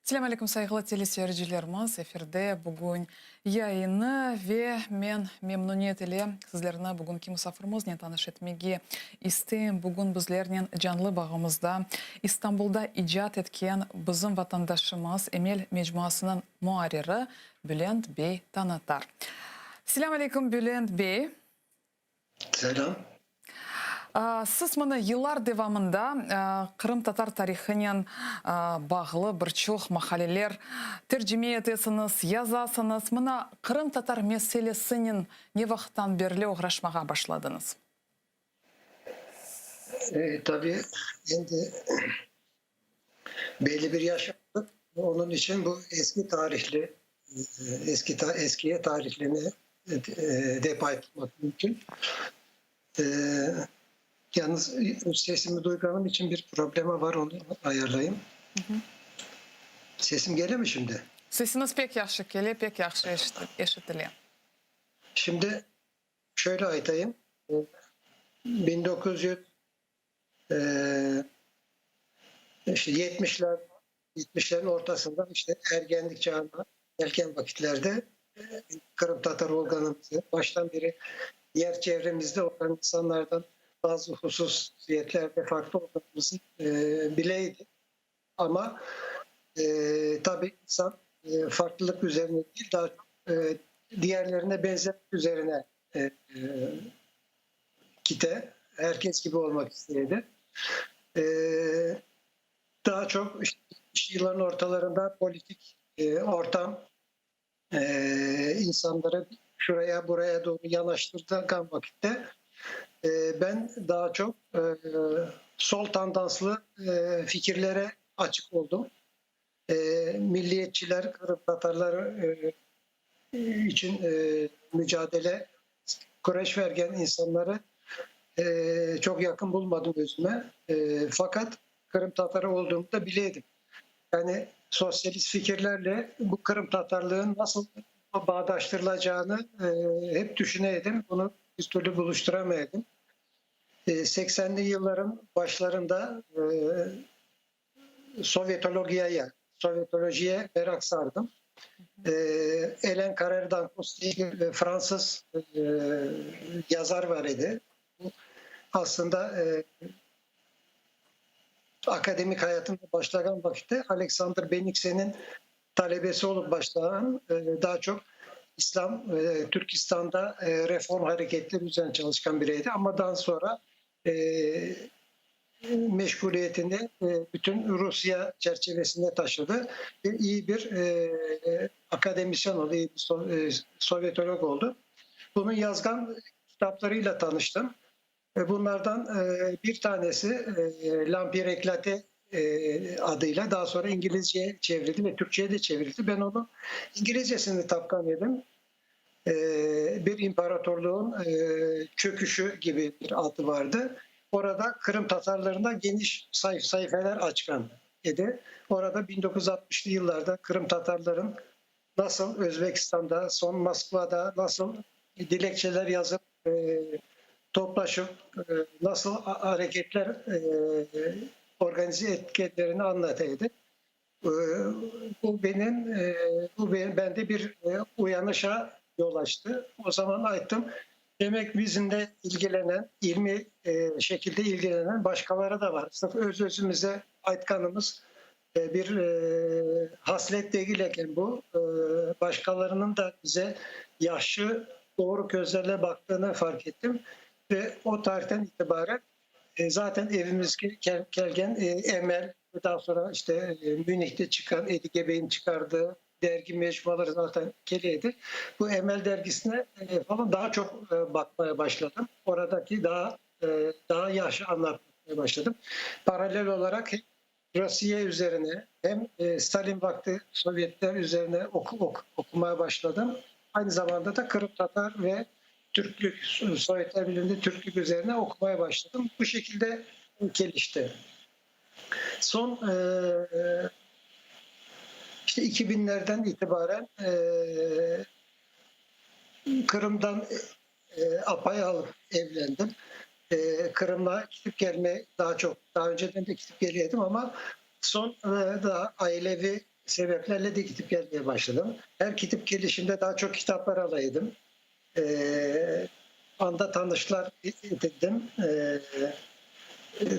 Selâm aleyküm, sayğılı teleseyircilerimiz! Efirde bugün yayını ve men memnüniyet ile sizlerni bugünki musafirimiznen tanış etmege isteyim. Bugün bizlernen canlı bağımızda İstanbulda icat etken bizim vatandaşımız, Emel mecmuasınıñ muarriri Bülent bey Tanatar. Selâm aleyküm, Bülent bey! Selâm. Siz mına yıllar devamında qırımtatar tarihınen bağlı bir çoq maqaleler tercime etesiñiz, yazasıñız. Mına qırımtatar meselesinen ne vaqıttan berli oğraşmağa başladıñız? Tabii, endi belli bir yaş aldım. Onıñ içün bu eski tarihli, eski eskiye tarihlini dep aytmaq mümkün. Yalnız sesimi duyğanım içün bir problema bar, onı ayarlayım. Sesim kelemi şimdi? Sesiñiz pek yahşı kele, pek yahşı eşitile. Şimdi şöyle aytayım, 1900 işte yetmişler, yetmişlerin ortasında işte ergenlik çağına gelgen vakitlerde Qırımtatar olğanımızı, baştan beri diğer çevremizde olan insanlardan bazı hususiyetlerde farklı olğanımızı bileydik. Ama tabii insan farklılık üzerine değil, daha çok diğerlerine benzemek üzerine kite, herkes gibi olmak isteydi. Daha çok işte yılların ortalarında politik ortam insanları şuraya buraya doğru yanaştırdığı vakitte ben daha çok sol tandanslı fikirlere açık oldum. Milliyetçiler, Qırımtatarlar içün mücadele, küreş vergen insanları çoq yaqın bulmadım özüme. Faqat qırımtatarı olduğumı da bile edim. Yani sosyalist fikirlerle bu qırımtatarlığın nasıl bağdaştırılacağını hep düşüne edim. Bunu bir türlü buluştıramaydım. 80'li yılların başlarında Sovyetologiyaya, Sovyetolojiye merak sardım. Elen Carrère d'Encausse diye bir Fransız yazar var idi. Bu aslında akademik hayatına başlağan vakitte Aleksandr Benikseniñ talebesi olıp başlağan, daha çoq İslam Türkistanda reform hareketleri üzerine çalışqan biri edi. Amma daha sonra meşğuliyetini bütün Rusiye çerçevesinde taşıdı ve iyi bir akademisyen oldı, iyi bir sovyetolog oldı. Bunıñ yazğan kitaplarıyla tanıştım. Bunlardan bir tanesi L'Empire éclaté adıyla daha sonra İngilizceye çevrildi ve Türkçeye de çevrildi. Ben onun İngilizcesini tapqan edim. Bir imparatorluğun çöküşü gibi bir adı vardı. Orada Qırım Tatarlarına geniş sayfeler açqan edi. Orada 1960'lı yıllarda Qırım Tatarların nasıl Özbekistanda, soñ Moskvada nasıl dilekçeler yazıp, toplaşıp, nasıl areketler organize etkenlerini añlata edi. Bu benim, bu bende bir uyanışa yol açtı. O zaman ayttım, demek bizimle ilgilenen, ilmi şekilde ilgilenen başqaları da var. Sırf öz-özümize aytqanımız bir haslet degil eken bu, başqalarınıñ da bize yahşı, doğru közlerle baqtığını fark ettim ve o tarihten itibaren zaten evimizge kelgen Emel ve daha sonra işte Münihte çıqqan Edige beyniñ çıqardığı dergi mecmuaları zaten kele edi. Bu Emel dergisine falan daha çoq baqmaya başladım. Oradaki daa daa yahşı añlatmaya başladım. Paralel olaraq hem Rusiye üzerine, hem Stalin vaqtı Sovyetler üzerine oqumaya başladım. Aynı zamanda da qırımtatar ve türklük, Sovyetler Birliğinde türklük üzerine oqumaya başladım. Bu şekilde kelişti. Soñ işte 2000'lerden itibaren Qırımdan apay alıp evlendim. Qırımğa ketip kelme daha çoq, daha önceden de ketip kele edim, amma soñ daa aileviy. sebeplerle de gidip gelmeye başladım. Her gidip gelişimde daha çok kitaplar alaydım. E, anda tanışlar edindim. E,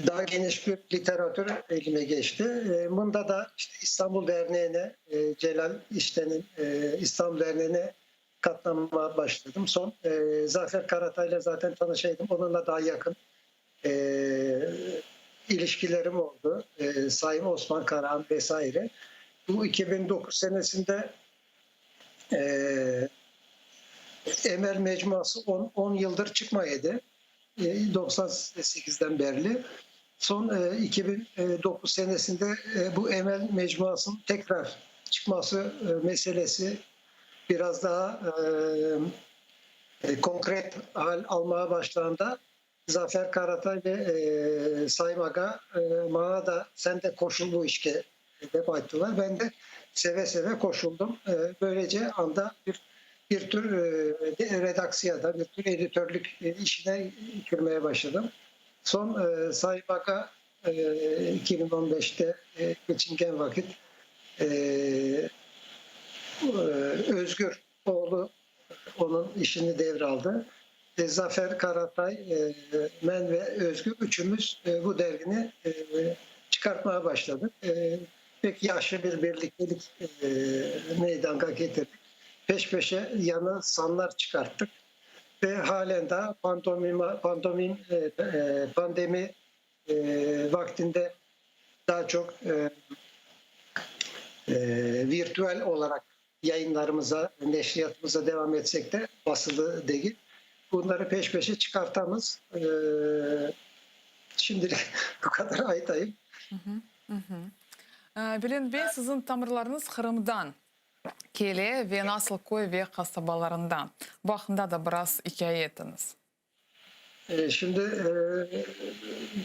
daha geniş bir literatür elime geçti. E, bunda da işte İstanbul Derneği'ne, e, Celal İşten'in e, İstanbul Derneği'ne katlanmaya başladım. Son e, Zafer Karatay'la zaten tanışaydım. Onunla daha yakın e, ilişkilerim oldu. E, Sayın Osman Karahan vesaire. Bu 2009 senesinde e, Emel Mecmuası 10, 10 yıldır çıkmaydı. E, 98'den beri. Son e, 2009 senesinde e, bu Emel Mecmuası'nın tekrar çıkması e, meselesi biraz daha e, e, konkret hal almaya başladığında Zafer Karatay ve e, Sayın Aga e, bana da sen de koşul bu işe defa ettiler. Ben de seve seve koşuldum. E, böylece anda bir bir tür e, redaksiyada, bir tür editörlük e, işine girmeye başladım. Son e, Sayın Aga e, 2015'te e, geçingen vakit e, e, Özgür oğlu onun işini devraldı. E, Zafer Karatay, e, men ve Özgür üçümüz e, bu dergini e, çıkartmaya başladık. E, pek yaşlı bir birliktelik e, meydana getirdik. Peş peşe yanı sanlar çıkarttık ve halen daha pandomim, pandomim e, e, pandemi e, vaktinde daha çok e, e, virtüel olarak yayınlarımıza, neşriyatımıza devam etsek de basılı değil. Bunları peş peşe çıkartamız. E, şimdilik bu kadar aytayım. Bülent bey, siziñ tamırlarıñız Qırımdan kele ve nasıl köy ve qasabalarından. Bu aqqında da biraz ikâye etiñiz. E, Şimdi e,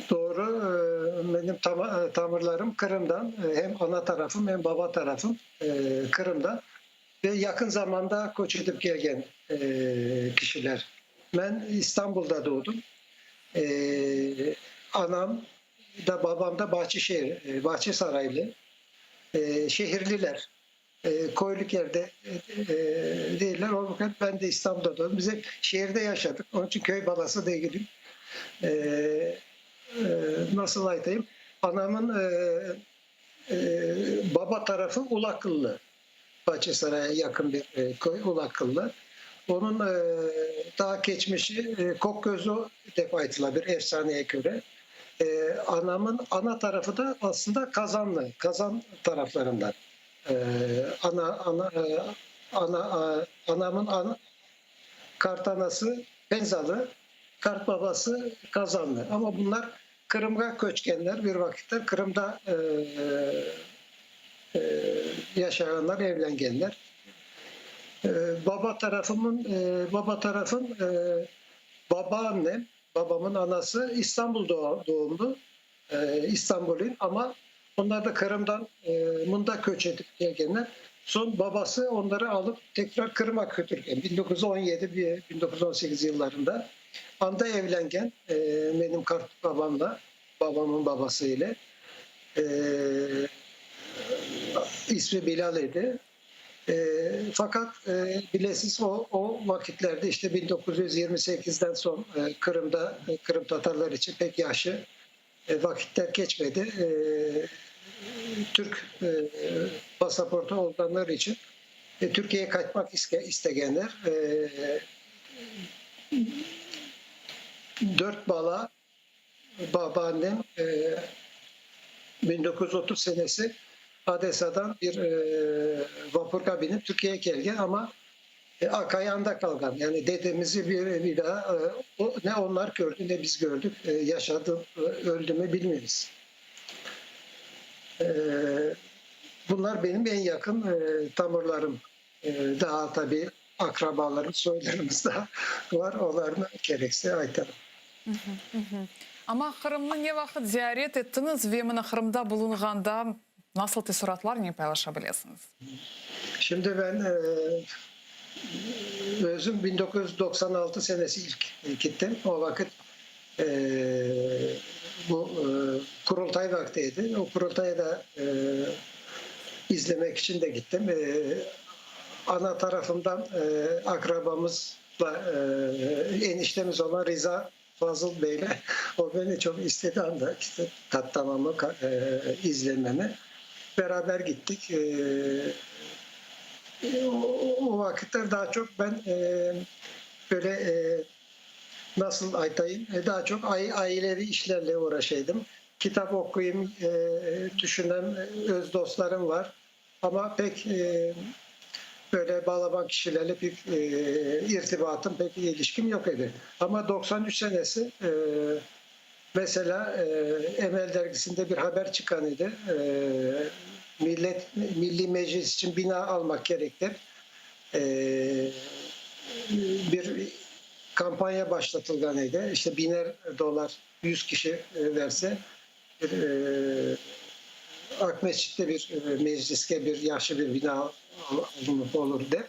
doğru e, benim tam, tamırlarım Kırım'dan hem ana tarafım hem baba tarafım Kırım'dan ve yakın zamanda koç edip gelgen kişiler. Ben İstanbul'da doğdum. Anam da babam da Bahçeşehir, Bahçesaraylı. Şehirliler. E, koyluk yerde e, e, değiller. O fakat ben de İstanbul'da doğdum. Biz hep şehirde yaşadık. Onun için köy balası değilim. E, e, nasıl aytayım? Anamın e, e, baba tarafı Ulakıllı. Bahçesaray'a yakın bir e, köy Ulakıllı. Onun e, daha geçmişi e, Kokgözlü defa aytıla bir efsaneye göre. E, anamın ana tarafı da aslında Kazanlı, Kazan taraflarından. E, ana ana e, ana e, anamın ana, kartanası Penzalı, kart babası Kazanlı. Ama bunlar Kırım'a köçkenler bir vakitler Kırım'da e, e, yaşayanlar, evlengenler. E, baba tarafımın e, baba tarafım e, babaannem, babamın anası İstanbul doğumlu. E, İstanbul'un ama onlar da Kırım'dan e, Munda köç edip gelgenler. Son babası onları alıp tekrar Kırım'a götürürken 1917-1918 yıllarında anda evlengen e, benim kart babamla babamın babası ile e, ismi Bilal idi. E, fakat e, bilesiz o, o vakitlerde işte 1928'den son e, Kırım'da e, Kırım Tatarlar için pek yaşlı e, vakitler geçmedi. E, Türk e, pasaportu olanlar için e, Türkiye'ye kaçmak iste, isteyenler e, dört bala babaannem e, 1930 senesi Odessa'dan bir e, vapurga binip Türkiye'ye gelgen ama e, Akayanda kalgan. Yani dedemizi bir, bir daha e, o, ne onlar gördü ne biz gördük. E, yaşadı, e, öldü mü bilmiyoruz. E, bunlar benim en yakın e, tamırlarım. E, daha tabii akrabalarım, soylarımız da var. Onlarını gerekse aytarım. Amma Qırımnı ne vaqıt ziyaret ettiñiz ve mına Qırımda bulunğanda nasıl teessuratlarnen paylaşa bilesiñiz? Şimdi ben e, özüm 1996 senesi ilk gittim. O vakit e, bu e, kurultay vaktiydi. O kurultaya da e, İzlemek içün de gittim. Ana tarafımdan aqrabamızla, eniştemiz olan Riza Fazıl beyle, o beni çoq istedi anda, işte, qartanamı izlememi. Beraber gittik. O vaqıtlar daa çoq ben böyle, nasıl aytayım, daa çoq aileviy işlerle uğraşaydım. Kitap oquyım, tüşünem, öz dostlarım var, amma pek böyle balaban kişilerle pek irtibatım, pek ilişkim yoq edi. Amma 93 senesi, meselâ, Emel dergisinde bir haber çıqqan edi, Millet, Milliy Meclis içün bina almaq kerek dep, bir kampaniya başlatılğan edi, işte biner dollar. 100 kişi verse, bir Aqmescitte bir mecliske bir yahşı bir bina alınıp olur dep.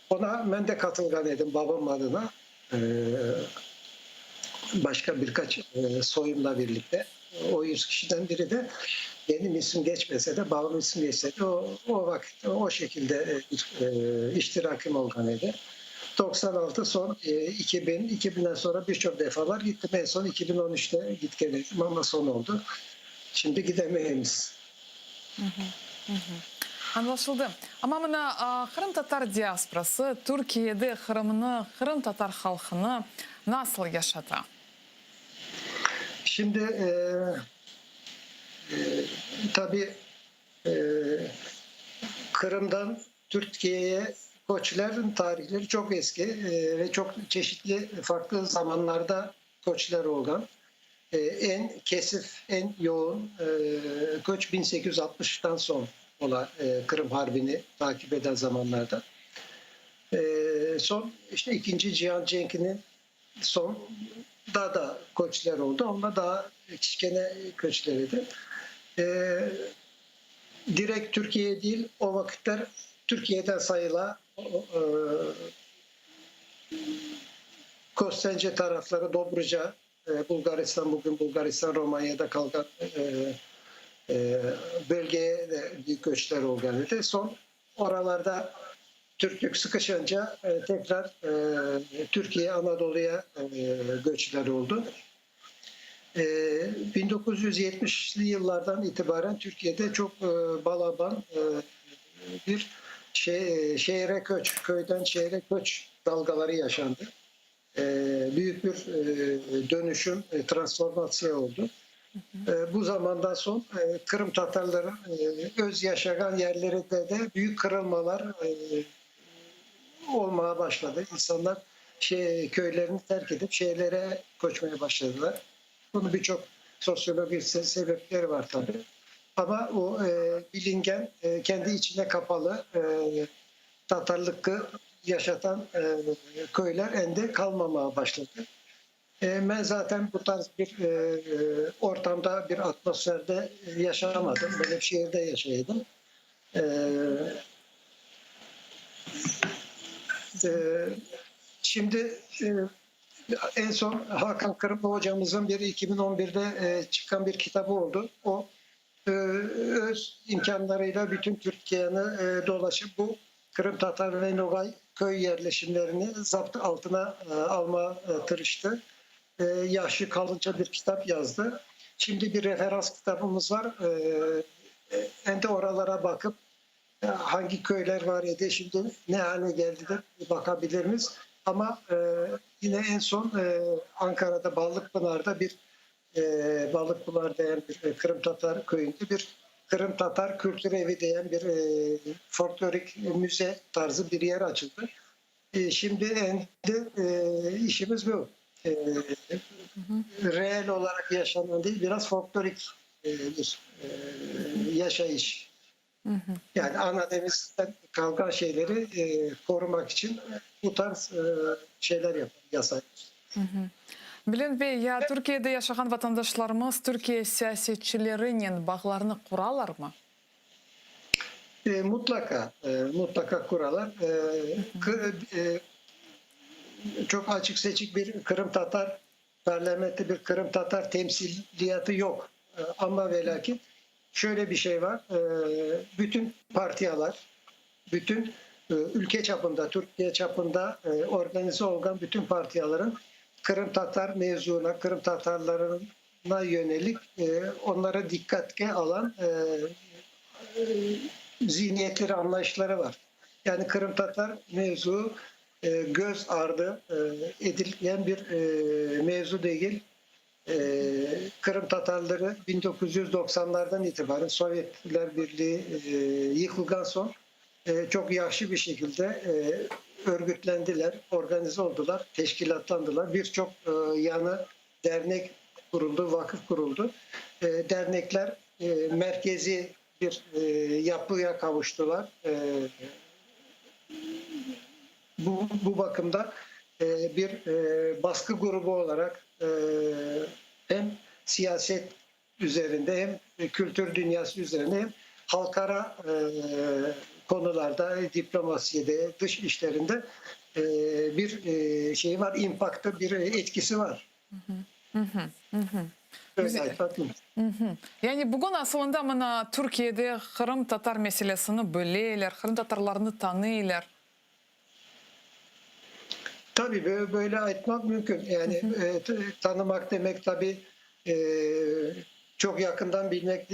Ona men de qatılğan edim babam adına, başqa bir qaç soyumla birlikte. O 100 kişiden biri de benim isim geçmese de, babam isim geçse de, o, o vaqıt o şekilde bir iştirakim olğan edi. 96 soñ 2000, 2000-den sonra bir çoq defalar gittim. En soñ 2013-te gitken edim, amma soñ oldı. Şimdi gidemeymiz. Añlaşıldı. Amma mına qırımtatar diasporası Türkiyede Qırımnı, qırımtatar halqını nasıl yaşata? Şimdi, tabi, Qırımdan Türkiyeye köçlerin tarihleri çoq eski ve çoq çeşitli farqlı zamanlarda köçler olğan. Eñ kesif, eñ yoğun köç 1860-tan soñ ola, Qırım Harbini takip eden zamanlarda. Soñ işte İkinci Cihan Cenkiniñ soñ daa da köçler oldı, amma daa kiçkene köçler edi. Direkt Türkiye değil, o vaqıtlar Türkiyeden sayıla Kostence tarafları, Dobruca, Bulgaristan, bugün Bulgaristan, Romanyada qalğan bölgeye de büyük köçler olğan edi. Soñ oralarda Türklük sıqışınca tekrar Türkiye, Anadoluya göçler oldı. 1970-li yıllardan itibaren Türkiye'de çoq balaban bir şehre köç, köyden şehre köç dalgaları yaşandı. Büyük bir dönüşüm, transformatsiya oldı. Bu zamandan soñ Qırım tatarları öz yaşağan yerlerinde de büyük qırılmalar olmağa başladı. İnsanlar köylerini terk etip şeerlere köçmeye başladılar. Bunıñ bir çoq sosyologik sebepleri var tabi. Amma o bilingen, kendi içine qapalı tatarlıqı yaşatan köyler endi qalmamağa başladı. Men zaten bu tarz bir ortamda, bir atmosferde yaşamadım. Men ep şeerde yaşay edim. Şimdi eñ soñ Hakan Kırımlı hocamızın bir 2011-de çıqqan bir kitabı oldı. O öz imkânlarıyla bütün Türkiyeni dolaşıp bu qırımtatar ve noğay köy yerleşimlerini zapt altına almağa tırıştı. Yahşı qalınca bir kitap yazdı. Şimdi bir referans kitabımız var. Endi oralara baqıp, hangi köyler var edi, şimdi ne hale geldi dep baqabilirmiz. Amma yine eñ soñ Ankarada Ballıkpınarda bir Balıqpınar degen bir qırımtatar köyünde bir Qırımtatar kültür evi degen bir folklorik müze tarzı bir yer açıldı. Şimdi endi işimiz bu. Reel olaraq yaşanan değil, biraz folklorik bir yaşayış. Yani ananemizden qalğan şeyleri qorumaq içün bu tarz şeyler yasaymız. Bülent bey, ya Türkiyede yaşağan vatandaşlarımız Türkiye siyasetçilerinen bağlarnı quralarmı? Mutlaqa, mutlaqa quralar. Çoq açıq-seçik bir qırımtatar parlamentte bir qırımtatar temsiliyatı yoq. Amma ve lâkin. Şöyle bir şey var, bütün partiyalar, bütün ülke çapında, Türkiye çapında organize olğan bütün partiyaların Qırımtatar mevzuına, Qırımtatarlarına yönelik onlara diqqatke alan zihniyetleri, anlayışları var. Yani Qırımtatar mevzu göz ardı edilgen bir mevzu degil. Qırımtatarları 1990-lardan itibaren Sovetler Birliği yıqılğan soñ çoq yahşı bir şekilde örgütlendiler, organize oldular, teşkilâtlandılar. Bir çoq yañı dernek quruldı, vaqıf quruldı. Dernekler merkeziy bir yapıya qavuştılar. Bu, bu bakımda bir baskı grubu olaraq hem siyaset üzerinde, hem kültür dünyası üzerinde, hem halqara konularda, diplomasiyede, dış işlerinde bir şey var, impaktı, bir etkisi var. Öyle aytmaq mümkün. Yani bugün asılında mına Türkiyede qırımtatar meselesini bileler, qırımtatarlarnı tanıylar. Tabii böyle aytmaq mümkün. Yani tanımaq demek tabii çoq yaqından bilmek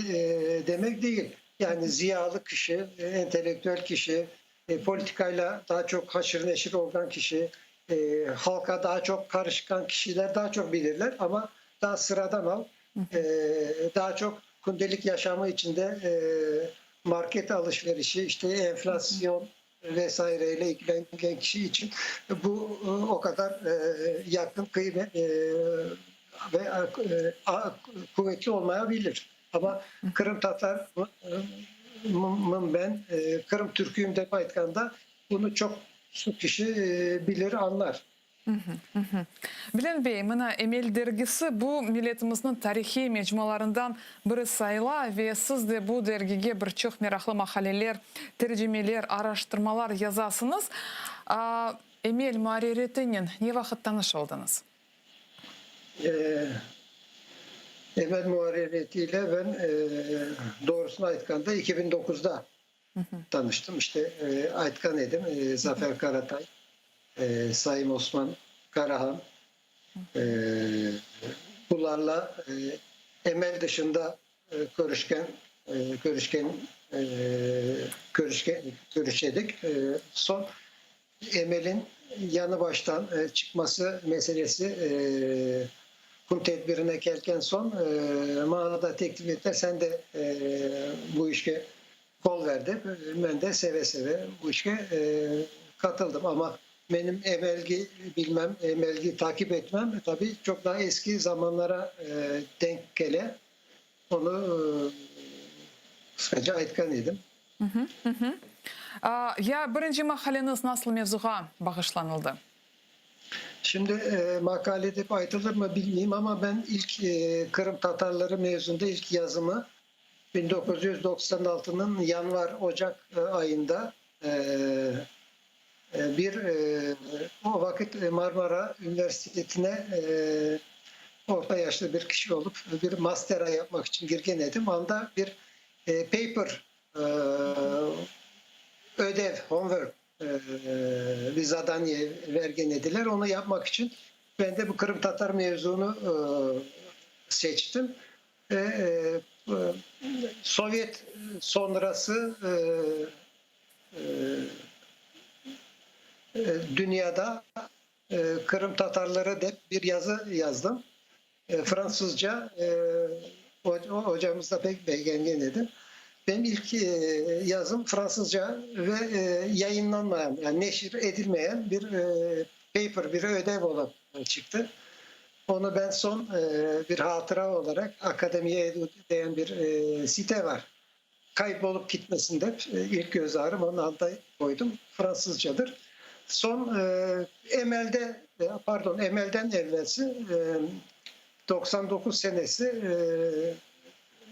demek değil. Yani ziyalı kişi, entelektüel kişi, politikayla daha çoq haşır neşir olğan kişi, halqa daha çoq qarışqan kişiler daha çoq bilirler, amma daha sıradan halq daha çoq kündelik yaşamı içinde market alışverişi, işte enflasyon vesaire ile ilgilengen kişi içün bu o qadar yaqın qıymet ve quvetli olmayabilir. Amma qırımtatarmın ben, Qırım türküyüm dep aytqanda, bunı çoq kişi bilir, añlar. Bülent bey, mına Emel dergisi bu milletimizniñ tarihiy mecmualarından biri sayıla ve siz de bu dergige bir çoq meraqlı maqaleler, tercimeler, araştırmalar yazasıñız. Emel muarririyetinen ne vaqıt tanış oldıñız? Emel muarririyetiyle ben, doğrusını aytqanda, 2009da tanıştım. İşte, aytqan edim, Zafer Karatay, Saim Osman Karahan, bularla Emel dışında körüşken, körüşken, körüşken, körüşedik. Soñ Emelin yañı baştan çıqması meselesi kün tedbirine kelgen soñ, maña da teklif ettiler, sen de bu işke qol ver dep. Men de seve-seve bu işke qatıldım. Amma menim Emelgi bilmem, Emelgi takip etmem, tabiy, çoq daa eski zamanlara denk kele. Onı qısqaca aytqan edim. Ya birinci maqaleñiz nasıl mevzuğa bağışlanıldı? Şimdi maqale dep aytılırmı bilmeyim, amma ben ilk Qırım tatarları mevzunda ilk yazımı 1996nıñ yanvar-ocaq ayında bir o vaqıt Marmara universitetine orta yaşlı bir kişi olıp bir mastera yapmaq içün kirgen edim. Anda bir paper, ödev, homework, bir zadaniye vergen ediler. Onı yapmaq içün ben de bu qırımtatar mevzunı seçtim. Ve sovet soñrası dünyada qırımtatarları dep bir yazı yazdım. Fransızca, ocamız da pek begengen edi. Benim ilk yazım fransızca ve yayınlanmayan, yani neşir edilmeyen bir paper, bir ödev olıp çıqtı. Onı ben soñ bir hatıra olaraq Akademiya edu degen bir site var. Kaybolıp gitmesin dep ilk göz ağrım onı anda qoydım. Fransızcadır. Soñ Emelde, pardon, Emelden evvelsi 99 senesi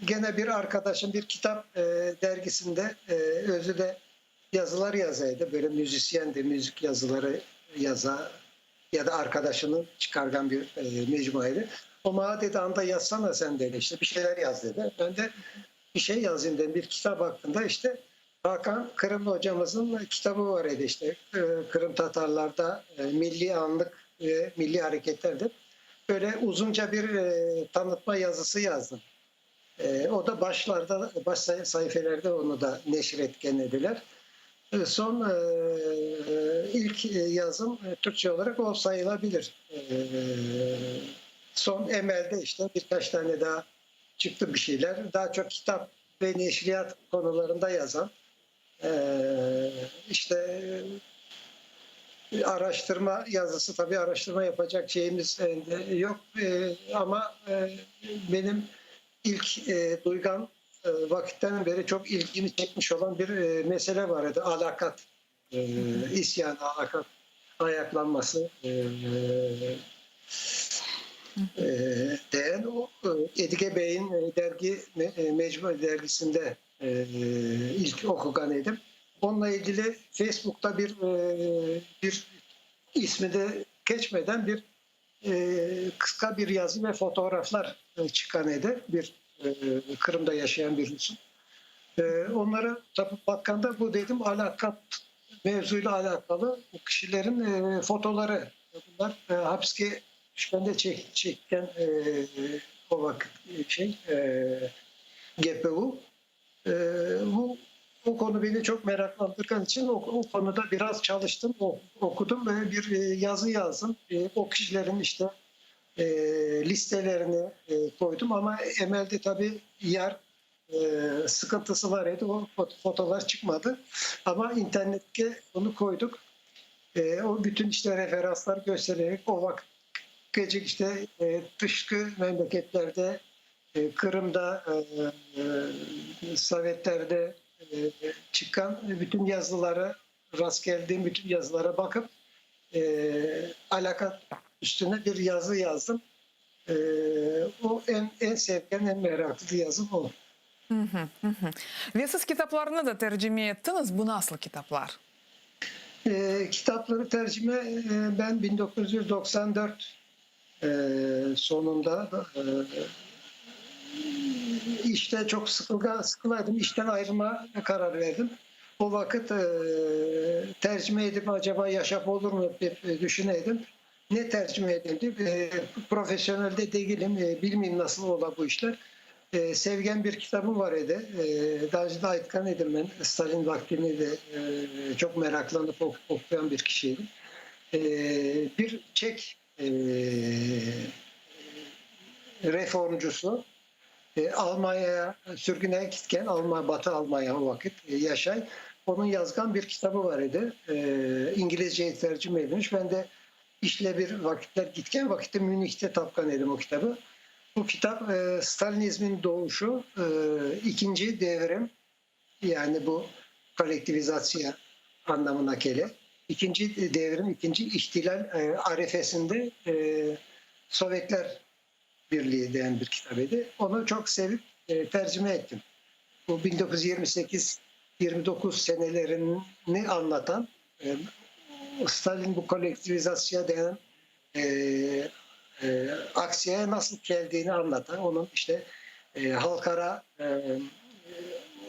gene bir arkadaşım bir kitap dergisinde özü de yazılar yaza edi. Böyle müzisyendi, müzik yazıları yaza ya da arkadaşınıñ çıqarğan bir mecmua edi. O maña dedi, anda yazsana sen dedi, işte bir şeyler yaz dedi. Ben de. Bir şey yazayım dedim, bir kitap hakkında işte Hakan Kırımlı hocamızın kitabı var idi işte Kırım Tatarlarda milli anlık ve milli hareketlerdir. Böyle uzunca bir tanıtma yazısı yazdım. O da başlarda, baş sayfelerde onu da neşir etken ediler. Son ilk yazım Türkçe olarak o sayılabilir. Son Emel'de işte birkaç tane daha çıktı bir şeyler. Daha çok kitap ve neşriyat konularında yazan işte araştırma yazısı, tabii araştırma yapacak şeyimiz yok ama benim ilk duygan vakitten beri çok ilgimi çekmiş olan bir mesele vardı. Alakat isyanı, alakat ayaklanması diyen o Edige Bey'in dergi Mecmua dergisinde ilk okugan idim. Onunla ilgili Facebook'ta bir ismi de geçmeden bir kısa bir yazı ve fotoğraflar çıkan idi. Bir Kırım'da yaşayan bir Rus'un. Onlara tapıp bakkanda bu dedim alakat mevzuyla alakalı bu kişilerin fotoları. Bunlar hapske düşkende çeken o vakit GPU. Bu o konu beni çok meraklandırdığı için o konuda biraz çalıştım, okudum ve bir yazı yazdım. O kişilerin işte listelerini koydum ama Emel'de tabii yer sıkıntısı var idi. O fotolar çıkmadı. Ama internette onu koyduk. O bütün işte referanslar göstererek o vakit gece işte dışkı memleketlerde, Kırım'da, Sovyetler'de çıkan bütün yazılara, rast geldiğim bütün yazılara bakıp alaka üstüne bir yazı yazdım. O en sevgen, en meraklı yazım o. Ve siz kitaplarını da tercüme ettiniz. Bu nasıl kitaplar? Kitapları tercüme ben 1994 sonunda işte çok sıkılaydım. İşten ayrılma karar verdim. O vakit tercüme edip acaba yaşap olur mu diye düşüneydim. Ne tercüme edeyim diye. Profesyonel de değilim. Bilmeyeyim nasıl ola bu işler. Sevgen bir kitabım var idi. Daha önce de aytkan idim ben. Stalin vaktini de çok meraklanıp okuyan bir kişiydim. Bir Çek reformcusu Almanya'ya sürgüne gitken, Batı Almanya o vakit yaşay. Onun yazgan bir kitabı var idi. İngilizceye tercüme edilmiş. Ben de işle bir vakitler gitken vakitte Münih'te tapkan edim o kitabı. Bu kitap Stalinizmin doğuşu, ikinci devrim, yani bu kolektivizasyon anlamına gelir. İkinci devrim, ikinci ihtilal arifesinde Sovyetler Birliği denen bir kitap idi. Onu çok sevip tercüme ettim. Bu 1928-29 senelerini anlatan Stalin bu kolektivizasyon denen aksiye nasıl geldiğini anlatan, onun işte halkara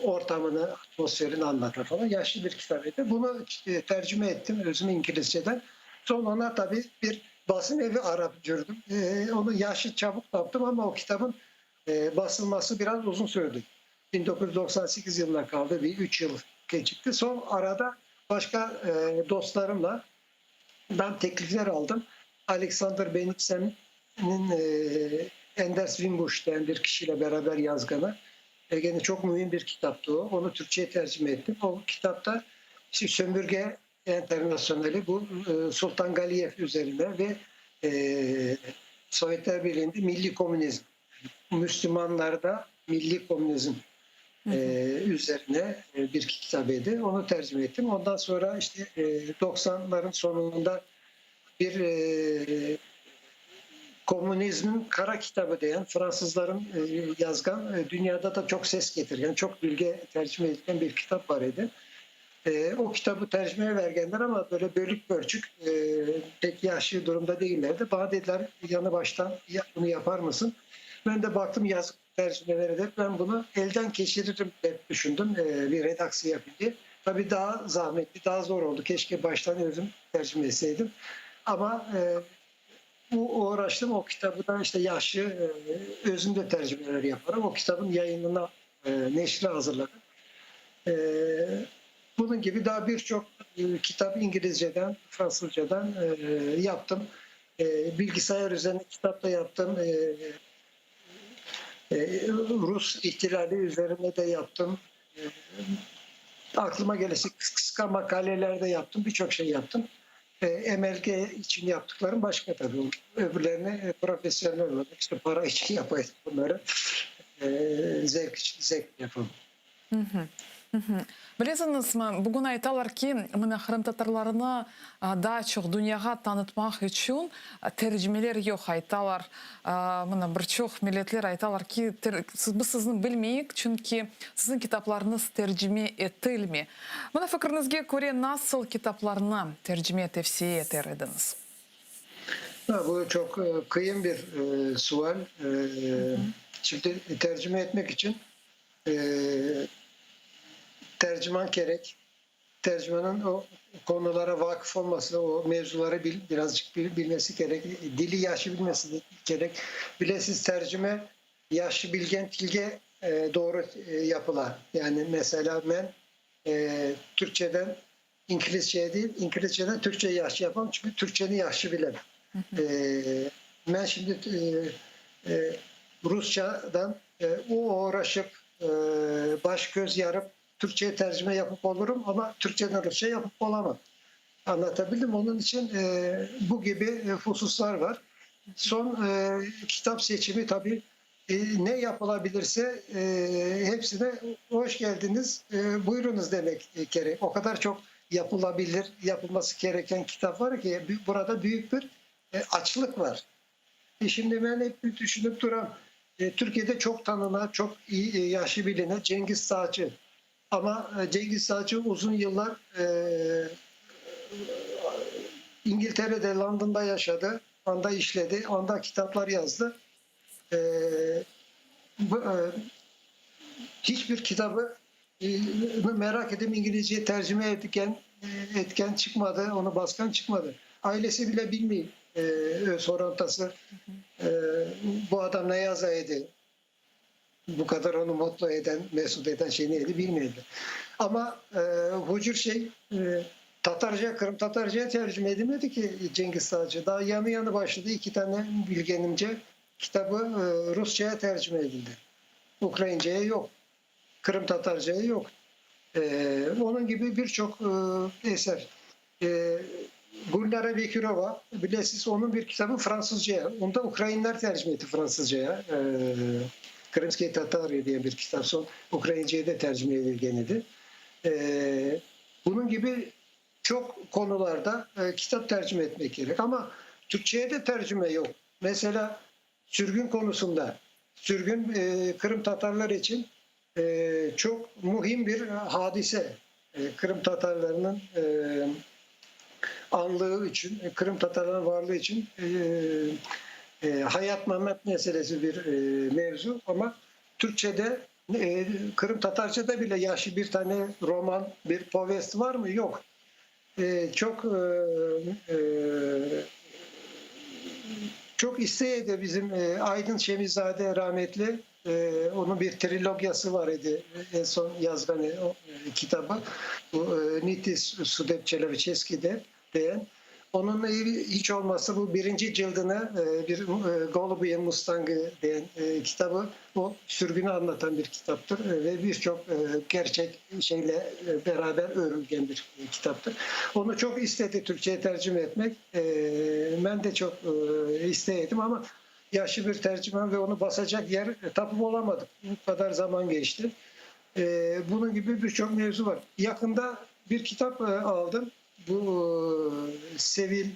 ortamını, atmosferini anlatan falan yaşlı bir kitap idi. Bunu tercüme ettim özüm İngilizceden. Sonra ona tabii bir basın evi arap cürdüm. Onu yaşı çabuk taptım ama o kitabın basılması biraz uzun sürdü. 1998 yılına kaldı. Bir 3 yıl gecikti. Son arada başka dostlarımla ben teklifler aldım. Alexander Bennigsen'in Anders Wimbush denen bir kişiyle beraber yazganı. Gene çok mühim bir kitaptı o. Onu Türkçe'ye tercüme ettim. O kitapta işte sömürge internasyoneli bu Sultan Galiyev üzerine ve Sovyetler Birliği'nde milli komünizm, Müslümanlarda milli komünizm üzerine bir kitabıydı. Onu tercüme ettim. Ondan sonra işte 90'ların sonunda bir komünizmin kara kitabı diyen Fransızların yazgan, dünyada da çok ses getiren, çok bilge tercüme edilen bir kitap var idi. O kitabı tercümeye vergenler ama böyle bölük pörçük pek yaşlı durumda değillerdi. Bana dediler yanı baştan bunu yapar mısın? Ben de baktım yazık. tercümeleri dep ben bunu elden keçiririm dep düşündüm, bir redaksiya yapayım diye. Tabii daha zahmetli, daha zor oldu. Keşke baştan özüm tercüme etseydim. Ama uğraştım o kitabı da işte yaşlı özüm de tercümeler yaparım. O kitabın yayınına neşri hazırladım. Bunun gibi daha birçok kitap İngilizceden, Fransızcadan yaptım. Bilgisayar üzerine kitap da yaptım. Rus ihtilali üzerine de yaptım. Aklıma gelirse kısa makaleler de yaptım. Birçok şey yaptım. MLG için yaptıklarım başka tabii. Öbürlerini profesyonel olarak işte para için yapayım bunları. Zevk için zevk yapalım. Bilesiñizmi, bugün aytalar ki, mına qırımtatarlarını daa çoq dünyağa tanıtmaq içün tercimeler yoq, aytalar, mına bir çoq milletler aytalar ki, biz sizni bilmeyik, çünki siziñ kitaplarıñız tercime etilmey. Mına fikriñizge köre, nasıl kitaplarnı tercime tevsiye eter ediñiz? Bu çoq qıyın bir sual. Şimdi tercime etmek içün terciman kerek. Tercimanın o konulara vakıf olması, o mevzuları birazcık bilmesi kerek. Dili yahşı bilmesi kerek. Bilesiz, tercüme yahşı bilgen tilge doğru yapıla. Yani mesela men Türkçeden İngilizceye değil, İngilizceden Türkçeye yahşı yapam, çünki Türkçeni yahşı bilem. Men şimdi Rusçadan uğraşıp, baş köz yarıp Türkçeye tercüme yapıp olurum, amma Türkçeden Rusça yapıp olamam. Anlatabildim? Onıñ içün bu kibi hususlar var. Soñ kitap seçimi tabi ne yapılabilirse hepsine hoş geldiñiz, buyurıñız demek kerek. O qadar çoq yapılabilir, yapılması kereken kitap var ki, burada büyük bir açlıq var. Şimdi men hep tüşünip turam, Türkiyede çoq tanına, çoq yahşı biline Cengiz Sağcı. Amma Cengiz Sağcı uzun yıllar İngilterede, Londonda yaşadı, anda işledi, anda kitaplar yazdı. Hiç bir kitabı merak etip İngilizceye tercüme etken, etken çıqmadı, onı basqan çıqmadı. Ailesi bile bilmey, öz horantası bu adam ne yaza edi, bu qadar onı mutlu eden, mesut eden şey ne edi bilmeydi. Amma hucur şey tatarca, qırımtatarcaya tercüme edilmedi ki Cengiz Sağcı. Daa yañı-yañı başladı, eki tane bilgenimce kitabı rusçaya tercüme edildi. Ukrainceye yoq, qırımtatarcaya yoq. Onıñ kibi bir çoq eser. Gülnara Bekirova, bilesiz, onıñ bir kitabı fransızcaya, onu da ukrainler tercüme etti fransızcaya, Krımskiye tatarı diye bir kitap, soñ ukrainceye de tercüme edilgen edi. Bunıñ kibi çoq konularda kitap tercüme etmek kerek. Amma türkçeye de tercüme yoq. Meselâ, sürgün konusında, sürgün qırımtatarlar içün çoq mühim bir hadise. Qırımtatarlarnıñ añlığı içün, qırımtatarlarnıñ varlığı içün hayat-mamat meselesi bir mevzu. Amma türkçede, qırımtatarcada bile yahşı bir tane roman, bir povest varmı? Yoq. Çoq çoq istey edi bizim Aydın Şemizade rahmetli, onıñ bir trilogiyası bar edi, eñ soñ yazğan kitabı, bu Niti sudeb çeloveçeskiy dep, Onıñ iç olmasa bu birinci cildini bir Golubıye mustangı degen kitabı, o sürgüni añlatan bir kitaptır ve bir çoq kerçek şeyle beraber örülgen bir kitaptır. Onı çoq istedi türkçeye tercime etmek. Men de çoq istey edim, amma yahşı bir terciman ve onı basacaq yer tapıp olamadıq. Bu qadar zaman keçti. Bunıñ kibi bir çoq mevzu bar. Yaqında bir kitap aldım. Bu Sevil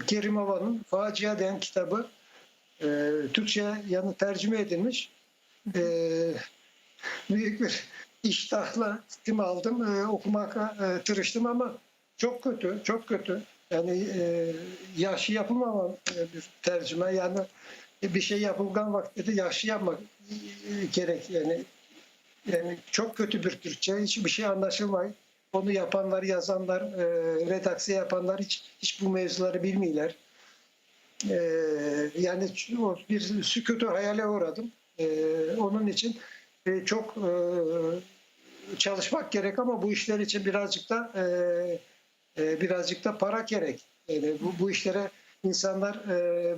Kerimovanıñ Facia degen kitabı türkçe yani tercime edilmiş. Büyük bir iştahla gittim aldım, oqumaqqa tırıştım, amma çoq kötü, çoq kötü. Yani yahşı yapılmağan bir tercime. Yani. Bir şey yapılğan vaqıtta yahşı yapmaq kerek. Yani, yani çoq kötü bir türkçe, hiç bir şey añlaşılmay. Onı yapanlar, yazanlar, redaksiya yapanlar hiç, hiç bu mevzuları bilmeyler. Yani bir sükût-u hayale uğradım. Onıñ içün çoq çalışmaq kerek, amma bu işler içün birazcıq da birazcıq da para kerek. Yani bu, bu işlere insanlar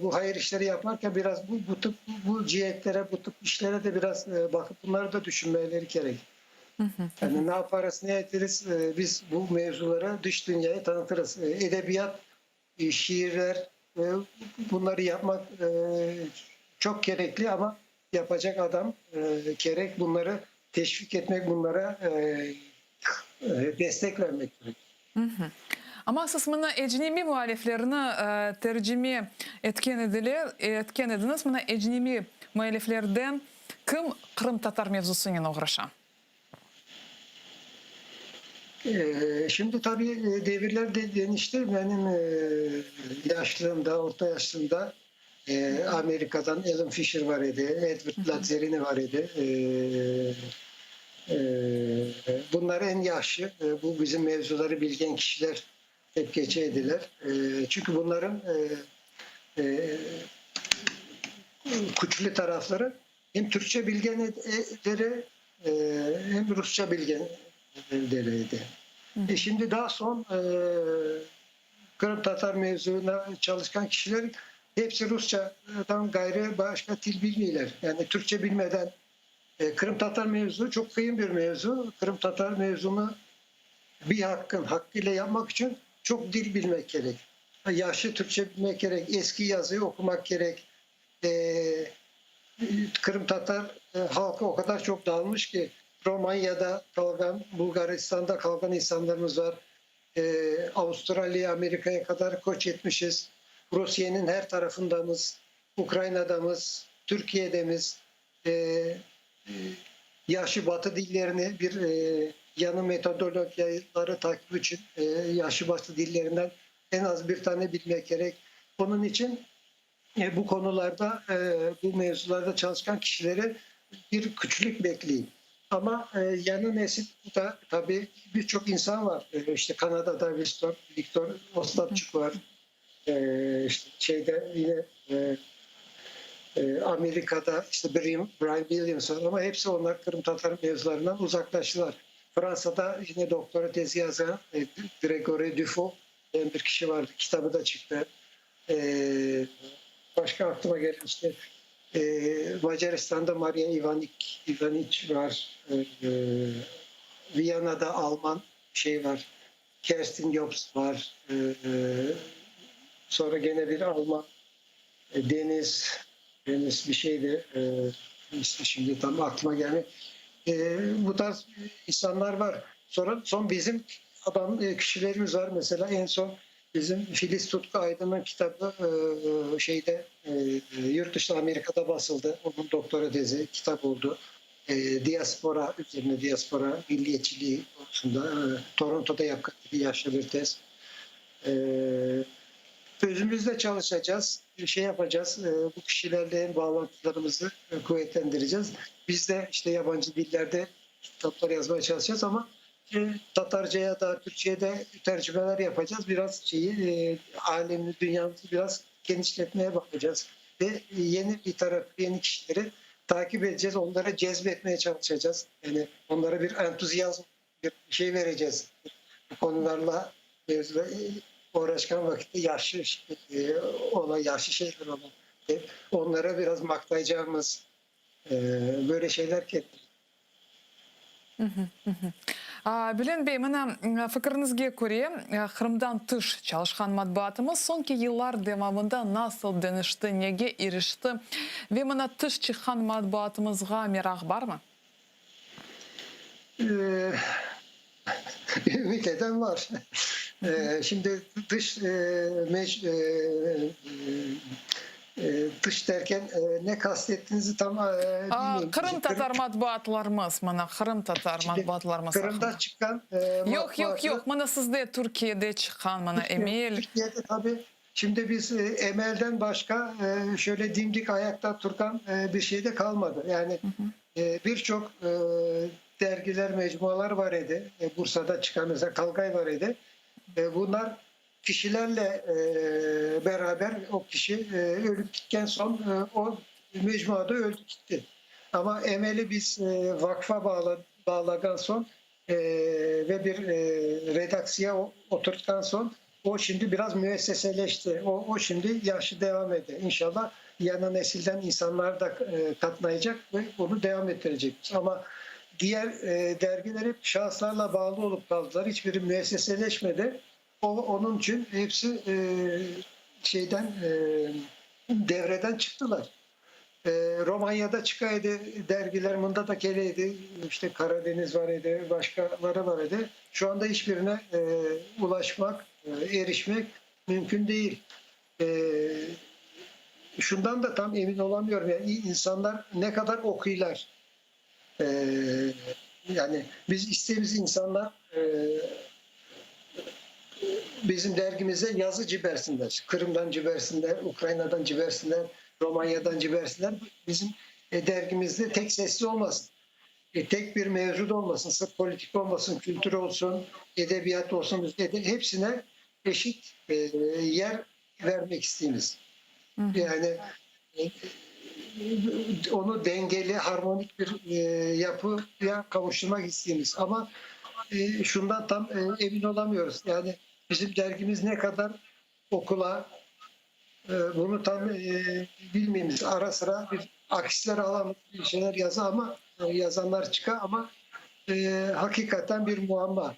bu hayır işleri yaparken biraz bu, bu tip bu cihetlere, bu tip işlere de biraz baqıp bunları da düşünmeleri kerek. Yani ne yaparız, ne ederiz, biz bu mevzuları dış dünyaya tanıtırız. Edebiyat, şiirler, bunları yapmaq çoq kerekli, amma yapacaq adam kerek, bunları teşvik etmek, bunlara destek vermek kerek. Amma siz mına ecnebiy müelliflerni tercime etken ediler, etken ediñiz. Mına ecnebiy müelliflerden kim qırımtatar mevzusınen oğraşa? Şimdi tabii devirler de deñişti. Benim yaşlığımda, orta yaşlığımda Amerikadan Ellen Fisher var edi, Edward Lazzarini var edi. Bunlar eñ yahşı, bu bizim mevzuları bilgen kişiler dep keçe ediler. Çünki bunların küçlü tarafları Hem türkçe bilgenleri, hem rusça bilgenleri edi. E şimdi daa soñ qırımtatar mevzuına çalışqan kişiler hepsi rusçadan ğayrı başqa til bilmeyler. Yani türkçe bilmeden qırımtatar mevzu çoq qıyın bir mevzu. Qırımtatar mevzunı bir haqqın haqqı ile yapmaq içün çoq dil bilmek kerek. Yahşı türkçe bilmek kerek, eski yazıyı oqumaq kerek. Qırımtatar halqı o qadar çoq dağılmış ki, Romanyada qalğan, Bulgaristanda qalğan insanlarımız var, Avustraliya, Amerikaya qadar köç etmişiz, Rusiyeniñ her tarafındamız, Ukrainadamız, Türkiyedemiz. Yaşı Batı dillerini bir yañı metodologiyaları takip içün yaşı Batı dillerinden eñ az bir tane bilmek kerek. Onıñ içün Bu konularda, bu mevzularda çalışqan kişileri bir küçlük bekley. Amma yañı nesil da, tabi, bir çoq insan var. İşte Kanadada Viktor, Viktor Ostapçuk var. İşte şeyde yine Amerikada işte Brian Williams var. Amma hepsi onlar qırımtatar mevzularından uzaqlaştılar. Fransada yine doktora tezi yazğan Gregory Dufo degen bir kişi vardı, kitabı da çıqtı. Başqa aqlıma kelgen işte Macaristanda Mariya İvanik, İvaniç var, Viyanada alman şey var, Kerstin Jobst var, sonra gene bir alman Deniz, Deniz bir şeydi, ismi şimdi tam aqlıma gelmey. Bu tarz insanlar var. Sonra soñ bizim adam kişilerimiz var, mesela eñ soñ Bizim Filiz Tutku Aydın'ın kitabı şeyde yurt dışında Amerikada basıldı. Onıñ doktora tezi kitap oldu. Diaspora üzerine, diaspora milliyetçiliği konusunda Torontoda yapqan edi yaşlı bir tez. Özümiz de çalışacağız, şey yapacağız, bu kişilerle hem bağlantılarımızı kuvvetlendireceğiz. Biz de işte yabancı dillerde kitaplar yazmaya çalışacağız ama Tatarcaya da, Türkçeye de tercümeler yapacağız. Biraz şeyi, alemini, dünyamızı biraz genişletmeye bakacağız. Ve yeni literatür, yeni kişileri takip edeceğiz, onlara cezbetmeye çalışacağız. Yani onlara bir entuziyazm, bir şey vereceğiz. Bu konularla mevzuda uğraşqan vakitte yahşı ola, yahşı şeyler ola dep, onlara biraz maqtaycağımız, böyle şeyler kerek. Bülent bey, mına, fikiriñizge köre, Qırımdan tış çalışqan matbuatımız soñki yıllar devamında nasıl deñişti, nege irişti ve mına tış çıqqan matbuatımızğa meraq barmı? Ümit eden var. Şimdi dış dış derken ne kastettiğinizi tam bilmeyim. Qırımtatar matbuatlarımız, mına, qırımtatar matbuatlarımız aqqında. Qırımda çıqqan Yoq, yoq, yoq, mına sizde Türkiyede çıqqan, mına, Emel. Türkiyede tabii. Şimdi biz Emel'den başqa şöyle dimdik ayakta turğan bir şey de qalmadı. Yani bir çoq dergiler, mecmualar var edi. Bursada çıqqan mesela Qalqay var edi. Bunlar kişilerle beraber o kişi ölüp gitken soñ o mecmua da öldü gitti. Ama Emel'i biz vaqfa bağlağan soñ ve bir redaksiya oturtqan soñ o şimdi biraz müesseseleşti. O, o şimdi yahşı devam ete. İnşallah, yañı nesilden insanlar da qatnaycaq ve onı devam ettirecekmiz. Ama diger dergiler hep şahıslarla bağlı olıp qaldılar. Hiç biri müesseseleşmedi. O, onıñ içün hepsi şeyden devreden çıqtılar. Romanyada çıqa edi dergiler, mında da kele edi. İşte Karadeniz var edi, başqaları var edi. Şu anda hiç birine ulaşmaq, erişmek mümkün değil. Şundan da tam emin olamıyorum. Yani insanlar ne kadar oquylar. Yani biz istemiz insanlar bizim dergimize yazı cibersinler. Kırım'dan cibersinler, Ukrayna'dan cibersinler, Romanya'dan cibersinler. Bizim dergimizde tek sesli olmasın. Tek bir mevzu da olmasın, sırf politik olmasın, kültür olsun, edebiyat olsun, hepsine eşit yer vermek isteymiz. Yani onu dengeli, harmonik bir yapıya kavuşturmak isteymiz. Ama şundan tam emin olamıyoruz. Yani bizim dergimiz ne kadar okula, bunu tam bilmeyimiz. Ara sıra bir aksler alan bir şeyler yazı ama yazanlar çıka ama hakikaten bir muamma.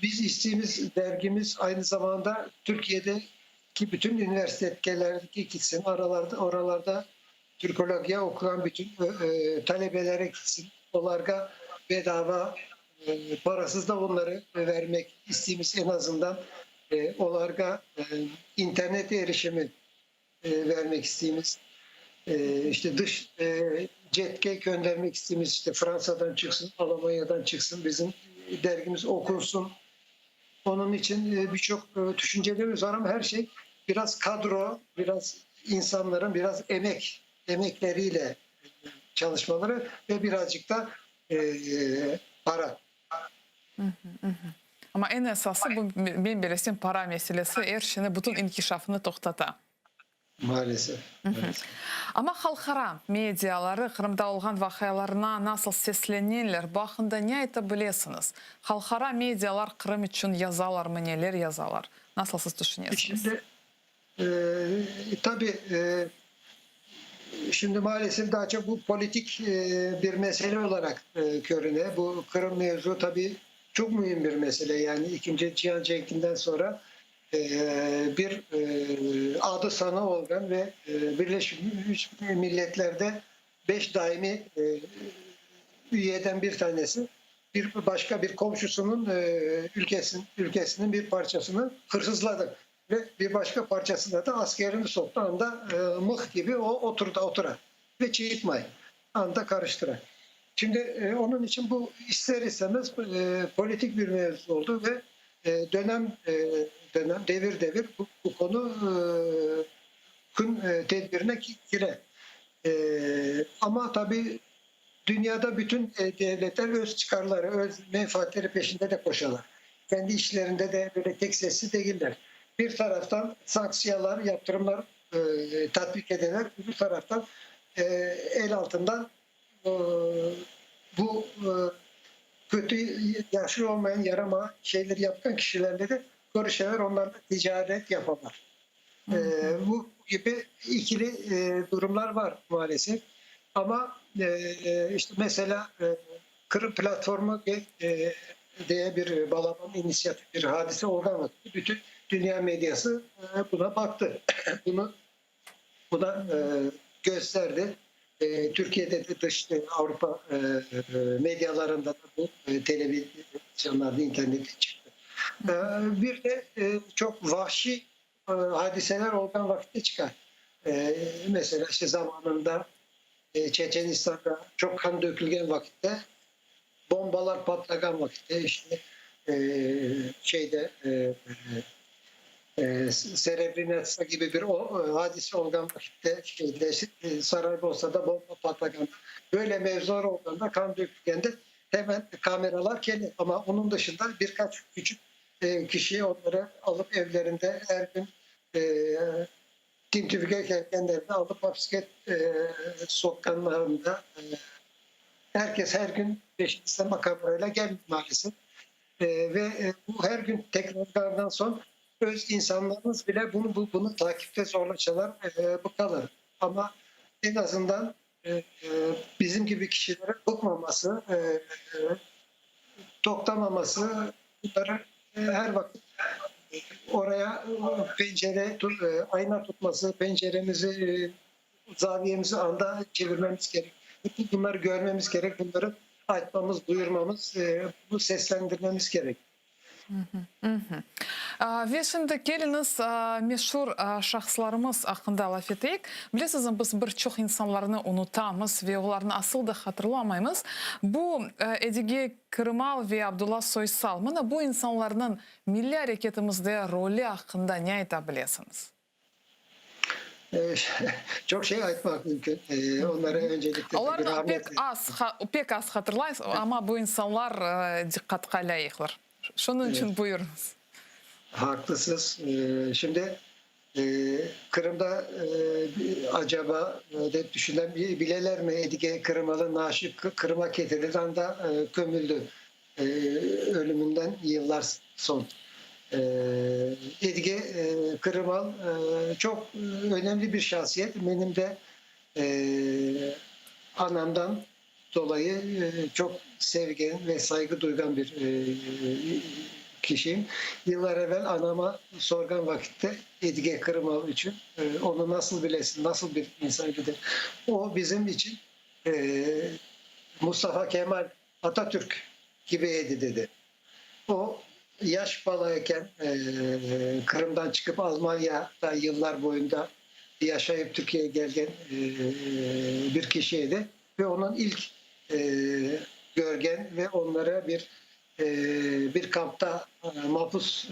Biz istediğimiz dergimiz aynı zamanda Türkiye'deki bütün üniversitelerdeki gitsin, aralarda, oralarda Türkologiya okuyan bütün talebelere gitsin. Onlara bedava, parasız da onları vermek istediğimiz en azından onlara internet erişimi vermek istediğimiz, işte dış cetke göndermek istediğimiz, işte Fransa'dan çıksın, Almanya'dan çıksın, bizim dergimiz okunsun. Onun için birçok düşüncelerimiz var ama her şey biraz kadro, biraz insanların biraz emekleriyle çalışmaları ve birazcık da para. Amma eñ esası bu, men bilesem, para meselesi er şeyni, bütün inkişafını toqtata. Maalesef. Amma halqara mediaları Qırımda olğan vaqialarına nasıl sesleneler, bu aqqında ne ayta bilesiñiz? Halqara medialar Qırım içün yazalarmı, neler yazalar? Nasıl siz tüşünesiñiz? Şimdi tabii şimdi maalesef daha çok bu politik bir mesele olarak görünüyor. Bu Kırım mevzu tabii çok mühim bir mesele. Yani ikinci Cihan Cenki'nden sonra bir adı sanı olan ve Birleşmiş Milletler'de 5 daimi üyeden bir tanesi bir başka bir komşusunun ülkesinin bir parçasını hırsızladı ve bir başka parçasına da askerini soktu. Anda mıh gibi o oturdu otura ve çiğitmay anda karıştıra. Şimdi onun için bu ister istemez politik bir mevzu oldu ve dönem dönem devir devir bu konu kun tedbirine gire. Ama tabii dünyada bütün devletler öz çıkarları, öz menfaatleri peşinde de koşarlar. Kendi işlerinde de böyle tek sesli değiller. Bir taraftan sanksiyalar, yaptırımlar tatbik ederler. Bir taraftan el altından bu kötü, yaşlı olmayan yarama şeyleri yapan kişilerle de görüşerek onlarla ticaret yaparlar. Bu gibi ikili durumlar var maalesef. Ama işte mesela Kırım Platformu diye bir balaban inisiyatif, bir hadise oldu. Bütün dünya medyası buna baktı. Bunu buna gösterdi. Türkiye'de de dış Avrupa medyalarında da bu televizyonlarda, internette çıktı. Bir de çok vahşi hadiseler olan vakitte çıkar. Mesela işte zamanında Çeçenistan'da çok kan dökülgen vakitte, bombalar patlagan vakitte, işte şeyde Serebrenitsa kibi bir hadise olğan vakitte, şeyde, Saraybosnada bomba patlağanda, böyle mevzular olğanda, qan dökülgende hemen kameralar kele. Amma onıñ dışında bir qaç küçük kişi onları alıp evlerinde er kün tintüvge kelgenlerni alıp apiske soqqanlarında er kes her kün peşimizden kamerayla gelmey maalesef. Ve bu her gün tekrarlardan soñ öz insanlarımız bile bunı bunı takipte zorlaşalar, bıqalar. Amma eñ azından bizim kibi kişilere bıqmaması, toqtamaması, bunları her vaqıt oraya pencere, ayna tutması, penceremizi, zaviyemizi anda çevirmemiz kerek. Bütün bunları körmemiz kerek, bunları aytmamız, duyurmamız, bunu seslendirmemiz kerek. Ve şimdi keliñiz meşur şahıslarımız aqqında laf eteyik. Bilesiñizmi, biz bir çoq insanlarnı unutamız ve olarnı asıl da hatırlamaymız. Bu Edige Kırımal ve Abdulla Soysal. Mına bu insanlarnıñ milliy areketimizde rolü aqqında ne ayta bilesiñiz? Çoq şey aytmaq mümkün. Onlara öncelikle Olarnı pek az, pek az hatırlaymız, amma bu insanlar diqqatqa lâyıqlar. Şunıñ içün buyurıñız. Haqlısız. Şimdi Qırımda acaba dep düşünem, bilelermi Edige Kırımalı naaşı Qırıma ketirildi, anda kömüldi. Ölüminden yıllar soñ. Edige Kırımal çoq önemli bir şahsiyet. Menim de anamdan dolayı çoq sevgen ve sayğı duyğan bir kişiyim. Yıllar evel anama sorğan vakitte Edige Kırımal içün, onı nasıl bilesiñ, nasıl bir insan edi? O bizim içün Mustafa Kemal Atatürk kibi edi, dedi. O, yaş bala eken Qırımdan çıqıp Almanyada yıllar boyunda yaşayıp Türkiyege kelgen bir kişi edi ve onıñ ilk körgen ve onlara bir bir kampta mapus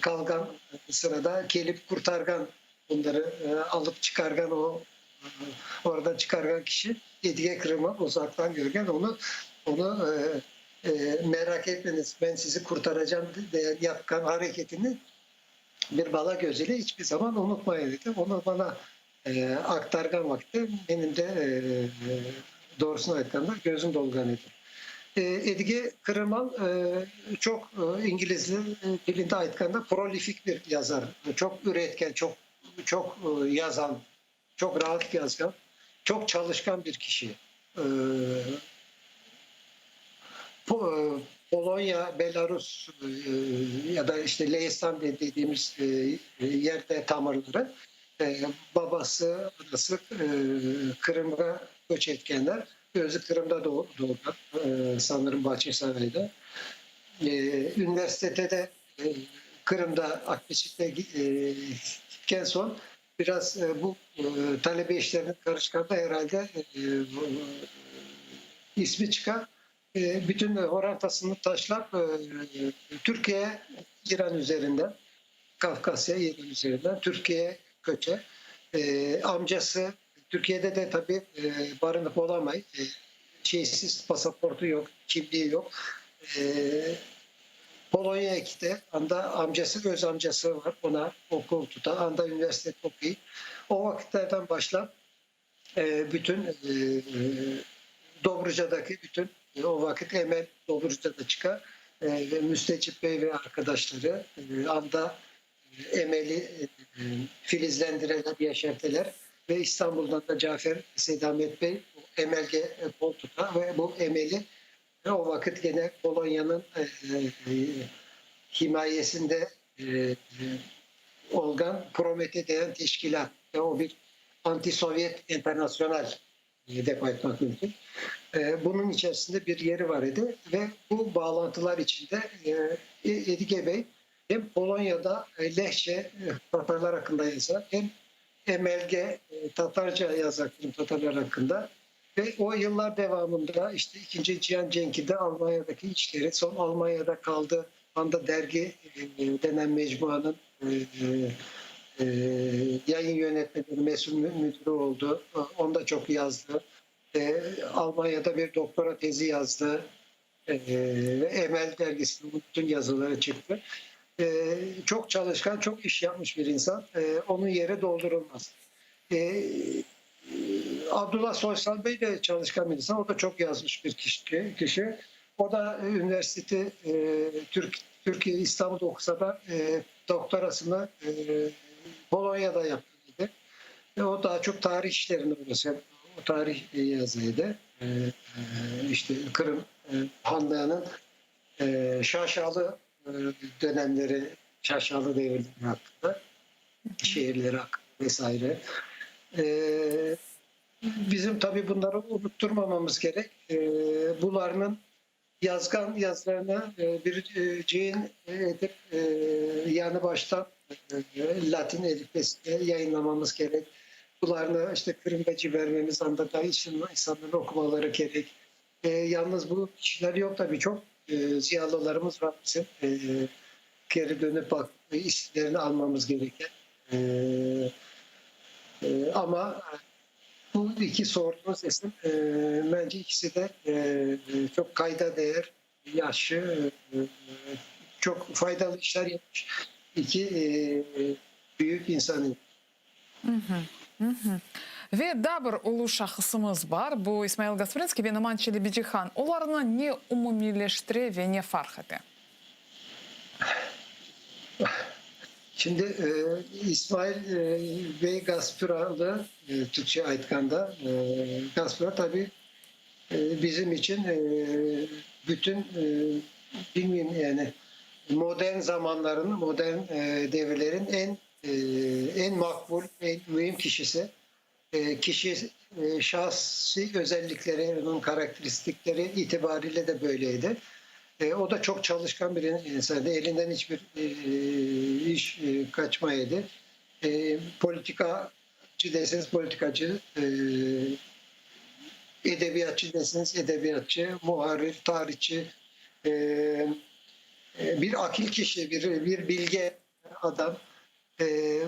qalğan sırada kelip qurtarğan, onları alıp çıqarğan o Oradan çıqarğan kişi Edige Qırımı uzaqtan körgen, onı, onı meraq etmeñiz, men sizi qurtaracam degen yapqan areketini bir bala gözüyle iç bir zaman unutmayın dedi. Onı bana aqtarğan vaqıtta menim de, doğrusını aytqanda, gözüm dolğan edi. Edige Qırımal çoq ingliz tilinde aytqanda prolifik bir yazar, çoq üretken, çoq çoq yazan, çoq raat yazğan, çoq çalışqan bir kişi. Polonya, Belarus ya da işte Lehistan dediğimiz yerde tamırları. Babası, anası Qırımğa köç etkenler. Özü Qırımda doğğan, sanırım Bağçasarayda. Üniversitete de Qırımda Aqmescit'te gitken soñ biraz bu talebe işlerine qarışqanda herhalde ismi çıqa. Bütün horantasını taşlap Türkiye, İran üzerinden, Kafkasya, İran üzerinden Türkiye'ye köçe. Amcası Türkiye'de de tabi barınıp olamay, şeysiz, pasaportu yoq, kimliği yoq. Polonyaya kite, anda amcası, öz amcası var, ona okul tuta, anda üniversitet oquy. O vaqıtlardan başlap bütün Dobrucadaki bütün, o vaqıt Emel Dobrucada çıqa, ve Müstecip bey ve arqadaşları anda Emeli filizlendireler, yeşerteler ve İstanbuldan da Cafer Seydamet bey Emelge qol tuta ve bu Emeli o vaqıt gene Polonyanıñ himayesinde olğan Promete degen teşkilât, o bir antisovyet internasyonal dep aytmaq mümkün. Bunıñ içerisinde bir yeri bar edi ve bu bağlantılar içinde Edige bey hem Polonyada lehçe tatarlar aqqında yaza, hem Emelge tatarca yaza qırımtatarlar aqqında ve o yıllar devamında işte İkinci Cihan cenkinde Almanyadaki işleri, soñ Almanyada qaldı, anda dergi denen mecmuanıñ. yayın yönetmeni, mesül müdürü oldu. Onda çoq yazdı. Almanyada bir doktora tezi yazdı. Ve Emel dergisinde bütün yazıları çıqtı. Çoq çalışqan, çoq iş yapmış bir insan. Onıñ yeri doldurılmaz. Abdullah Soysal bey de çalışqan bir insan, o da çoq yazmış bir kişi. O da üniversiteti Türkiye İstanbulda oqusa da, doktorasını Polonyada yapqan edi. O daa çoq tarih işlerinen oğraşa, o tarih yaza edi. İşte Qırım hanlığınıñ şaşalı dönemleri, şaşalı devirleri aqqında, şeerleri aqqında ve saire. Bizim tabi bunları unutturmamamız kerek. Bularnıñ yazğan yazılarını bir cıyın etip, yañı baştan latin elifbesinde yayınlamamız kerek. Bularnı işte Qırımğa cibermemiz, anda da insanların oqumaları kerek. Yalnız bu kişiler yoq tabi, çoq ziyalılarımız var bizim, keri dönüp baqıp isimlerini añmamız gereken. Amma bu iki sorduğunız isim, bence ikisi de çoq qayda değer, yahşı, çoq faydalı işler yapmış iki büyük insan edi. Ve daa bir ulu şahısımız bar, bu İsmail Gasprinskiy ve Noman Çelebicihan. Olarnı ne umumiyleştire ve ne farq ete? Şimdi İsmail Bey Gaspıralı, türkçe aytqanda, Gaspıra tabi bizim içün bütün, bilmeyim yani, modern zamanların, modern devirlerin eñ eñ maqbul, eñ müim kişisi. Kişi şahsiy özellikleri, onıñ karakteristikleri itibariyle de böyleydi. O da çoq çalışqan bir insan edi, elinden iç bir iş qaçmay edi. Politikacı deseñiz, politikacı, edebiyatçı deseñiz, edebiyatçı, muarrir, tarihçı, bir akil kişi, bir bilge adam.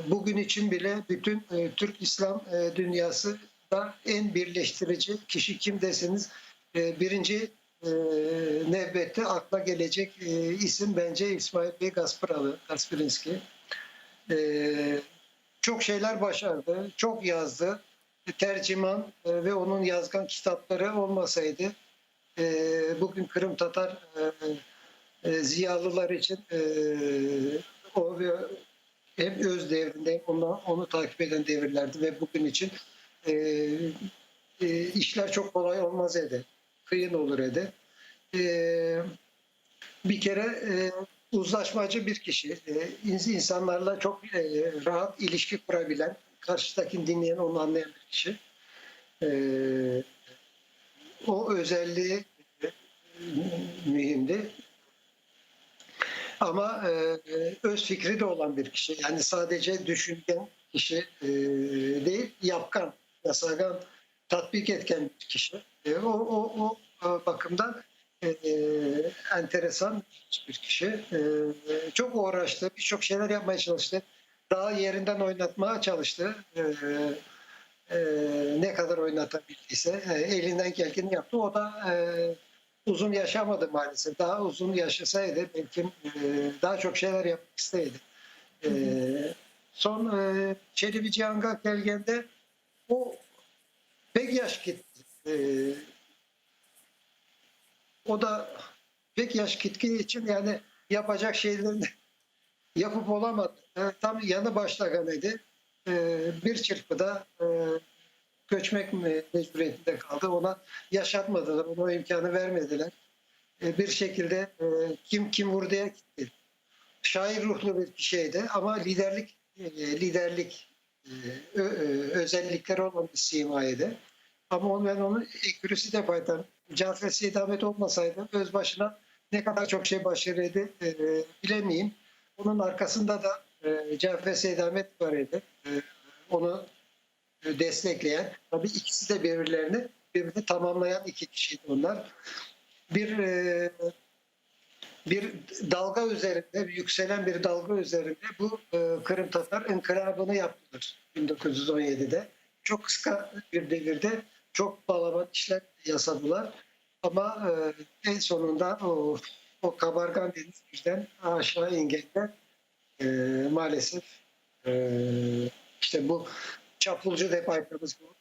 Bugün içün bile bütün türk-islâm dünyasında eñ birleştirici kişi kim deseñiz, birinci nevbette aqla kelecek isim, bence, İsmail bey Gaspıralı, Gasprinskiy. Çoq şeyler başardı, çoq yazdı. Terciman ve onıñ yazğan kitapları olmasaydı, Bugün qırımtatar ziyalılar içün o ve hem öz devrinde, hem onı takip eden devirlerde ve bugün içün işler çoq qolay olmaz edi, qıyın olur edi. Bir kere uzlaşmacı bir kişi, insanlarla çoq rahat ilişki qurabilen, qarşıdakini diñleyen, onı añlayan bir kişi. O özelliği mühimdi. Amma öz fikri de olan bir kişi, yani sadece düşüngen kişi değil, yapqan, yasağan, tatbiq etken bir kişi. O, o, o bakımdan enteresan bir kişi. Çoq uğraştı, bir çoq şeyler yapmaya çalıştı. Dağı yerinden oynatmağa çalıştı. Ne qadar oynatabildiyse, elinden kelgeni yaptı. O da uzun yaşamadı maalesef. Daa uzun yaşasaydı, belkim daa çoq şeyler yapmaq isteydi. Soñ Çelebi Cihanğa kelgende, o pek yaş ketti. O da pek yaş ketken içün, yani yapacaq şeylerini yapıp olamadı. Tam yañı başlağan edi. Bir çırpıda köçmek mecburiyetinde qaldı. Ona yaşatmadılar, ona o imkânı vermediler. Bir şekilde kim kim vurdıya gitti. Şair ruhlu bir kişi edi, amma liderlik liderlik özellikleri olan bir sima edi. Amma ben onı ekürisi dep aytam. Cafer Seydamet olmasaydı, öz başına ne qadar çoq şey başarır edi, bilemeyim. Onıñ arqasında da Cafer Seydamet bar edi, onı destekleyen. Tabii ikisi de birbirlerini birbirini tamamlayan iki kişi edi onlar. Bir. Bir dalga üzerinde, yükselen bir dalga üzerinde bu Kırım Tatar inkılabını yaptılar 1917'de. Çok kısa bir devirde çok balaban işler yasadılar. Ama en sonunda o, o kabargan deniz birden aşağı ingende e, maalesef e, işte bu çapulcu dep aytamız bu.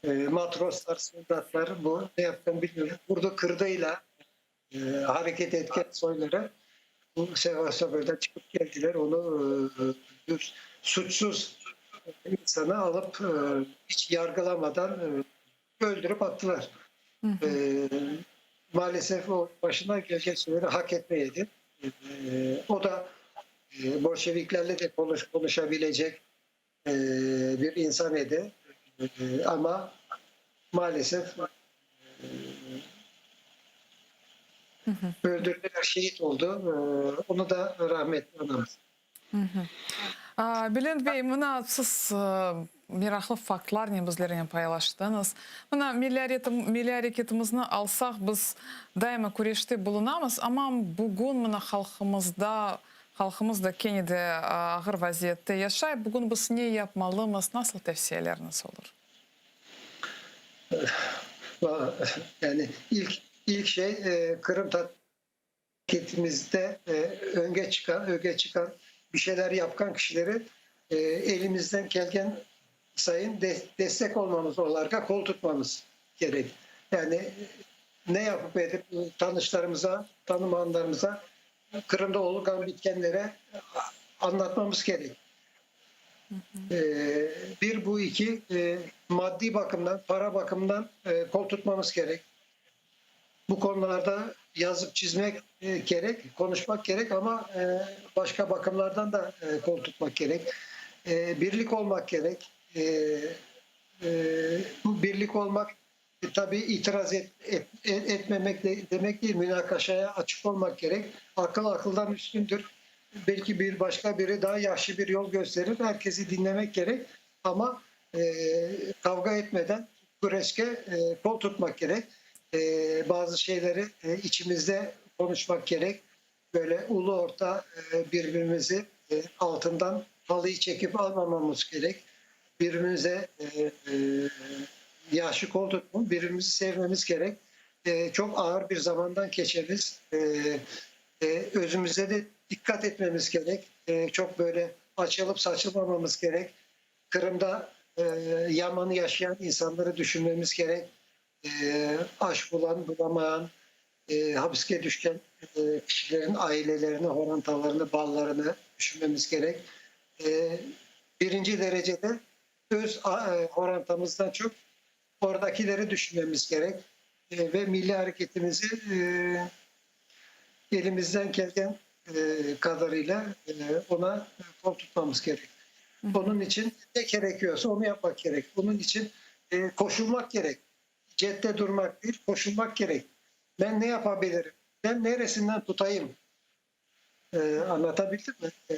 E, matroslar, soldatlar bu ne yaptığını bilmiyorum. Burada kırdığıyla e, hareket etken soyları bu Sevastopol'dan çıkıp geldiler. Onu e, bir suçsuz insanı alıp e, hiç yargılamadan e, öldürüp attılar. E, maalesef o başına gelecek şeyleri hak etmeydi. E, o da e, Bolşeviklerle de konuş, konuşabilecek e, bir insan idi. E, ama maalesef e, öldürdüler, şehit oldu. E, onu da rahmetli anamız. Bülent bey, mına siz meraqlı faktlarnen bizlernen paylaştıñız. Mına milliy areketimizni alsaq, biz daima küreşte bulunamız, amma bugün mına halqımızda, halqımız da kene de ağır vaziyette yaşay. Bugün biz ne yapmalımız, nasıl tevsiyeleriñiz olur? Yani ilk ilk şey Kırım hareketimizde önge çıkan, öge çıkan bir şeyler yapkan kişileri elimizden kelgen sayın destek olmamız, onlarga kol tutmamız gerek. Yani ne yapıp edip tanışlarımıza, tanımayanlarımıza Kırım'da olup bitkenlere anlatmamız gerek. Bir bu iki maddi bakımdan, para bakımından kol tutmamız gerek. Bu konularda yazıp çizmek gerek, konuşmak gerek ama başka bakımlardan da kol tutmak gerek. Birlik olmak gerek. Bu birlik olmak tabii itiraz et, et, etmemek de, demek değil, münakaşaya açık olmak gerek. Akıl akıldan üstündür. Belki bir başka biri daha yaşlı bir yol gösterir. Herkesi dinlemek gerek ama e, kavga etmeden küreşke e, kol tutmak gerek. E, bazı şeyleri e, içimizde konuşmak gerek. Böyle ulu orta e, birbirimizi e, altından halıyı çekip almamamız gerek. Birbirimize e, e, yaşlı kol tutmamız, birbirimizi sevmemiz gerek. E, çok ağır bir zamandan geçeriz. E, e, özümüze de dikkat etmemiz gerek. E, çok böyle açılıp saçılmamamız gerek. Kırım'da e, Yaman'ı yaşayan insanları düşünmemiz gerek. E, aş bulan, bulamayan, e, hapiske düşen e, kişilerin ailelerini, horantalarını, ballarını düşünmemiz gerek. E, birinci derecede öz e, horantamızdan çok oradakileri düşünmemiz gerek. E, ve milli hareketimizi e, elimizden gelen e, kadarıyla e, ona kol tutmamız gerek. Onun için ne gerekiyorsa onu yapmak gerek. Onun için e, koşulmak gerek. Cette durmak değil, koşulmak gerek. Ben ne yapabilirim? Ben neresinden tutayım? E, anlatabildim mi? E,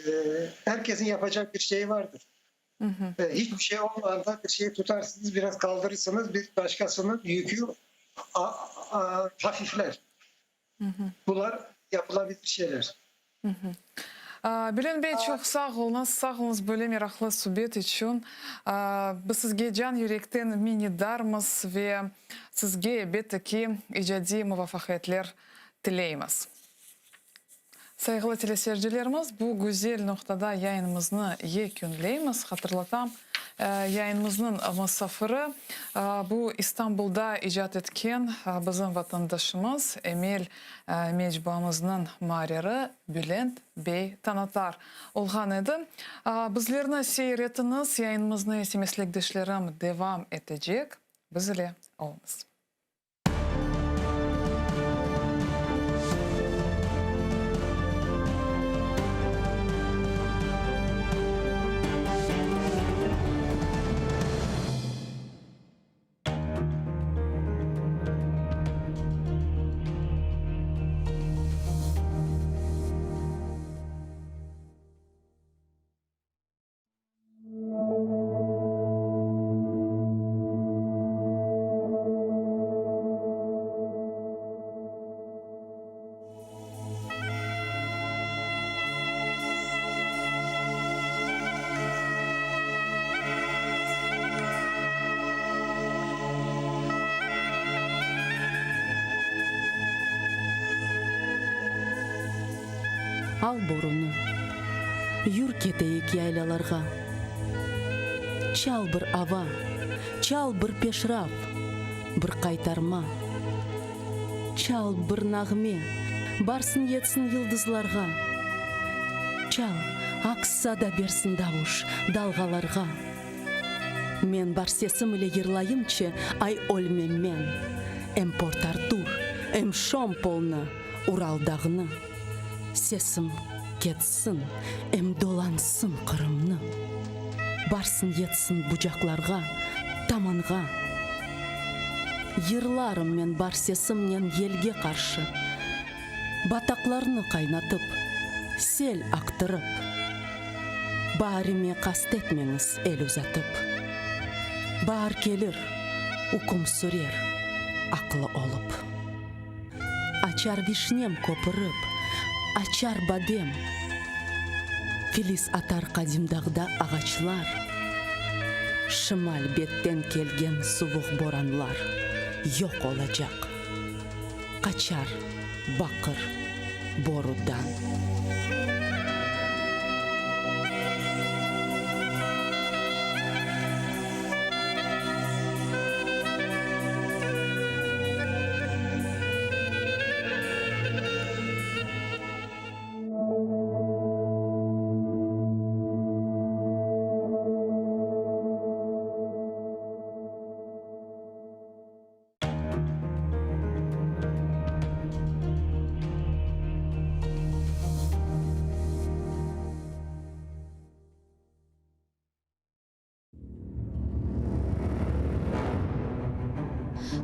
herkesin yapacak bir şeyi vardır. E, hiçbir şey olmadan bir şeyi tutarsınız, biraz kaldırırsınız, bir başkasının yükü a, a, hafifler. Bunlar yapılabilir şeyler. Bülent bey, çoq sağ oluñız, sağ oluñız böyle meraqlı subet içün. Biz sizge can yürekten minnetdarmız ve sizge, elbette ki, icadiy muvafaqiyetler tileymiz. Sayğılı teleseyircilerimiz, bu güzel noqtada yayınımıznı yekünleymiz. Hatırlatam, yayınımıznıñ musafiri, bu İstanbulda icat etken bizim vatandaşımız, Emel mecmuamıznıñ muarriri Bülent bey Tanatar olğan edi. Bizlerni seyir etiñiz, yayınımıznı ise meslekdeşlerim devam etecek. Biz ile oluñız. Al borunı, yür keteyik yaylalarğa. Çal bir ava, çal bir peşraf, bir qaytarma. Çal bir nağme, barsın yetsin yıldızlarğa. Çal, aks sada bersin davuş, dalğalarğa. Men bar sesim ile yırlayımçı, ay ölmem men. Em Port-Artur, em Şompolnı, Ural dağını. Sesim ketsin, em dolansın Qırımnı. Barsın yetsin bucaqlarğa, tamanğa. Yırlarım men bar sesimnen yelge qarşı, Bataqlarnı qaynatıp, sel aqtırıp. Baarime qast etmeñiz el uzatıp. Baar kelir, üküm sürer aqlı olıp. Açar vişnem köpürip, açar badem. Filiz atar qadim dağda ağaçlar. Şimal betten kelgen suvuq boranlar yoq olacaq, qaçar baqır borudan.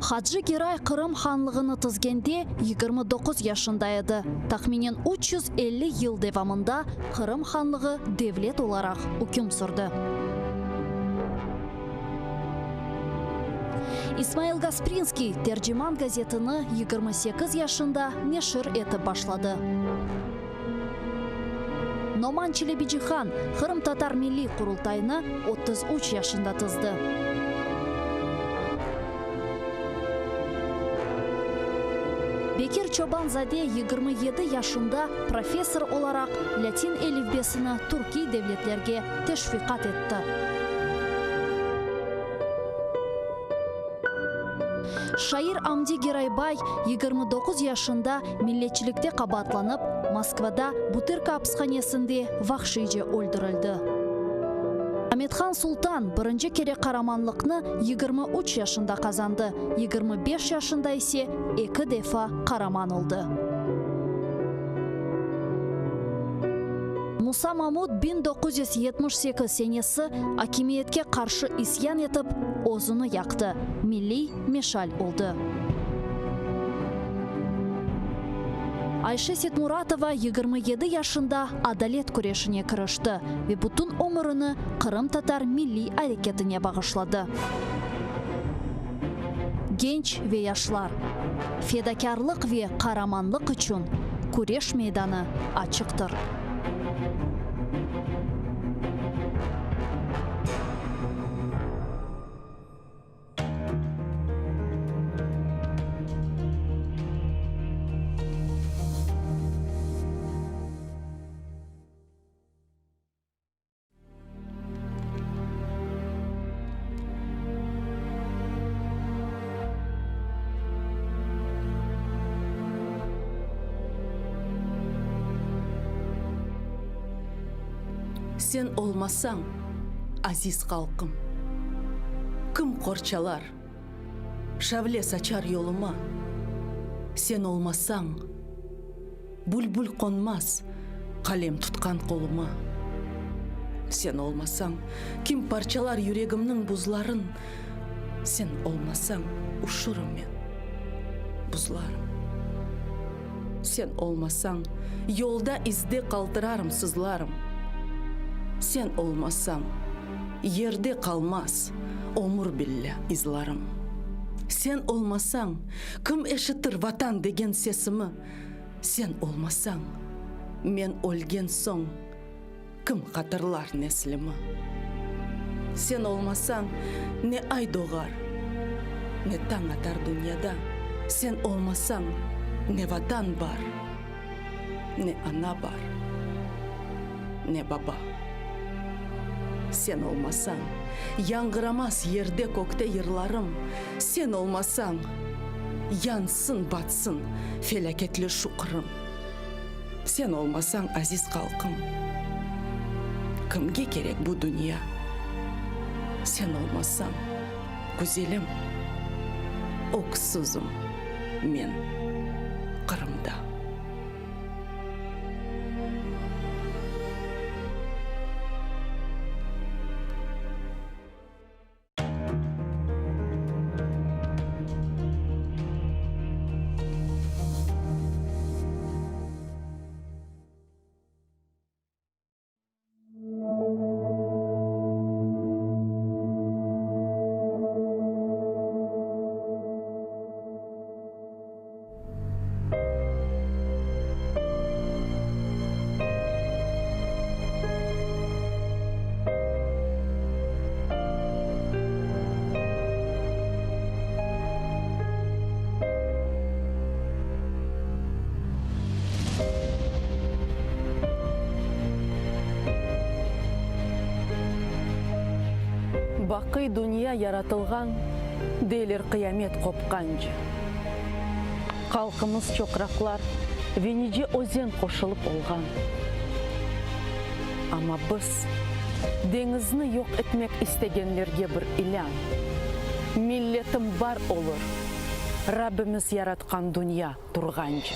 Hacı Geray Qırım hanlığını tizgende 29 yaşında edi. Tahminen 350 yıl devamında Qırım hanlığı devlet olaraq üküm sürdi. İsmail Gasprinskiy Terciman gazetini 28 yaşında neşir etip başladı. Noman Çelebicihan Qırımtatar Milliy Qurultayını 33 yaşında tizdi. Bekir Çoban-zade 27 yaşında professor olaraq lâtin elifbesini türkiy devletlerge teşviqat etti. Şair Amdi Geraybay 29 yaşında milletçilikte qabaatlanıp, Moskvada Butırka apishanesinde vahşiyce öldürildi. Amethan Sultan birinci kere qaramanlıqnı 23 yaşında qazandı, 25 yaşında ise eki defa qaraman oldı. Musa Mamut 1978 senesi akimiyetke qarşı isyan etip, özüni yaqtı, milliy meşal oldı. Ayşe Setmuratova 27 yaşında adalet küreşine kirişti ve bütün ömürini qırımtatar milliy areketine bağışladı. Genç ve yaşlar, fedakârlıq ve qaramanlıq içün küreş meydanı açıqtır. Sen olmasañ, aziz halqım, kim qorçalar, şavle saçar yoluma? Sen olmasañ, Bülbül qonmaz qalem tutqan qoluma. Sen olmasañ, kim parçalar yüregimniñ buzların? Sen olmasañ, üşürüm men, buzlarım. Sen olmasañ, yolda izde qaltırarım, sızlarım. Sen olmasañ, yerde qalmaz ömür billâ izlarım. Sen olmasañ, kim eşitir Vatan degen sesimi? Sen olmasañ, men ölgen soñ, kim hatırlar neslimi? Sen olmasañ, ne ay doğar, ne tañ atar dünyada, sen olmasañ, ne Vatan bar, ne ana bar. Ne baba. Sen olmasañ, yañğıramaz yerde-kökte yırlarım, sen olmasañ, yansın, batsın felâketli şu Qırım. Sen olmasañ, aziz halqım, kimge kerek bu dünya? Sen olmasañ, güzelim, öksüzim men Qırımda. Baqıy dünya yaratılğan, deyler qıyamet qopqance. Halqımız çoqraqlar ve nice özen qoşulıp olğan. Amma biz, deñizni yoq etmek istegenlerge bir ilân, Milletim bar olur, Rabbimiz yaratqan dünya turğance.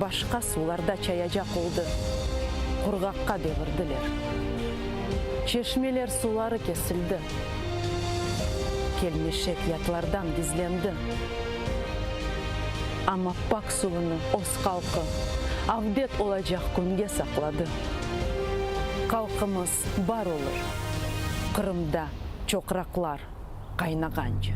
Başqa suvlarda çayacaq oldı, qurğaqqa devirdiler. Çeşmeler suları kesildi. Kelmeşek yatlardan gizlendi. Amma pak suvunı öz halqı avdet olacaq künge saqladı. Halqımız bar olur, Qırımda çoqraqlar qaynağance.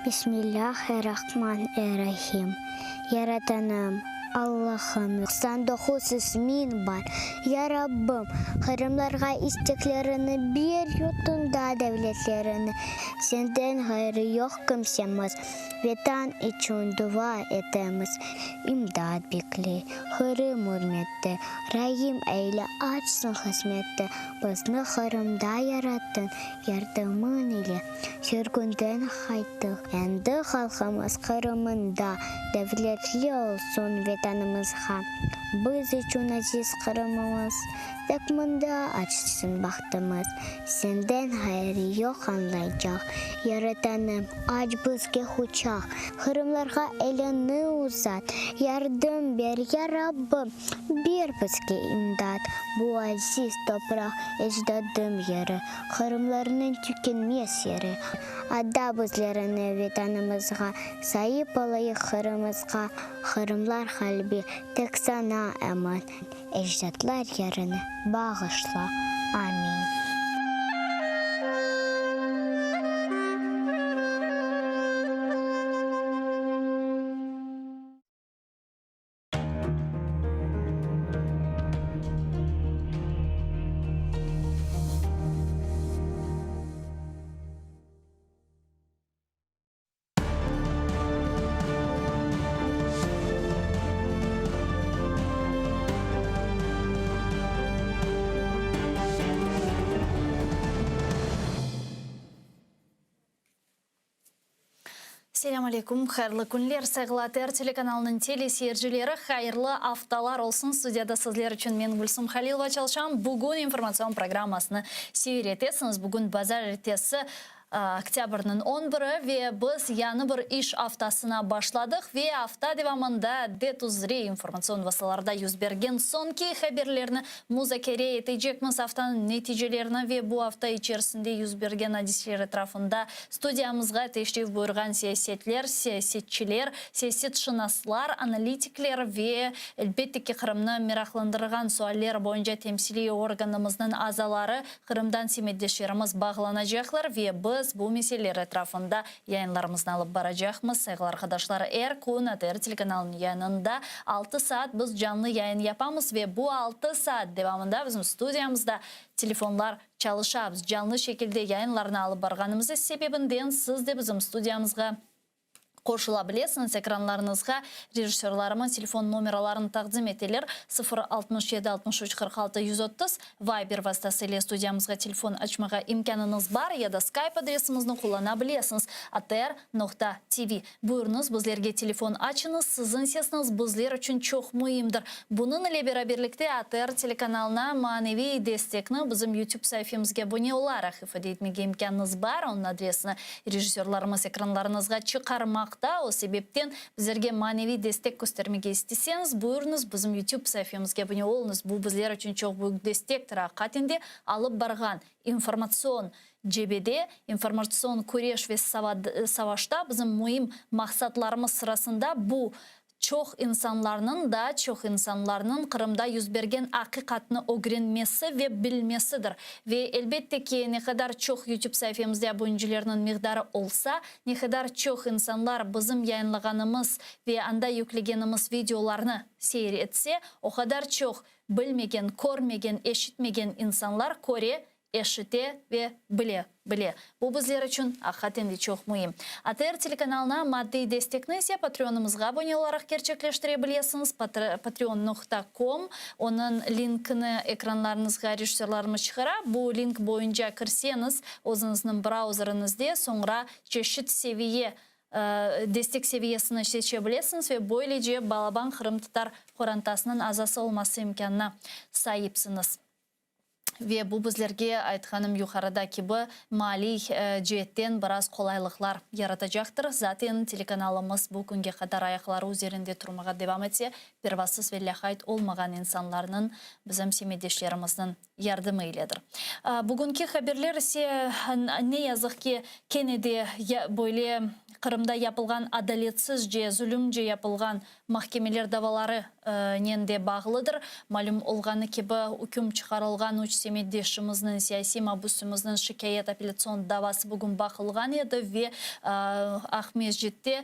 Bismillâh-er-Rahman-er-Rahim. Yaratanım, Allahım, 99 ismiñ bar. Ya Rabbim, qırımlarğa isteklerini ber, yurtunda devletlerini, Senden ğayrı yoq kimsemiz, Vetan içün dua etemiz, İmdat bekley, Qırım ürmette, Raim eyle, açsın hızmette, Bizni Qırımda yarattıñ, Yardımıñ ile sürgünden qayttıq. Endi halqımız Qırımında devletli olsun Vetanımızğa. Biz içün aziz Qırımımız, Tek mında açsın bahtımız. Senden ğayrı yoq añlaycaq. Yaratanım, aç bizge quçaq, Qırımlarğa eliñni uzat. Yardım ber, ya Rabbim, ber bizge imdat. Bu aziz topraq ecdadım yeri, Qırımlarnıñ tükenmez yeri. Ada bizlerni Vetanımızğa, Saip olayıq Qırımızğa. Qırımlar qalbi tek saña emin. Ecdatlar yerini bağışla. Amin. Selâm aleyküm, hayırlı künler, sayğılı ATR telekanalınıñ teleseyircileri, hayırlı aftalar olsun. Studiyada sizler içün men, Gülsum Halilova, çalışam. Bugün informatsion programmasını seyir etesiñiz. Bugün bazarertesi, oktâbrniñ on biri ve biz yañı bir iş aftasına başladıq ve afta devamında adet üzre informatsion vastalarda yüz bergen soñki haberlerni muzakere etecekmiz, aftanıñ neticelerini ve bu afta içerisinde yüz bergen adiseler etrafında Studiyamızğa teşrif buyurğan siyasetler, siyasetçiler, siyasetşınaslar, analitikler ve, elbette ki, Qırımnı meraqlandırğan sualler boyunca temsiliy organımıznıñ azaları, Qırımdan semetdeşlerimiz bağlanacaqlar ve biz bu meseleler etrafında yayınlarımıznı alıp baracaqmız. Sayğılı arqadaşlar, er kün ATR telekanalınıñ yayınında altı saat biz canlı yayın yapamız ve bu altı saat devamında bizim studiyamızda telefonlar Çalışamız, canlı şekilde yayınlarnı alıp barğanımız sebebinden siz de bizim studiyamızğa qoşula bilesiñiz. Ekranlarıñızğa rejissörlarımız telefon nomeralarını taqdim eteler, 0 67 63 46 130, Viber vastası ile studiyamızğa telefon açmağa imkânıñız bar ya da Skype adresimizni qullana bilesiñiz, atr noqta tv. Buyurıñız, bizlerge telefon açıñız, siziñ sesiñiz bizler içün çoq müimdir. Bunıñ ile beraberlikte ATR telekanalına maneviy destekni bizim YouTube saifemizge abone olaraq ifade etmege imkânıñız bar, onıñ adresini rejissörlarımız ekranlarıñızğa çıqarmaqta. O sebepten bizlerge maneviy destek köstermege isteseñiz, buyurıñız, bizim YouTube saifemizge abone oluñız, bu bizler içün çoq büyük destektir, aqiqaten de alıp barğan informatsion Cebede, informatsion küreş ve savaşta bizim müim maqsatlarımız sırasında bu, çoq insanlarnıñ, daa çoq insanlarnıñ Qırımda yüz bergen aqiqatnı ögrenmesi ve bilmesidir. Ve, elbette ki, ne qadar çoq YouTube saifemizde abonencilerniñ miqdarı olsa, ne qadar çoq insanlar bizim yayınlağanımız ve anda yüklegenimiz videolarnı seyir etse, o qadar çoq bilmegen, körmegen, eşitmegen insanlar köre eşite ve bile bile. Bu bizler içün aqiqaten de çoq müim. ATR telekanalına maddiy destekni ise Patreonımızğa abone olaraq kerçekleştire bilesiñiz, patreon noqta com, onıñ linkini ekranlarıñızğa rejissörlarımız çıqara, bu link boyunca kirseñiz özüñizniñ brauzeriñizde, soñra çeşit seviye destek seviyesini seçe bilesiñiz ve böylece balaban qırımtatar qorantasınıñ azası olması imkânına saipsiñiz. Ve bu bizlerge, aytqanım yuqarıda kibi, maliy ceetten biraz qolaylıqlar yaratacaqtır. Zaten, telekanalımız bu künge qadar ayaqları üzerinde turmağa devam etse, pervasız ve lâqayt olmağan insanlarnıñ, bizim semetdeşlerimizniñ yardımı iledir. Bugünki haberler ise, ne yazıq ki, kene de böyle Qırımda yapılğan adaletsizce, zulümce yapılğan Mahkemeler davaları nen de bağlıdır. Malüm olğanı kibi, üküm çıqarılğan üç semetdeşimizniñ, siyasiy mabüsimizniñ şikâyet apellâtsion davası bugün baqılğan edi ve Aqmescitte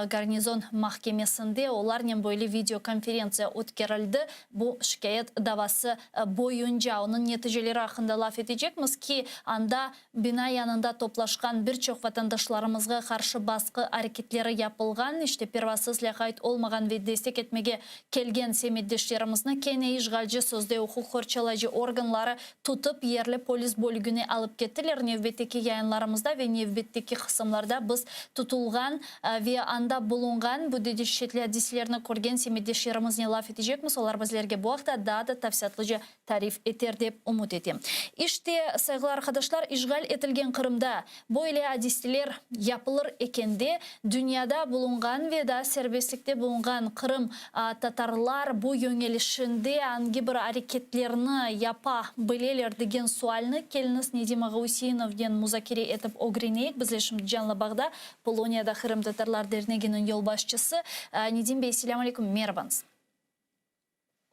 garnizon mahkemesinde olarnen böyle videokonferentsiya ötkerildi. Bu şikâyet davası boyunca onıñ neticeleri aqqında laf etecekmiz ki, anda Bina yanında toplaşqan bir çoq vatandaşlarımızğa qarşı basqı areketleri yapılğan, işte pervasız, lâqayt olmağan ve destek etmege kelgen semetdeşlerimizni kene işğalci sözde uquq qorçalayıcı organları tutıp yerli polis bölügine alıp kettiler. Nevbetteki yayınlarımızda ve nevbetteki qısımlarda biz tutulğan ve anda bulunğan, bu deşetli adiselerni körgen semetdeşlerimiznen laf etecekmiz, olar bizlerge bu aqta daa da tafsilâtlıca tarif eter dep ümüt etem. İşte, sayğılı arqadaşlar, işğal etilgen Qırımda böyle adiseler yapılır ekende, dünyada bulunğan ve daa serbestlikte bulunğan Qırım tatarlar bu yöñelişinde angi bir areketlerni yapa bileler degen sualni keliñiz Nedim ağa Üseinovnen muzakere etip ögreneyik. Bizler şimdi canlı bağda, Poloniyada Qırımtatarlar derneginiñ yolbaşçısı. Nedim bey, selâm aleyküm, merhabañız.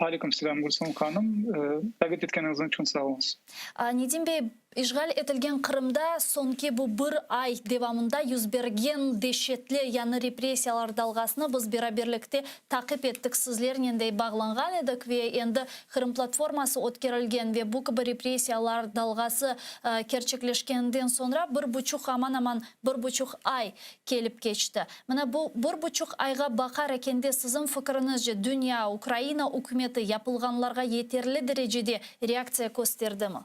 Aleyküm selâm, Gülsum hanım. Davet etkeniñiz içün sağ oluñız. Nedim bey, işğal etilgen Qırımda soñki bu bir ay devamında yüz bergen deşetli yañı repressiyalar dalğasını biz beraberlikte taqip ettik, sizlernen de bağlanğan edik ve endi Qırım platforması ötkerilgen ve bu kibi repressiyalar dalğası kerçekleşkeninden soñra bir buçuq, aman-aman bir buçuq ay kelip keçti. Mına bu bir buçuq ayğa baqar ekende siziñ fikriñizce dünya, Ukraina ükümeti yapılğanlarğa yeterli derecede reaktsiya kösterdimi?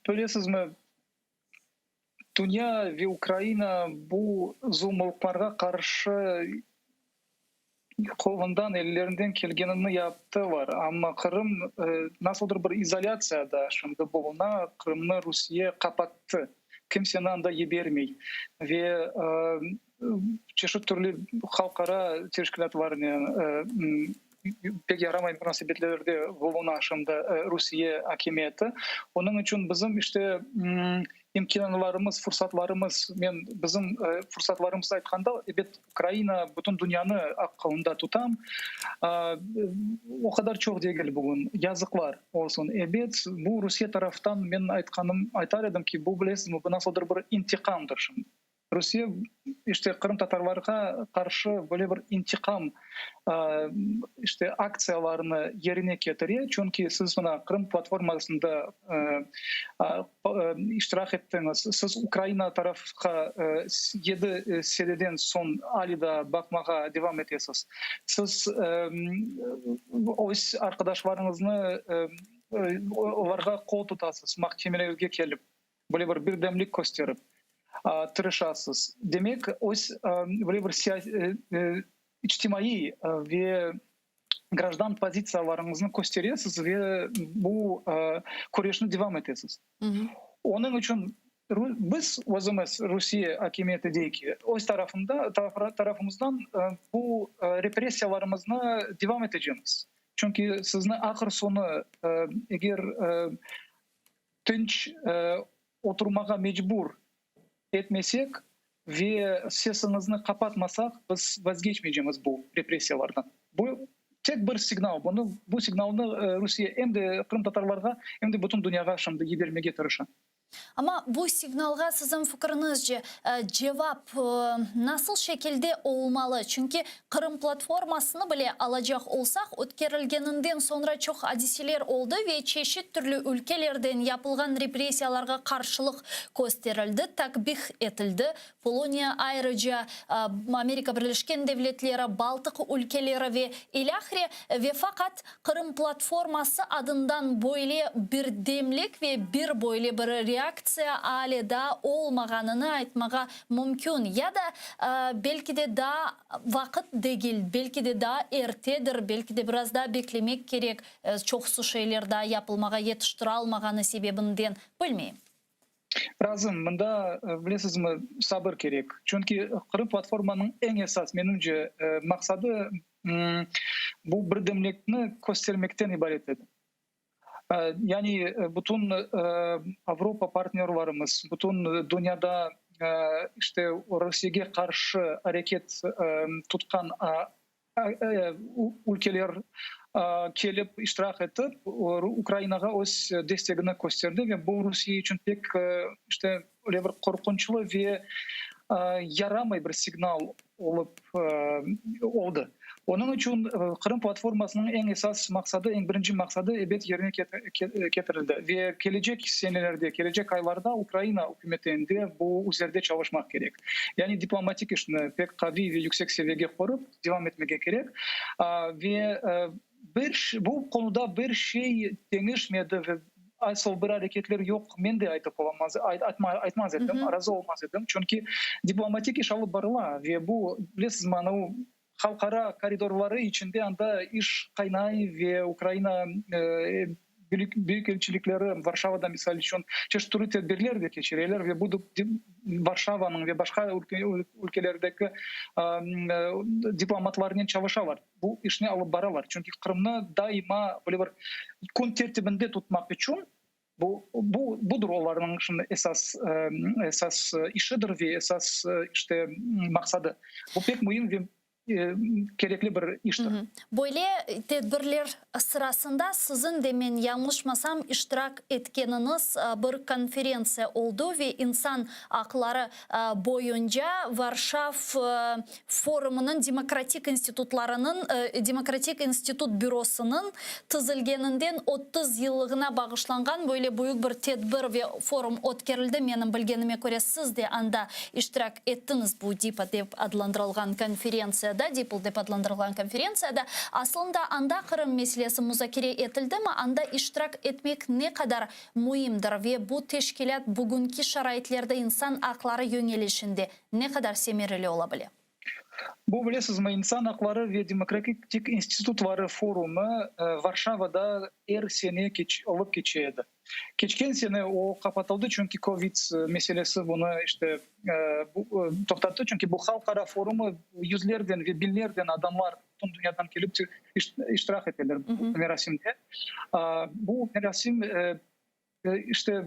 Bilesizmi, Dünya ve Ukraina bu zulumlıqlarğa qarşı qolundan, ellerinden kelgenini yaptılar, amma Qırım nasıldır bir izolâtsiyada şimdi buluna, Qırımnı Rusiye qapattı, kimseni anda yibermey ve çeşit türlü halqara teşkilâtlarnen pek yaramay munasebetlerde buluna şimdi Rusiye akimiyeti. Onıñ içün bizim işte imkânlarımız, fursatlarımız, men bizim fursatlarımız aytqanda, ebet, Ukraina, bütün dünyanı aqılında tutam, o qadar çoq degil bugün, yazıqlar olsun. Ebet, bu Rusiye taraftan men aytqanım, aytar edim ki, bu, bilesizmi, bu nasıldır bir intiqamdır şimdi. Rusiye işte qırımtatarlarğa qarşı böyle bir intiqam işte aktsiyalarını yerine ketire, çünki siz mına Qırım platformasında iştirak ettiñiz, siz Ukraina tarafqa yedi seneden soñ ali daa baqmağa devam etesiz, siz öz arqadaşlarıñıznı olarğa qol tutasız mahkemelerge kelip. Böyle bir birdemlik kösterip tırışasız. Demek, öz böyle bir içtimaiy ve grajdan pozitsiyalarıñıznı kösteresiz ve bu küreşni devam etesiz. Onıñ içün biz özümiz, Rusiye akimiyeti dey ki, öz tarafında, tarafımızdan bu repressiyalarımıznı devam etecemiz. Çünki sizni ahır-soñu eger Tınç oturmağa mecbur etmesek ve sesiñizni qapatmasaq, biz vazgeçmeycemiz bu repressiyalardan. Bu tek bir signal, bunı, bu signalnı Rusiye em de qırımtatarlarğa, em de bütün dünyağa şimdi yibermege tırışa. Amma bu signalğa siziñ fikriñizce cevap nasıl şekilde olmalı? Çünki Qırım platformasını bile alacaq olsaq, ötkerilgeninden soñra çoq adiseler oldı ve çeşit türlü ülkelerden yapılğan repressiyalarğa qarşılıq kösterildi, takbih etildi. Poloniya, ayrıca Amerika Birleşken Devletleri, Baltıq ülkeleri ve ilâhre ve faqat Qırım platforması adından böyle birdemlik ve bir böyle bir reaktsiya ale daa olmağanını aytmağa mümkün. Ya da, belki de, daa vaqıt degil, belki de, daa ertedir, belki de, biraz daa beklemek kerek, çoqusı şeyler daa yapılmağa yetiştiralmağanı sebebinden, bilmeyim. Razım, mında, bilesizmi, sabır kerek. Çünki Qırım platformanıñ eñ esas, menimce, maqsadı bu birdemlikni köstermekten ibaret edi. Yani bütün Avropa partnörlarımız, bütün dünyada işte Rusiyege qarşı areket tutqan ülkeler kelip iştirak etip, Ukrainağa öz destegini kösterdi ve bu Rusiye içün pek işte öyle bir qorqunçlı ve yaramay bir signal olıp oldı. Onıñ içün Qırım platformasınıñ eñ esas maqsadı, eñ birinci maqsadı ebet yerine ketirildi ve kelecek senelerde, kelecek aylarda Ukraina ükümeti endi bu üzerde çalışmaq kerek. Yani diplomatik işni pek qaviy ve yüksek seviyege qorup devam etmege kerek ve bir bu qonuda bir şey deñişmedi ve asıl bir areketler yoq, men de aytıp olamaz, aytmaz edim, razı olmaz edim, çünki diplomatik iş alıp barıla ve bu, bilesizmi, anav halqara koridorları içinde anda iş qaynay ve Ukraina büyükelçilikleri Varşavada, misal içün, çeşit türlü tedbirler de keçireler ve bu Varşavanıñ ve başqa ülkelerdeki diplomatlarnen çalışalar, bu işni alıp baralar. Çünki Qırımnı daima böyle bir kün tertibinde tutmaq içün bu, bu, budır olarnıñ şimdi esas, esas işidir ve esas işte maqsadı. Bu pek müim ve kerekli bir iştir. Böyle tedbirler sırasında siziñ de, men yañlışmasam, iştirak etkeniñiz bir konferentsiya oldı ve insan aqları boyunca Varşav forumınıñ demokratik institutlarınıñ Demokratik institut bürosınıñ tizilgeninden 30 yıllığına bağışlanğan böyle büyük bir tedbir ve forum ötkerildi. Menim bilgenime köre, siz de anda iştirak ettiñiz bu DİPA dep adlandırılğan konferentsiyada. konferentsiyada, DİPL dep adlandırılğan konferentsiyada, aslında anda Qırım meselesi muzakere etildimi, anda iştirak etmek ne qadar müimdir ve bu teşkilât bugünki şaraitlerde insan aqları yöñelişinde ne qadar semereli ola bile? Bu, bilesizmi, İnsan aqları ve demokratik institutları forumı Varşavada er sene olıp keçe edi. Keçken sene o qapatıldı, çünki kovid meselesi bunı işte toqtattı, çünki bu halqara forumı yüzlerden ve biñlerden adamlar bütün dünyadan kelip iştirak eteler bu merasimde. Bu merasim işte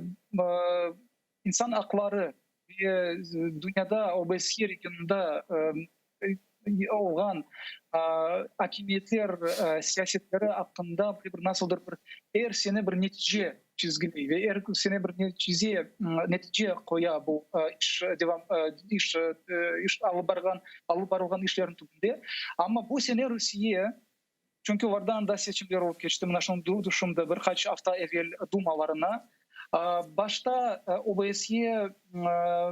insan aqları ve dünyada OBSE regionında olğan akimiyetler siyasetleri aqqında bir nasıldır bir er sene bir netice çizgiley ve er sene bir netice netice qoya bu iş devam iş iş alıp barğan alıp barılğan işlerniñ tübünde. Amma bu sene Rusiye Çünki olarda anda seçimler olıp keçti, mına şunı şimdi bir qaç afta evel dumalarına. Başta OBSE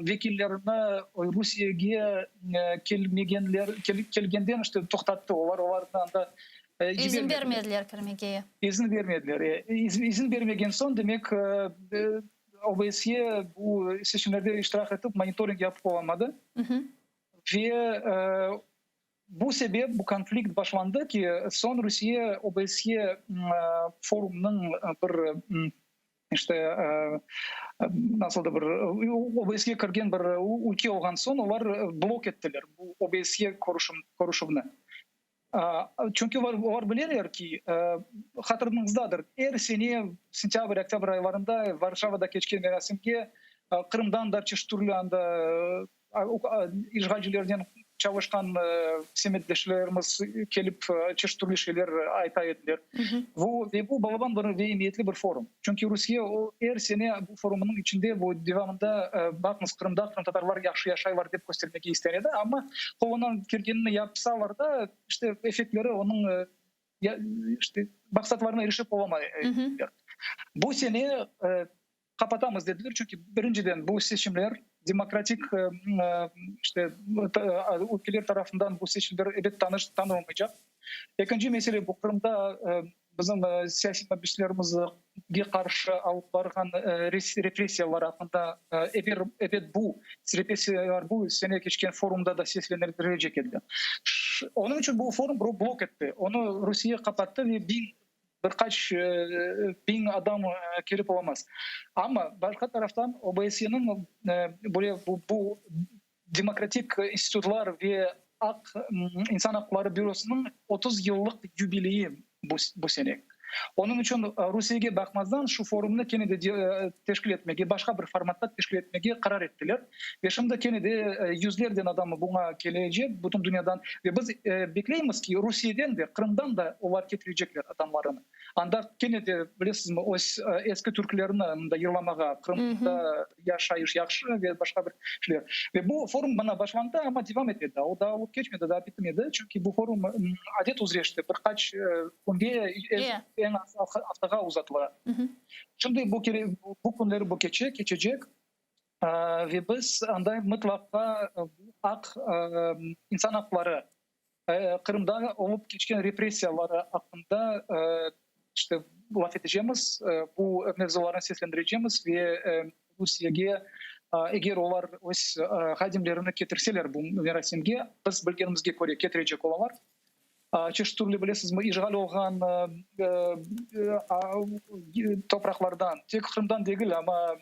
vekillerini Rusiyege kelmegenler, kelgenden işte toqtattı, olar olarnı anda İzin yibermediler. bermediler kirmege. İzin bermediler. İzin bermegen soñ, demek, OBSE bu seçimlerde iştirak etip, monitoring yapıp olamadı. Ve Bu sebep, bu konflikt başlandı ki, soñ Rusiye OBSE forumnıñ bir işte nasıl da bir OBSE kirgen bir ülke olğan soñ olar blok ettiler bu OBSE körüşüvni. Çünki olar bileler ki, hatırıñızdadır, er sene sentâbr, oktâbr aylarında Varşavada keçken merasimge Qırımdan da çeşit türlü anda İşğalcilernen çalışqan semetdeşlerimiz kelip çeşit türlü şeyler ayta ediler. Ve bu balaban bir ve emiyetli bir forum. Çünki Rusiye o er sene bu forumınıñ içinde bu devamında baqıñız Qırımda qırımtatarlar yahşı yaşaylar dep köstermege ister edi. Amma qolundan kelgenini yapsalar da, işte effektleri onıñ işte maqsatlarına irişip olamay ediler. Bu sene Qapatamız dediler, çünki birinciden bu seçimler demokratik işte ülkeler tarafından bu seçimler ebet tanış tanılmaycaq. Ekinci mesele bu Qırımda bizim siyasiy mabüslerimizge qarşı alıp barğan repressiyalar aqqında ebet bu repressiyalar bu sene keçken forumda da seslendirilecek edi. Onıñ içün bu forum blok etti, onı Rusiye qapattı ve biñ Bir qaç biñ adam kelip olamaz. Amma başqa taraftan OBSE-niñ böyle bu demokratik institutlar ve aq insan aqları bürosınıñ 30 yıllıq yubileyi bu sene. Onıñ içün Rusiyege baqmazdan şu forumnı kene de teşkil etmege, başqa bir formatta teşkil etmege qarar ettiler. Ve şimdi kene de yüzlerden adam buña kelecek, bütün dünyadan. Ve biz bekleymiz ki, Rusiyeden de, Qırımdan da olar ketirecekler adamlarını. Anda kene de, bilesizmi, öz eski türkülerini mında yırlamağa, Qırımda yaşayış yahşı ve başqa bir şeyler. Ve bu forum mına başlandı, amma devam ete daa. O daa olıp keçmedi, daa bitmedi. Çünki bu forum adet üzre işte bir qaç künge, eñ az aftağa uzatıla. Şimdi bu künleri bu keçe, keçecek. Ve biz anda mıtlaqa bu aq, insan aqları, Qırımda olıp keçken repressiyaları aqqında işte laf etecemiz, bu mevzularnı seslendirecemiz ve Rusiyege, eger olar öz hadimlerini ketirseler bu merasimge, biz bilgenimizge köre ketirecek olalar, Çeşit türlü, bilesizmi, işğal olğan topraqlardan, tek Qırımdan degil, amma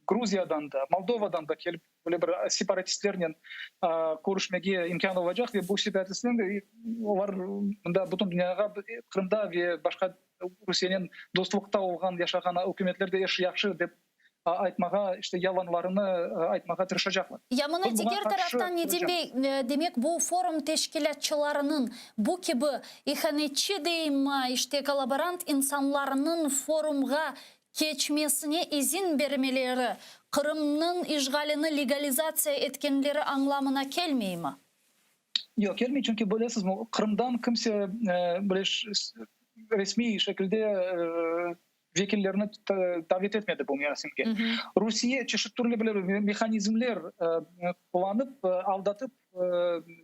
Gruziyadan da, Moldovadan da kelip, böyle bir separatistlernen körüşmege imkân olacaq ve bu separatistler olar mında bütün dünyağa Qırımda ve başqa Rusiyenen dostluqta olğan, yaşağan ükümetlerde er şey yahşı dep aytmağa, işte yalanlarını aytmağa tırışacaqlar. Ya mına Biz buña diger qarşı taraftan, Nedim turacaqmız. bey, demek bu forum teşkilâtçılarınıñ bu kibi ihanetçi deyimmi, işte kollaborant insanlarnıñ forumğa keçmesine izin bermeleri, Qırımnıñ işğalini legalizatsiya etkenleri añlamına kelmeymi? Yoq, kelmey, çünki bilesizmi, Qırımdan kimse böyle resmiy şekilde. Vekillerini davet etmedi bu merasimge. Rusiye çeşit türlü böyle mehanizmler qullanıp, aldatıp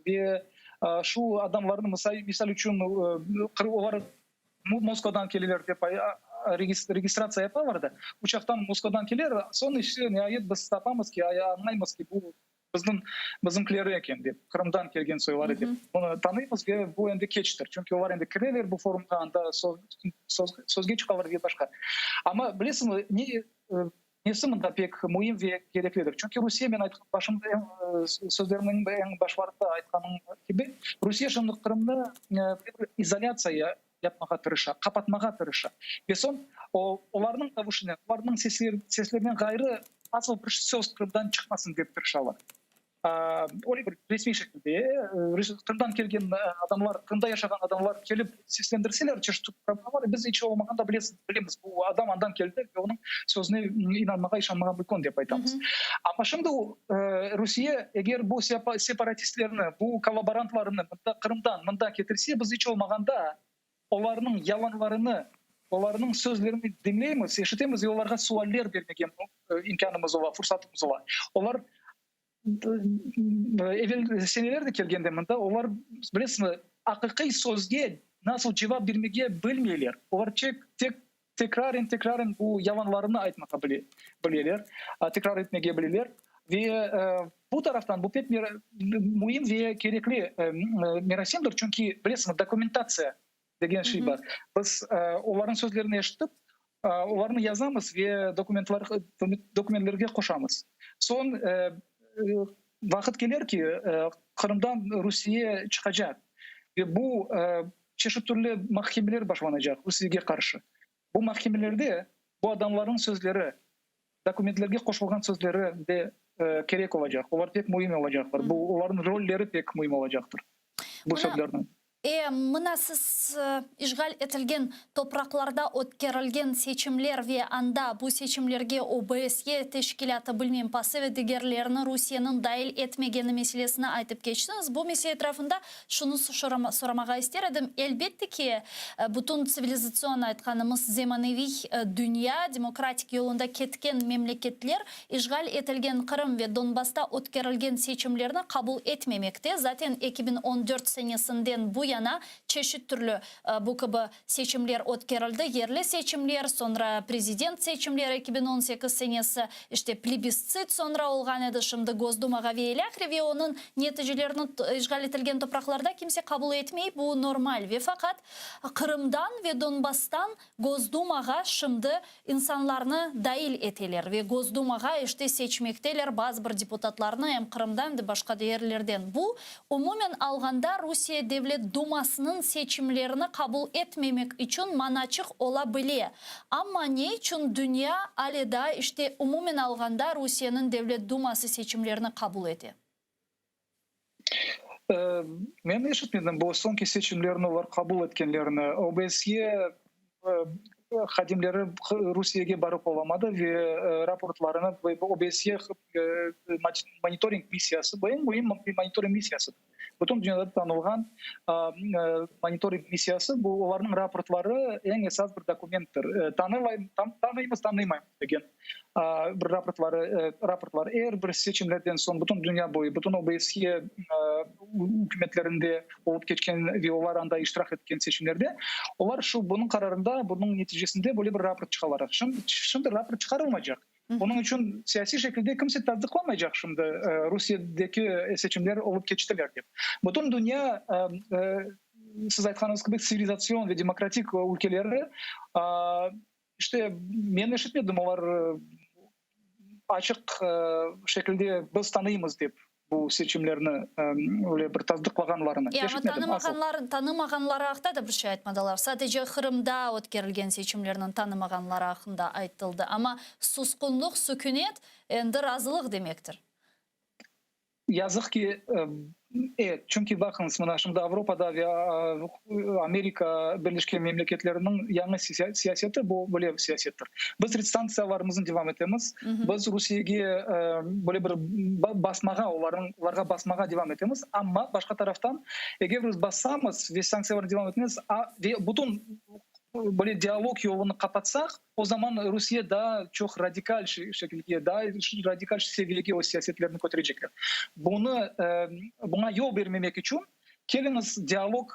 ve şu adamlarnı, misal içün, olar Moskvadan keleler dep registratsiya yapalar da, uçaqtan Moskvadan keler, soñ işte niayet biz tapamız ki, añlaymız ki, bu Bizniñ bizimkileri eken dep, Qırımdan kelgen soyları dep, bunı tanıymız ve bu endi keçtir. Çünki olar endi kireler bu forumğa, anda sözge çıqalar ve başqa. Amma bilesiñmi, ne, nesi mında pek müim ve kereklidir? Çünki Rusiye, men aytqan, başım, sözlerimniñ eñ başlarında aytqanım kibi, Rusiye şimdi Qırımnı bir izolâtsiya yapmağa tırışa, qapatmağa tırışa. Ve soñ olarnıñ davuşınen, olarnıñ seslerinen ğayrı asıl bir söz Qırımdan çıqmasın dep tırışalar. Öyle bir resmiy şekilde Qırımdan kelgen adamlar, Qırımda yaşağan adamlar kelip seslendirseler çeşit problemalar, biz iç olmağanda bilemiz, bu adam andan keldi ve onıñ sözüne inanmağa, işanmağa mümkün dep aytamız. Amma şimdi Rusiye eger bu separatistlerni, bu kollaborantlarnı mında Qırımdan mında ketirse, biz iç olmağanda olarnıñ yalanlarını, olarnıñ sözlerini diñleymiz, eşitemiz ve olarğa sualler bermege imkânımız ola, fursatımız ola. Olar evel senelerde kelgende mında, olar, bilesiñmi, aqiqiy sözge nasıl cevap bermege bilmeyler. Olar tek Tekraren, tekraren bu yalanlarını aytmağa bileler, tekrar etmege bileler. Ve bu taraftan bu pek müim ve kerekli merasimdir, çünki, bilesiñiz, dokumentatsiya degen şey bar. Biz olarnıñ sözlerini eşitip, olarnı yazamız ve dokumentlerge qoşamız. Soñ vaqıt keler ki, Qırımdan Rusiye çıqacaq ve bu Çeşit türlü mahkemeler başlanacaq Rusiyege qarşı. Bu mahkemelerde bu adamlarnıñ sözleri, dokumentlerge qoşulğan sözleri de kerek olacaq. Olar pek müim olacaqlar. Bu olarnıñ rolleri pek müim olacaqtır, bu sözlerniñ. E, mına siz işğal etilgen topraqlarda ötkerilgen seçimler ve anda bu seçimlerge OBSE teşkilâtı, bilmem, PASE ve digerlerini Rusiyeniñ dail etmegeni meselesini aytıp keçtiñiz. Bu mesele etrafında Şunı soramağa ister edim, elbette ki, bütün tsivilizatsion aytqanımız zemaneviy dünya, demokratik yolunda ketken memleketler işğal etilgen Qırım ve Donbasta ötkerilgen seçimlerni qabul etmemekte. Zaten 2014 senesinden bu yana çeşit türlü bu kibi seçimler ötkerildi, yerli seçimler, soñra prezident seçimleri 2018 senesi, işte plebistsit soñra olğan edi, şimdi Gosdumağa ve ilâhre ve onıñ neticelerini işğal etilgen topraqlarda kimse qabul etmey, bu normal ve faqat Qırımdan ve Donbasstan Gosdumağa şimdi insanlarnı dail eteler ve Gosdumağa işte seçmekteler bazı bir deputatlarnı em Qırımdan, em de başqa yerlerden. Bu, umumen alğanda, Rusiye Devlet Dumasınıñ seçimlerini qabul etmemek içün manaçıq ola bile. Amma ne içün dünya ale daa işte umumen alğanda Rusiyeniñ Devlet Duması seçimlerini qabul ete? Men eşitmedim bu soñki seçimlerni olar qabul etkenlerini. OBSE hadimleri Rusiyege barıp olamadı ve raportlarını OBSE monitoring missiyası, bu eñ müim monitoring missiyasıdır. Bütün dünyada tanılğan monitoring missiyası, bu olarnıñ raportları eñ esas bir dokumenttir. Tanıymız, tanımaymız degen bir raportları, raportlar er bir seçimlerden soñ bütün dünya boyu, bütün OBSE ükümetlerinde olıp keçken ve olar anda iştirak etken seçimlerde olar şu bunıñ qararında, bunıñ neticesinde böyle bir raport çıqalar. Şimdi raport çıqarılmaycaq. Onıñ içün siyasiy şekilde kimse tasdıqlamaycaq şimdi Rusiyedeki seçimler olıp keçtiler dep. Bütün dünya, siz aytqanıñız kibi, tsivilizatsion ve demokratik ülkeleri, işte, men eşitmedim, olar açıq şekilde biz tanıymız dep bu seçimlerni öyle bir tasdıqlağanlarını E, amma tanımağanlar, tanımağanları aqta da bir şey aytmadılar. Sadece Qırımda ötkerilgen seçimlerniñ tanımağanları aqqında aytıldı. Amma susqunlıq, sükünet endi razılıq demektir. Yazıq ki, evet, çünki baqıñız, mına şimdi Avropada ve Amerika Birleşken Memleketleriniñ yañı siyaseti bu böyle siyasettir. Biz sanktsiyalarımıznı devam etemiz, biz Rusiyege böyle bir basmağa, olarnıñ, olarğa basmağa devam etemiz, amma başqa taraftan, eger biz bassamız ve sanktsiyalarnı devam etmez, ve bütün. Böyle dialog yolunı qapatsaq, o zaman Rusiye daa çoq radikal şekilge, daa radikal seviyege öz siyasetlerini köterecekler. Bunı, buña yol bermemek içün, keliñiz dialog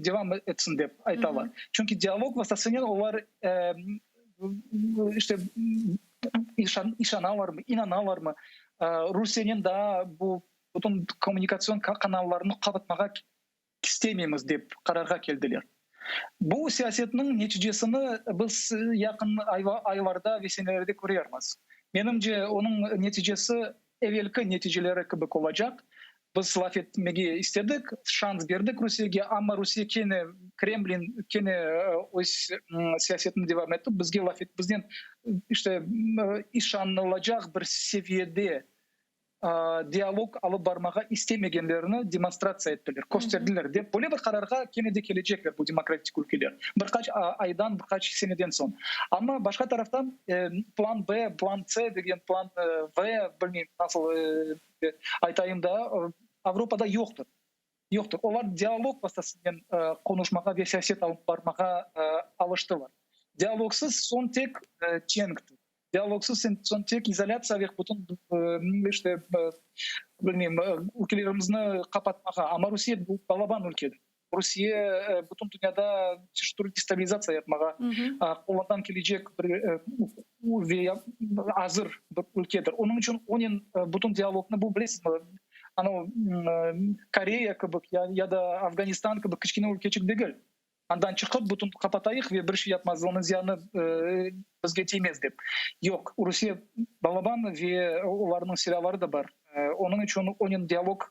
devam etsin dep aytalar. Çünki dialog vastasınen olar işte işanalarmı, inanalarmı, Rusiyenen daa bu bütün kommunikatsion kanallarını qapatmağa istemeymiz dep qararğa keldiler. Bu siyasetniñ neticesini biz yaqın aylarda ve senelerde körermiz. Menimce, onıñ neticesi evelki neticeleri kibi olacaq. Biz laf etmege istedik, şans berdik Rusiyege, amma Rusiye kene, Kremlin kene öz siyasetini devam etti, bizge laf et, biznen işte işanılacaq bir seviyede dialog alıp barmağa istemegenlerini demonstratsiya ettiler, kösterdiler dep, böyle bir qararğa kene de kelecekler bu demokratik ülkeler bir qaç aydan, bir qaç seneden soñ. Amma başqa taraftan plan B, plan C degen, plan V, bilmeyim nasıl aytayım da, Avropada yoqtır. Yoqtır. Olar dialog vastasınen qonuşmağa ve siyaset alıp barmağa alıştılar. Dialogsız soñ tek cenktir. Dialogsız soñ tek izolâtsiya ve bütün, işte, bilmeyim, ülkelerimizni qapatmağa. Amma Rusiye bu balaban ülkedir. Rusiye bütün dünyada çeşit türlü destabilizatsiya yapmağa qolundan kelecek bir ve azır bir ülkedir. Onıñ içün onen bütün dialognı, bu bilesizmi, anavı Koreya kibi ya da Afganistan kibi kiçkene ülkeçik degil. Andan çıqıp, bütün qapatayıq ve bir şey yapmaz, onıñ ziyanı bizge tiymez dep. Yoq, Rusiye balaban ve olarnıñ silâları da bar. Onıñ içün onen dialog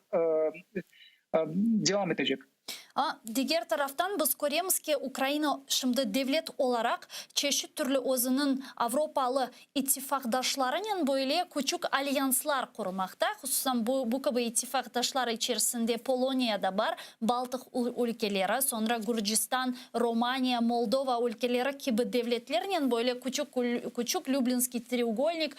devam etecek. Diger taraftan biz köremiz ki, Ukraina şimdi devlet olaraq çeşit türlü özüniñ avropalı ittifaqdaşlarınen böyle küçük alyanslar qurmaqta. Hususan bu, bu kibi ittifaqdaşlar içerisinde Poloniya da bar, Baltıq ülkeleri, soñra Gürcistan, Romaniya, Moldova ülkeleri kibi devletlernen böyle küçük, küçük Lüblinskiy treugolnik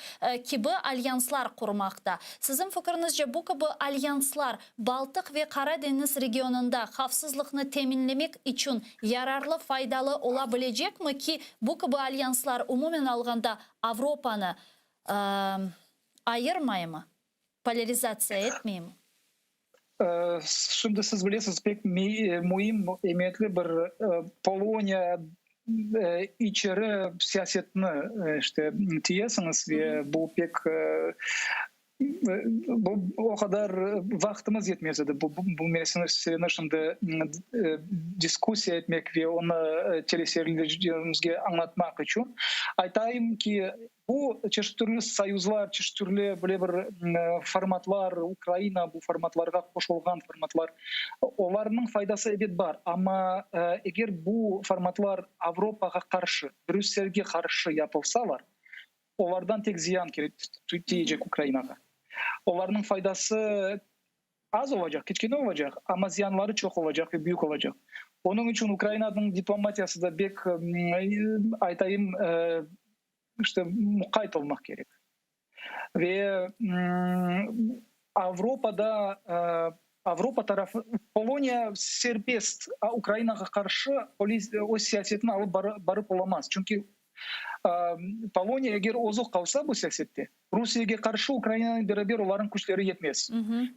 kibi alyanslar qurmaqta. Siziñ fikriñizce, bu kibi alyanslar Baltıq ve Qara deñiz regionında havfsızlıqnı teminlemek içün yararlı, faydalı ola bilecekmi ki, bu kibi alyanslar umumen alğanda Avropanı ayırmaymı, polârizatsiya etmeymi? Şimdi siz bilesiz, pek müim, emiyetli bir Poloniya içeri siyasetini işte tiyesiñiz ve bu pek Bu o qadar vaqtımız yetmez edi bu bu meseleni şimdi diskussiya etmek ve onı teleseyircilerimizge añlatmaq içün. Aytayım ki, bu çeşit türlü soyuzlar, çeşit türlü böyle bir formatlar, Ukraina bu formatlarğa qoşulğan formatlar, olarnıñ faydası ebet bar, amma eger bu formatlar Avropağa qarşı, Brüsselge qarşı yapılsalar, Olardan tek ziyan tiyecek Ukrainağa. Olarnıñ faydası az olacaq, kiçkene olacaq, amma ziyanları çoq olacaq ve büyük olacaq. Onıñ içün Ukrainanıñ diplomatiyası da bek, aytayım, işte, muqayt olmaq kerek. Ve Avropada, Avropa tarafı, Poloniya serbest Ukrainağa qarşı öz siyasetini alıp barıp olamaz, çünki Poloniya eger özü qalsa bu siyasette, Rusiyege qarşı Ukrainanen beraber olarnıñ küçleri yetmez.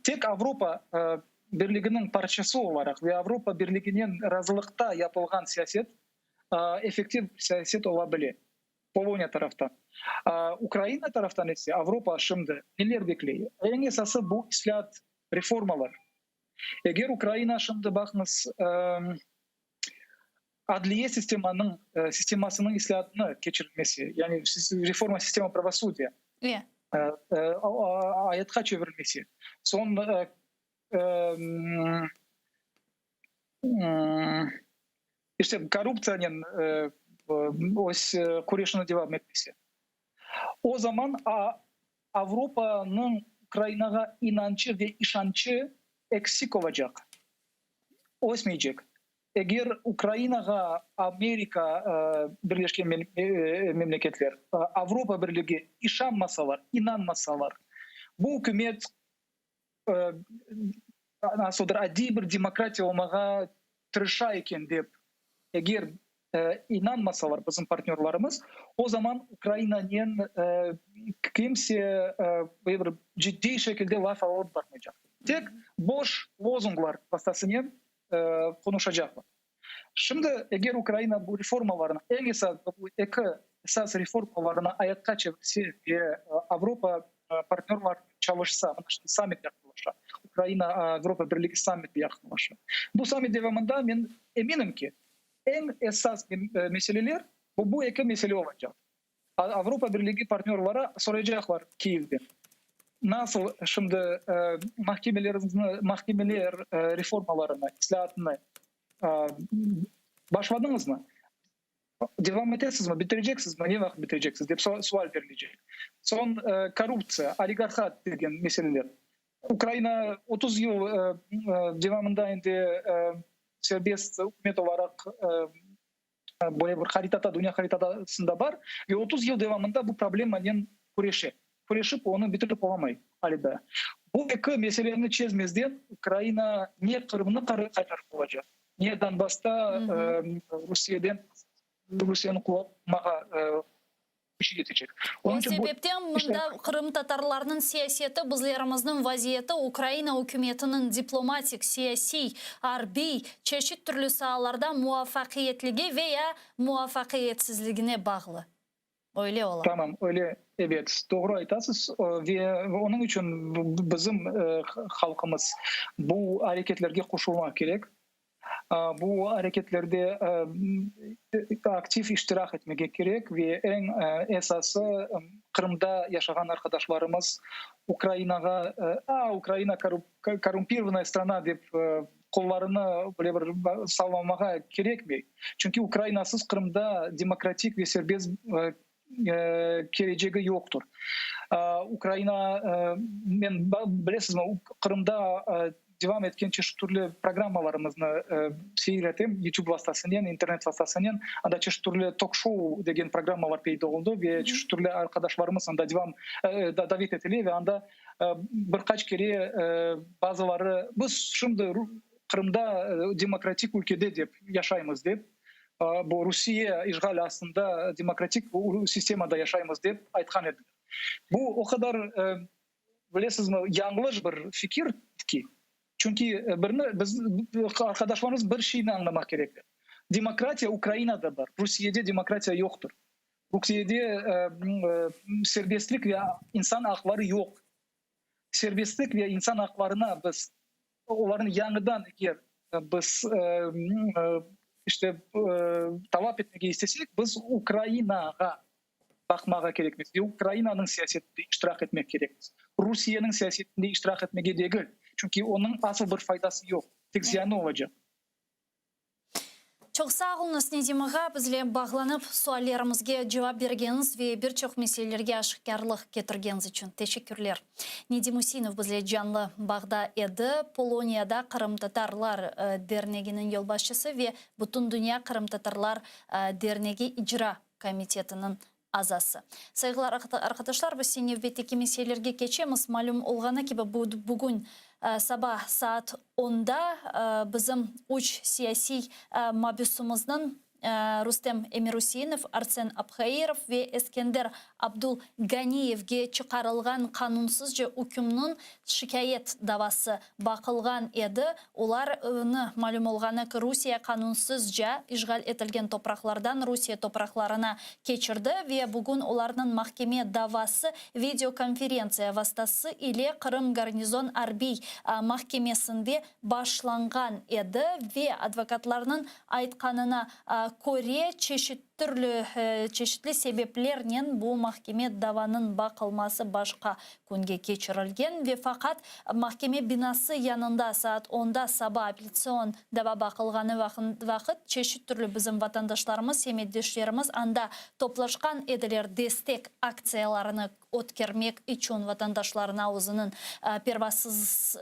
Tek Avropa Birliginiñ parçası olaraq ve Avropa Birliginen razılıqta yapılğan siyaset effektiv siyaset ola bile Poloniya taraftan. Ukraina taraftan ise Avropa şimdi neler bekley? Eñ esası bu islâat, reformalar. Eger Ukraina şimdi baqıñız, Adliye sistemanıñ, sistemasınıñ islâatını keçirilmesi, yani reforma sistema pravosudия, ayatqa çevirilmesi, soñ işte korruptsiyanen öz küreşini devam etmesi, o zaman Avropanıñ Ukrainağa inançı ve işançı eksik olacaq, ösmeycek. Eger Ukrainağa Amerika Birleşken Memleketler, Avropa Birligi işanmasalar, inanmasalar, bu ükümet nasıldır adiy bir demokratiya olmağa tırışa eken dep, eger. inanmasalar bizim partnörlarımız, o zaman Ukrainanen kimse böyle bir ciddiy şekilde laf alıp barmaycaq. Tek boş lozunglar vastasınen qonuşacaqlar. Şimdi eger Ukraina bu reformalarnı, eñ esas bu eki esas reformalarını ayatqa çevirse ve Avropa partnörlarnen çalışsa, mına şimdi sammit yaqınlaşa, Ukraina, Avropa Birligi sammiti yaqınlaşa. Bu sammit devamında men eminim ki, eñ esas meseleler bu bu eki mesele olacaq. Avropa Birligi partnörları soraycaqlar Kiyevden, nasıl şimdi mahkemeleriñizni, mahkemeler reformalarını, islâatını başladıñızmı? Devam etesizmi, bitireceksizmi, ne vaqıt bitireceksiz, dep sual berilecek. Soñ korruptsiya, oligarhat degen meseleler. Ukraina 30 yıl devamında endi serbest ükümet olaraq böyle bir haritada, dünya haritasında bar ve 30 yıl devamında bu problemanen küreşe. Küreşip onı bitirip olamay ale daa. Bu eki meseleni çezmezden Ukraina ne Qırımnı qaytarıp olacaq, ne Donbassta Rusiyeden Rusiyeni quvmağa küçü yetecek. O sebepten mında qırımtatarlarnıñ siyaseti, bizlerimizniñ vaziyeti Ukraina ükümetiniñ diplomatik, siyasiy, arbiy, çeşit türlü saalarda muvafaqiyetligi ve ya muvafaqiyetsizligine bağlı. Öyle ola. Tamam, öyle, ebet, doğru aytasız. Ve onıñ içün bizim halqımız bu areketlerge qoşulmaq kerek. Bu areketlerde aktiv iştirak etmege kerek ve eñ esası Qırımda yaşağan arqadaşlarımız Ukrainağa, a, Ukraina korrumpirovanaya strana dep qollarını böyle bir sallamağa kerekmey. Çünki Ukrainasız Qırımda demokratik ve serbest kelecegi yoqtır. Ukraina, men, bilesizmi, Qırımda devam etken çeşit türlü programmalarımıznı seyir etem YouTube vastasınen, internet vastasınen. Anda çeşit türlü tok-şou degen programmalar peyda oldı ve çeşit türlü arqadaşlarımız anda devam davet etile ve anda bir qaç kere bazıları biz şimdi Qırımda demokratik ülkede dep yaşaymız dep, bu Rusiye işğali astında demokratik sistemada yaşaymız dep aytqan ediler. Bu o qadar, bilesizmi, yañlış bir fikir ki, çünki birni biz, arqadaşlarımız bir şeyni añlamaq kerekler, demokratiya Ukrainada bar, Rusiyede demokratiya yoqtır. Rusiyede serbestlik ve insan aqları yoq. Serbestlik ve insan aqlarına biz, olarnı yañıdan eger biz işte talap etmege istesek, biz Ukrainağa baqmağa kerekmiz ve Ukrainanıñ siyasetinde iştirak etmek kerekmiz. Rusiyeniñ siyasetinde iştirak etmege degil, çünki onıñ asıl bir faydası yoq, tek ziyanı olacaq. Çoq sağ oluñız, Nedim ağa, bizle bağlanıp, suallerimizge cevap bergeniñiz ve bir çoq meselelerge aşıkârlıq ketirgeniñiz içün teşekkürler. Nedim Üseinov bizle canlı bağda edi, Poloniyada Qırımtatarlar derneginiñ yolbaşçısı ve Bütündünya qırımtatarlar dernegi icra komitetiniñ azası. Sayğılı arqadaşlar, biz nevbetteki meselelerge keçemiz. Malüm olğanı kibi, bugün saba saat onda bizim üç siyasiy mabüsimizniñ, Rustem Emirüseinov, Arsen Abhairov ve Eskender Abdulganiyevge çıqarılğan qanunsızca ükümniñ şikâyet davası baqılğan edi. Olarnı, malüm olğanı ki, Rusiye qanunsızca işğal etilgen topraqlardan Rusiye topraqlarına keçirdi ve bugün olarnıñ mahkeme davası videokonferentsiya vastası ile Qırım garnizon arbiy mahkemesinde başlanğan edi ve advokatlarnıñ aytqanına köre, çeşit Türlü çeşitli sebeplernen bu mahkeme davanıñ baqılması başqa künge keçirilgen ve faqat mahkeme binası yanında saat onda saba apellâtsion dava baqılğanı vaqıt çeşit türlü bizim vatandaşlarımız, semetdeşlerimiz anda toplaşqan ediler destek aktsiyalarını ötkermek içün vatandaşlarına özüniñ pervasız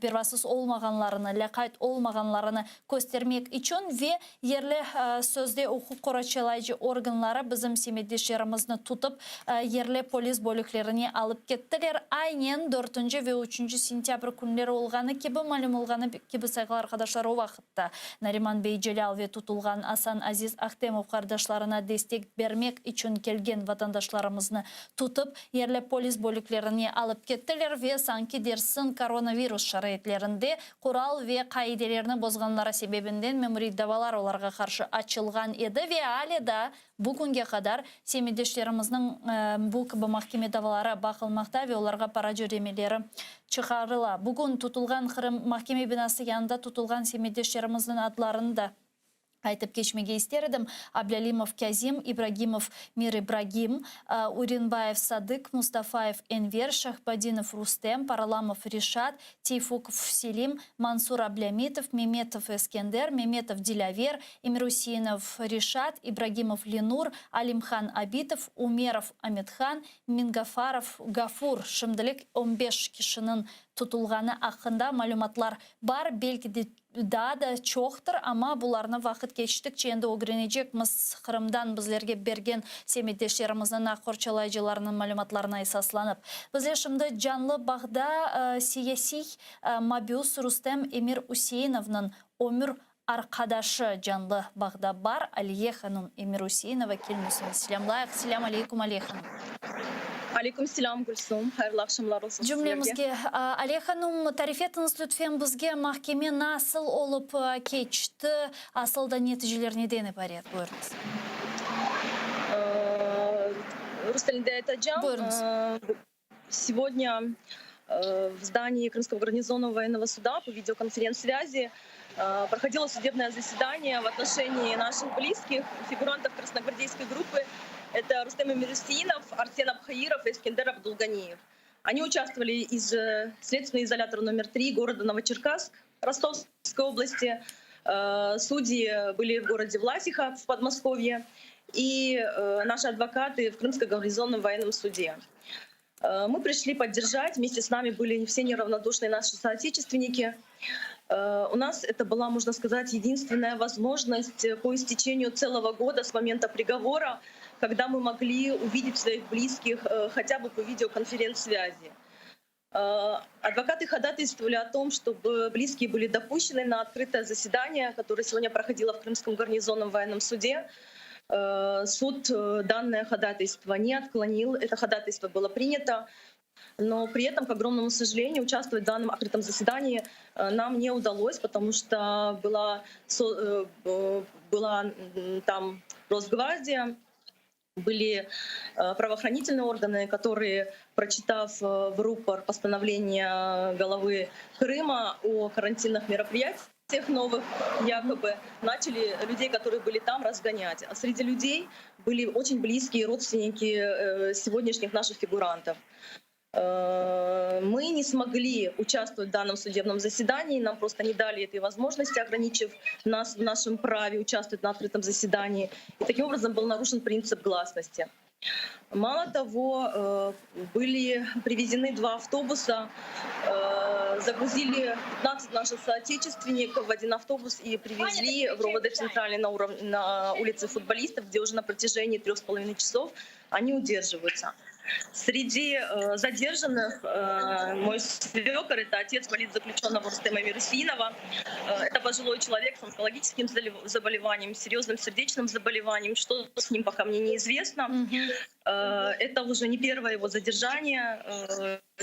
pervasız olmağanlarını, lâqayt olmağanlarını köstermek içün ve yerli sözde. Uquq qorçalayıcı organları bizim semetdeşlerimizni tutıp, yerli polis bölüklerine alıp kettiler. Aynen dörtünci ve üçünci sentâbr künleri olğanı kibi, malüm olğanı kibi, sayğılı arqadaşlar, o vaqıtta Nariman bey Celâl ve tutulğan Asan Aziz Ahtemov qardaşlarına destek bermek içün kelgen vatandaşlarımıznı tutıp, yerli polis bölüklerine alıp kettiler ve sanki dersiñ koronavirus şaraitlerinde Qural ve qaidelerni bozğanları sebebinden memuriy davalar olarğa qarşı açılğan edi ve ale daa bu künge qadar semetdeşlerimizniñ bu kibi mahkeme davaları baqılmaqta ve olarğa para cöremeleri çıqarıla. Bugün tutulğan Qırım mahkeme binası yanında tutulğan semetdeşlerimizniñ adlarını da Aytıp keçmege ister edim, Ablâlimov Kâzim, İbragimov Miribragim, Ürinbayev Sadık, Mustafayev Enver, Şahbadinov Rustem, Paralamov Reşat, Teyfukov Selim, Mansur Ablâmitov, Memetov Eskender, Memetov Dilâver, Emirüseinov Reşat, İbragimov Lenur, Alimhan Abitov, Umerov Amethan, Mingafarov Gafur, şimdilik on beş kişiniñ tutulğanı aqqında malümatlar bar, belki de Daa da çoqtır, amma bularnı vaqıt keçtikçe endi ögrenecekmiz, Qırımdan bizlerge bergen semetdeşlerimizniñ, aq qorçalayıcılarnıñ malümatlarına esaslanıp. Bizler şimdi canlı bağda siyasiy mabüs Rustem Emirüseinovnıñ ömür arqadaşı canlı bağda bar, Aliye hanım Emirüseinova, kelmüsini selâmlayıq. Selâm aleyküm, Aliye hanım. Aleyküm selâm, Gülsum. Hayırlı aqşamlar olsun sizlerge. Cümlemizge. Aliye hanım, tarif etiñiz lütfen bizge, mahkeme nasıl olıp keçti, asıl da neticeler neden ibaret? Buyurıñız. Rus tilinde aytacağım. Buyurıñız. Segodnâ v zdanии Крымского гарнизонного военного суда по видеоконференц-связи проходило судебное заседание в отношении наших близких, фигурантов красногвардейской группы. Это Рустем Эмирусеинов, Арсен Абхаиров и Эскендер Абдулганиев. Они участвовали из следственного изолятора номер 3 города Новочеркасск Ростовской области. Судьи были в городе Власиха в Подмосковье и наши адвокаты в Крымском гарнизонном военном суде. Мы пришли поддержать, вместе с нами были все неравнодушные наши соотечественники. У нас это была, можно сказать, единственная возможность по истечению целого года с момента приговора, когда мы могли увидеть своих близких хотя бы по видеоконференц-связи. Адвокаты ходатайствовали о том, чтобы близкие были допущены на открытое заседание, которое сегодня проходило в Крымском гарнизонном военном суде. Суд данное ходатайство не отклонил, это ходатайство было принято, но при этом, к огромному сожалению, участвовать в данном открытом заседании нам не удалось, потому что была, была там Росгвардия, были правоохранительные органы, которые, прочитав в рупор постановление головы Крыма о карантинных мероприятиях новых, якобы, начали людей, которые были там, разгонять. А среди людей были очень близкие родственники сегодняшних наших фигурантов. Мы не смогли участвовать в данном судебном заседании, нам просто не дали этой возможности, ограничив нас в нашем праве участвовать на открытом заседании. И таким образом был нарушен принцип гласности. Мало того, были привезены два автобуса, загрузили 15 наших соотечественников в один автобус и привезли в РОВД Центральный на, уров... на улице футболистов, где уже на протяжении трех с половиной часов они удерживаются. Среди э, задержанных э, мой свекор, это отец политзаключенного Рустема Мирусинова. Э, это пожилой человек с онкологическим заболеванием, серьезным сердечным заболеванием. Что с ним пока мне неизвестно. Это уже не первое его задержание.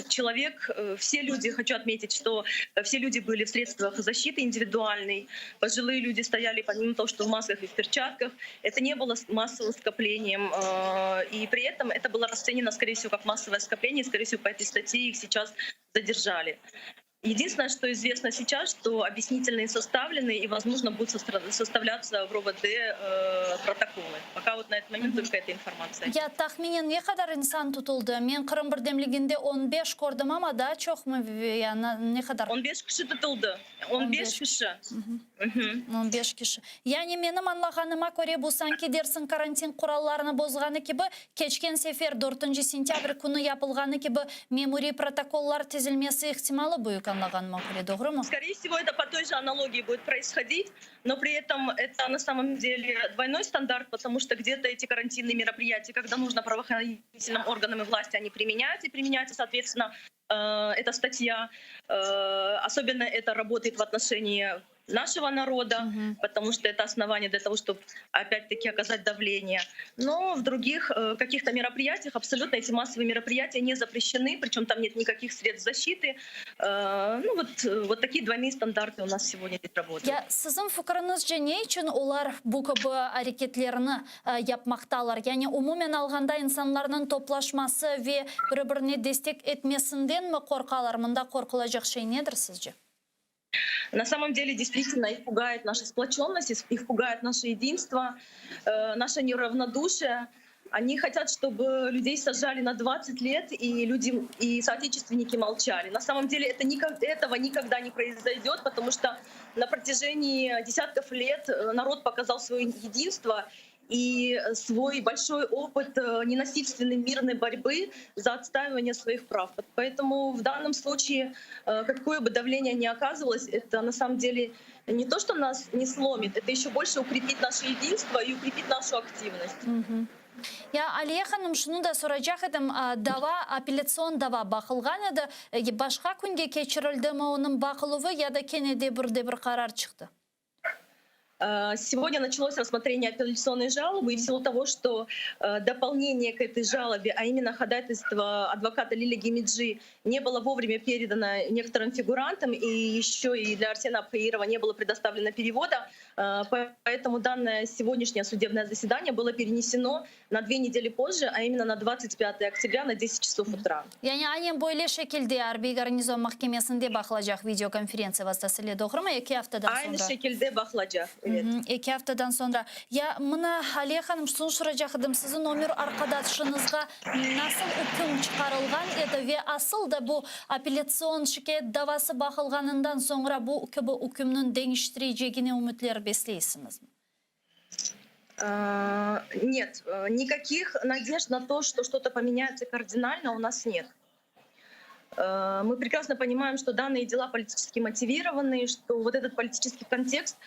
Человек, все люди, хочу отметить, что все люди были в средствах защиты индивидуальной. Пожилые люди стояли помимо того, что в масках и в перчатках. Это не было массовым скоплением. И при этом это было расценено, скорее всего, как массовое скопление. Скорее всего, по этой статье их сейчас задержали. Единственное, что известно сейчас, что объяснительные составлены и, возможно, будут составляться в РОВД э, протоколы. Пока вот на этот момент только эта информация. Ya tahminen ne qadar insan tutuldı? Men Qırım birdemliginde 15 kördim, amma daa çoqmı ya ne qadar? 15 kişi tutuldı. 15 kişi. 15 kişi. Yani menim añlağanıma köre, bu sanki dersiñ karantin qurallarını bozğanı kibi, keçken sefer dörtünci sentâbr künü yapılğanı kibi memuriy protokollar tizilmesi ihtimalı büyük. Añlağanıma köre, doğrumı? Скорее всего, это по той же аналогии будет происходить, но при этом это на самом деле двойной стандарт, потому что где-то эти карантинные мероприятия, когда нужно правоохранительным органам и власти, они применяются, и применяются, соответственно, э, эта статья. Э, особенно это работает в отношении нашего народа, Мгм. потому что это основание для того, чтобы опять-таки оказать давление. Но в других э, каких-то мероприятиях абсолютно эти массовые мероприятия не запрещены, причем там нет никаких средств защиты. Э, Ну вот, э, вот такие двойные стандарты у нас сегодня здесь работают. Ya siziñ fikiriñizce ne içün olar bu kibi areketlerini yapmaqtalar? Yani umumen alğanda insanlarnıñ toplaşması ve biri-birine destek etmesindenmi qorqalar? Mında qorqulacaq şey nedir sizce? На самом деле действительно их пугает наша сплоченность, их пугает наше единство, э, наше неравнодушие. Они хотят, чтобы людей сажали на 20 лет, и люди, и соотечественники молчали. На самом деле это никак, этого никогда не произойдет, потому что на протяжении десятков лет э, народ показал свое единство и свой большой опыт э, ненасильственной мирной борьбы за отстаивание своих прав. Поэтому в данном случае, э, какое бы давление ни оказывалось, это на самом деле не то, что нас не сломит, это еще больше укрепит наше единство и укрепит нашу активность. Ya Aliye hanım, şunı da soracaq edim, dava, apellâtsion dava baqılğan edi, başqa künge keçirildimi onıñ baqıluvı ya da kene de bir de bir qarar çıqtı? Э, сегодня началось рассмотрение апелляционной жалобы, и в силу того, что э, дополнение к этой жалобе, а именно ходатайство адвоката Лили Гемиджи, не было вовремя передано некоторым фигурантам, и еще и для Арсена Абхаирова не было предоставлено перевода, э, поэтому данное сегодняшнее судебное заседание было перенесено на две недели позже, а именно на 25 октября на 10 часов утра. Yani aynen böyle şekilde arbiy garnizon mahkemesinde baqılacaq video konferentsiya vastasıyle, doğrumı? Eki aftadan Aynı soñra. şekilde baqılacaq, evet. Eki aftadan soñra. Ya mına, Aliye hanım, şunı soracaq edim, siziñ ömür arqadaşıñızğa nasıl üküm çıqarılğan edi ve asıl da bu apellâtsion şikâyet davası baqılğanından soñra bu kibi ükümniñ deñiştirecegine ümütler besleysiñizmi? Нет, э, никаких надежд на то, что что-то поменяется кардинально, у нас нет. Э, мы прекрасно понимаем, что данные дела политически мотивированы, что вот этот политический контекст,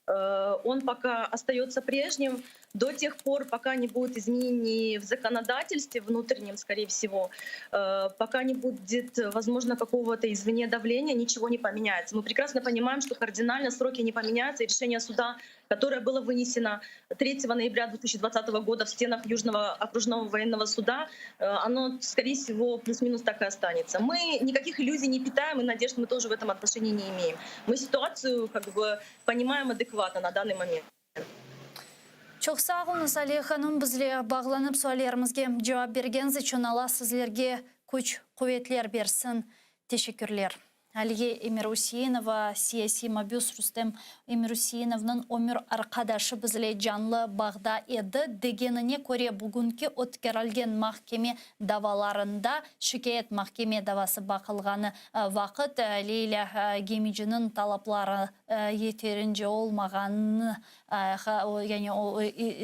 э, он пока остается прежним до тех пор, пока не будет изменений в законодательстве внутреннем, скорее всего, пока не будет, возможно, какого-то извне давления, ничего не поменяется. Мы прекрасно понимаем, что кардинально сроки не поменяются, и решение суда, которое было вынесено 3 ноября 2020 года в стенах Южного окружного военного суда, э, оно, скорее всего, плюс-минус так и останется. Мы никаких иллюзий не питаем, и надежд мы тоже в этом отношении не имеем. Мы ситуацию как бы понимаем адекватно на данный момент. Çoq sağ oluñız, Aliye hanım, bizle bağlanıp suallerimizge cevap bergeniñiz içün Alla sizlerge küç, quvetler bersin. Teşekkürler. Aliye Emiruseinova, siyasiy mabüs Rustem Emiruseinovnıñ ömür arqadaşı bizle canlı bağda edi. Degenine köre, bugünki ötkerilgen mahkeme davalarında şikâyet mahkeme davası baqılğanı vaqıt Leylâ Gemiciniñ talapları yeterince olmağanını, yani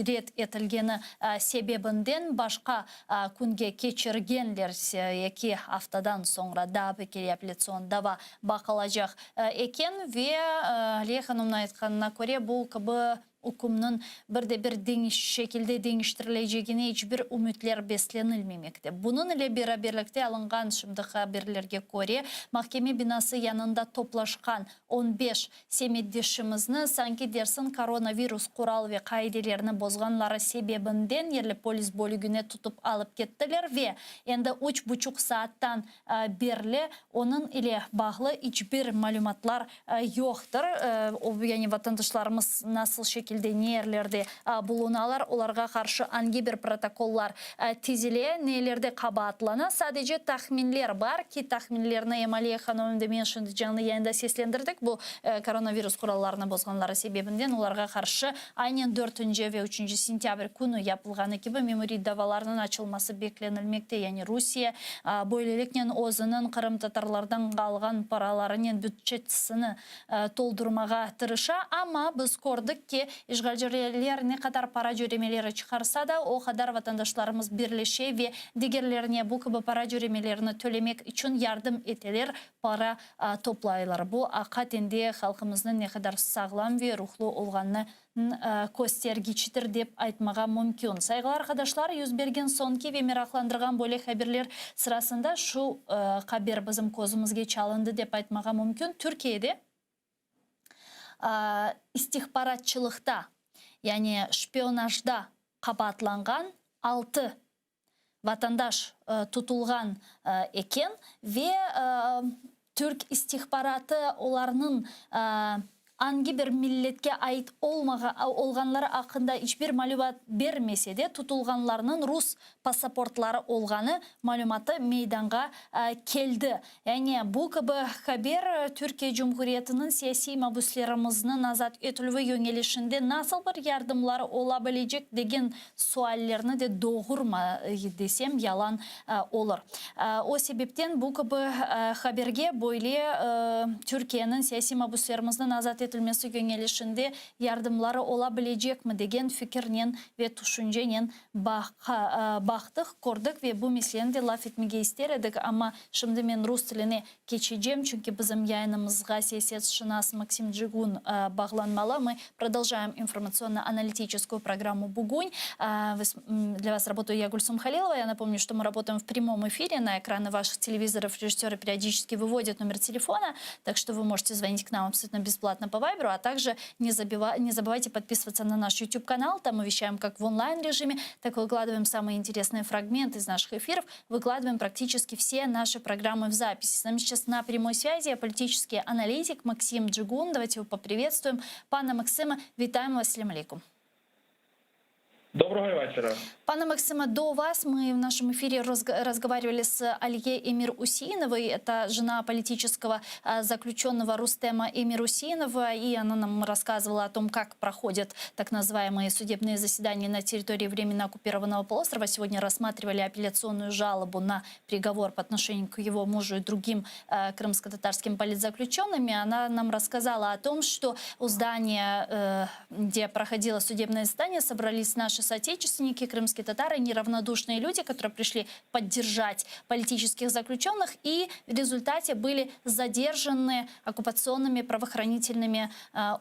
red etilgeni sebebinden başqa künge keçirgenler, eki aftadan soñra daa bir kere apellâtsion dava baqılacaq eken ve Aliye hanımnıñ aytqanına köre, bu kibi ükümniñ bir de bir deñiş şekilde deñiştirilecegine iç bir ümütler beslenilmemekte. Bunıñ ile beraberlikte alınğan şimdi haberlerge köre, mahkeme binası yanında toplaşqan 15 semetdeşimizni sanki dersiñ koronavirus qural ve qaidelerini bozğanları sebebinden yerli polis bölügine tutıp alıp kettiler ve endi üç buçuq saattan berli onıñ ile bağlı iç bir malümatlar yoqtır. Yani vatandaşlarımız nasıl şekilde, ne yerlerde bulunalar, olarğa qarşı angi bir protokollar tizile, nelerde qabaatlana, sadece tahminler bar ki, tahminlerni em Aliye hanım, em de men şimdi canlı yayında seslendirdik, bu koronavirus qurallarını bozğanları sebebinden olarğa qarşı aynen dörtünci ve üçünci sentâbr künü yapılğanı kibi memuriy davalarnıñ açılması beklenilmekte. Yani Rusiye böyleliknen özüniñ qırımtatarlardan qalğan paralarınen bütçesini toldurmağa tırışa, amma biz kördik ki, İşğalciler ne qadar para cöremeleri çıqarsa da, o qadar vatandaşlarımız birleşe ve digerlerine bu kibi para cöremelerini tölemek içün yardım eteler, para toplaylar. Bu, aqaten de halqımıznıñ ne qadar sağlam ve ruhlu olğanını köstergiçtir, dep aytmağa mümkün. Sayğılı arqadaşlar, yüz bergen soñki ve meraqlandırğan böyle haberler sırasında şu haber bizim közümizge çalındı, dep aytmağa mümkün. Türkiyede istihbaratçılıqta, yani şpionajda qabaatlanğan altı vatandaş tutulğan eken ve türk istihbaratı olarnıñ angi bir milletke ait olğanları aqqında iç bir malümat bermese de, tutulğanlarnıñ rus pasaportları olğanı malümatı meydanğa keldi. Yani bu kibi haber Türkiye Cumhuriyetiniñ siyasiy mabüslerimizniñ azat etilüvi yöñelişinde nasıl bir yardımları ola bilecek degen suallerni de doğurmay desem yalan olur. O sebepten bu kibi haberge böyle Türkiyeniñ siyasiy mabüslerimizniñ azat etilmesi yöñelişinde yardımları ola bilecekmi degen fikirnen ve tüşüncenen baqtıq, kördik ve bu meseleni de laf etmege ister edik, amma şimdi men rus tiline keçecem, çünki bizim yayınımızğa siyasetşınas Maksim Jigun bağlanmalı. Мы продолжаем информационно-аналитическую программу «Бугунь». Для вас работаю я, Гульсум Халилова. Я напомню, что мы работаем в прямом эфире. На экраны ваших телевизоров режиссеры периодически выводят номер телефона, так что вы можете звонить к нам абсолютно бесплатно по Вайберу, а также не, забива, не забывайте подписываться на наш YouTube-канал. Там мы вещаем как в онлайн-режиме, так и выкладываем самые интересные фрагменты из наших эфиров, выкладываем практически все наши программы в записи. С нами сейчас на прямой связи политический аналитик Максим Джигун. Давайте его поприветствуем. Пане Максиме, вітаємо вас, Салям алейкум. Доброго вечора. Пане Максиме, до вас мы в нашем эфире разговаривали с Алие Эмир-Усеиновой. Это жена политического заключенного Рустема Эмир-Усеинова. И она нам рассказывала о том, как проходят так называемые судебные заседания на территории временно оккупированного полуострова. Сегодня рассматривали апелляционную жалобу на приговор по отношению к его мужу и другим крымско-татарским политзаключенным. И она нам рассказала о том, что у здания, где проходило судебное заседание, собрались наши соотечественники, крымские татары, неравнодушные люди, которые пришли поддержать политических заключенных и в результате были задержаны оккупационными правоохранительными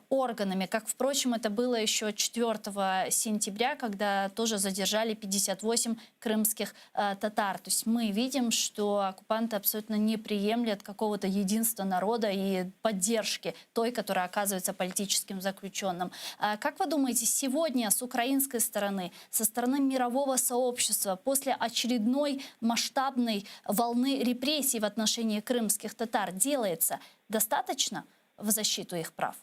органами. Как, впрочем, это было еще 4 сентября, когда тоже задержали 58 крымских татар. То есть мы видим, что оккупанты абсолютно не приемлят какого-то единства народа и поддержки той, которая оказывается политическим заключенным. А как вы думаете, сегодня с украинской стороны, со стороны мирового сообщества, после очередной масштабной волны репрессий в отношении крымских татар делается достаточно в защиту их прав?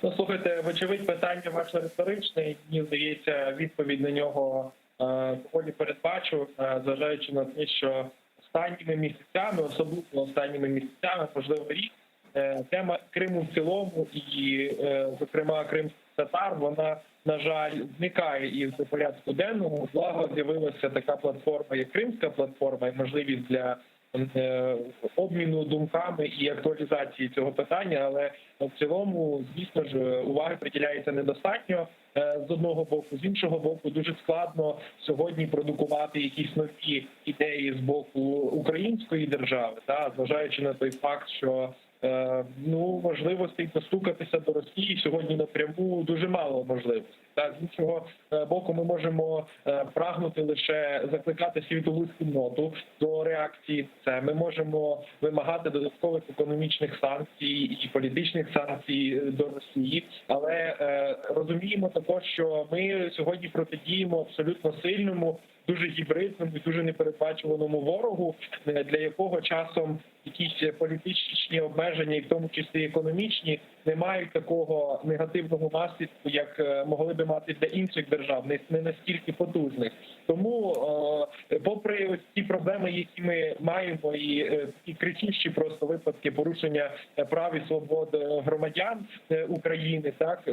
Ну, слухайте, вочевидь, питання ваше риторичне, і мені здається, відповідь на нього доволі передбачувана, зважаючи на те, що останніми місяцями, особливо останніми місяцями, можливо, рік, тема Криму в цілому і, зокрема, кримських татар, вона, на жаль, зникає із порядку денного. Благо з'явилася така платформа, як Кримська платформа, і можливість для обміну думками і актуалізації цього питання, але в цілому, звісно ж, уваги приділяється недостатньо з одного боку, з іншого боку, дуже складно сьогодні продукувати якісь нові ідеї з боку української держави, та зважаючи на той факт, що ну можливостей достукатися до Росії сьогодні напряму дуже мало можливостей. Та з іншого боку, ми можемо прагнути лише закликати світову спільноту до реакції. на Це ми можемо вимагати додаткових економічних санкцій і політичних санкцій до Росії, але розуміємо також, що ми сьогодні протидіємо абсолютно сильному, дуже гібридному і дуже непередбачуваному ворогу, для якого часом якісь політичні обмеження, і в тому числі економічні, не мають такого негативного наслідку, як могли би мати для інших держав, не настільки потужних. Тому, попри ось ті проблеми, які ми маємо, і такі кричущі просто випадки порушення прав і свобод громадян України, так.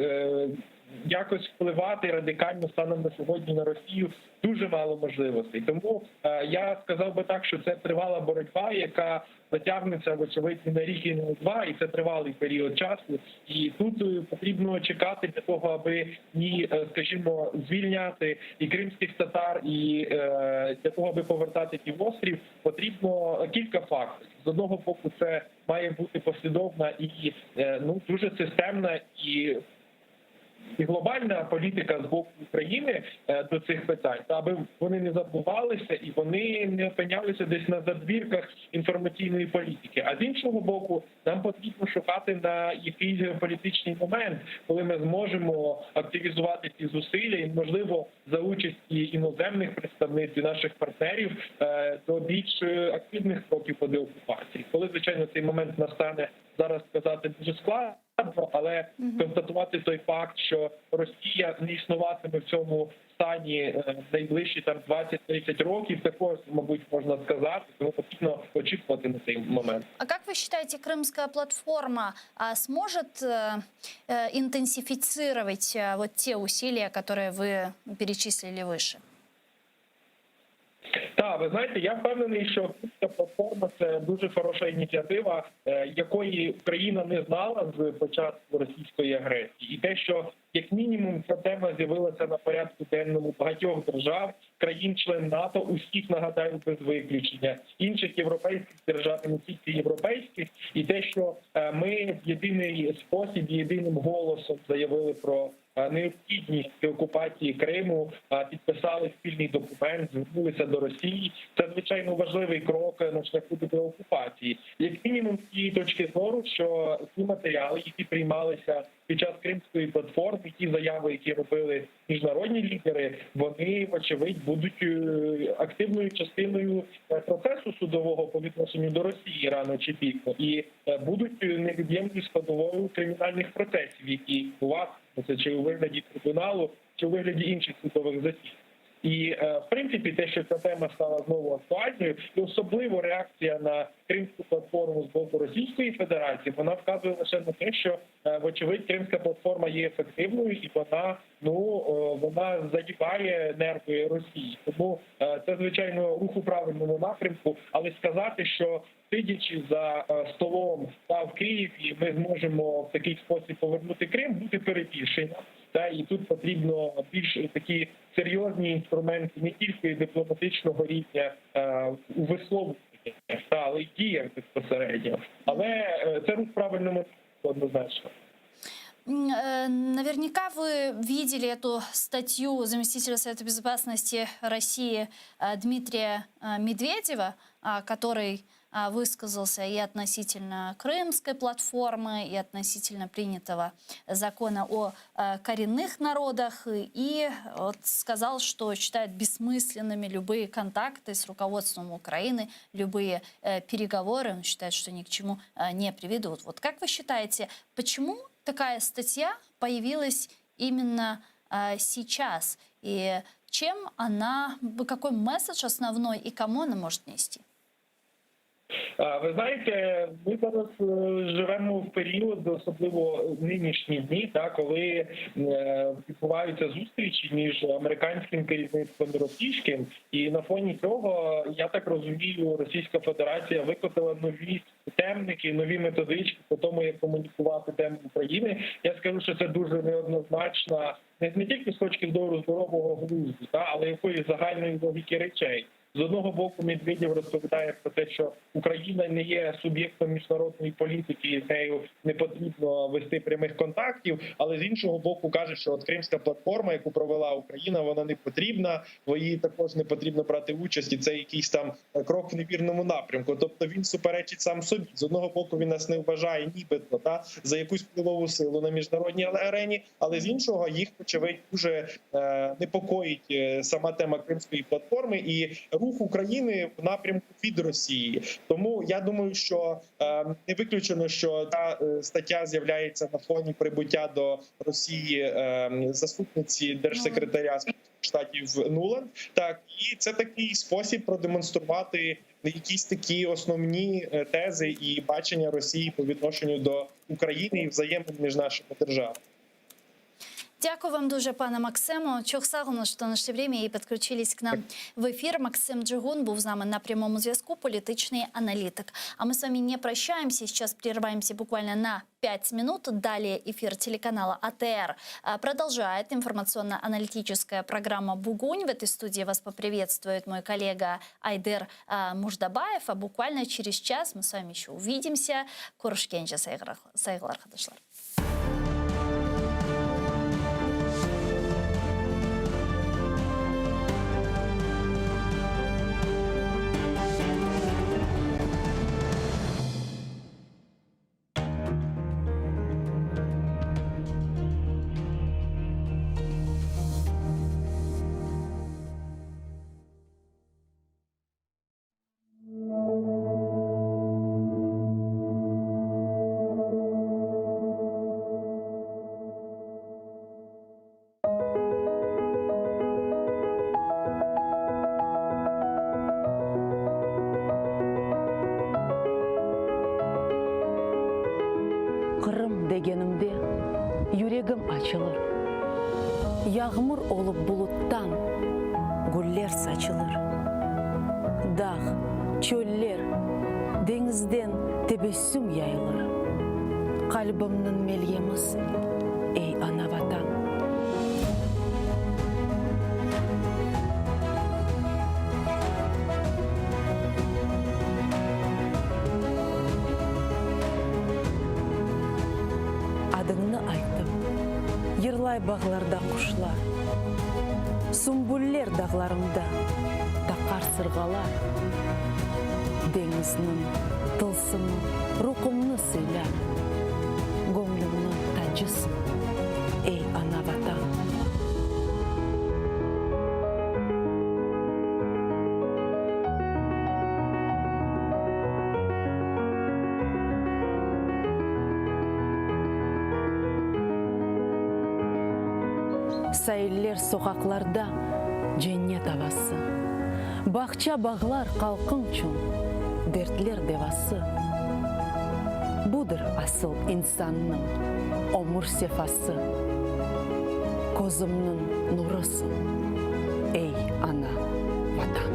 якось впливати радикально станом на сьогодні на Росію дуже мало можливостей. Тому я сказав би так, що це тривала боротьба, яка затягнеться вочевидь не на рік і не на два, і це тривалий період часу. І тут е, потрібно чекати для того, аби і, е, скажімо, звільняти і кримських татар, і е, для того, аби повертати півострів, потрібно кілька факторів. З одного боку, це має бути послідовна і ну дуже системна і і глобальна політика з боку України е, до цих питань, та аби вони не забувалися і вони не опинялися десь на задвірках інформаційної політики. А з іншого боку, нам потрібно шукати на якийсь геополітичний момент, коли ми зможемо активізувати ці зусилля і, можливо, за участі іноземних представництв і наших партнерів е, до більш е, активних кроків по деокупації. Коли звичайно цей момент настане, зараз сказати дуже складно, але констатувати той факт, що Росія не існуватиме в цьому стані е, найближчі там 20-30 років, також мабуть можна сказати, тому потрібно очікувати на цей момент. А как вы считаете, Крымская платформа а, сможет э, э, интенсифицировать э, вот те усилия, которые вы перечислили выше? Так, ви знаєте, я впевнений, що Кримська платформа це дуже хороша ініціатива, е, якої Україна не знала з початку російської агресії, і те, що як мінімум ця тема з'явилася на порядку денному багатьох держав, країн-член НАТО, усіх нагадаю без виключення, інших європейських держав, і не тільки європейських, і те, що е, ми в єдиний спосіб, єдиним голосом заявили про е, необхідність деокупації Криму, е, підписали спільний документ, звернулися до Росії. Це звичайно важливий крок на шляху до деокупації. Як мінімум, з тієї точки зору, що ті матеріали, які приймалися під час кримської платформи, ті заяви, які робили міжнародні лідери, вони вочевидь будуть е, активною частиною е, процесу судового по відношенню до Росії рано чи пізно, і е, будуть невід'ємною складовою кримінальних процесів, які відбуватимуться чи у вигляді трибуналу, чи у вигляді інших судових засідань. І е, в принципі, те, що ця тема стала знову актуальною, і особливо реакція на кримську платформу з боку Російської Федерації, вона вказує лише на те, що е, вочевидь кримська платформа є ефективною і вона ну е, вона задіває нерви Росії. Тому це звичайно рух у правильному напрямку, але сказати, що сидячи за столом та в Києві, ми зможемо в такий спосіб повернути Крим, буде перебільшенням. Та і тут потрібно більш такі серйозні інструменти не тільки дипломатичного рівня е, у висловлюваннях, та але й діях безпосередньо. Але е, це рух в правильному однозначно. Э, Наверняка вы видели эту статью заместителя Совета Безопасности России э, Дмитрия э, Медведева, а, который а, высказался и относительно Крымской платформы, и относительно принятого закона о коренных народах, и вот сказал, что считает бессмысленными любые контакты с руководством Украины, любые переговоры, он считает, что ни к чему не приведут. Вот как вы считаете, почему такая статья появилась именно э, сейчас? И чем она, какой месседж основной и кому она может нести? Ви знаєте, ми зараз е, живемо в період, особливо нинішні дні, та коли е, відбуваються зустрічі між американським керівництвом і російським, і на фоні цього я так розумію, Російська Федерація викотила нові темники, нові методички по тому, як комунікувати тему України. Я скажу, що це дуже неоднозначна, не, не тільки з точки зору здорового глузду, та але якоїсь загальної логіки речей. З одного боку, Медведєв розповідає про те, що Україна не є суб'єктом міжнародної політики, і з нею не потрібно вести прямих контактів. Але з іншого боку, каже, що от Кримська платформа, яку провела Україна, вона не потрібна, бо її також не потрібно брати участь, і це якийсь там крок в невірному напрямку. Тобто він суперечить сам собі. З одного боку, він нас не вважає, нібито та за якусь впливову силу на міжнародній арені, але з іншого їх очевидь дуже е, непокоїть е, сама тема Кримської платформи і рух України в напрямку від Росії. Тому я думаю, що е, не виключено, що та е, стаття з'являється на фоні прибуття до Росії е, заступниці держсекретаря Штатів Нуланд. Так і це такий спосіб продемонструвати якісь такі основні тези і бачення Росії по відношенню до України і взаємин між нашими державами. Дякую вам дуже, пане Максиму. Çoq sağ olun, что нашли время и подключились к нам в эфир. Максим Джигун був з нами на прямому зв'язку, політичний аналітик. А мы с вами не прощаемся, сейчас прерываемся буквально на 5 минут. Далее эфир телеканала АТР а, продолжает информационно-аналитическая программа «Бугунь». В этой студии вас поприветствует мой коллега Айдер а, Муждабаев. А буквально через час мы с вами еще увидимся. Körüşkence sayğılı arqadaşlar. Qırım degenimde yüregim açılır, Yağmur olıp buluttan güller saçılır. Dağ, çöller, deñizden tebessüm yayılır. Qalbimniñ melyemisiñ, ey ana-Vatan. Adıñnı aytıp, yırlay bağlarda quşlar, Sümbüller dağlarımda taqar sırğalar. Deñizniñ tılsımı ruhumnı sıylar, Göñlümniñ tacısıñ, ey ana-Vatan. Sailler, soqaqlarda cennet avası, Bağça-bağlar halqıñçün dertler devası. Budır asıl insannıñ ömür sefası, Közümniñ nurısıñ, ey, ana, Vatan.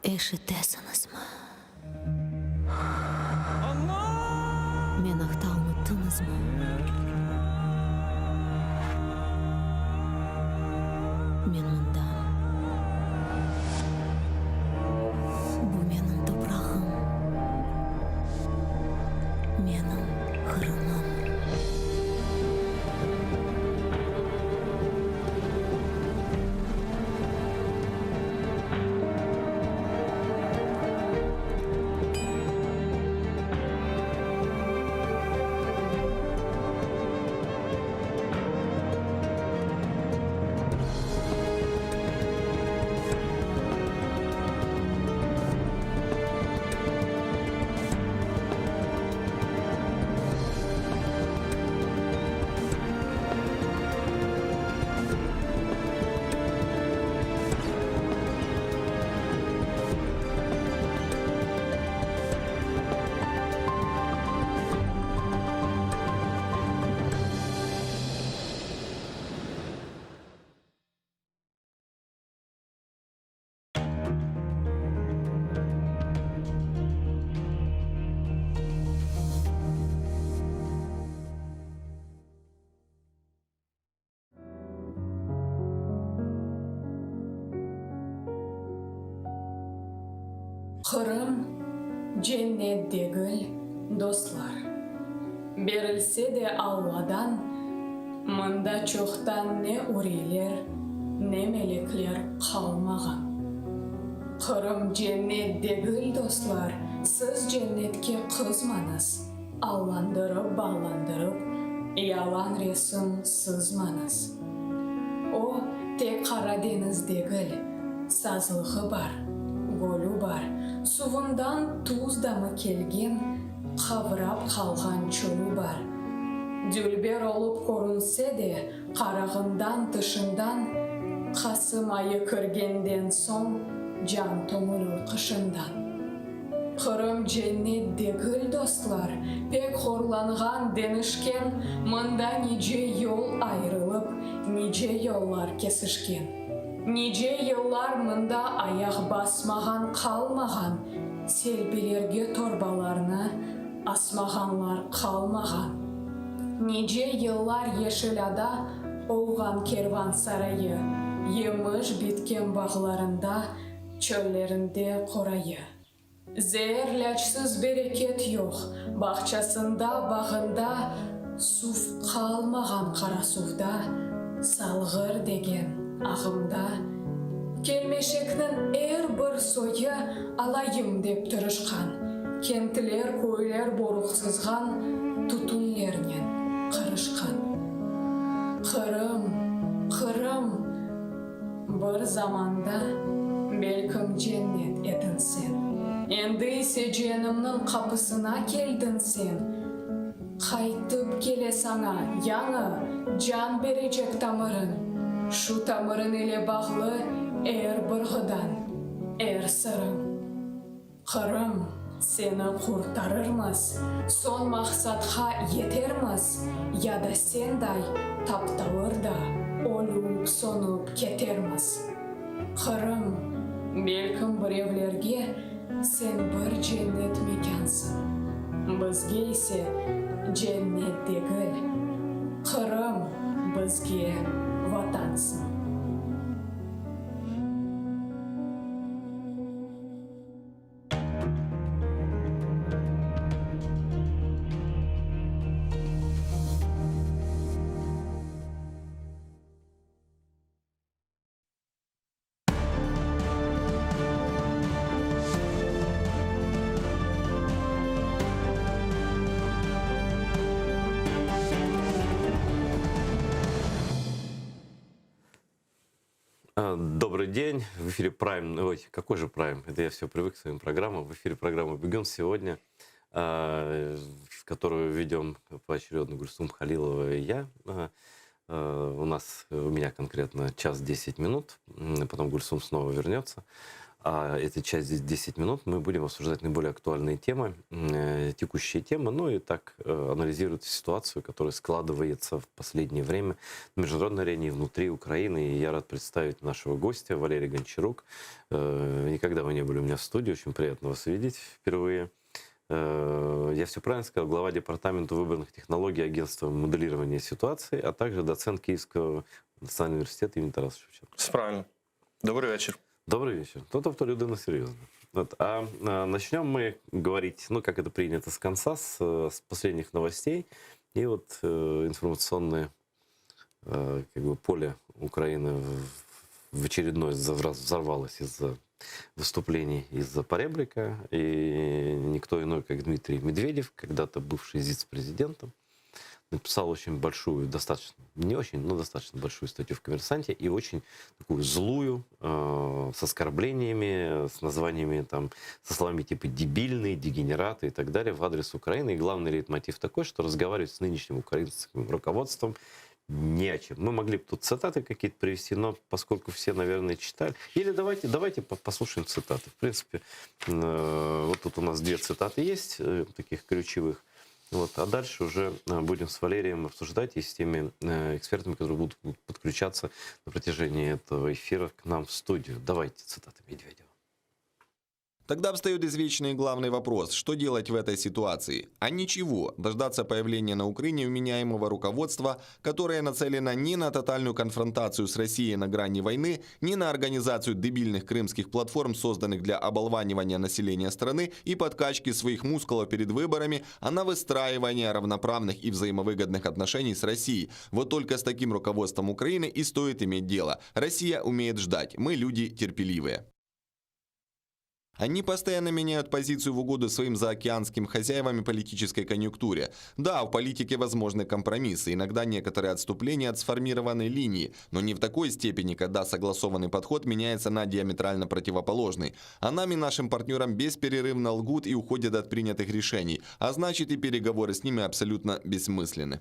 Eşitesiñizmi? Men aqta unuttıñızmı? Men mındam. Bu menim toprağım, menim Qırımım. Qırım cennet degil, dostlar. Berilse de Alladan, mında çoqtan ne uriyler, ne melekler qalmağan. Qırım cennet degil, dostlar, siz cennetke qızmañız, allandırıp-ballandırıp, yalan resim sızmañız. O, tek Qara deñiz degil, sazlığı bar, gölü bar, suvundan tuz damı kelgen qavrap qalğan çölü bar. Dülber olıp körünse de, qarağından tışından, Qasım ayı kirgenden soñ can töñülür qışından. Qırım cennet degil, dostlar, pek horlanğan, denişken, mında nice yol ayırılıp, nice yollar kesişken. Nice yıllar mında ayaq basmağan qalmağan, selbilerge torbalarnı asmağanlar qalmağan. Nice yıllar yeşil ada olğan kervan sarayı, yemiş bitken bağlarında Çöllerinde qorayı. Zeer lâcsız bereket yoq, Bağçasında, bağında Suv qalmağan Qarasuvda, Salğır degen ağımda. Kelmeşekniñ er bir soyı Alayım dep tırışqan, Kentler, köyler boruqsızğan Tütünlernen qırışqan. Qırım, Qırım! Bir zamanda belkim cennet ediñ sen. Endi ise ceenimniñ qapısına keldiñ sen. Qaytıp kele saña yañı can berecek tamırıñ. Şu tamırıñ ile bağlı er bir ğıdañ, er sırıñ. Qırım, seni qurtarırmız, soñ maqsatqa yetermiz, ya da senday taptalır da ölüp sönüp ketermiz. Qırım, belkim birevlerge sen bir cennet mekânsıñ, bizge ise cennet degil, Qırım bizge Vatansıñ. А, добрый день. В эфире Prime. Ой, какой же Prime? Это я все привык к своим программам. В эфире программа «Бегун» сегодня, а, в которую ведем поочередно Гульсум Халилова и я. А, у нас, у меня конкретно час 10 минут, потом Гульсум снова вернется. А эти час 10 минут мы будем обсуждать наиболее актуальные темы, э, текущие темы, ну и так э, анализировать ситуацию, которая складывается в последнее время на международной арене и внутри Украины. И я рад представить нашего гостя Валерий Гончарук. Э, никогда вы не были у меня в студии, очень приятно вас видеть впервые. Я все правильно сказал, глава Департамента выборных технологий Агентства моделирования ситуации, а также доцент Киевского национального университета имени Тараса Шевченко. Все правильно. Добрый вечер. Добрый вечер. Ну, тобто людина серьезна. Вот, а, а начнем мы говорить, ну, как это принято, с конца, с, с последних новостей. И вот э, информационное э, как бы поле Украины в, в очередной раз взорвалось из-за выступлений из-за поребрика. И никто иной, как Дмитрий Медведев, когда-то бывший зиц-президентом, написал очень большую, достаточно, не очень, но достаточно большую статью в «Коммерсанте» и очень такую злую, э, с оскорблениями, с названиями, там, со словами типа «дебильные», «дегенераты» и так далее в адрес Украины. И главный лейтмотив такой, что разговаривать с нынешним украинским руководством не о чем. Мы могли бы тут цитаты какие-то привести, но поскольку все, наверное, читали... Или давайте, давайте послушаем цитаты. В принципе, э, вот тут у нас две цитаты есть, э, таких ключевых. Вот, а дальше уже э, будем с Валерием обсуждать и с теми э, экспертами, которые будут подключаться на протяжении этого эфира к нам в студию. Давайте цитаты Медведева. Тогда встает извечный главный вопрос, что делать в этой ситуации? А ничего, дождаться появления на Украине вменяемого руководства, которое нацелено не на тотальную конфронтацию с Россией на грани войны, не на организацию дебильных крымских платформ, созданных для оболванивания населения страны и подкачки своих мускулов перед выборами, а на выстраивание равноправных и взаимовыгодных отношений с Россией. Вот только с таким руководством Украины и стоит иметь дело. Россия умеет ждать, мы люди терпеливые. Они постоянно меняют позицию в угоду своим заокеанским хозяевам и политической конъюнктуре. Да, в политике возможны компромиссы, иногда некоторые отступления от сформированной линии, но не в такой степени, когда согласованный подход меняется на диаметрально противоположный. А нам и нашим партнерам бесперерывно лгут и уходят от принятых решений, а значит и переговоры с ними абсолютно бессмысленны.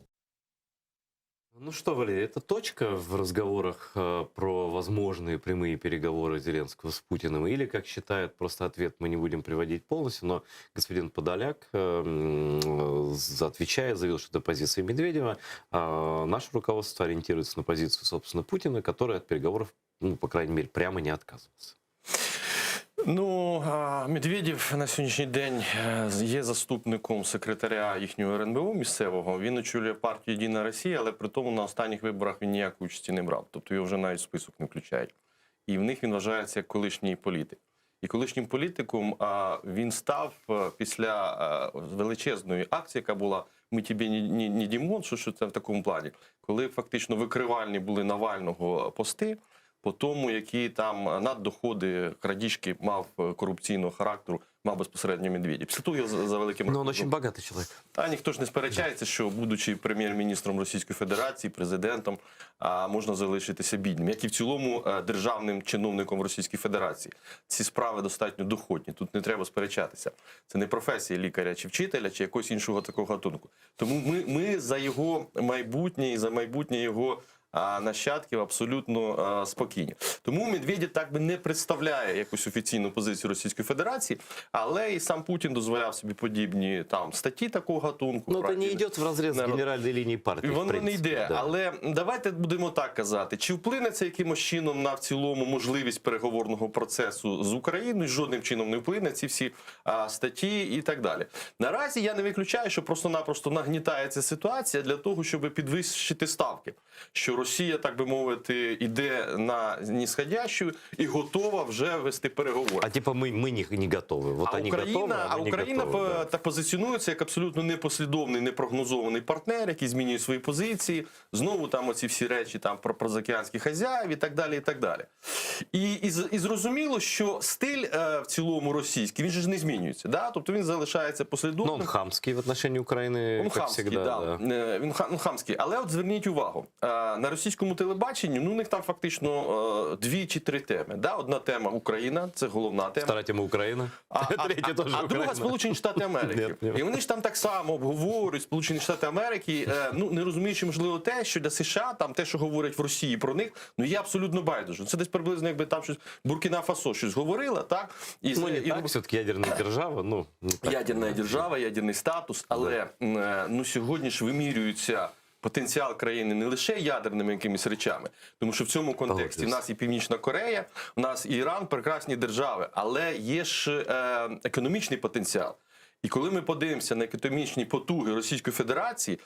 Ну что, Валерий, это точка в разговорах э, про возможные прямые переговоры Зеленского с Путиным? Или, как считают, просто ответ мы не будем приводить полностью, но господин Подоляк, э, м, отвечая, заявил, что это позиция Медведева. А наше руководство ориентируется на позицию, собственно, Путина, который от переговоров, ну, по крайней мере, прямо не отказывался. Ну, а, Медведєв на сьогоднішній день е, є заступником секретаря їхнього РНБО місцевого. Він очолює партію Єдина Росія, але при тому на останніх виборах він ніякої участі не брав. Тобто його вже навіть в список не включають. І в них він вважається як колишній політик. І колишнім політиком а, він став е, після е, величезної акції, яка була Мы тебе не, не, не Димон, що, що це в такому плані, коли фактично викривальні були Навального пости по тому, які там наддоходи, крадіжки мав е, корупційного характеру, мав безпосередньо Медведєв. Після того я за, за великим Но он рахунком- очень богатый человек. та ніхто ж не сперечається, що будучи прем'єр-міністром Російської Федерації, президентом, а, можна залишитися бідним, як і в цілому е, державним чиновником в Російській Федерації. Ці справи достатньо доходні. Тут не треба сперечатися. Це не професія лікаря чи вчителя, чи якогось іншого такого гатунку. Тому ми, ми за його майбутнє і за майбутнє його. а, Нащадків абсолютно а, спокійні. Тому Медведєв так би не представляє якусь офіційну позицію Російської Федерації, але і сам Путін дозволяв собі подібні там статті такого гатунку. Но про это не один- идет в разрез народ. генеральной линии партии. в Воно не принципе, йде, да. але давайте будемо так казати: чи вплине це якимось чином на в цілому можливість переговорного процесу з Україною? Жодним чином не вплине ці всі а, статті і так далі. Наразі я не виключаю, що просто-напросто нагнітається ситуація для того, щоб підвищити ставки, що Росія, так би мовити, іде на нисходящу і готова вже вести переговори. А типа мы, мы не, не готовы. Вот А они Україна, готовы, а а мы не Україна готовы, да. по- та позиціонується як абсолютно непослідовний, непрогнозований партнер, який змінює свої позиції. Знову там оці всі речі там про, про заокеанських хазяїв і так далі. І так далі. І, і, з- і зрозуміло, що стиль е, в цілому російський він же ж не змінюється. Да? Тобто він залишається Но послідовним. он хамский в отношении Украины, Он как хамський, всегда. да. да. Е, Він ха- ну, хамський. Але от зверніть увагу, е, на російському телебаченні ну, у них там фактично е, дві чи три теми. Да? Одна тема Україна, це головна тема. Вторая тема Украина. А, а, Третья а, тоже а друга Украина. Сполучені Штати Америки. Нет, нет. І вони ж там так само обговорюють Сполучені Штати Америки, е, ну не розуміючи, можливо, те, що для США там те, що говорять в Росії про них, ну є абсолютно байдуже. Це десь приблизно, якби там щось Буркіна Фасо щось говорила, так? І, Ну, не і так, все-таки ядерная держава, ну, не так. ядерна держава, ядерний статус, але е, ну сьогодні ж вимірюється. Потенціал країни не лише ядерними якимись речами, тому що в цьому контексті в нас і Північна Корея, в нас і Іран прекрасні держави, але є ж е, економічний потенціал. І коли ми подивимося на економічні потуги Російської Федерації,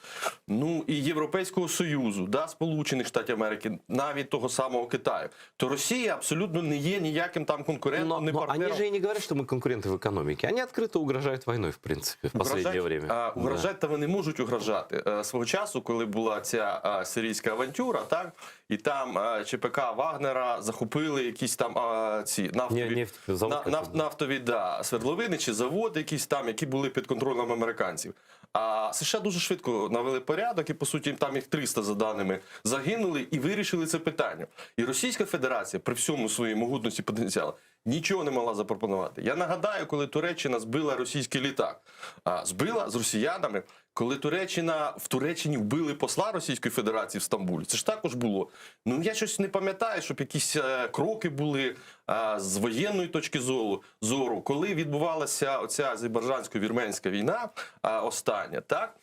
ну і Європейського Союзу, да, Сполучених Штатів Америки, навіть того самого Китаю, то Росія абсолютно не є ніяким там конкурентом, Но, не но они партнером. же и не говорят, что мы конкуренты в экономике. Они открыто угрожают войной, в принципе, в последнее Угрожать, время. а, Да. Угрожать та вони можуть угрожати. Е, Свого часу, коли була ця а, сирійська авантюра, так і там а, ЧПК Вагнера захопили якісь там а, ці нафтові, Не- нефть, завод на, наф, какой-то. нафтові да, свердловини чи заводи якісь там, які були під контролем американців. А США дуже швидко навели порядок, і по суті там їх 300 за даними загинули і вирішили це питання. І Російська Федерація при всьому своїй могутності потенціалу нічого не могла запропонувати. Я нагадаю, коли Туреччина збила російський літак, а, збила з росіянами, коли Туреччина в Туреччині вбили посла Російської Федерації в Стамбулі, це ж також було. Ну я щось не пам'ятаю, щоб якісь е, кроки були е, з воєнної точки зору, зору, коли відбувалася оця азербайджансько-вірменська війна е, остання, так.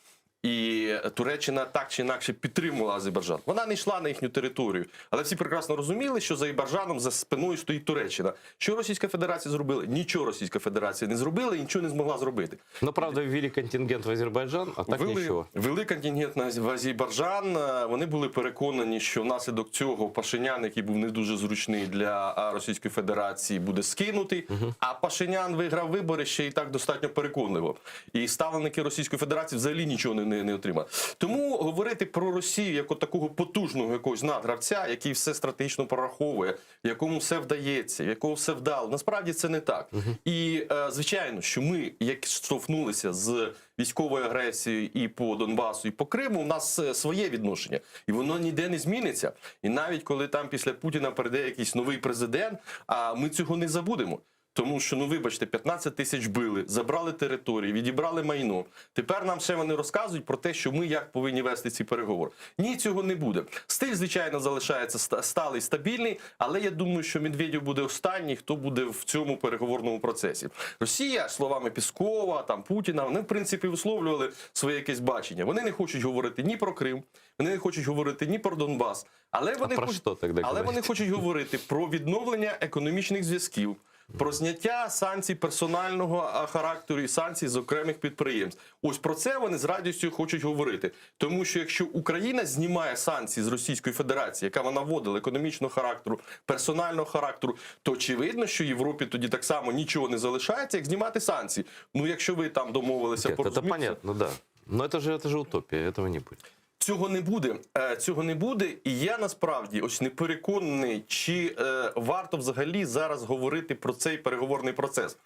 І Туреччина так чи інакше підтримувала Азербайджан. Вона не йшла на їхню територію, але всі прекрасно розуміли, що за Азербайджаном за спиною стоїть Туреччина. Що Російська Федерація зробила? Нічого Російська Федерація не зробила і нічого не змогла зробити. Но, правда, ввели контингент в Азербайджан, а так Ввели, ничего. ввели контингент на в Азербайджан. Е, Вони були переконані, що внаслідок цього Пашинян, який був не дуже зручний для а, Російської Федерації, буде скинутий. А Пашинян виграв вибори ще і так достатньо переконливо. І ставленики Російської Федерації взагалі нічого не, не, не отримали. Тому говорити про Росію як от такого потужного якогось надгравця, який все стратегічно прораховує, якому все вдається, якого все вдало, насправді це не так. І е, звичайно, що ми, як штовхнулися з військовою агресією і по Донбасу, і по Криму, у нас е, своє відношення, і воно ніде не зміниться. І навіть коли там після Путіна прийде якийсь новий президент, а ми цього не забудемо. Тому що, ну вибачте, 15 тисяч били, забрали території, відібрали майно. Тепер нам ще вони розказують про те, що ми як повинні вести ці переговори. Ні, цього не буде. Стиль, звичайно, залишається ста- сталий, стабільний, але я думаю, що Медведєв буде останній, хто буде в цьому переговорному процесі. Росія, словами Пєскова, там Путіна, вони в принципі висловлювали своє якесь бачення. Вони не хочуть говорити ні про Крим, вони не хочуть говорити ні про Донбас, але вони про хочуть, що тогда але вони говорити? хочуть говорити про відновлення економічних зв'язків. Про зняття санкцій персонального а, характеру і санкцій з окремих підприємств. Ось про це вони з радістю хочуть говорити. Тому що якщо Україна знімає санкції з Російської Федерації, яка вона вводила економічного характеру, персонального характеру, то очевидно, що Європі тоді так само нічого не залишається, як знімати санкції. Ну, якщо ви там домовилися Нет, это порозумітися- понятно, да. Но это же, это же утопия, этого не будет. Цього не буде. Е, Цього не буде, і я насправді ось не переконаний, чи е, варто взагалі зараз говорити про цей переговорний процес.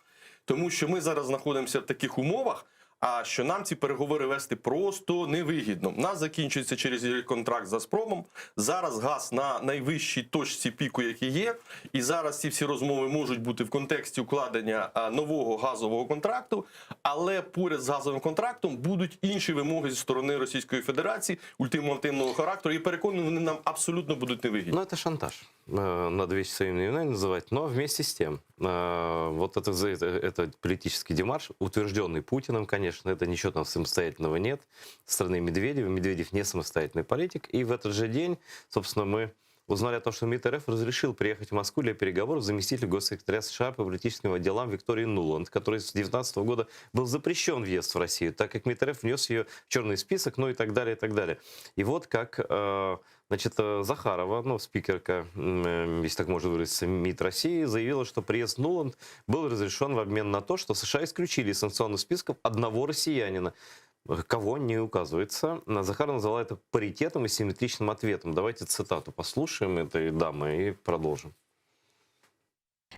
Тому що ми зараз знаходимося в таких умовах, а що нам ці переговори вести просто невигідно. У нас закінчується через рік контракт з Газпромом. Зараз газ на найвищій точці піку, який є, і зараз ці всі розмови можуть бути в контексті укладення а, нового газового контракту, але поряд з газовим контрактом будуть інші вимоги зі сторони Російської Федерації ультимативного характеру, і переконаний, вони нам абсолютно будуть невигідні. Ну, это шантаж. Э, Надо вещи своими именами называть. Но вместе с тем, э, вот это, за- это, это политический демарш, утвержденный Путиным, конечно, это ничего там самостоятельного нет. Со стороны Медведева. Медведев не самостоятельный политик. И в этот же день, собственно, мы узнали о том, что МИД РФ разрешил приехать в Москву для переговоров заместителю госсекретаря США по политическим делам Виктории Нуланд, который с 2019 года был запрещен въезд в Россию, так как МИД РФ внес ее в черный список, ну и так далее, и так далее. И вот как, э, значит, э, Захарова, ну, спикерка, м, э, если так можно выразиться, МИД России, заявила, что приезд Нуланд был разрешен в обмен на то, что США исключили из санкционных списков одного россиянина. Кого не указывается. Захарова назвала это паритетом и симметричным ответом. Давайте цитату послушаем этой дамы и продолжим.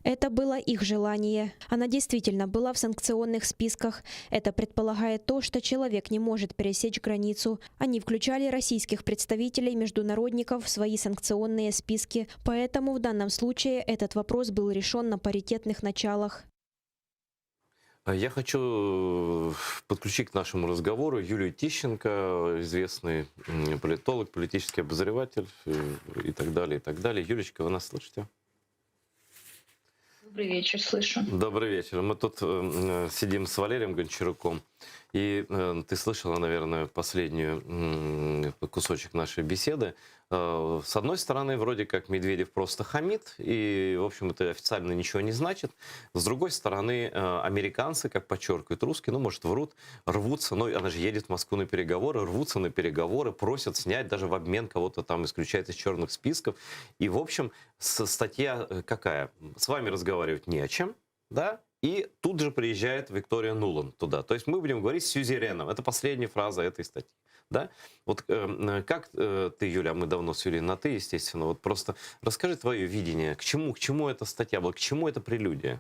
Это было их желание. Она действительно была в санкционных списках. Это предполагает то, что человек не может пересечь границу. Они включали российских представителей, международников в свои санкционные списки. Поэтому в данном случае этот вопрос был решен на паритетных началах. Я хочу э, подключить к нашему разговору Юлию Тищенко, известный м, политолог, политический обозреватель э, и так далее, и так далее. Юлечка, вы нас слышите? Добрый вечер, слышу. Добрый вечер. Мы тут э, сидим с Валерием Гончаруком. И э, ты слышала, наверное, последнюю м, кусочек нашей беседы. Э, с одной стороны, вроде как Медведев просто хамит, и, в общем, это официально ничего не значит. С другой стороны, э, американцы, как подчеркивают русские, ну, может, врут, рвутся, но она же едет в Москву на переговоры, рвутся на переговоры, просят снять даже в обмен кого-то там исключают из черных списков. И, в общем, статья э, какая? С вами разговаривать не о чем, да? И тут же приезжает Виктория Нуланд туда. То есть мы будем говорить с сюзереном. Это последняя фраза этой статьи. Да? Вот э, как э, ты, Юля, мы давно с Юлей на ты, естественно, вот просто расскажи твое видение, к чему, к чему эта статья была, к чему эта прелюдия?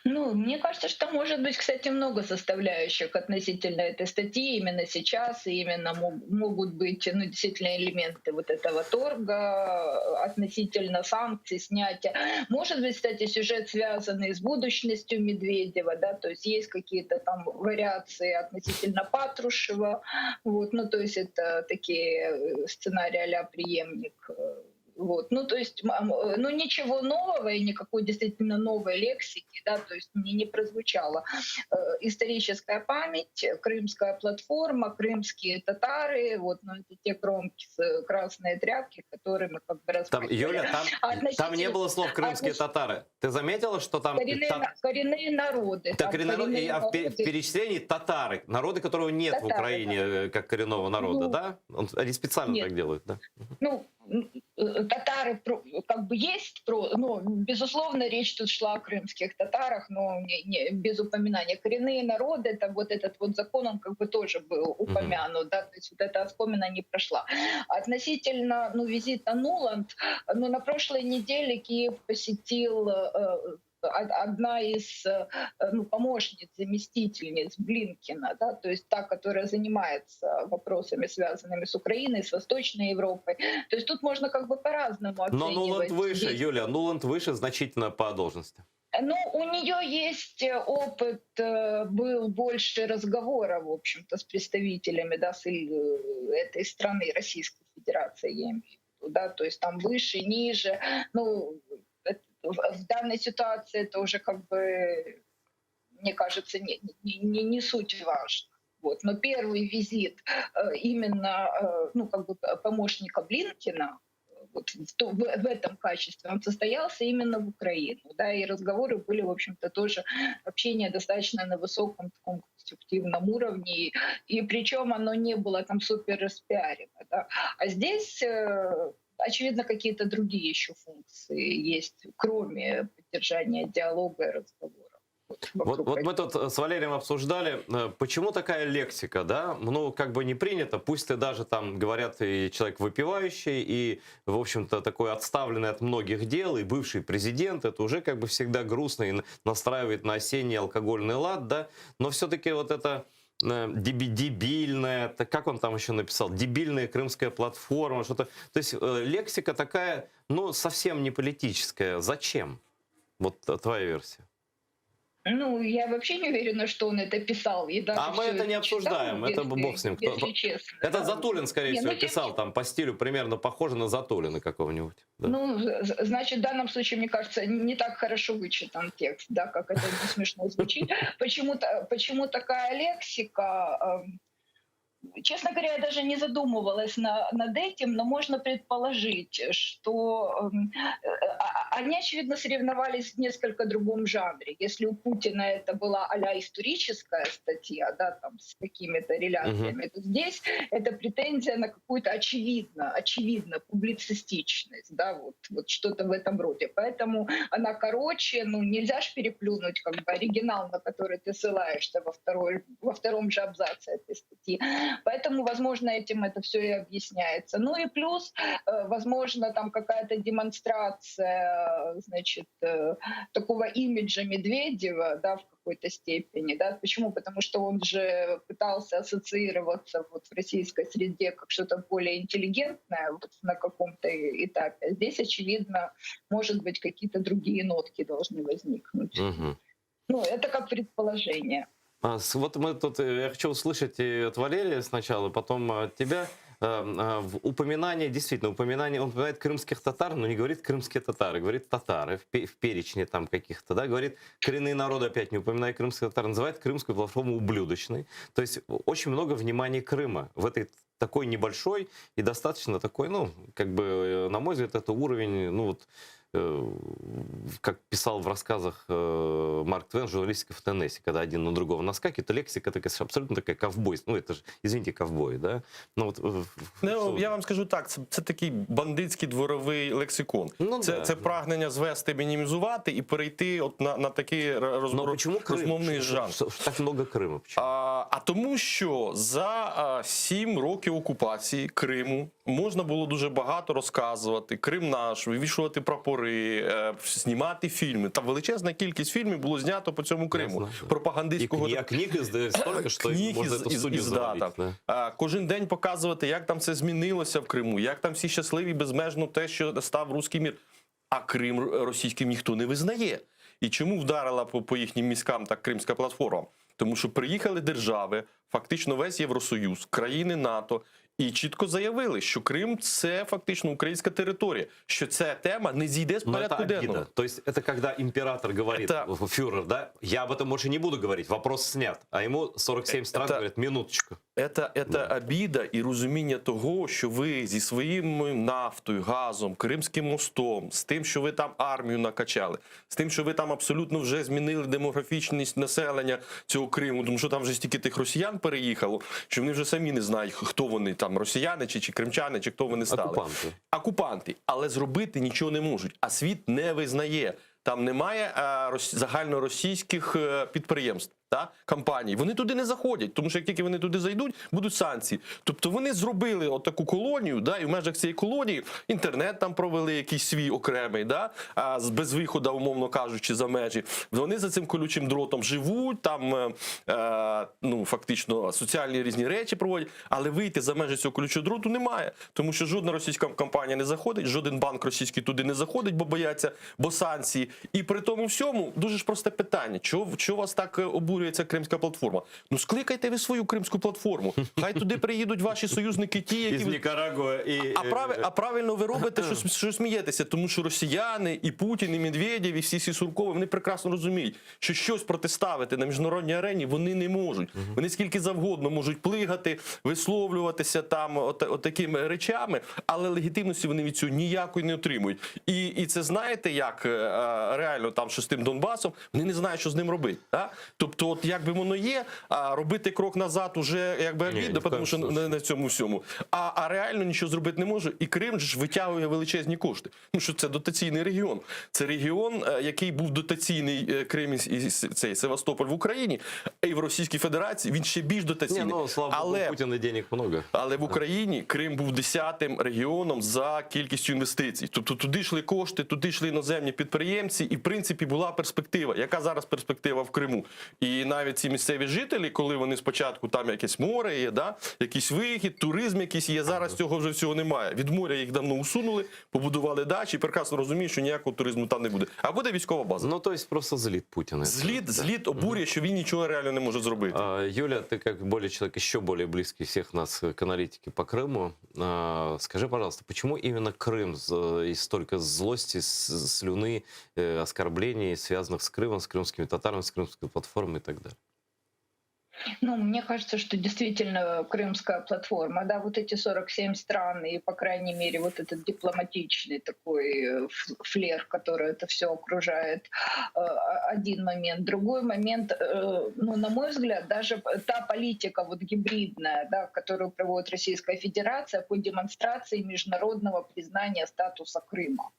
Ну, мне кажется, что может быть, кстати, много составляющих относительно этой статьи именно сейчас, и именно могут быть, ну, действительно элементы вот этого торга относительно санкций, снятия. Может быть, кстати, сюжет связанный с будущностью Медведева, да, то есть есть какие-то там вариации относительно Патрушева, вот, ну, то есть это такие э, сценарии а-ля преемник э, Вот. Ну, то есть, ну, ничего нового и никакой действительно новой лексики, да, то есть не, не прозвучало. Э, историческая память, крымская платформа, крымские татары, вот, ну, это те громкие красные тряпки, которые мы как бы Там, Юля, там, Относительно... там не было слов крымские Относ... татары. Ты заметила, что там... Коренные, та... коренные народы. Так, коренные, коренные а в, в перечислении татары, народы, которого нет татары, в Украине да. Э, как коренного народа, ну, да? Они специально нет. так делают, да? Ну, э, татары как бы есть, но, безусловно, речь тут шла о крымских татарах, но не, не, без упоминания. Коренные народы, это вот этот вот закон, он как бы тоже был упомянут, mm-hmm. да, то есть вот эта оскомина не прошла. Относительно, ну, визита Нуланд, ну, на прошлой неделе Киев посетил э, одна из э, ну, помощниц, заместительниц Блинкина, да, то есть та, которая занимается вопросами, связанными с Украиной, с Восточной Европой. То есть тут можно как бы по-разному Но оценивать. Нуланд выше, Юля, Нуланд выше значительно по должности. Ну, у нее есть опыт, э, был больше разговора, в общем-то, с представителями да, с э, этой страны, Российской Федерации, я имею в виду, да, то есть там выше, ниже. Ну, в данной ситуации это уже как бы, мне кажется, не, не, не, не суть важно. Вот. Но первый визит э, именно э, ну, как бы помощника Блинкина вот в, то, в, в этом качестве он состоялся именно в Украину. Да, и разговоры были, в общем-то, тоже общение достаточно на высоком таком конструктивном уровне. И, и причем оно не было там супер распиарено. Да. А здесь э, очевидно, какие-то другие еще функции есть, кроме поддержания диалога и разговора. Вот, вот мы тут с Валерием обсуждали, э, почему такая лексика, да? Ну, как бы не принято, пусть ты даже там, говорят, и человек выпивающий, и, в общем-то, такой отставленный от многих дел, и бывший президент, это уже как бы всегда грустно и настраивает на осенний алкогольный лад, да? Но все-таки вот это э, дебильная, как он там еще написал, дебильная крымская платформа, что-то. То есть э, лексика такая, ну, совсем не политическая. Зачем? Вот твоя версия. Ну, я вообще не уверена, что он это писал. И даже а мы это не обсуждаем, читал, это если, бог с ним. Кто... Если честно. Это Затулин, скорее не, всего, ну, писал, там по стилю примерно похоже на Затулина какого-нибудь. Да. Ну, значит, в данном случае, мне кажется, не так хорошо вычитан текст, да, как это не смешно звучит. Почему, почему такая лексика? Эм, Честно говоря, я даже не задумывалась на, над этим, но можно предположить, что эм, э, а, они, очевидно, соревновались в несколько другом жанре. Если у Путина это была а историческая статья, да, там, с какими-то реляциями, uh-huh. то здесь это претензия на какую-то очевидно, очевидно публицистичность, да, вот, вот что-то в этом роде. Поэтому она короче, ну, нельзя же переплюнуть как бы оригинал, на который ты ссылаешься во, второй, во втором же абзаце этой статьи. Поэтому, возможно, этим это все и объясняется. Ну и плюс, э, возможно, там какая-то демонстрация, значит, э, такого имиджа Медведева, да, в какой-то степени, да. Почему? Потому что он же пытался ассоциироваться вот в российской среде как что-то более интеллигентное вот на каком-то этапе. А здесь, очевидно, может быть, какие-то другие нотки должны возникнуть. Угу. Ну, это как предположение. А, вот мы тут, э, я хочу услышать от Валерия сначала, потом от тебя. Э, э, в упоминание, действительно, упоминание, он упоминает крымских татар, но не говорит крымские татары, говорит татары в перечне там каких-то, да, говорит коренные народы, опять не упоминая крымских татар, называет крымскую платформу ублюдочной. То есть очень много внимания Крыма в этой такой небольшой и достаточно такой, ну, как бы, на мой взгляд, это уровень, ну, вот, Э, как писал в рассказах э, Марк Твен, журналистика в Теннесси, когда один на другого наскакивает, то лексика такая абсолютно такая ковбой. Ну, это же, извините, ковбой, да? Ну, вот, э, ну, я вам скажу так, це, це такий бандитський дворовий лексикон. Ну, це, да, це да. прагнення звести, мінімізувати і перейти от на, на такий роз, Но почему Крым? розмовний жанр. Что, что так много Крыма? Почему? А, а тому, що за а, сім років окупації Криму можна було дуже багато розказувати. Крим наш, вивішувати прапори, е, знімати фільми. Та величезна кількість фільмів було знято по цьому Криму. Ясно. Пропагандистського И, кни- а книг издают столько, что книг можно із, эту із, студию із, завалить. да, да. А, Кожен день показувати, як там все змінилося в Криму, як там всі щасливі безмежно те, що став руський мір. А Крим російським ніхто не визнає. І чому вдарила по, по їхнім мізкам так кримська платформа? Тому що приїхали держави, фактично весь Євросоюз, країни НАТО. І чітко заявили, що Крим це фактично українська територія, що ця тема не зійде з Но это порядку обида. денного. То есть это когда император говорит, фюрер, да, я об этом больше не буду говорить, вопрос снят. А ему 47 стран говорят, минуточку. Это, это обида і розуміння того, що ви зі своїм нафтою, газом, Кримським мостом, з тим, що ви там армію накачали, з тим, що ви там абсолютно вже змінили демографічність населення цього Криму, тому що там вже стільки тих росіян переїхало, що вони вже самі не знають, хто вони там, росіяни чи, чи кримчани, чи хто вони стали. Окупанти. Окупанти, але зробити нічого не можуть. А світ не визнає. Там немає е, рос- загальноросійських е, підприємств та компаній. Вони туди не заходять, тому що як тільки вони туди зайдуть, будуть санкції. Тобто вони зробили отаку колонію, да, і в межах цієї колонії інтернет там провели якийсь свій окремий, да, а, з- без виходу, умовно кажучи, за межі. Вони за цим колючим дротом живуть, там е, е, ну, фактично соціальні різні речі проводять, але вийти за межі цього колючого дроту немає, тому що жодна російська компанія не заходить, жоден банк російський туди не заходить, бо бояться, бо санкції. І при тому всьому дуже ж просте питання: чого, чого вас так е, обурює ця кримська платформа? Ну скликайте ви свою кримську платформу. Хай туди приїдуть ваші союзники, ті, які Из ви- Никарагуа и... а, прав... а правильно ви робите, що, що смієтеся, тому що росіяни, і Путін, і Медведєв, і всі ці Суркови, вони прекрасно розуміють, що щось протиставити на міжнародній арені вони не можуть. Вони скільки завгодно можуть плигати, висловлюватися там от, от такими речами, але легітимності вони від цього ніякої не отримують. І, і це знаєте, як е, е, реально там що з тим Донбасом, вони не знають, що з ним робити. Да? Тобто, от як би воно є, а робити крок назад уже якби Ні, ні обідно, в коєму тому що на, на цьому всьому. А, а реально нічого зробити не може. І Крим же ж витягує величезні кошти. Тому що це дотаційний регіон. Це регіон, е, який був дотаційний е, Крим і, і цей Севастополь в Україні, і в Російській Федерації він ще більш Не, дотаційний. ну, слава богу, Але у Путина денег много. але в Україні Крим був десятим регіоном за кількістю інвестицій. Тобто туди йшли кошти, туди йшли іноземні підприємці, і в принципі була перспектива. Яка зараз перспектива в Криму? І навіть ці місцеві жителі, коли вони спочатку там якесь море є, да, якийсь вихід, туризм якийсь є. Зараз цього вже всього немає. Від моря їх давно усунули, побудували дачі, і прекрасно розуміють, що ніякого туризму там не буде. А буде військова база. Ну, то есть просто злит Путина. Зліт, зліт обурює, що він нічого реально не може зробити. А, Юля, ты как более человек, еще более близкий всех нас к аналитике по Крыму, а, скажи, пожалуйста, почему именно Крым з- и столько злости, с- слюны, э, оскорблений, связанных с Крымом, с крымскими татарами, с крымской платформой и так далее? Ну, мне кажется, что действительно крымская платформа, да, вот эти 47 стран и, по крайней мере, вот этот дипломатичный такой э, ф- флер, который это все окружает, э, один момент. Другой момент, э, ну, на мой взгляд, даже та политика вот гибридная, да, которую проводит Российская Федерация по демонстрации международного признания статуса Крыма.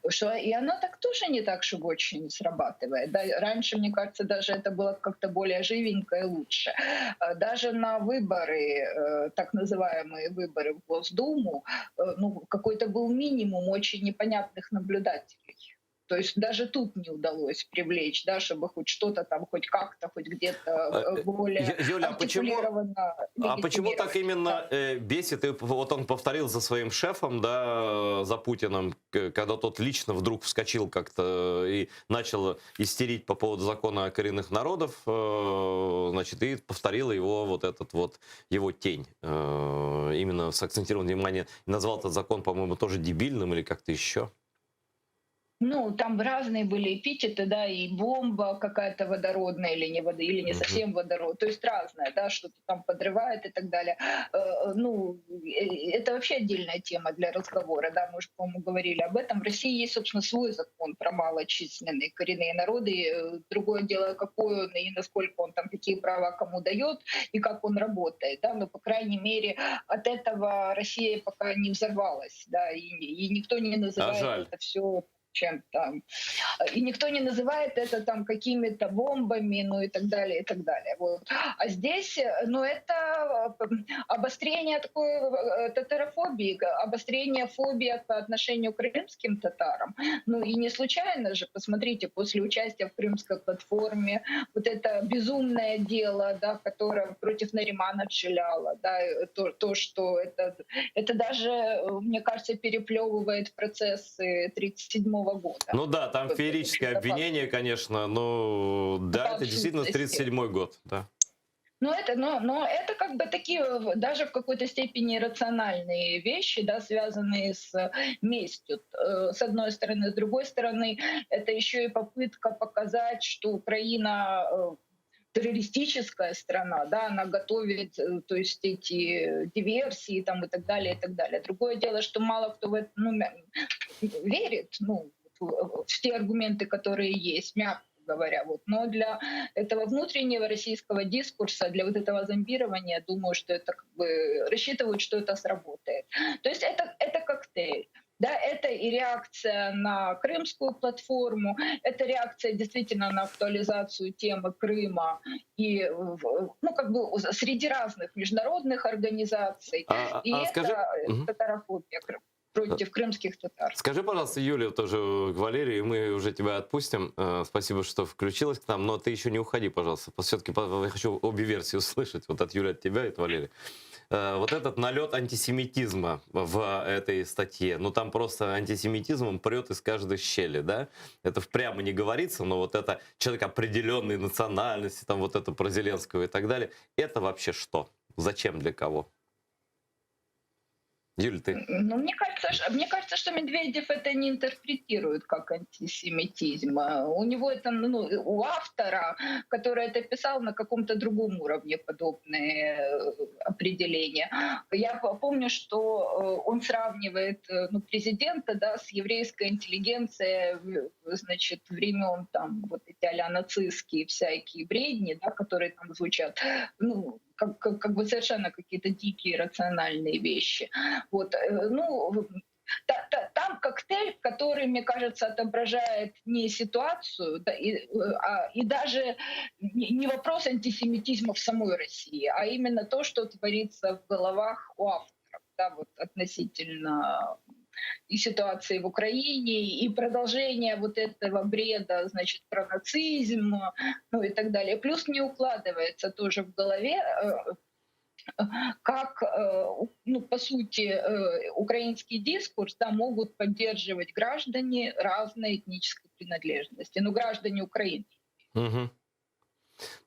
Что, и она так тоже не так, чтобы очень срабатывает. Да? Раньше, мне кажется, даже это было как-то более живенько и лучше. Э, Даже на выборы, э, так называемые выборы в Госдуму, э, ну, какой-то был минимум очень непонятных наблюдателей. То есть даже тут не удалось привлечь, да, чтобы хоть что-то там, хоть как-то, хоть где-то э, более Ю- Юля, а почему, артикулированно а почему так легитимировать. именно э, бесит? И вот он повторил за своим шефом, да, за Путиным, к- когда тот лично вдруг вскочил как-то и начал истерить по поводу закона о коренных народов, э, значит, и повторил его вот этот вот, его тень. Э, Именно сакцентировал внимание, назвал этот закон, по-моему, тоже дебильным или как-то еще. Ну, там разные были эпитеты, да, и бомба какая-то водородная или не, водо, или не Мгм. совсем водород, то есть разное, да, что-то там подрывает и так далее. Э, Ну, э, это вообще отдельная тема для разговора, да, мы уже, по-моему, говорили об этом. В России есть, собственно, свой закон про малочисленные коренные народы. Э, Другое дело, какой он и насколько он там, какие права кому дает и как он работает, да, но, по крайней мере, от этого Россия пока не взорвалась, да, и, и никто не называет жаль. это все чем-то. И никто не называет это там какими-то бомбами, ну и так далее, и так далее. Вот. А здесь, э, ну это э, обострение такой э, татарофобии, обострение фобии по отношению к крымским татарам. Ну и не случайно же, посмотрите, после участия в крымской платформе, вот это безумное дело, да, которое против Наримана Джеляла, да, э, то, то что это, это даже, э, мне кажется, переплевывает процессы 1937 года. Ну да, там Вот это феерическое очень обвинение, конечно, но да, По это действительно абсурдности. 37-й год, да. Ну, это, но, но это как бы такие даже в какой-то степени рациональные вещи, да, связанные с местью, э, с одной стороны. С другой стороны, это еще и попытка показать, что Украина э, террористическая страна, да, она готовит, э, то есть эти диверсии там и так далее, и так далее. Другое дело, что мало кто в это ну, верит, ну, в те аргументы, которые есть, мягко говоря. Вот. Но для этого внутреннего российского дискурса, для вот этого зомбирования, думаю, что это как бы рассчитывают, что это сработает. То есть это, это коктейль. Да, это и реакция на крымскую платформу, это реакция действительно на актуализацию темы Крыма и ну, как бы среди разных международных организаций. А, и а это скажи... татарофобия против крымских татар. Скажи, пожалуйста, Юлия, тоже к Валерию, и мы уже тебя отпустим. Э, спасибо, что включилась к нам, но ты еще не уходи, пожалуйста. Все-таки я хочу обе версии услышать, вот от Юли, от тебя и от Валерия. Э, вот этот налет антисемитизма в этой статье, ну там просто антисемитизмом прет из каждой щели, да? Это прямо не говорится, но вот это человек определенной национальности, там вот это про Зеленского и так далее, это вообще что? Зачем, для кого? Юль, ты? Ну, мне кажется, мне кажется, что Медведев это не интерпретирует как антисемитизм. У него это, ну, у автора, который это писал, на каком-то другом уровне подобные э, определения. Я помню, что э, он сравнивает э, ну, президента да, с еврейской интеллигенцией значит, времен там вот эти а-ля нацистские всякие бредни, да, которые там звучат. Ну, как, как, как бы совершенно какие-то дикие рациональные вещи. Вот, э, ну, та, та, там коктейль, который, мне кажется, отображает не ситуацию, да, и, э, а, и даже не, не вопрос антисемитизма в самой России, а именно то, что творится в головах у авторов, да, вот относительно и ситуации в Украине, и продолжение вот этого бреда, значит, про нацизм, ну и так далее. Плюс не укладывается тоже в голове, э, как, э, ну, по сути, э, украинский дискурс да, могут поддерживать граждане разной этнической принадлежности, ну, граждане Украины. Угу.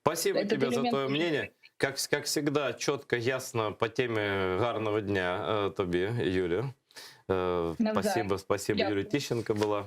Спасибо Этот тебе за элемент твое тоже мнение. Как, как всегда, четко, ясно по теме гарного дня тобі, Юля. Э, Навзаєм. Спасибо, спасибо. Дякую. Юлия Тищенко была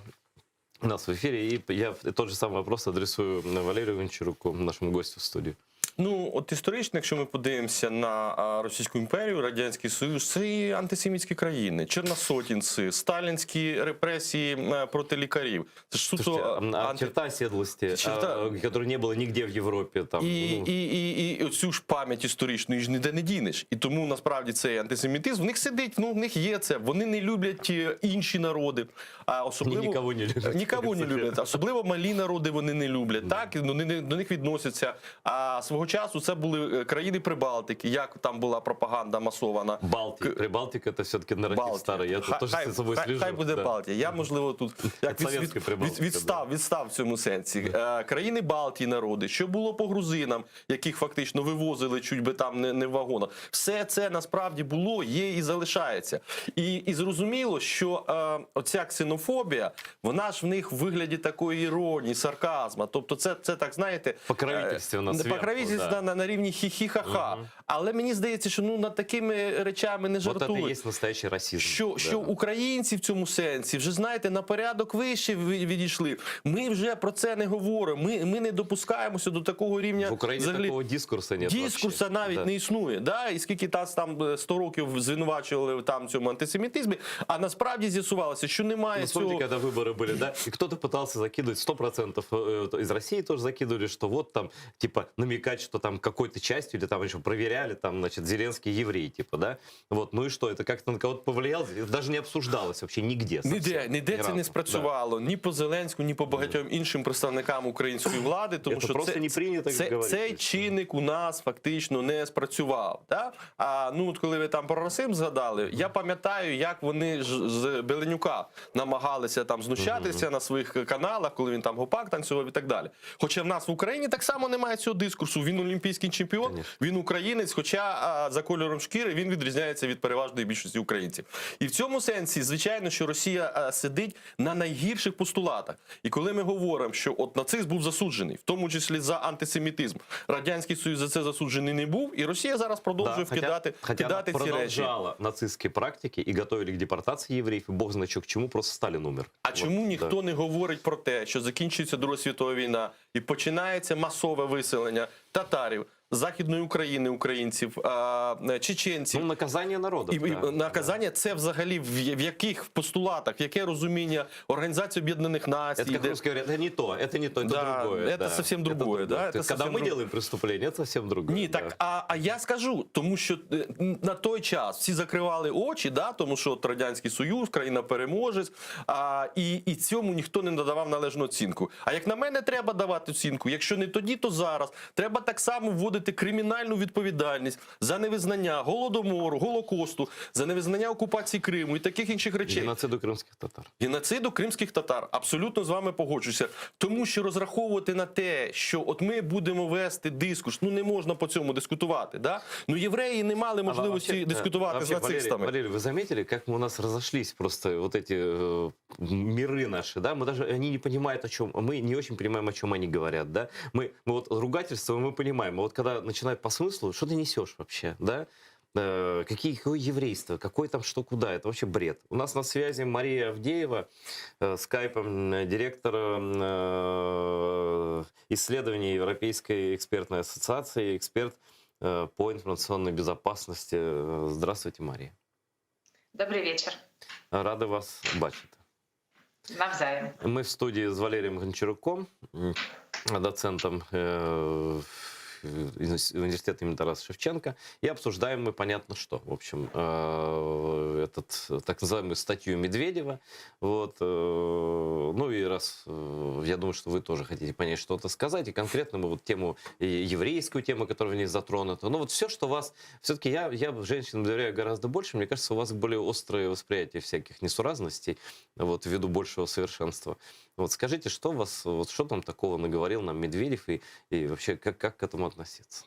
у нас в эфире. И я тот же самый вопрос адресую Валерию Гончаруку, нашему гостю в студии. Ну, от історично, якщо ми подивимося на Російську імперію, Радянський Союз, це і антисемітські країни, чорносотінці, сталінські репресії е, проти лікарів. Це ж суто Слушайте, а, а анти... черта оседлости, Черта- а, которой не было нигде в Европе. Там, І, ну, і, і, і оцю ж пам'ять історичну її ж ніде не дінеш. І тому насправді цей антисемітизм в них сидить, ну в них є це. Вони не люблять е, інші народи. А особливо Нікого не люблять. Нікого не люблять. Особливо малі народи вони не люблять. Так ну, вони не- до них відносяться. А свого часу це були е, країни Прибалтики. Як там була пропаганда масована? Балтика. Прибалтика это все-таки нарратив Балтія. старый. Я тут Хай- тоже хай, за собой хай, слежу. хай буде Да. Балтія. Я, можливо, тут як від, совєтської від, Прибалтики, від, відстав, відстав в цьому сенсі. Е, країни Балтії народи, що було по грузинам, яких фактично вивозили чуть би там не, не в вагонах. Все це насправді було, є і залишається. І, і зрозуміло, що е, оця ксенофобія, вона ж в них в вигляді такої іронії, сарказма. Тобто, це, це так, знаєте, Покровительственно е, зверху, покровительственно да. на, на рівні хі-хі-ха-ха. Але мені здається, що ну над такими речами не Вот это жартують. и есть настоящий расизм. Що, Да. що українці в цьому сенсі вже знаєте на порядок вище відійшли. Ми вже про це не говоримо. Ми, ми не допускаємося до такого рівня В Украине взагалі. такого дискурса нет Дискурса вообще. навіть Да. не існує. Да? І скільки нас там е, 100 років звинувачували там цьому антисемітизмі, а насправді з'ясувалося, що немає Ну, вспомните, цього. когда выборы были, да, и кто-то пытался закидывать, 100% э, из России тоже закидывали, что вот там, типа, намекать, что там какой-то частью или там еще проверяли, там, значит, Зеленский еврей, типа, да, вот, ну и что, это как-то на кого-то повлияло, Это даже не обсуждалось вообще нигде. совсем, Ніде, ніде ни це разу. не спрацювало ні по Зеленську, ні по багатьом іншим представникам української влади, тому Це що просто це, не прийнято, як це, говорити. цей чинник у нас фактично не спрацював. Да? А ну от коли ви там про расизм згадали, я пам'ятаю, як вони ж з Беленюка намагалися там знущатися на своїх каналах, коли він там гопак танцював і так далі. Хоча в нас в Україні так само немає цього дискурсу. Він олімпійський чемпіон, Конечно. він українець. українець, хоча а, за кольором шкіри він відрізняється від переважної більшості українців. І в цьому сенсі, звичайно, що Росія а, сидить на найгірших постулатах. І коли ми говоримо, що от нацист був засуджений, в тому числі за антисемітизм, Радянський Союз за це засуджений не був, і Росія зараз продовжує Да, вкидати, хотя она кидати ці речі. продолжала нацистские практики и готовили к депортации евреев, и бог знает, чё к чему, просто Сталин умер. А чому ніхто не говорить про те, що закінчується Друга світова війна і починається масове виселення татарів, Західної України, українців, а, е, чеченців? Ну, наказання народу. І, і наказання це взагалі в, в яких постулатах, в яке розуміння Організації Об'єднаних Націй? Это как де- русские говорят, это не то, это не то, это Да, другое. это да. совсем другое, да, это То есть, когда совсем мы друг- делаем преступление, это совсем другое. Ні, да. так а, а я скажу, тому що е, на той час всі закривали очі, да, тому що от Радянський Союз, країна переможець, а, і, і цьому ніхто не надавав належну оцінку. А як на мене, треба давати оцінку. Якщо не тоді, то зараз. Треба так само вводити кримінальну відповідальність за невизнання голодомору, голокосту, за невизнання окупації Криму і таких інших речей. Геноциду крымских татар. Геноциду кримських татар абсолютно з вами погоджуся, тому що розраховувати на те, що от ми будемо вести дискурс, ну не можна по цьому дискутувати. Да? Ну євреї не мали А можливості вообще, дискутувати вообще, з нацистами. Валерий, Валерий, вы заметили, как мы у нас разошлись просто вот эти э, миры наши, да? Мы даже, они не понимают, о чем, мы не очень понимаем, о чем они говорят, да? Мы, мы вот ругательство мы понимаем, а вот когда начинают по смыслу, что ты несешь вообще, да? Э, какие, какое еврейство, какое там что, куда, это вообще бред. У нас на связи Мария Авдеева, э, скайпом э, директор э, исследований Европейской экспертной ассоциации, эксперт э, по информационной безопасности. Э, Здравствуйте, Мария. Добрый вечер. Рада вас бачити. Навзаєм. Мы в студии с Валерием Гончаруком, м, доцентом э, университета имени Тараса Шевченко, и обсуждаем мы понятно что. В общем, э, этот э, так называемую статью Медведева. Вот, э, ну и раз, э, я думаю, что вы тоже хотите понять, что-то сказать, и конкретно мы вот тему, и еврейскую тему, которая в ней затронута. Ну вот все, что вас... Все-таки я, я женщинам доверяю гораздо больше. Мне кажется, у вас более острое восприятие всяких несуразностей, вот, ввиду большего совершенства. Вот скажите, что вас, вот что там такого наговорил нам Медведев и, и вообще как, как к этому относиться?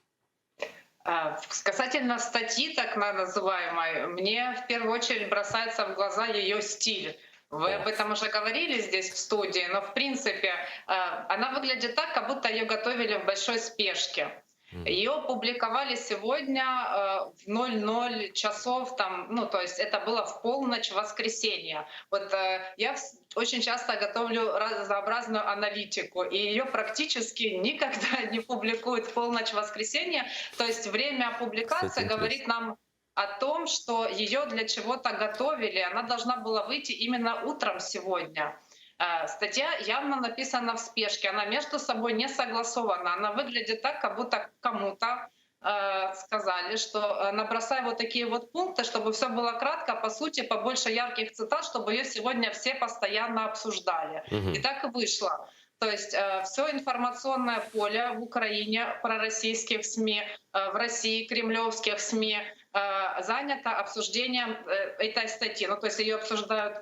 А, Касательно статьи, так на- называемой, мне в первую очередь бросается в глаза ее стиль. Вы об этом уже говорили здесь в студии, но в принципе а, она выглядит так, как будто ее готовили в большой спешке. Ее опубликовали сегодня э, в 00 часов, там, ну, то есть это было в полночь воскресенья. Вот э, я вс- очень часто готовлю разнообразную аналитику, и ее практически никогда не публикуют в полночь воскресенья. То есть время публикации Кстати, говорит нам о том, что ее для чего-то готовили, она должна была выйти именно утром сегодня. Э, Статья явно написана в спешке, она между собой не согласована, она выглядит так, как будто кому-то э, сказали, что э, набросай вот такие вот пункты, чтобы все было кратко, по сути, побольше ярких цитат, чтобы ее сегодня все постоянно обсуждали. Мгм. И так и вышло. То есть все информационное поле в Украине пророссийских СМИ, э, в России кремлевских СМИ э, занято обсуждением э, этой статьи. Ну, то есть ее обсуждают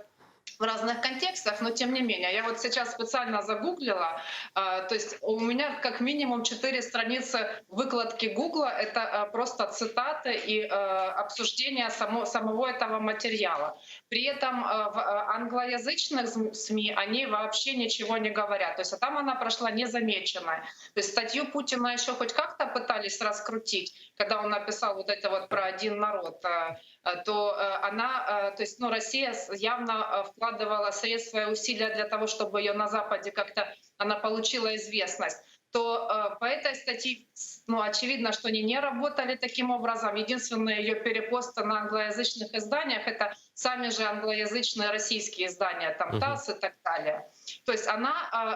в разных контекстах, но тем не менее. Я вот сейчас специально загуглила, э, то есть у меня как минимум четыре страницы выкладки Гугла, это э, просто цитаты и э, обсуждение само, самого этого материала. При этом э, в э, англоязычных зм- СМИ они вообще ничего не говорят, то есть а там она прошла незамеченной. То есть статью Путина еще хоть как-то пытались раскрутить, когда он написал вот это вот про один народ, э, э, то э, она, э, то есть, ну, Россия с- явно э, вкладывала средства и усилия для того, чтобы ее на Западе как-то она получила известность то э, по этой статье, с- ну, очевидно, что они не работали таким образом. Единственное ее перепосты на англоязычных изданиях — это сами же англоязычные российские издания, там Мгм. ТАСС и так далее. То есть она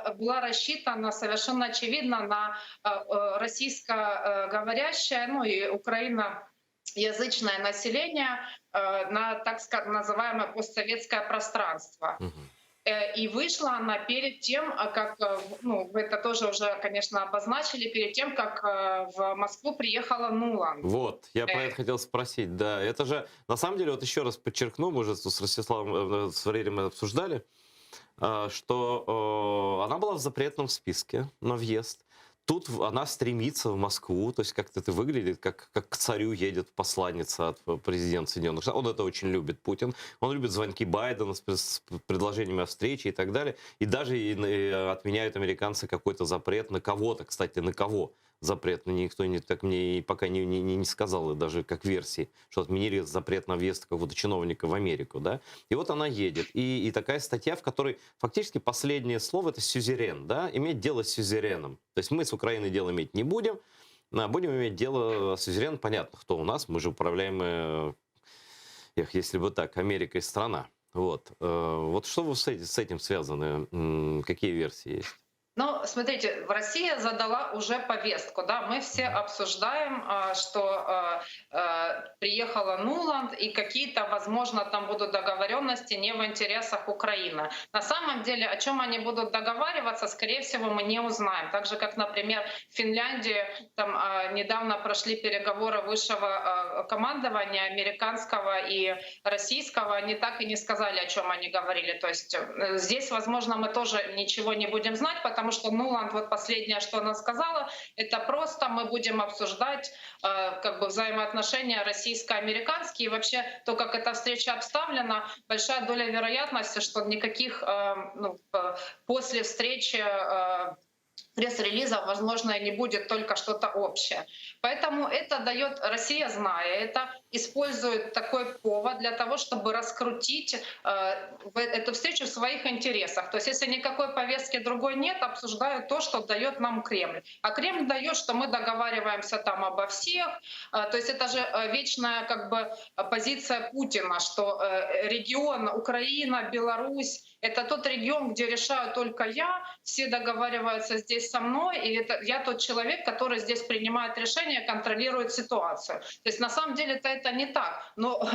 э, была рассчитана совершенно очевидно на э, э, российскоговорящее, ну и украиноязычное население, э, на так ска- называемое постсоветское пространство. Э, И вышла она перед тем, а, как, э, в- ну, вы это тоже уже, конечно, обозначили, перед тем, как э, в Москву приехала Нуланд. Вот, я про Э. это хотел спросить. Да, это же, на самом деле, вот еще раз подчеркну, мы уже с Ростиславом, э, с Валерием обсуждали, э, что э, она была в запретном списке на въезд. Тут она стремится в Москву, то есть как-то это выглядит, как, как к царю едет посланница от э, президента Соединенных Штатов. Он это очень любит, Путин. Он любит звонки Байдена с, с предложениями о встрече и так далее. И даже и, и отменяют американцы какой-то запрет на кого-то, кстати, на кого запрет, но никто не, так мне и пока не, не, не сказал, даже как версии, что отменили запрет на въезд какого-то чиновника в Америку, да. И вот она едет. И, и такая статья, в которой фактически последнее слово это сюзерен, да, иметь дело с сюзереном. То есть мы с Украиной дело иметь не будем, а будем иметь дело с сюзереном, понятно, кто у нас, мы же управляем, э, эх, если бы так, Америкой страна. Вот. Э, вот что вы с этим связаны? Какие версии есть? Ну, смотрите, Россия задала уже повестку, да, мы все обсуждаем, а, что а, а, приехала Нуланд и какие-то, возможно, там будут договоренности не в интересах Украины. На самом деле, о чем они будут договариваться, скорее всего, мы не узнаем. Так же, как, например, в Финляндии там недавно прошли переговоры высшего командования американского и российского, они так и не сказали, о чем они говорили. То есть э, здесь, возможно, мы тоже ничего не будем знать, потому что Нуланд, вот последнее, что она сказала, это просто мы будем обсуждать э, как бы взаимоотношения российско-американские. И вообще то, как эта встреча обставлена, большая доля вероятности, что никаких э, ну, после встречи э, пресс-релизов, возможно, и не будет только что-то общее. Поэтому это дает, Россия, зная это, использует такой повод для того, чтобы раскрутить э, эту встречу в своих интересах. То есть если никакой повестки другой нет, обсуждают то, что дает нам Кремль. А Кремль дает, что мы договариваемся там обо всех. Э, то есть это же э, вечная как бы позиция Путина, что э, регион Украина, Беларусь — это тот регион, где решаю только я, все договариваются здесь со мной, и это я тот человек, который здесь принимает решения, контролирует ситуацию. То есть на самом деле это, это не так. Но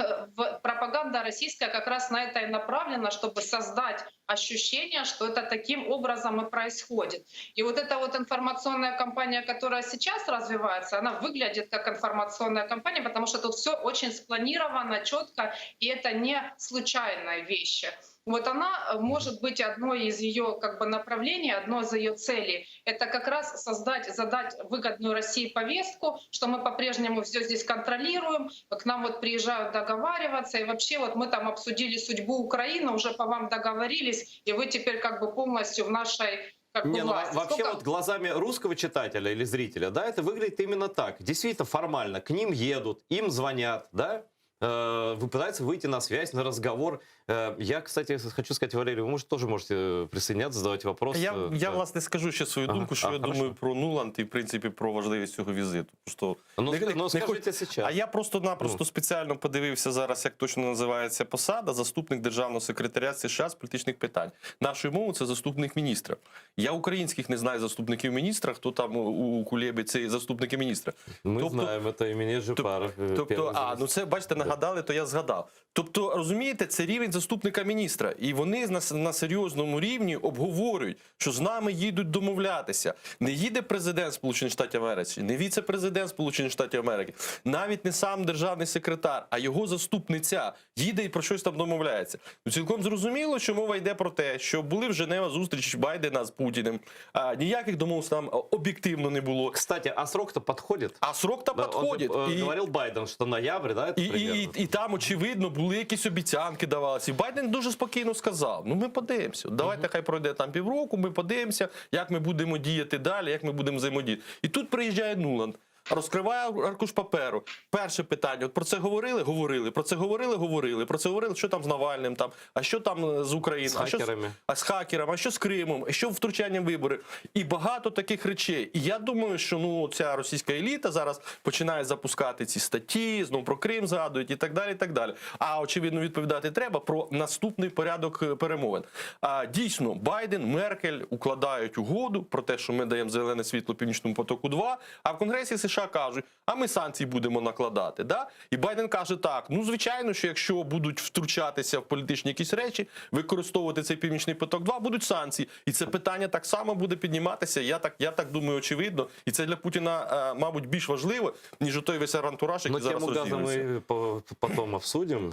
пропаганда российская как раз на это и направлена, чтобы создать ощущение, что это таким образом и происходит. И вот эта вот информационная кампания, которая сейчас развивается, она выглядит как информационная кампания, потому что тут все очень спланировано, четко, и это не случайные вещи. Вот она э, может быть одной из ее как бы направлений, одной из ее целей. Это как раз создать, задать выгодную России повестку, что мы по-прежнему все здесь контролируем, к нам вот приезжают договариваться, и вообще вот мы там обсудили судьбу Украины, уже по вам договорились, и вы теперь как бы полностью в нашей как Не, ну, вообще Сколько... вот глазами русского читателя или зрителя, да, это выглядит именно так. Действительно формально, к ним едут, им звонят, да, Э, пытаются выйти на связь, на разговор. Э, я, кстати, хочу сказать, Валерий, вы, может, тоже можете присоединяться, задавать вопросы. Я, я власне, скажу ще свою ага. думку, що а, я хорошо. думаю про Нуланд і, в принципі, про важливість цього візиту. Просто ну, не, ну, скажите сейчас. А я просто-напросто ну. спеціально подивився зараз, як точно називається посада, заступник державного секретаря США з політичних питань. Нашою мовою це заступник міністра. Я українських не знаю заступників міністра, хто там у Кулєбі це заступники міністра. Ми тобто, знаємо, це імені Жупаров. Тобто, а, ну це, бачите, нагадали, то я згадав. Тобто, розумієте, це рівень заступника міністра. І вони на, на серйозному рівні обговорюють, що з нами їдуть домовлятися. Не їде президент Сполучених Штатів Америки, не віце-президент Сполучених Штатів Америки, навіть не сам державний секретар, а його заступниця їде і про щось там домовляється. Ну, цілком зрозуміло, що мова йде про те, що були в Женева зустріч Байдена з Путіним. А, ніяких домовленостей там об'єктивно не було. Кстати, а срок-то підходить? А срок-то да, підходить. Он, і, говорив Байден, що ноябрь, да, і, і, і, і там, очевидно, були якісь обіцянки давалися. І Байден дуже спокійно сказав: ну ми подивимося, давайте хай пройде там півроку, ми подивимося, як ми будемо діяти далі, як ми будемо взаємодіяти. І тут приїжджає Нуланд. Розкриває аркуш паперу. Перше питання: от про це говорили, говорили, про це говорили, говорили, про це говорили, що там з Навальним, там, а що там з Україною, з а що з, а з хакерами, а що з Кримом, а що втручанням вибори. І багато таких речей. І я думаю, що ну ця російська еліта зараз починає запускати ці статті, знову про Крим згадують і так далі. і так далі. А очевидно, відповідати треба про наступний порядок перемовин. А, дійсно, Байден, Меркель укладають угоду про те, що ми даємо зелене світло Північному потоку 2, а в Конгресі США кажуть, а ми санкції будемо накладати. Да? І Байден каже так, ну звичайно, що якщо будуть втручатися в політичні якісь речі, використовувати цей Північний поток 2, будуть санкції. І це питання так само буде підніматися, я так, я так думаю, очевидно. І це для Путіна, мабуть, більш важливо, ніж той весь антураж, який Но зараз тему газа розігрується. мы потом обсудим,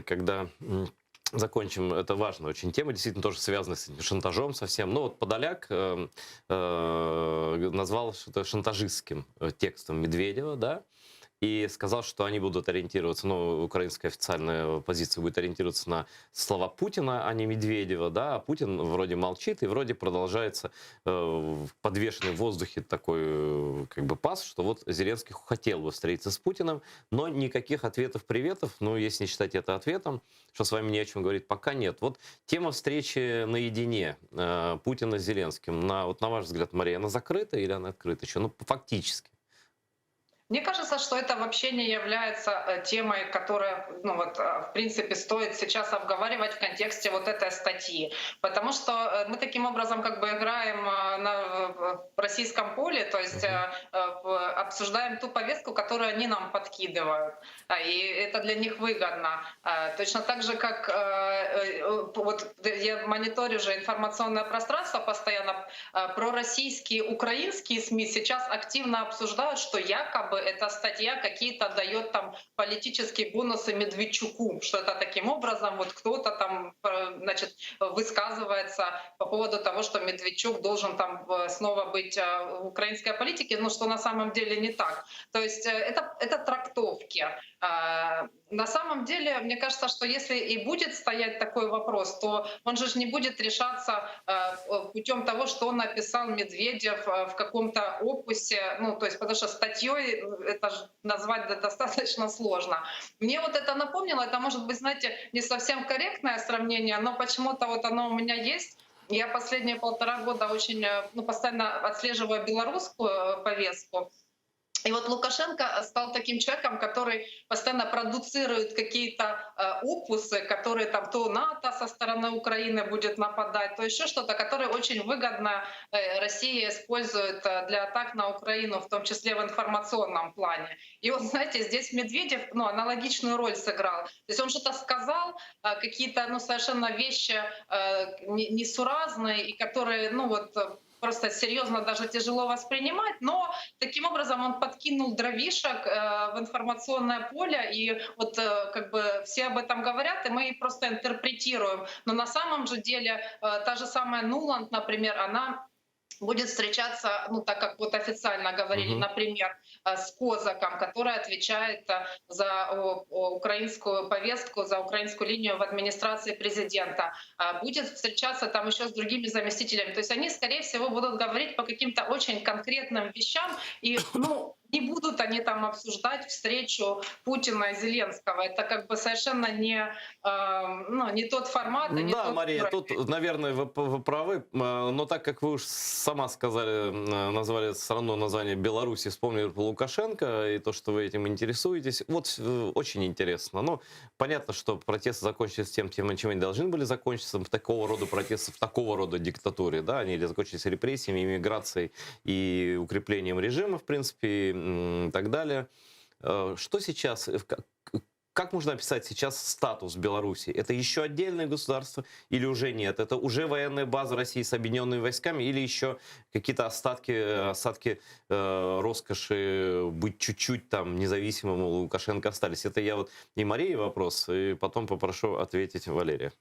когда... Закончим. Это важная очень тема, действительно тоже связана с этим шантажом совсем. Ну вот Подоляк э, э, назвал это шантажистским э, текстом Медведева, да, и сказал, что они будут ориентироваться, ну, украинская официальная позиция будет ориентироваться на слова Путина, а не Медведева, да, а Путин вроде молчит и вроде продолжается э, подвешенный в воздухе такой э, как бы пас, что вот Зеленский хотел бы встретиться с Путиным, но никаких ответов, приветов, ну, если не считать это ответом, что с вами не о чем говорить, пока нет. Вот тема встречи наедине э, Путина с Зеленским, на, вот на ваш взгляд, Мария, она закрыта или она открыта еще? Ну, фактически. Мне кажется, что это вообще не является э, темой, которая, ну вот, э, в принципе, стоит сейчас обговаривать в контексте вот этой статьи. Потому что э, мы таким образом как бы играем на российском поле, то есть обсуждаем ту повестку, которую они нам подкидывают. И это для них выгодно. Точно так же, как вот я мониторю же информационное пространство постоянно, пророссийские, украинские СМИ сейчас активно обсуждают, что якобы эта статья какие-то дает там политические бонусы Медведчуку, что это таким образом вот кто-то там э, значит, высказывается по поводу того, что Медведчук должен там э, снова быть э, в украинской политике, но что на самом деле не так. То есть это, это трактовки. На самом деле, мне кажется, что если и будет стоять такой вопрос, то он же не будет решаться путем того, что написал Медведев в каком-то опусе, ну, то есть потому что статьей это же назвать достаточно сложно. Мне вот это напомнило, это может быть, знаете, не совсем корректное сравнение, но почему-то вот оно у меня есть. Я последние полтора года очень, ну, постоянно отслеживаю белорусскую повестку. И вот Лукашенко стал таким человеком, который постоянно продуцирует какие-то э, опусы, которые там то НАТО со стороны Украины будет нападать, то еще что-то, которые очень выгодно э, Россия использует э, для атак на Украину, в том числе в информационном плане. И вот, знаете, здесь Медведев ну, аналогичную роль сыграл. То есть он что-то сказал, э, какие-то ну, совершенно вещи э, несуразные, и которые, ну вот, просто серьезно даже тяжело воспринимать, но таким образом он подкинул дровишек э, в информационное поле, и вот э, как бы все об этом говорят, и мы просто интерпретируем. Но на самом же деле э, та же самая Нуланд, например, она будет встречаться, ну так как вот официально говорили, mm-hmm. например, с Козаком, который отвечает за украинскую повестку, за украинскую линию в администрации президента, будет встречаться там еще с другими заместителями. То есть они, скорее всего, будут говорить по каким-то очень конкретным вещам, и ну, не будут они там обсуждать встречу Путина и Зеленского. Это как бы совершенно не, э, ну, не тот формат. И не да, тот Мария, уровень. тут, наверное, вы, вы правы, но так как вы уж сама сказали, назвали страну название Беларуси, вспомнили про Лукашенко и то, что вы этим интересуетесь, вот э, очень интересно. Но понятно, что протесты закончились тем, тем, чем они должны были закончиться, такого рода протесты в такого рода диктатуре, да, они закончились репрессиями, иммиграцией и укреплением режима, в принципе, и так далее. Э, что сейчас, э, как можно описать сейчас статус Беларуси? Это еще отдельное государство или уже нет? Это уже военная база России с объединенными войсками или еще какие-то остатки, остатки э, роскоши быть чуть-чуть там независимым у Лукашенко остались? Это я вот и Марии вопрос, и потом попрошу ответить Валерия.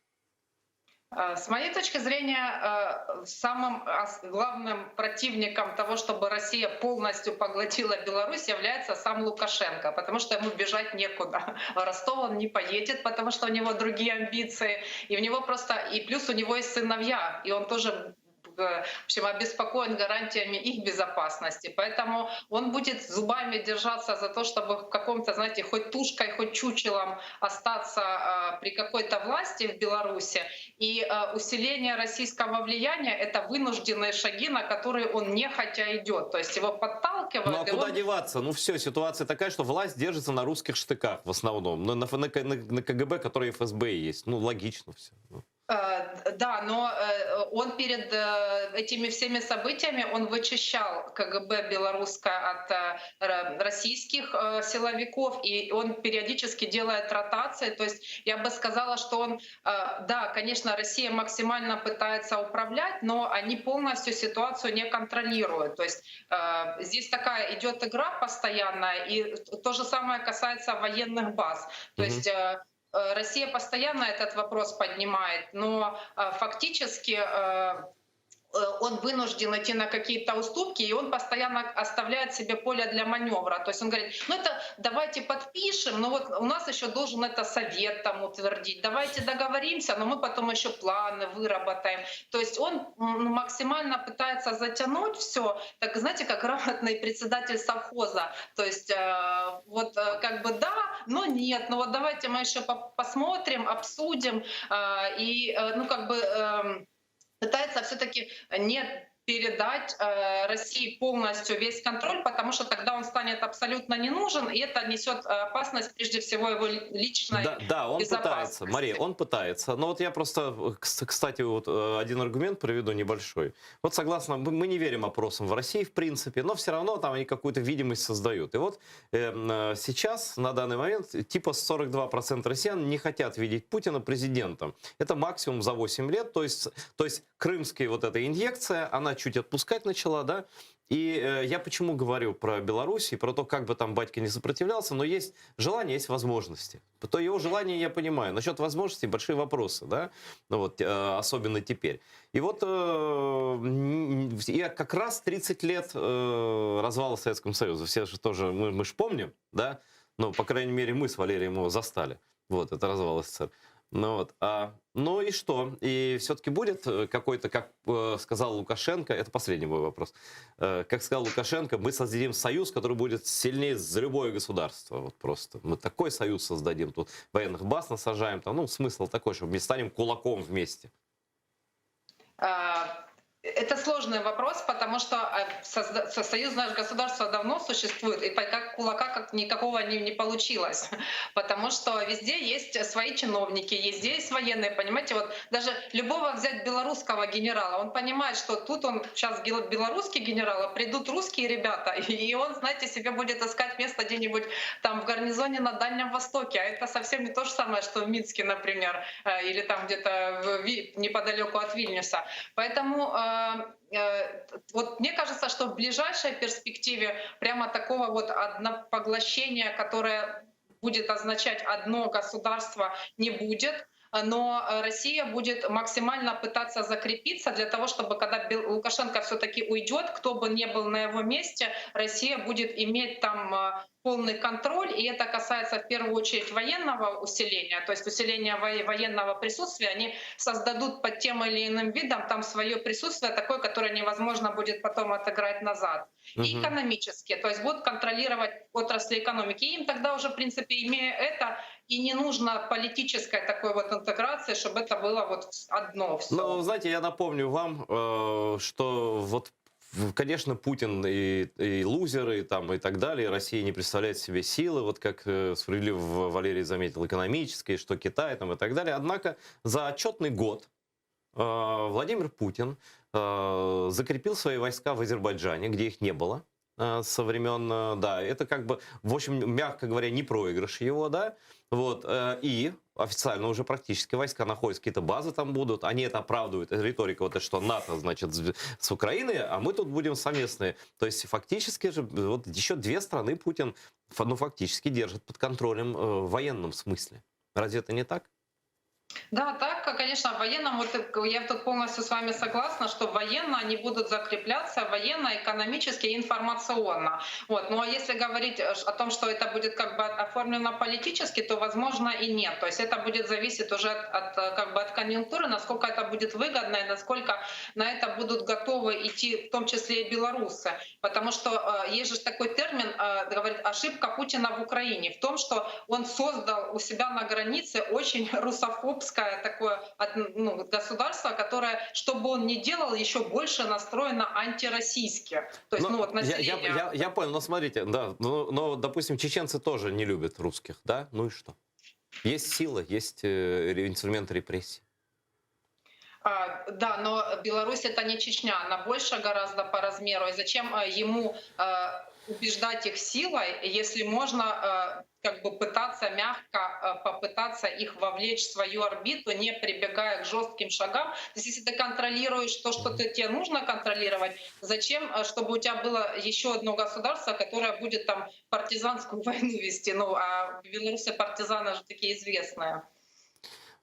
Э, с моей точки зрения, э, самым главным противником того, чтобы Россия полностью поглотила Беларусь, является сам Лукашенко, потому что ему бежать некуда. В Ростов он не поедет, потому что у него другие амбиции, и у него просто, и плюс у него есть сыновья, и он тоже в общем, обеспокоен гарантиями их безопасности. Поэтому он будет зубами держаться за то, чтобы в каком-то, знаете, хоть тушкой, хоть чучелом остаться э, при какой-то власти в Беларуси. И э, усиление российского влияния — это вынужденные шаги, на которые он нехотя идет. То есть его подталкивают. Ну а куда он... деваться? Ну все, ситуация такая, что власть держится на русских штыках в основном. На, на, на, на КГБ, который ФСБ есть. Ну логично все. Э, да, но э, он перед э, этими всеми событиями, он вычищал КГБ белорусское от российских силовиков, и он периодически делает ротации. То есть я бы сказала, что он, да, конечно, Россия максимально пытается управлять, но они полностью ситуацию не контролируют. То есть здесь такая идет игра постоянная, и то же самое касается военных баз. То mm-hmm. есть. Россия постоянно этот вопрос поднимает, но фактически он вынужден идти на какие-то уступки, и он постоянно оставляет себе поле для маневра. То есть он говорит, ну это давайте подпишем, но вот у нас еще должен это совет там утвердить, давайте договоримся, но мы потом еще планы выработаем. То есть он ну, максимально пытается затянуть все, так знаете, как грамотный председатель совхоза. То есть э, вот э, как бы да, но нет, ну вот давайте мы еще посмотрим, обсудим, э, и ну как бы эм, пытается все-таки не передать э, России полностью весь контроль, потому что тогда он станет абсолютно не нужен, и это несет э, опасность прежде всего его личной Да, да, он пытается, Мария, он пытается. Но вот я просто, кстати, вот э, один аргумент приведу небольшой. Вот согласно, мы не верим опросам в России, в принципе, но все равно там они какую-то видимость создают. И вот эм, э, сейчас, на данный момент, типа 42% россиян не хотят видеть Путина президентом. Это максимум за 8 лет, то есть, то есть крымская вот эта инъекция, она чуть отпускать начала, да, и э, я почему говорю про Беларусь и про то, как бы там батька не сопротивлялся, но есть желание, есть возможности. То его желание я понимаю. Насчет возможностей большие вопросы, да, ну вот, э, особенно теперь. И вот э, я как раз 30 лет э, развала Советского Союза, все же тоже, мы, мы же помним, да, ну, по крайней мере, мы с Валерием его застали. Вот, это развал СССР. Ну вот, а, ну и что? И все-таки будет э, какой-то, как э, сказал Лукашенко, это последний мой вопрос, э, как сказал Лукашенко, мы создадим союз, который будет сильнее за любое государство. Вот просто. Мы такой союз создадим, тут военных баз насажаем, там, ну, смысл такой, что мы станем кулаком вместе. А, это сложный вопрос, потому что э, союзное государство давно существует, и как кулака как никакого не, не получилось. Потому что везде есть свои чиновники, везде есть военные, понимаете, вот даже любого взять белорусского генерала, он понимает, что тут он сейчас белорусский генерал, а придут русские ребята, и он, знаете, себе будет искать место где-нибудь там в гарнизоне на Дальнем Востоке, а это совсем не то же самое, что в Минске, например, э, или там где-то неподалеку от Вильнюса. Поэтому э, Э, вот мне кажется, что в ближайшей перспективе прямо такого вот однопоглощения, которое будет означать одно государство, не будет но Россия будет максимально пытаться закрепиться для того, чтобы когда Лукашенко все-таки уйдет, кто бы ни был на его месте, Россия будет иметь там э, полный контроль, и это касается в первую очередь военного усиления, то есть усиления военного присутствия, они создадут под тем или иным видом там свое присутствие такое, которое невозможно будет потом отыграть назад. Угу. И экономически, то есть будут контролировать отрасли экономики. И им тогда уже, в принципе, имея это, и не нужно политической такой вот интеграции, чтобы это было вот одно все. Ну, знаете, я напомню вам, э, что вот Конечно, Путин и, и лузеры и, там, и так далее. Россия не представляет себе силы, вот как э, справедливо Валерий заметил, экономические, что Китай там, и так далее. Однако за отчетный год э, Владимир Путин закрепил свои войска в Азербайджане, где их не было со времен, да, это как бы, в общем, мягко говоря, не проигрыш его, да, вот, и официально уже практически войска находятся, какие-то базы там будут, они это оправдывают, риторика вот это, что НАТО, значит, с Украиной, а мы тут будем совместные. То есть фактически же вот еще две страны Путин, ну, фактически держит под контролем э, в военном смысле. Разве это не так? Да, так, конечно, в военном, вот я тут полностью с вами согласна, что военно они будут закрепляться, военно, экономически и информационно. Вот. Ну а если говорить э, о том, что это будет как бы оформлено политически, то возможно и нет. То есть это будет зависеть уже от, от, э, как бы от конъюнктуры, насколько это будет выгодно и насколько на это будут готовы идти, в том числе и белорусы. Потому что э, есть же такой термин, э, говорит, ошибка Путина в Украине в том, что он создал у себя на границе очень русофобское такое ну, государство, которое, что бы он ни делал, еще больше настроено антироссийски. То есть, но, ну вот население... Я, я, я, я понял, но смотрите, да, но, но, допустим, чеченцы тоже не любят русских, да? Ну и что? Есть сила, есть э, инструмент репрессий. А, да, но Беларусь это не Чечня, она больше гораздо по размеру. И зачем э, ему э, убеждать их силой, если можно э, как бы пытаться мягко э, попытаться их вовлечь в свою орбиту, не прибегая к жестким шагам. То есть если ты контролируешь то, что ты, тебе нужно контролировать, зачем, э, чтобы у тебя было еще одно государство, которое будет там партизанскую войну вести? Ну, а в Беларуси партизаны же такие известные.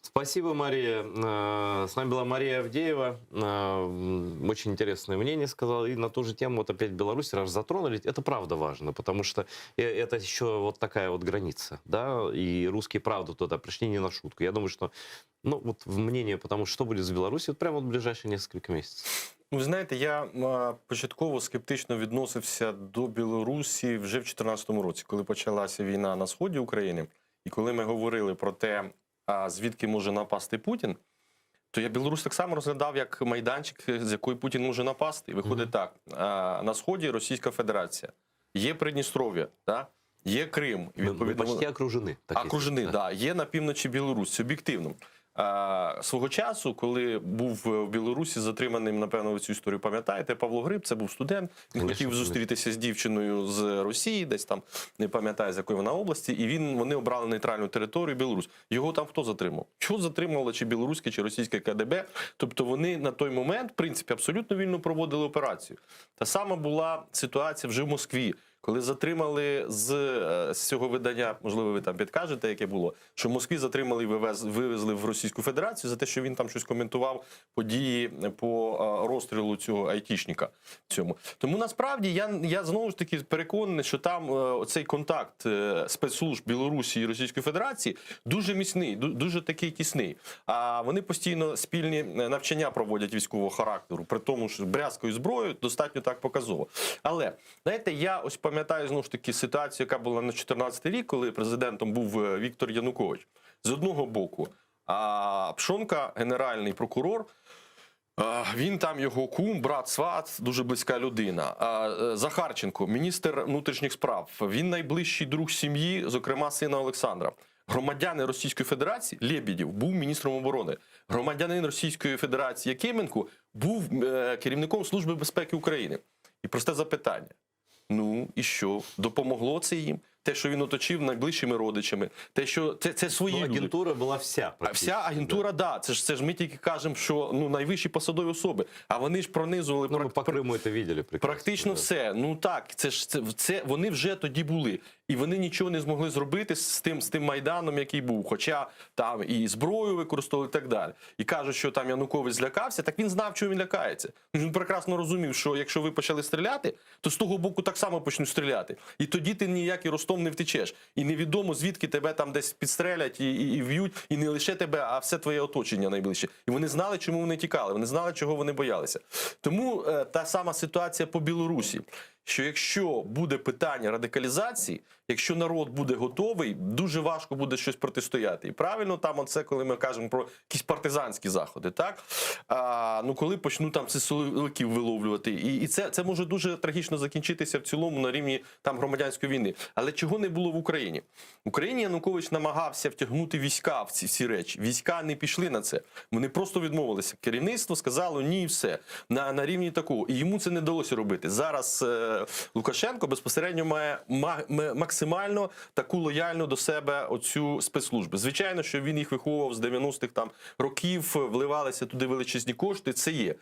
Спасибо, Мария. Э, С нами была Мария Авдеева. Э, м, Очень интересное мнение сказала. И на ту же тему вот опять Беларусь раз затронули. Это правда важно, потому что э, это еще вот такая вот граница. Да? И русские правда туда пришли не на шутку. Я думаю, что ну, вот в мнение, потому что будет с Беларусью, вот прямо вот в ближайшие несколько месяцев. Ну, Ви знаєте, я м, початково скептично відносився до Білорусі вже в 2014 році, коли почалася війна на сході України, і коли ми говорили про те, а звідки може напасти Путін, то я Білорусь так само розглядав як майданчик, з якої Путін може напасти. І виходить так: а, на сході Російська Федерація, є Придністров'я, да? є Крим. І, Мы, мы почти окружены. Так Окружены, да. Є на півночі Білорусь, це об'єктивно. А, свого часу, коли був в Білорусі затриманим, напевно, ви цю історію пам'ятаєте, Павло Гриб, це був студент, він Конечно, хотів зустрітися з дівчиною з Росії, десь там, не пам'ятаю, з якої вона області, і він, вони обрали нейтральну територію Білорусь. Його там хто затримав? Що затримало, чи білоруське, чи російське КДБ? Тобто вони на той момент, в принципі, абсолютно вільно проводили операцію. Та сама була ситуація вже в Москві. Коли затримали з, е, з цього видання, можливо, ви там підкажете, яке було, що в Москві затримали і вивез, вивезли в Російську Федерацію за те, що він там щось коментував події по е, розстрілу цього айтішника. Цьому тому насправді я, я знову ж таки переконаний, що там е, цей контакт е, спецслужб Білорусі і Російської Федерації дуже міцний, ду- дуже такий тісний. А вони постійно спільні е, навчання проводять військового характеру, при тому, що брязкою зброєю достатньо так показово. Але знаєте, я ось пам'ятаю знову ж таки ситуацію, яка була на 14 рік, коли президентом був е, Віктор Янукович. З одного боку, а Пшонка, генеральний прокурор. А, Він там його кум, брат, сват, дуже близька людина. А, е, Захарченко, міністр внутрішніх справ, він найближчий друг сім'ї, зокрема сина Олександра. Громадянин Російської Федерації Лєбідєв був міністром оборони. Громадянин Російської Федерації Якименко був е, керівником Служби безпеки України. І просте запитання: ну і що? Допомогло це їм? Те, що він оточив найближчими родичами, те, що це, це свої Ну, люди. агентура была вся. А вся агентура, да. Це ж це ж ми тільки кажемо, що ну найвищі посадові особи, а вони ж пронизували Ну, мы по Крыму это видели прекрасно. практично да. все. Ну так, це ж це, це вони вже тоді були, і вони нічого не змогли зробити з тим з тим майданом, який був. Хоча там і зброю використовували, і так далі. І кажуть, що там Янукович злякався, так він знав, чого він лякається. Він прекрасно розумів, що якщо ви почали стріляти, то з того боку так само почнуть стріляти. І тоді ти ніякий Ростом не втечеш. І невідомо звідки тебе там десь підстрелять і, і, і вб'ють, і не лише тебе, а все твоє оточення найближче. І вони знали, чому вони тікали, вони знали, чого вони боялися. Тому е, та сама ситуація по Білорусі. Що якщо буде питання радикалізації, якщо народ буде готовий, дуже важко буде щось протистояти. І правильно там, оце, коли ми кажемо про якісь партизанські заходи, так а, ну коли почнуть там цих силовиків виловлювати, і, і це, це може дуже трагічно закінчитися в цілому на рівні там громадянської війни. Але чого не було в Україні? В Україні Янукович намагався втягнути війська в ці всі речі. Війська не пішли на це. Вони просто відмовилися. Керівництво сказало ні, і все на, на рівні такого. І йому це не вдалося робити. Зараз е, Лукашенко безпосередньо має ма- м- максимально таку лояльну до себе оцю спецслужби. Звичайно, що він їх виховував з 90-х там років, вливалися туди величезні кошти. Це є.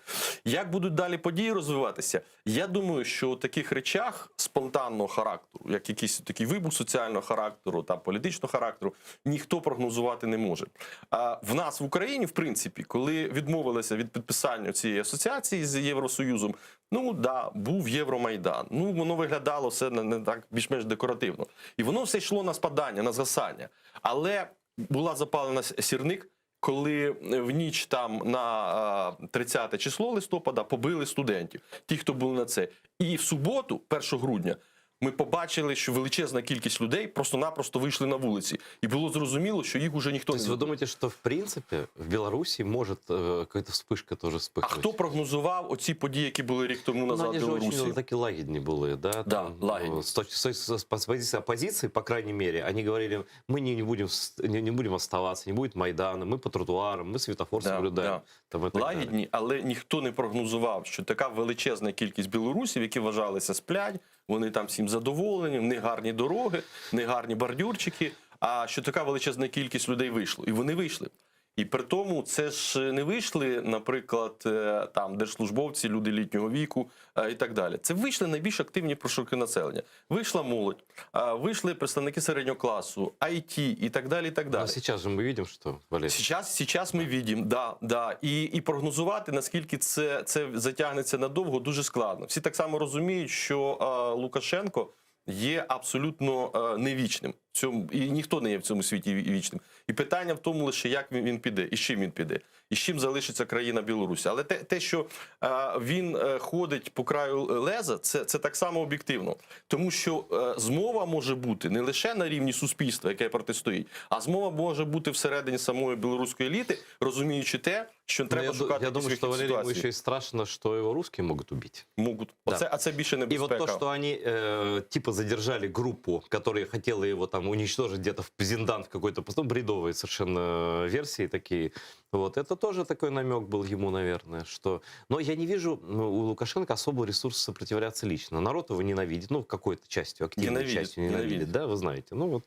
Як будуть далі події розвиватися? Я думаю, що у таких речах спонтанного характеру, як якийсь такий вибух соціального характеру та політичного характеру, ніхто прогнозувати не може. А в нас в Україні, в принципі, коли відмовилися від підписання цієї асоціації з Євросоюзом, ну да, був Євромайдан. Ну воно виглядало все не, не так більш-менш декоративно. І воно все йшло на спадання, на згасання. Але була запалена с- сірник. Коли в ніч там на е, 30 число листопада побили студентів, ті, хто були на це, і в суботу, 1 грудня, ми побачили, що величезна кількість людей просто-напросто вийшли на вулиці, і було зрозуміло, що їх уже ніхто То не есть вы думаете, что в принципе в Беларуси может э, какая-то вспышка тоже А вспыхнуть? хто прогнозував оці події, які були рік тому Ну, назад в они же Білорусі? очень такі лагідні були, да? Да, Там, лагідні. э, С, точки- с, с- с позиции оппозиции, по крайней мере, они говорили, мы не, не, будем, с- не, не будем оставаться, не будет Майдана, мы по тротуарам, мы светофор Да, соблюдаем. да. Там, и так далее. Лагідні, але ніхто не прогнозував, що така величезна кількість білорусів, які вважалися сплять, Вони там всім задоволені, в них гарні дороги, в них гарні бордюрчики. А що така величезна кількість людей вийшло, і вони вийшли. І при тому це ж не вийшли, наприклад, е, там держслужбовці, люди літнього віку е, і так далі. Це вийшли найбільш активні прошарки населення. Вийшла молодь, е, вийшли представники середнього класу, IT і так далі. І так далі. Но сейчас же мы видим, что, Валерий, Сейчас, сейчас ми видим, да, да. І, і прогнозувати, наскільки це, це затягнеться надовго, дуже складно. Всі так само розуміють, що е, Лукашенко є абсолютно е, невічним. В цьому, і ніхто не є в цьому світі вічним. І питання в тому лише, як він, він піде, і з чим він піде, і з чим залишиться країна Білорусь. Але те, те що е, він е, ходить по краю леза, це, це так само об'єктивно. Тому що е, змова може бути не лише на рівні суспільства, яке протистоїть, а змова може бути всередині самої білоруської еліти, розуміючи те, що Но треба я, ду- шукати я якісь думаю, вихід что з Валерию ему ситуації. еще и страшно, что его русские могут убить. Могут. Да. Оце, а це більше И небезпека. вот то, что они э, типа задержали группу, которая хотела его там уничтожить где-то в Зиндан в какой-то, ну, бредовые совершенно версии такие. Вот, это тоже такой намек был ему, наверное, что... Но я не вижу ну, у Лукашенко особого ресурса сопротивляться лично. Народ его ненавидит, ну, какой-то частью, активной Ненавидит, частью ненавидит, ненавидит. да, вы знаете. Ну, вот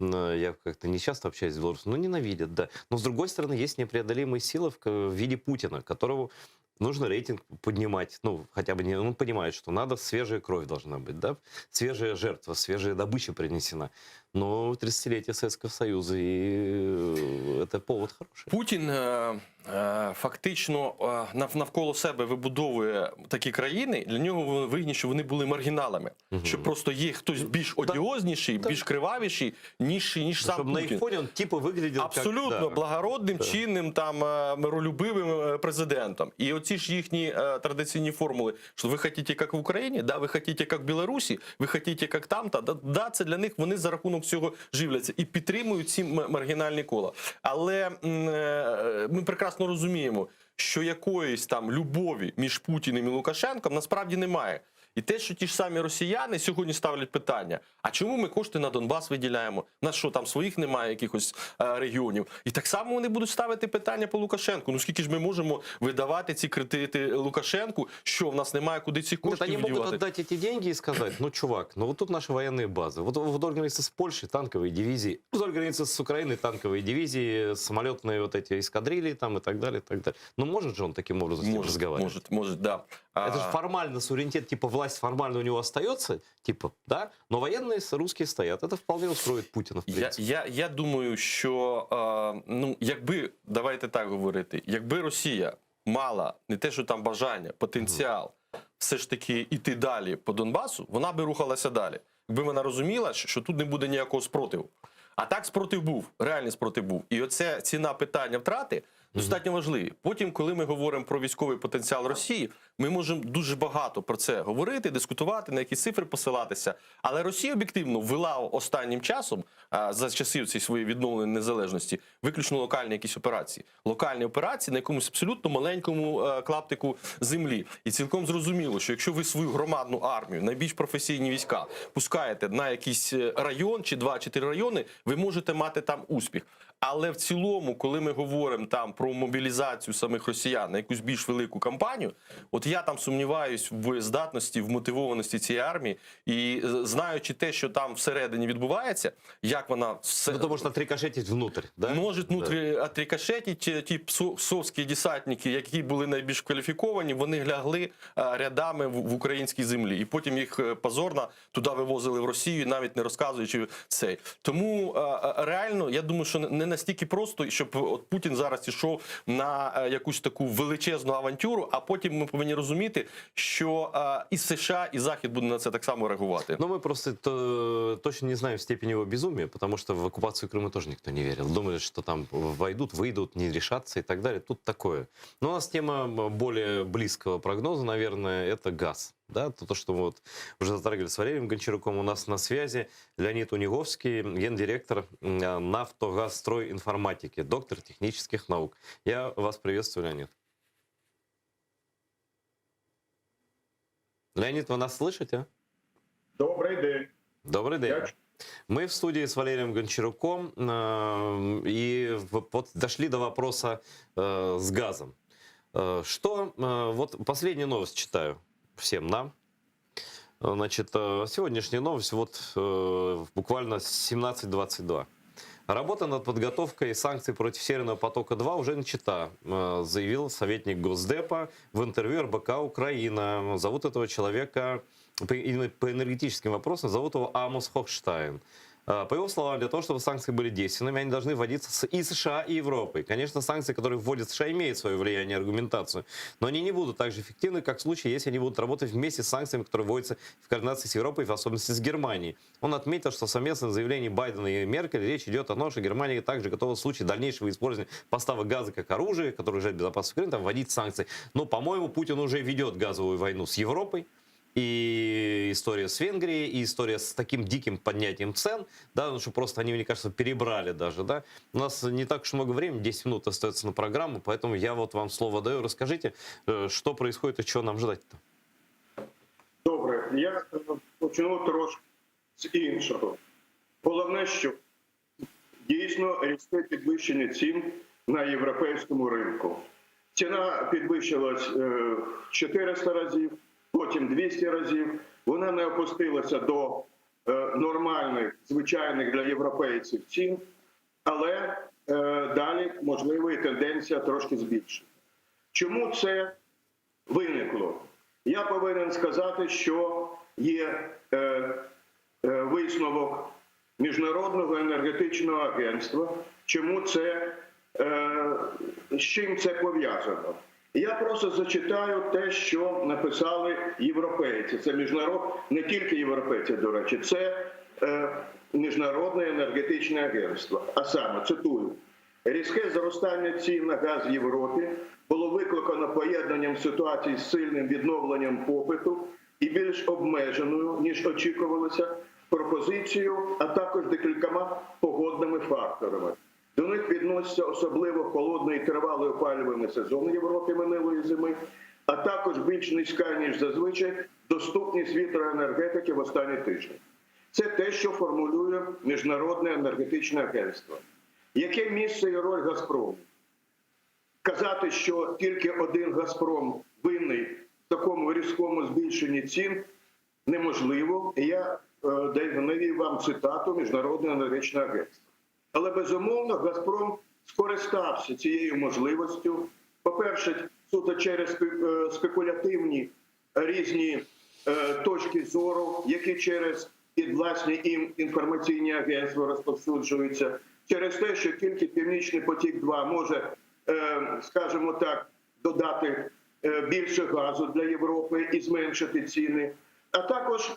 э, я как-то не часто общаюсь с белорусами, но ненавидят, да. Но, с другой стороны, есть непреодолимые силы в, к- в виде Путина, которого нужно рейтинг поднимать, ну, хотя бы не, он понимает, что надо, свежая кровь должна быть, да, свежая жертва, свежая добыча принесена. Но 30-летие Советского Союза, и э, это повод хороший. Путін е, е, фактично е, нав- навколо себе вибудовує такі країни. Для нього вигідні, щоб вони були маргіналами, що просто є хтось більш одіозніший, більш кривавіший, ніж, ніж сам Чтобы на Путін. их фоне он типа выглядел как- Абсолютно да. благородним, Да. чинним, там е, миролюбивим е, президентом. І оці ж їхні е, традиційні формули, що ви хотіте, як в Україні, да, ви хотіте, як в Білорусі, ви хотіте, як там-то, да, да, це для них вони за рахунок цього живляться і підтримують ці м- маргінальні кола. Але м, е, ми прекрасно розуміємо, що якоїсь там любові між Путіним і Лукашенком насправді немає. І те, що ті ж самі росіяни сьогодні ставлять питання: а чому ми кошти на Донбас виділяємо? У нас що там своїх немає якихось е, регіонів? І так само вони будуть ставити питання по Лукашенку. Ну скільки ж ми можемо видавати ці кредити Лукашенку, що в нас немає куди ці Нет, кошти они могут вдівати? отдать эти деньги и сказать, ну, чувак, ну вот тут наши военные базы, вот вдоль границы с Польшей танковые дивизии, вдоль границы с Украиной танковые дивизии, самолетные вот эти эскадрильи там и так далее, и так далее. Ну, может же он таким образом с ним Может, разговаривать? может, может, да. Это же А, формально суверенитет, типа власть формально у него остается, типа, да, но военные с- русские стоят. Это вполне устроит Путина, в Я, принципе. я, я думаю, що е, ну, якби, давайте так говорити, якби Росія мала не те, що там бажання, потенціал, все ж таки іти далі по Донбасу, вона би рухалася далі. Якби вона розуміла, що що тут не буде ніякого спротиву. А так спротив був, реальний спротив був. І оця ціна питання втрати достатньо важливі. Потім, коли ми говоримо про військовий потенціал Росії, ми можемо дуже багато про це говорити, дискутувати, на якісь цифри посилатися. Але Росія об'єктивно вела останнім часом а, за часів цієї своєї відновленої незалежності виключно локальні якісь операції. Локальні операції на якомусь абсолютно маленькому е, клаптику землі. І цілком зрозуміло, що якщо ви свою громадну армію, найбільш професійні війська, пускаєте на якийсь е, район чи два чи три райони, ви можете мати там успіх. Але в цілому, коли ми говоримо там про мобілізацію самих росіян на якусь більш велику кампанію, от я там сумніваюсь в боєздатності, в мотивованості цієї армії, і е, знаючи те, що там всередині відбувається, як вона все Ну, то может отрикошетить внутрь, да? Може внутрі отрикошетить, ті, ті псо- псовські десантники, які були найбільш кваліфіковані, вони лягли е, рядами в, в українській землі, і потім їх е, позорно туди вивозили в Росію, навіть не розказуючи цей. Тому е, е, реально, я думаю, що не настільки просто, щоб от Путін зараз ішов на е, якусь таку величезну авантюру, а потім ми повинні розуміти, що е, і США, і Захід буде на це так само реагувати. Но мы просто то- точно не знаем степень его безумия, потому что в оккупацию Крыма тоже никто не верил. Думали, что там войдут, выйдут, не решатся и так далее. Тут такое. Но у нас тема более близкого прогноза, наверное, это газ. Да, то, то, что мы вот уже затрагивали с Валерием Гончаруком, у нас на связи Леонид Униговский, гендиректор м, «Нафтогазстройинформатики», доктор технических наук. Я вас приветствую, Леонид. Леонид, вы нас слышите? Добрий день. Добрый день. Я Мы в студии с Валерием Гончаруком э, и в- вот дошли до вопроса э, с газом. Э, Что, э, вот последнюю новость читаю всем нам. Значит, э, сегодняшняя новость, вот э, буквально 17.22. Работа над подготовкой санкций против Северного потока-2 уже начата, э, заявил советник Госдепа в интервью РБК «Украина». Зовут этого человека по энергетическим вопросам, зовут его Амос Хохштайн. Э, по его словам, для того, чтобы санкции были действенными, они должны вводиться и США, и Европой. Конечно, санкции, которые вводят США, имеют свое влияние и аргументацию, но они не будут так же эффективны, как в случае, если они будут работать вместе с санкциями, которые вводятся в координации с Европой, в особенности с Германией. Он отметил, что в совместном заявлении Байдена и Меркель речь идет о том, что Германия также готова в случае дальнейшего использования поставок газа как оружия, которое угрожает безопасности Украины, там, вводить санкции. Но, по-моему, Путин уже ведет газовую войну с Европой, и история с Венгрией, и история с таким диким поднятием цен, да, ну, что просто они, мне кажется, перебрали даже, да. У нас не так уж много времени, 10 минут остается на программу, поэтому я вот вам слово даю. Расскажите, э, что происходит и чего нам ждать-то? Добре, я е, почну трошки з іншого. Головне, що дійсно різке підвищення цін на європейському ринку. Ціна підвищилась 400 е, разів, потім 200 разів. Вона не опустилася до е, нормальних, звичайних для європейців цін, але е, далі можливо і тенденція трошки збільшення. Чому це виникло? Я повинен сказати, що є висновок Міжнародного енергетичного агентства, чому це, з чим це пов'язано. Я просто зачитаю те, що написали європейці. Це міжнарод, не тільки європейці, до речі, це е, Міжнародне енергетичне агентство. А саме цитую: різке зростання цін на газ в Європі було викликано поєднанням ситуації з сильним відновленням попиту і більш обмеженою, ніж очікувалося, пропозицією, а також декількома погодними факторами. До них відноситься особливо холодний і тривалий опалювальний сезон в Європі минулої зими, а також більш низька, ніж зазвичай, доступність вітроенергетики в останні тижні. Це те, що формулює Міжнародне енергетичне агентство. Яке місце і роль Газпрому? Казати, що тільки один Газпром винний в такому різкому збільшенні цін, неможливо. Я е, навів вам цитату Міжнародного енергетичного агентства. Але безумовно Газпром скористався цією можливістю. По-перше, суто через е, спекулятивні різні е, точки зору, які через підвласні їм інформаційні агентства розповсюджуються, через те, що тільки Північний потік 2 може, е, скажімо так, додати більше газу для Європи і зменшити ціни, а також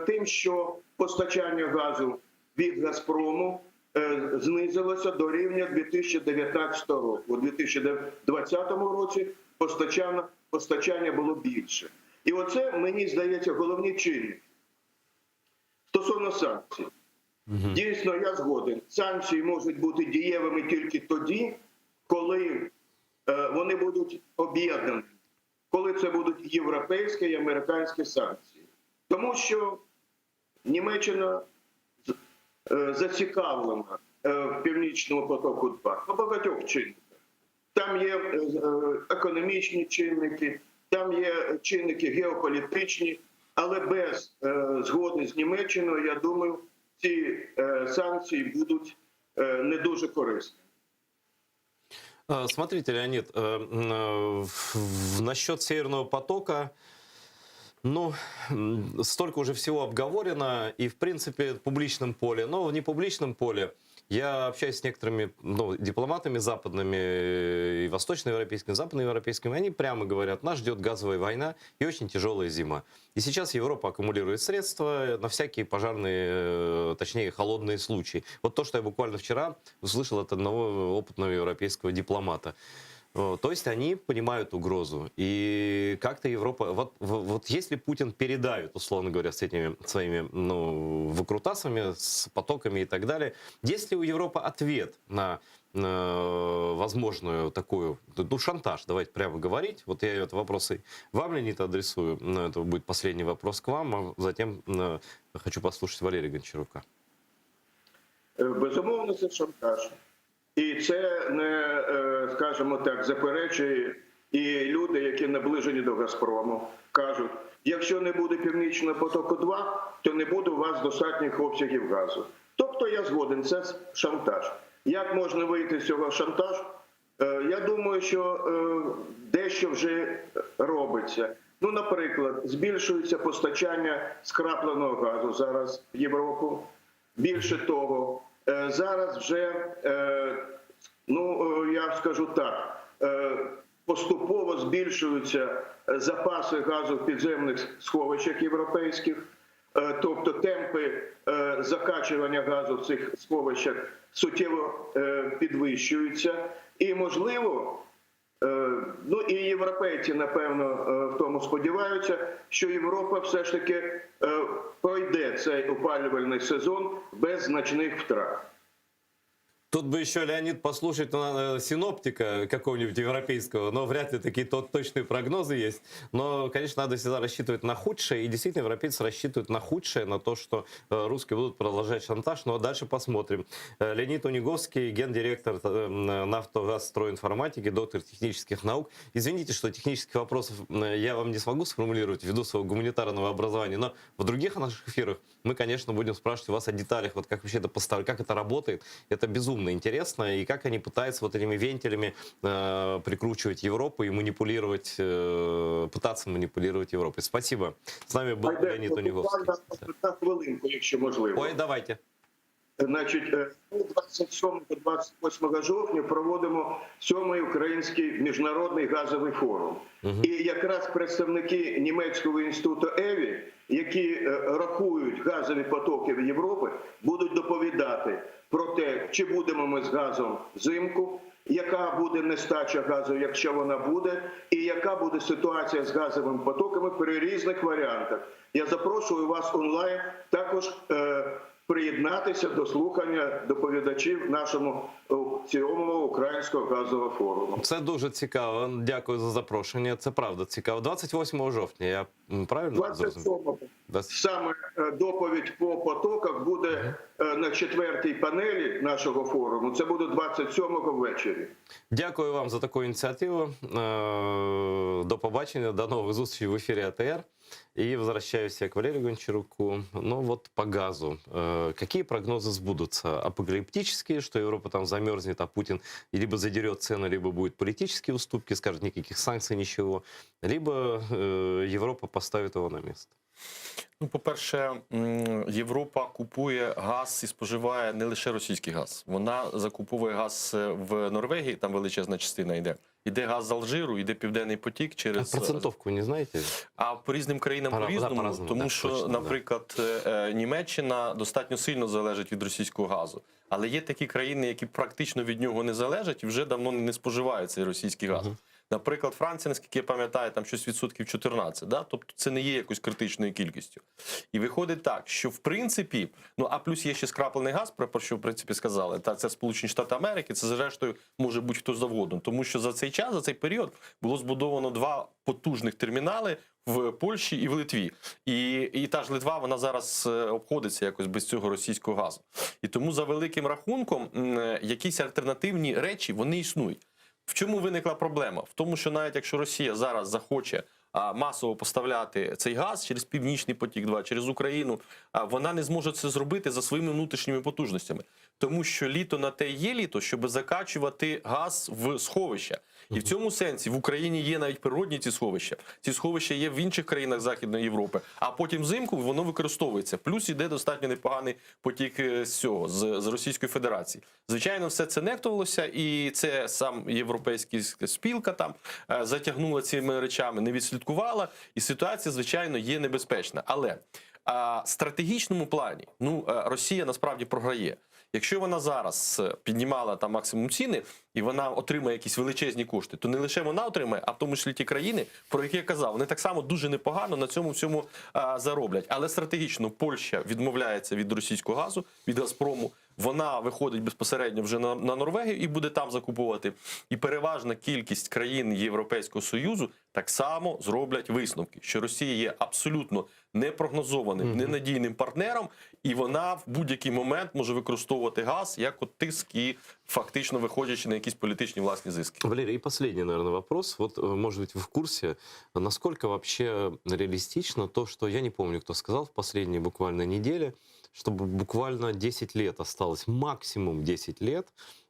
тим, що постачання газу від Газпрому Е, знизилося до рівня 2019 року. У 2020 році постачання, постачання було більше. І оце, мені здається, головні чинники. Стосовно санкцій. Дійсно, я згоден. Санкції можуть бути дієвими тільки тоді, коли е, вони будуть об'єднані, коли це будуть європейські і американські санкції. Тому що Німеччина Е, зацікавлена е, в північному потоку 2 по багатьох чинниках. Там є е, економічні чинники, там є чинники геополітичні, але без згоди з Німеччиною, я думаю, ці санкції будуть не дуже корисні. Смотрите, Леонид, насчет Северного потока, ну, столько уже всего обговорено, и, в принципе, в публичном поле, но в непубличном поле я общаюсь с некоторыми ну, дипломатами западными, и восточноевропейскими, и западноевропейскими, они прямо говорят, нас ждет газовая война и очень тяжелая зима. И сейчас Европа аккумулирует средства на всякие пожарные, э, точнее, холодные случаи. Вот то, что я буквально вчера услышал от одного опытного европейского дипломата. Э, то есть они понимают угрозу. И как-то Европа... Вот, вот если Путин передавит, условно говоря, с этими своими ну, выкрутасами, с потоками и так далее, есть ли у Европы ответ на возможную такую, ну, шантаж, давайте прямо говорить. Вот я этот вопрос и вам, Леонид, адресую. Но это будет последний вопрос к вам, а затем э, хочу послушать Валерия Гончарука. Э, безумовно, це шантаж. І це не, е, скажімо так, заперечує І люди, які наближені до Газпрому, кажуть: якщо не буде Північного потоку 2, то не буде у вас достатніх обсягів газу. Тобто я згоден, це шантаж. Як можна вийти з цього шантажу? Е, Я думаю, що е, дещо вже робиться. Ну, наприклад, збільшується постачання скрапленого газу зараз в Європу. Більше того, е, зараз вже, е, ну е, я скажу так, е, поступово збільшуються е, запаси газу в підземних сховищах європейських. Е, Тобто темпи е, закачування газу в цих сховищах суттєво е, підвищуються. І, можливо, е, ну і європейці, напевно, е, в тому сподіваються, що Європа все ж таки е, пройде цей опалювальний сезон без значних втрат. Тут бы еще, Леонид, послушать э, синоптика какого-нибудь европейского, но вряд ли такие то- точные прогнозы есть. Но, конечно, надо всегда рассчитывать на худшее. И действительно, европейцы рассчитывают на худшее, на то, что э, русские будут продолжать шантаж. Но дальше посмотрим. Э, Леонид Униговский, гендиректор э, «Нафтогазстройинформатики», доктор технических наук. Извините, что технических вопросов э, я вам не смогу сформулировать ввиду своего гуманитарного образования, но в других наших эфирах мы, конечно, будем спрашивать у вас о деталях, вот как вообще это поставить, как это работает. Это безумно интересно, и как они пытаются вот этими вентилями э, прикручивать Европу и манипулировать, э, пытаться манипулировать Европой. Спасибо. С нами был Айде, Леонид Униговский. буквально на хвилинку, якщо можливо. Ой, давайте. Значить, е, ми 27-28 жовтня проводимо сьомий український міжнародний газовий форум. І якраз представники німецького інституту ЕВІ, які е, рахують газові потоки в Європи, будуть доповідати про те, чи будемо ми з газом взимку, яка буде нестача газу, якщо вона буде, і яка буде ситуація з газовими потоками при різних варіантах. Я запрошую вас онлайн також е, приєднатися до слухання доповідачів нашому е, цілому українського газового форуму. Це дуже цікаво. Дякую за запрошення. Це правда цікаво. 28 жовтня, я м, правильно зрозумів? 27-го саме е, доповідь по потоках буде е, на четвертій панелі нашого форуму. Це буде 27-го ввечері. Дякую вам за таку ініціативу. Е, До побачення, до нових зустрічей в ефірі АТР. И возвращаюсь я к Валерию Гончаруку. Ну вот по газу. Э, Какие прогнозы сбудутся? Апокалиптические, что Европа там замерзнет, а Путин либо задерет цену, либо будет политические уступки, скажет никаких санкций, ничего. Либо э, Европа поставит его на место. Ну, по-перше, м, Європа купує газ і споживає не лише російський газ. Вона закуповує газ е, в Норвегії, там величезна частина йде. Іде газ з Алжиру, іде Південний потік через А процентовку не знаете? А по різним країнам Пора- да, по-різному, по-разному, тому да, що, точно, да. наприклад, е, е, Німеччина достатньо сильно залежить від російського газу. Але є такі країни, які практично від нього не залежать і вже давно не споживають цей російський газ. Наприклад, Франція, наскільки я пам'ятаю, там щось відсотків 14, да? тобто це не є якоюсь критичною кількістю. І виходить так, що в принципі, ну а плюс є ще скраплений газ, про про що в принципі сказали, та це Сполучені Штати Америки, це зрештою може бути хто завгодно, тому що за цей час, за цей період було збудовано два потужних термінали в Польщі і в Литві. І, і та ж Литва вона зараз е, обходиться якось без цього російського газу. І тому за великим рахунком м, е, якісь альтернативні речі вони існують. В чому виникла проблема? В тому, що навіть якщо Росія зараз захоче а, масово поставляти цей газ через Північний потік, 2 через Україну, а, вона не зможе це зробити за своїми внутрішніми потужностями, тому що літо на те є літо, щоб закачувати газ в сховища. І в цьому сенсі в Україні є навіть природні ці сховища. Ці сховища є в інших країнах Західної Європи. А потім взимку воно використовується. Плюс іде достатньо непоганий потік е, з цього з, з Російської Федерації. Звичайно, все це нехтувалося, і це сам європейська спілка там е, затягнула цими речами, не відслідкувала. І ситуація, звичайно, є небезпечна. Але а, стратегічному плані, ну е, Росія насправді програє. Якщо вона зараз е, піднімала там максимум ціни і вона отримає якісь величезні кошти, то не лише вона отримає, а в тому числі ті країни, про які я казав, вони так само дуже непогано на цьому всьому а, зароблять. Але стратегічно Польща відмовляється від російського газу, від Газпрому. Вона виходить безпосередньо вже на, на Норвегію і буде там закуповувати. І переважна кількість країн Європейського Союзу так само зроблять висновки, що Росія є абсолютно непрогнозованим, ненадійним партнером, і вона в будь-який момент може використовувати газ як от тиск і фактично виходячи на якісь політичні власні зиски. Валерий, и последний, наверное, вопрос. Вот, э, может быть, вы в курсе, насколько вообще реалистично то, что, я не помню, кто сказал в последние буквально недели, чтобы буквально 10 лет осталось, максимум 10 лет,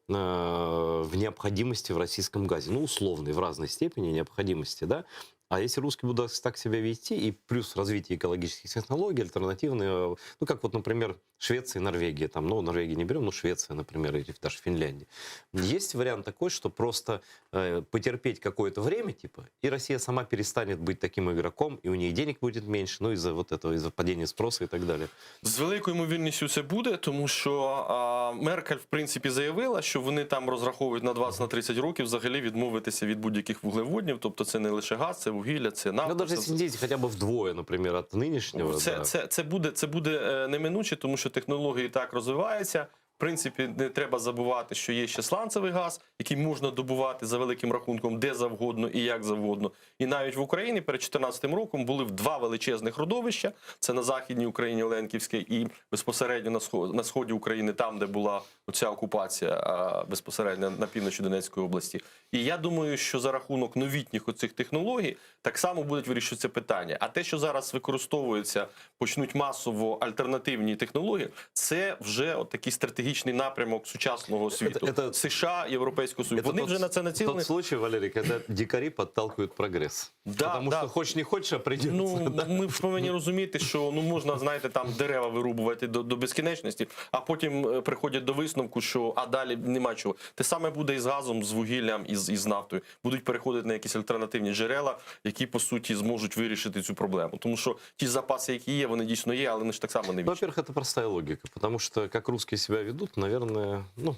э, в необходимости в российском газе. Ну, условной, в разной степени необходимости, да? А если русские будут так себя вести, и плюс развитие экологических технологий, альтернативные, э, ну, как вот, например, Швеция и Норвегия, там, ну, Норвегию не берем, но Швеция, например, или даже Финляндия. Есть вариант такой, что просто э, потерпеть какое-то время, типа, и Россия сама перестанет быть таким игроком, и у нее денег будет меньше, ну, из-за вот этого, из-за падения спроса и так далее. З великою ймовірністю це буде, тому що а, Меркель, в принципі, заявила, що вони там розраховують на 20-30 років взагалі відмовитися від будь-яких вуглеводнів. Тобто це не лише газ, це вугілля, це нафта. Ну, даже це если снизить хотя бы вдвое, например, от нынешнего. Це, да. це, це буде, це буде е, неминуче, тому що технології так розвиваються. В принципі, не треба забувати, що є ще сланцевий газ, який можна добувати за великим рахунком де завгодно і як завгодно. І навіть в Україні перед 2014 роком були два величезних родовища: це на західній Україні Оленківське і безпосередньо на сході, на сході України, там, де була оця окупація а, безпосередньо на півночі Донецької області. І я думаю, що за рахунок новітніх оцих технологій так само будуть вирішуватися питання. А те, що зараз використовується, почнуть масово альтернативні технології, це вже от такий стратегічний напрямок сучасного світу. Это- США, Європейського Союзу. Это Вони тот- вже на це націлені. Тот случай, Валерий, когда дикари подталкивают прогресс. Да, Потому да. что хочешь не хочешь, а придется. Ну, да. ми ж повинні розуміти, що ну можна, знаєте, там дерева вирубувати до, до безкінечності, а потім е, приходять до висновку, що а далі нема чого. Те саме буде і з газом, з вугіллям, і з, і з нафтою. Будуть переходити на якісь альтернативні джерела, які по суті зможуть вирішити цю проблему. Тому що ті запаси, які є, вони дійсно є, але вони ж так само не Ну, вічні. Во-первых, это простая логика, потому что как русские себя ведут, наверное, ну,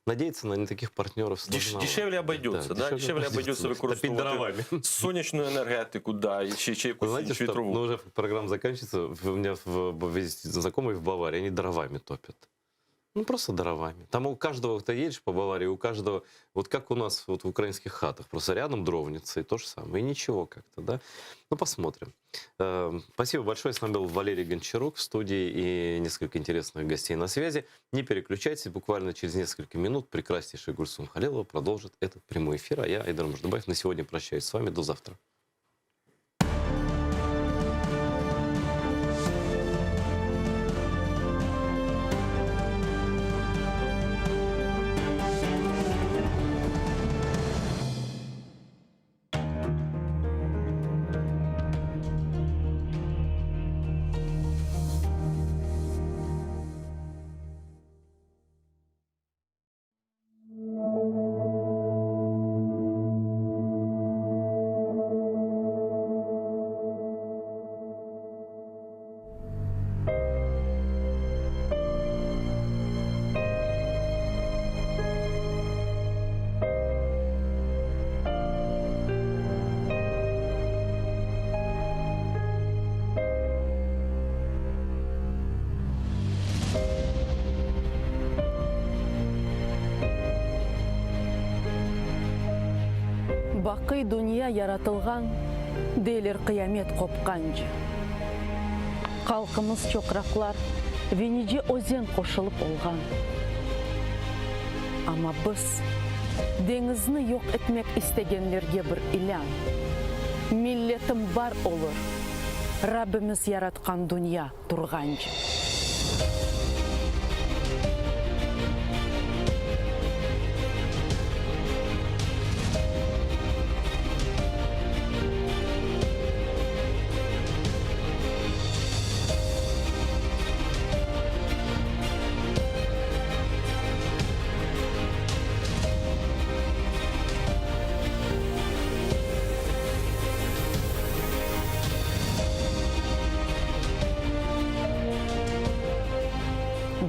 надеяться на не таких партнеров Деш, сложновато. дешевле обойдется, да, дешевле обойдется Топить використовувати дровами. сонячну енергетику, да, і чи, чи Вы якусь знаете, іншу что, вітрову. ну, уже программа заканчивается, в- у меня в, в- есть знакомые в Баварии, они дровами топят. Ну, просто дровами. Там у каждого, кто едешь по Баварии, у каждого, вот как у нас вот в украинских хатах, просто рядом дровница и то же самое, и ничего как-то, да? Ну, посмотрим. Эм, Спасибо большое. С нами был Валерий Гончарук в студии и несколько интересных гостей на связи. Не переключайтесь, буквально через несколько минут прекраснейшая Гульсум Халилова продолжит этот прямой эфир. А я, Айдар Муждабаев, на сегодня прощаюсь с вами. До завтра. Baqıy dünya yaratılğan, deyler qıyamet qopqance. Halqımız çoqraqlar ve nice özen qoşulıp olğan. Amma biz, deñizni yoq etmek istegenlerge bir ilân, Milletim bar olur, Rabbimiz yaratqan dünya turğance.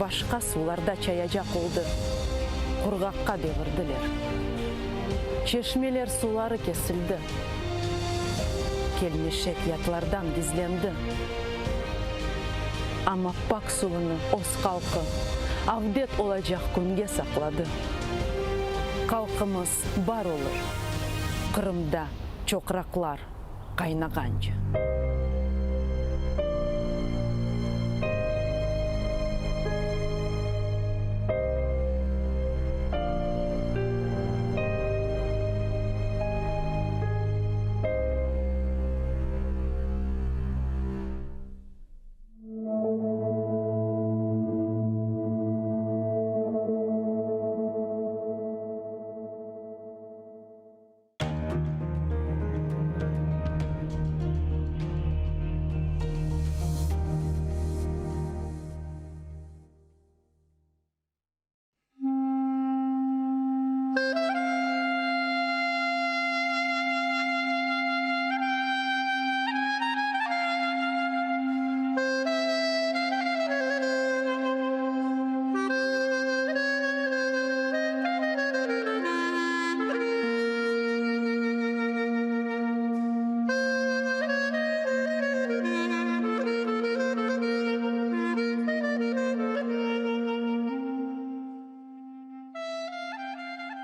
Başqa suvlarda çayacaq oldı, qurğaqqa devirdiler. Çeşmeler suları kesildi, kelmeşek yatlardan gizlendi. Amma pak suvunı öz halqı. Avdet olacaq künge saqladı. Halqımız bar olur, Qırımda çoqraqlar qaynağance.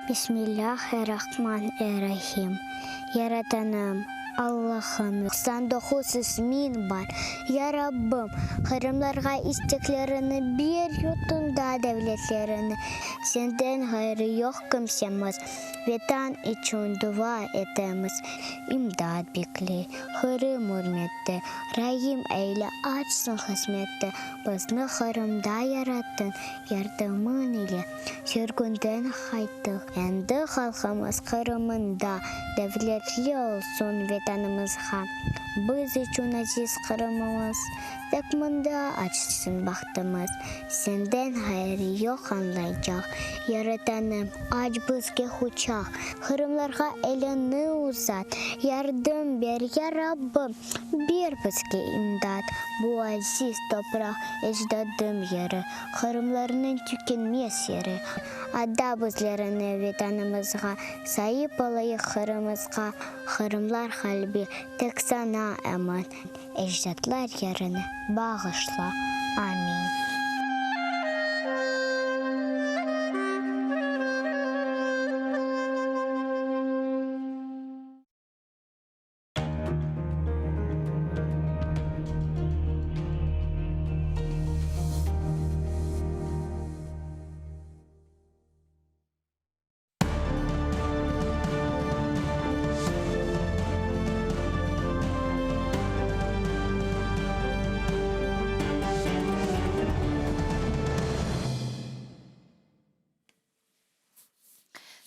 Bismillâh-er-Rahman-er-Rahim. Yaratanım, Allahım, 99 ismiñ bar. Ya Rabbim, qırımlarğa isteklerini ber, yurtunda devletlerini. Senden ğayrı yoq kimsemiz, Vetan içün dua etemiz. İmdat bekley, Qırım ürmette, Raim eyle, açsın qısmette. Bizni Qırımda yarattıñ, Yardımıñ ile sürgünden qayttıq. Endi halqımız Qırımında devletli olsun Vetanımızğa. Biz içün aziz Qırımımız, tek mında açsın bahtımız. Senden ğayrı yoq añlaycaq, Yaratanım, aç bizge quçaq. Qırımlarğa eliñni uzat, yardım ber, ya Rabbim, ber bizge imdat. Bu aziz topraq ecdadım yeri, Qırımlarnıñ tükenmez yeri. Ada bizlerini Vetanımızğa, Saip olayıq Qırımızğa. Qırımlar qalbi tek saña emin, Ecdatlar yerini bağışla. Amin.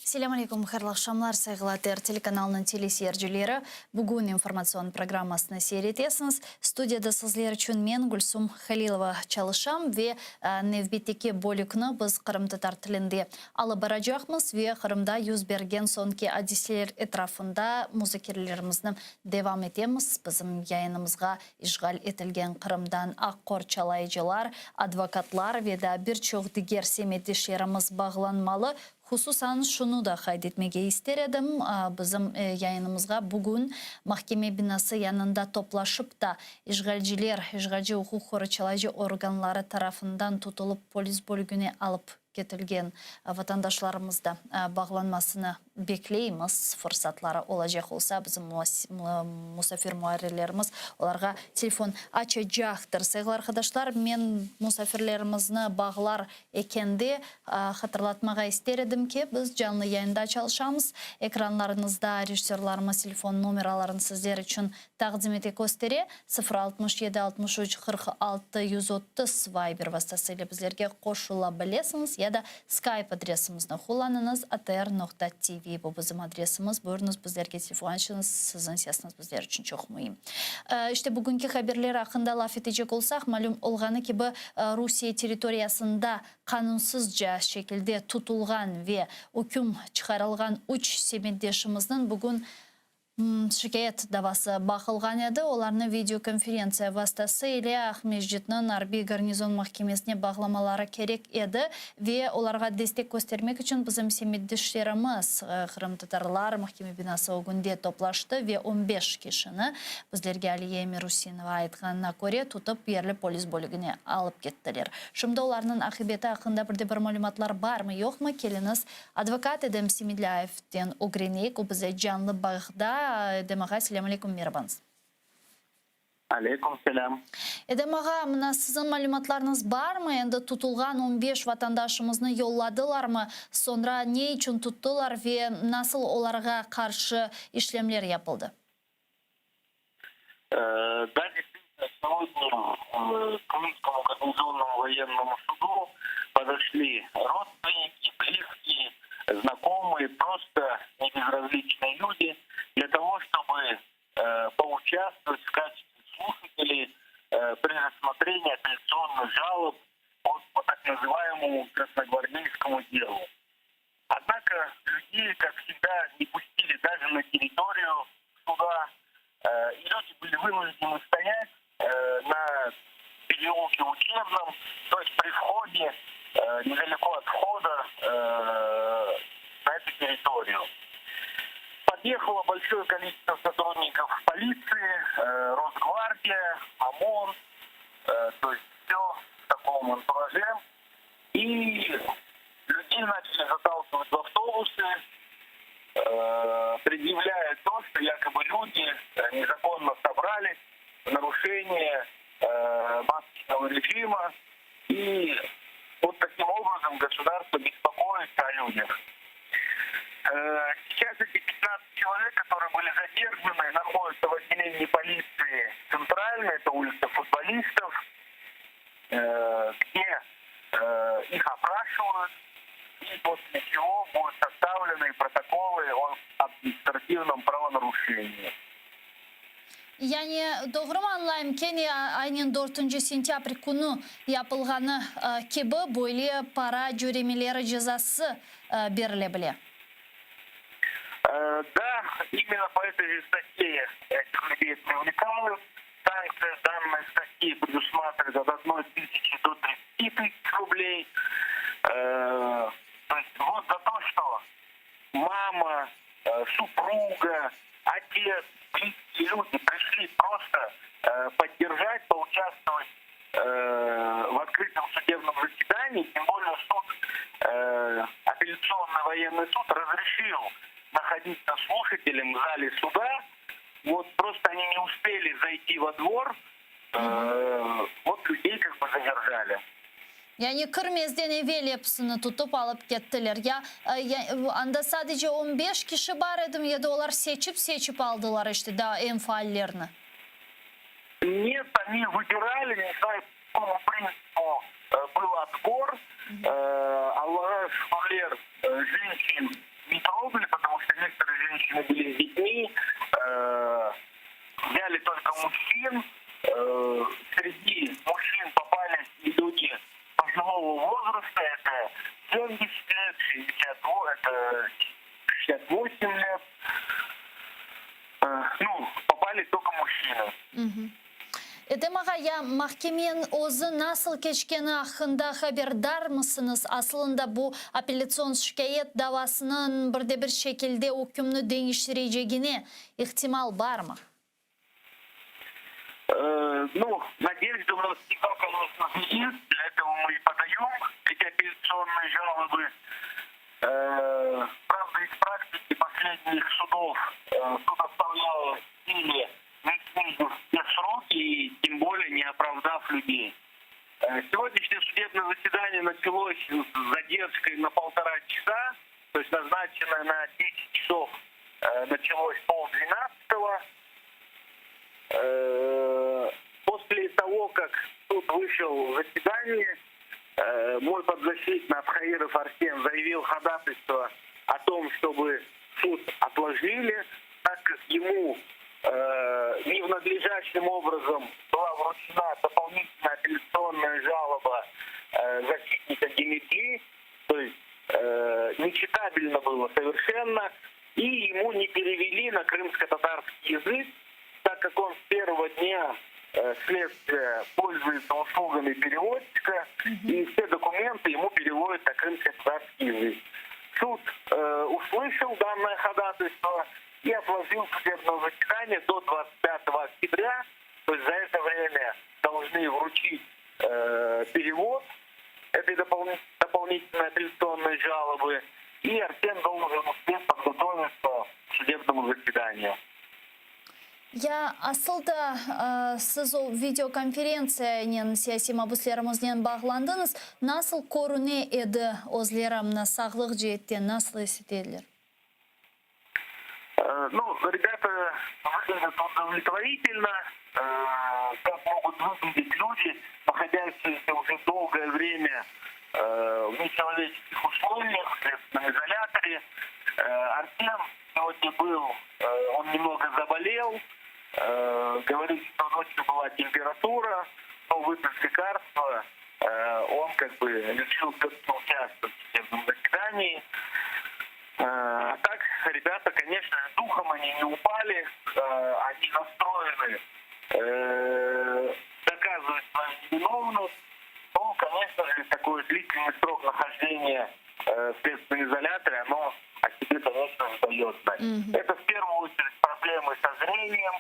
Selâm aleyküm, hayırlı aqşamlar, sayğılı ATR telekanalınıñ teleseyircileri. Bugün informatsion programmasını seyir etesiñiz. Studiyada sizler içün men, Gülsum Halilova, çalışam ve nevbetteki bölükni biz qırımtatar tilinde alıp baracaqmız ve Qırımda yüz bergen soñki adiseler etrafında muzakerelerimizni devam etemiz. Bizim yayınımızğa işğal etilgen Qırımdan aq qorçalayıcılar, advokatlar ve daa bir çoq diger semetdeşlerimiz bağlanmalı. Hususan şunı da qayd etmege ister edim, bizim yayınımızğa bugün mahkeme binası yanında toplaşıp da işğalciler, işğalci uquq qorçalayıcı organları tarafından tutulıp polis bölügine alıp ketilgen vatandaşlarımız da bağlanmasını bekleymiz. Fırsatları olacaq olsa, bizim musafir muarrirlerimiz olarğa telefon açacaqtır. Sayğılı arqadaşlar, men musafirlerimizni bağlar ekende hatırlatmağa ister edim ki, biz canlı yayında çalışamız. Ekranlarıñızda rejissörlarımız telefon nomeralarını sizler içün Taqdim ete köstere, 0 67 63 46 130 Viber vastası ile bizlerge qoşula bilesiñiz ya da Skype adresimizni qullanıñız, atr noqta tv bu bizim adresimiz. Buyurıñız, bizlerge telefon açıñız, siziñ sesiñiz bizler içün çoq müim. İşte, bugünki haberler aqqında laf etecek olsaq, malüm olğanı kibi, Rusiye territoriyasında qanunsızca şekilde tutulğan ve üküm çıqarılğan üç semetdeşimizniñ bugün. Şikâyet davası baqılğan edi. Olarnı videokonferentsiya vastası ile Aqmescitniñ arbiy garnizon mahkemesine bağlamaları kerek edi ve olarğa destek köstermek içün bizim semetdeşlerimiz, qırımtatarlar, mahkeme binası ögünde toplaştı ve on beş kişini, bizlerge Aliye Emirüseinova aytqanına köre, tutıp yerli polis bölügine alıp kettiler. Şimdi olarnıñ aqibeti aqqında bir de bir malümatlar barmı, yoqmı, keliñiz, Advokat Edem Semedlâyevden ögreneyik, o bize canlı bağda. Edem ağa, selâm aleyküm, merabañız. Aleyküm selâm. Edem ağa, mına siziñ malümatlarıñız barmı, endi tutulğan on beş vatandaşımıznı yolladılarmı, soñra ne içün tuttılar ve nasıl olarğa qarşı işlemler yapıldı? Да, действительно, сегодня к Крымскому гарнизонному военному суду подошли родственники, близкие, знакомые, просто небезразличные люди для того, чтобы поучаствовать в качестве слушателей при рассмотрении апелляционных жалоб по так называемому красногвардейскому делу. Однако людей, как всегда, не пустили даже на территорию суда. И люди были вынуждены стоять на переулке учебном, то есть при входе, недалеко от входа на эту территорию. Подъехало большое количество сотрудников полиции, Росгвардия, ОМОН, то есть все в таком антураже. И людей начали заталкивать в автобусы, предъявляя то, что якобы люди незаконно собрались в нарушение масочного режима. И вот таким образом государство беспокоится о людях. Сейчас эти 15 человек, которые были задержаны, находятся в отделении полиции Центральной, это улица Футболистов, где их опрашивают, и после чего будут составлены протоколы о административном правонарушении. Yani, doğrumı añlayım, kene aynen dörtünci sentâbr künü yapılğanı kibi böyle para cöremeleri cezası berile bile? Da, imенно по этой же статье этих людей привлекают. Санкция данной статьи предусматривает от одной тысячи до 30 тысяч рублей. То есть вот за то, что мама, супруга, отец, близкие люди пришли просто поддержать, поучаствовать в открытом судебном заседании, тем более суд, апелляционный военный суд разрешил находиться слушателем в зале суда. Вот просто они не успели зайти во двор, вот людей как бы задержали. Yani kirmezden evel episini tutıp alıp kettiler. Ya, ya anda sadece on beş kişi bar edimi ya da olar seçip-seçip aldılar işte daa eñ faallerni? Нет, они выбирали, не знаю, по какому принципу был отбор. Allağa şükürler, женщин не трогали, потому что некоторые женщины были с детьми. Взяли только мужчин. Среди мужчин попались и люди пожилого возраста, это 70 лет, 62, это 68 лет. Ну, попались только мужчины. Edem ağa, ya mahkemeniñ özü nasıl keçkeni aqqında haberdarmısıñız? Asılında bu apellâtsion şikâyet davasınıñ bir de bir şekilde ükümni deñiştirecegine ihtimal barmı? Ну, надежда у нас всегда, конечно же, есть. Для этого мы и подаем эти апелляционные жалобы. Правда, из практики последних судов суд оставлял в силе, не снизив те сроки и тем более не оправдав людей. Сегодняшнее судебное заседание началось с задержкой на полтора часа, то есть назначенное на 10 часов началось полдвенадцатого. После того, как суд вышел в заседание, мой подзащитный Абхаиров Арсен заявил ходатайство о том, чтобы суд отложили, так как ему не в надлежащим образом была вручена дополнительная апелляционная жалоба защитника Гемеджи, то есть нечитабельно было совершенно. И ему не перевели на крымско-татарский язык, так как он с первого дня э, следствия пользуется услугами переводчика, и все документы ему переводят на крымско-татарский язык. Суд э, услышал данное ходатайство и отложил судебное заседание до 25 октября. То есть за это время должны вручить э, перевод этой дополни- дополнительной апелляционной жалобы, и Арсен должен успеть подготовиться к судебному заседанию. Ya asıl da siz o videokonferentsiyanen siyasiy mabüslerimiznen bağlandıñız. Nasıl körüne edi özleri, mına sağlıq ceetten nasıl is ete ediler? Ну, ребята выглядят удовлетворительно, как могут выглядеть люди, находящиеся уже долгое время в нечеловеческих условиях, в следственном изоляторе. Арсен сегодня был, он немного заболел, говорит, что ночью была температура, но выпив лекарства, он как бы решил все-таки участвовать в судебном заседании. А так, ребята, конечно, духом они не упали, они настроены доказывать свою невиновность. Но, конечно же, такой длительный срок нахождения в следственном изоляторе, оно о себе, конечно же, дает знать. Это в первую очередь проблемы со зрением,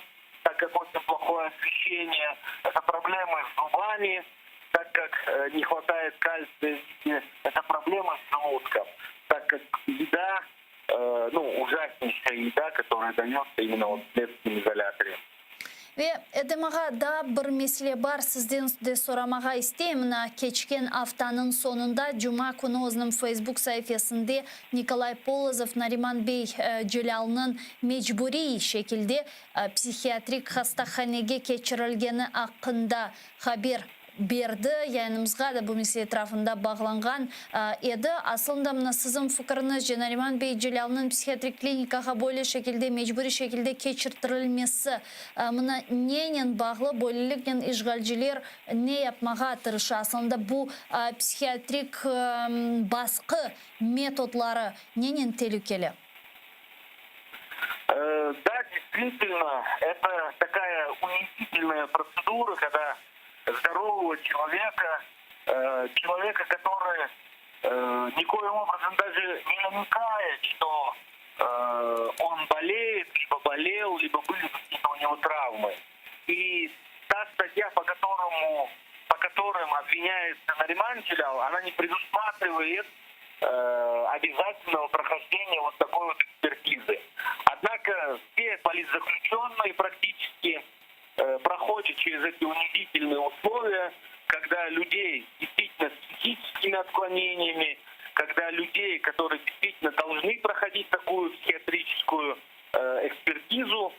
так как очень плохое освещение, это проблемы с зубами, так как не хватает кальция, это проблемы с желудком, так как еда, ну, ужаснейшая еда, которая дается именно вот в следственном изоляторе. Ve Edem ağa daa bir mesele bar sizden de soramağa isteyim. Mına keçken aftanıñ soñunda cuma künü özüniñ Facebook saifesinde Nikolay Polozov Nariman bey Celâlnıñ mecburiy şekilde psihiatrik hastahanege keçirilgeni aqqında haber berdi. Yayınımızğa da bu mesele etrafında bağlanğan edi. Aslında mına siziñ fikiriñizce Nariman bey Celâlnıñ psihiatrik klinikağa böyle şekilde mecburiy şekilde keçirtirilmesi mına nenen bağlı, böyleliknen işğalciler ne yapmağa tırışa? Aslında bu psihiatrik basqı metodları nenen telükeli? Да, действительно, это такая унизительная процедура, когда здорового человека, человека, который никоим образом даже не намекает, что он болеет, либо болел, либо были какие-то у него травмы. И та статья, по, которому, по которым обвиняется Нариман Джелял, она не предусматривает обязательного прохождения вот такой вот экспертизы. Однако все политзаключенные практически проходят через эти унизительные условия, когда людей действительно с психическими отклонениями, когда людей, которые действительно должны проходить такую психиатрическую экспертизу,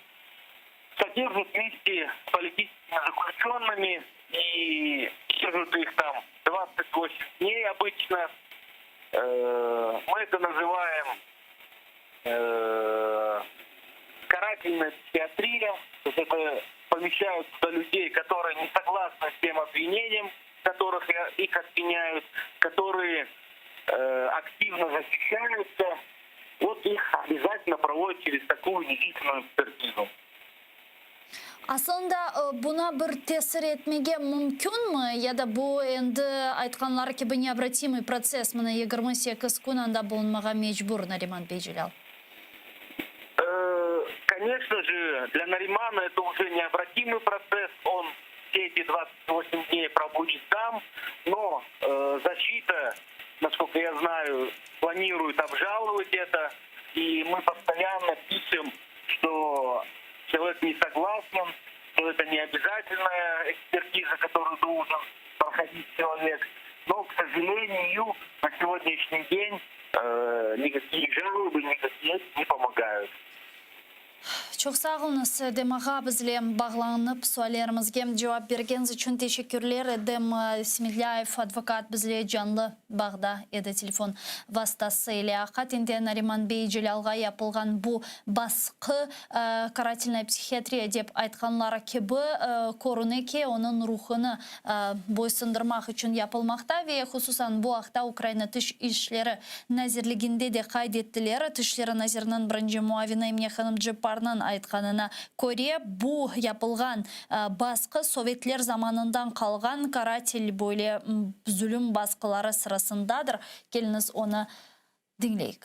содержат вместе с политическими заключенными и держат их там 28 дней обычно. Мы это называем карательная психиатрия. То есть это помещают туда людей, которые не согласны с тем обвинением, которых их обвиняют, которые активно защищаются. Вот их обязательно проводят через такую унизительную экспертизу. Aslında buña bir tesir etmege mümkünmi ya da bu endi aytqanları kibi необратимый процесс mına 28 kün anda bulunmağa mecbur Nariman bey Celâl? Конечно же, для Наримана это уже необратимый процесс. Он все эти 28 дней пробудет там, но защита, насколько я знаю, планирует обжаловать это. И мы постоянно пишем, что человек не согласен, что это не обязательная экспертиза, которую должен проходить человек. Но, к сожалению, на сегодняшний день никакие жалобы, никакие не помогают. Çoq sağ oluñız, Edem ağa, bizle bağlanıp suallerimizge cevap bergeniñiz içün teşekkürler. Edem Semedlâyev, advokat, bizle canlı bağda edi telefon vastası ile. Aqiqaten de Nariman bey Celâlğa yapılğan bu basqı, karatelnaya psihiatriya dep aytqanları kibi, körüne ki, onıñ ruhunı boysundırmaq içün yapılmaqta ve hususan bu aqta Ukraina Tış işleri Nazirliginde de qayd ettiler. Tışleri naziriniñ birinci muavini Emine hanım Cepparnıñ aytqanına köre, bu yapılğan basqı sovetler zamanından qalğan karatel böyle zulüm basqıları sırasındadır. Keliñiz onı diñleyik.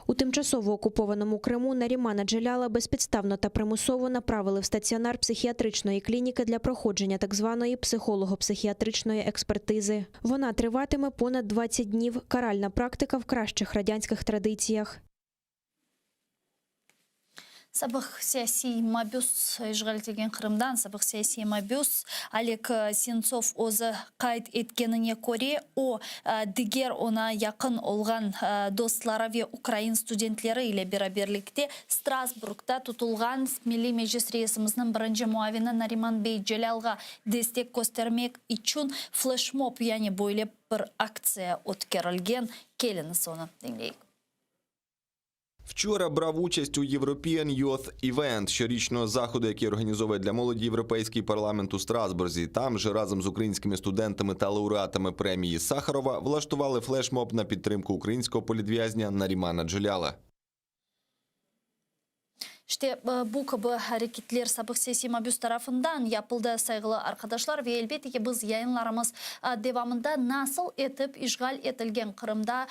У тимчасово окупованому Криму Нарімана Джеляла безпідставно та примусово направили в стаціонар психіатричної клініки для проходження так званої психолого-психіатричної експертизи. Вона триватиме понад 20 днів. Каральна практика в кращих радянських традиціях. Sabıq siyasiy mabüs, işğal etilgen Qırımdan sabıq siyasiy mabüs Oleg Sentsov özü qayd etkenine köre, o, diger oña yaqın olğan dostları ve ukrain studentleri ile beraberlikte Strasburgda tutulğan Milliy Meclis reisimizniñ birinci muavini Nariman bey Celâlğa destek köstermek içün fleşmob, yani böyle bir aktsiya ötkerilgen. Keliñiz onı diñleyik. Вчора брав участь у European Youth Event, щорічного заходу, який організовує для молоді Європейський парламент у Страсбурзі. Там же разом з українськими студентами та лауреатами премії Сахарова влаштували флешмоб на підтримку українського політв'язня Нарімана Джеляла. İşte, bu kibi areketler sabıq siyasiy mabüs tarafından yapıldı, sayğılı arqadaşlar, ve elbette ki, biz yayınlarımız devamında nasıl etip işğal etilgen Qırımda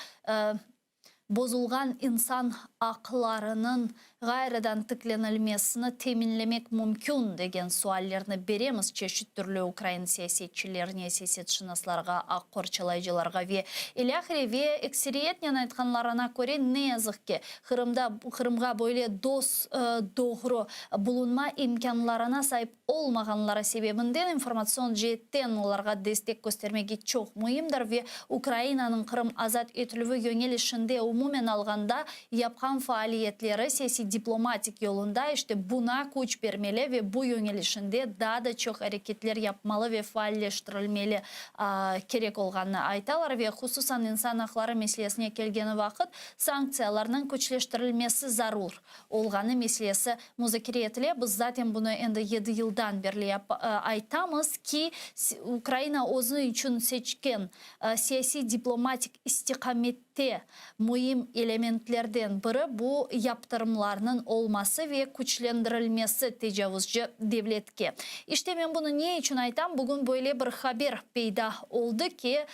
bozulğan insan aqlarınıñ ğayrıdan tiklenilmesini teminlemek mümkün, degen suallerni beremiz çeşit türlü ukrain siyasetçilerine, siyasetşınaslarğa, aq qorçalayıcılarğa ve ilâhre. Ve ekseriyetnen aytqanlarına köre, ne yazıq ki, Qırımda Qırımğa böyle dos-doğru bulunma imkânlarına saip olmağanları sebebinden informatsion ceetten olarğa destek köstermege çoq müimdir ve Ukrainanıñ Qırım azat etilüvi yöñelişinde umumen alğanda yapqan faaliyetleri siyasiy-diplomatik yolunda işte buña küç bermeli ve bu yöñelişinde daa da çoq areketler yapmalı ve faalleştirilmeli kerek olğanını aytalar ve hususan insan aqları meselesine kelgeni vaqıt sanktsiyalarnıñ küçleştirilmesi zarur olğanı meselesi muzakere etile. Biz zaten bunı endi yedi yıldan berli aytamız ki, Ukraina özü içün seçken siyasiy-diplomatik istiqamette müim elementlerden biri bu yaptırımlarnıñ olması ve küçlendirilmesi tecavuzcı devletke. İşte men bunı ne içün aytam, bugün böyle bir haber peyda oldı ki,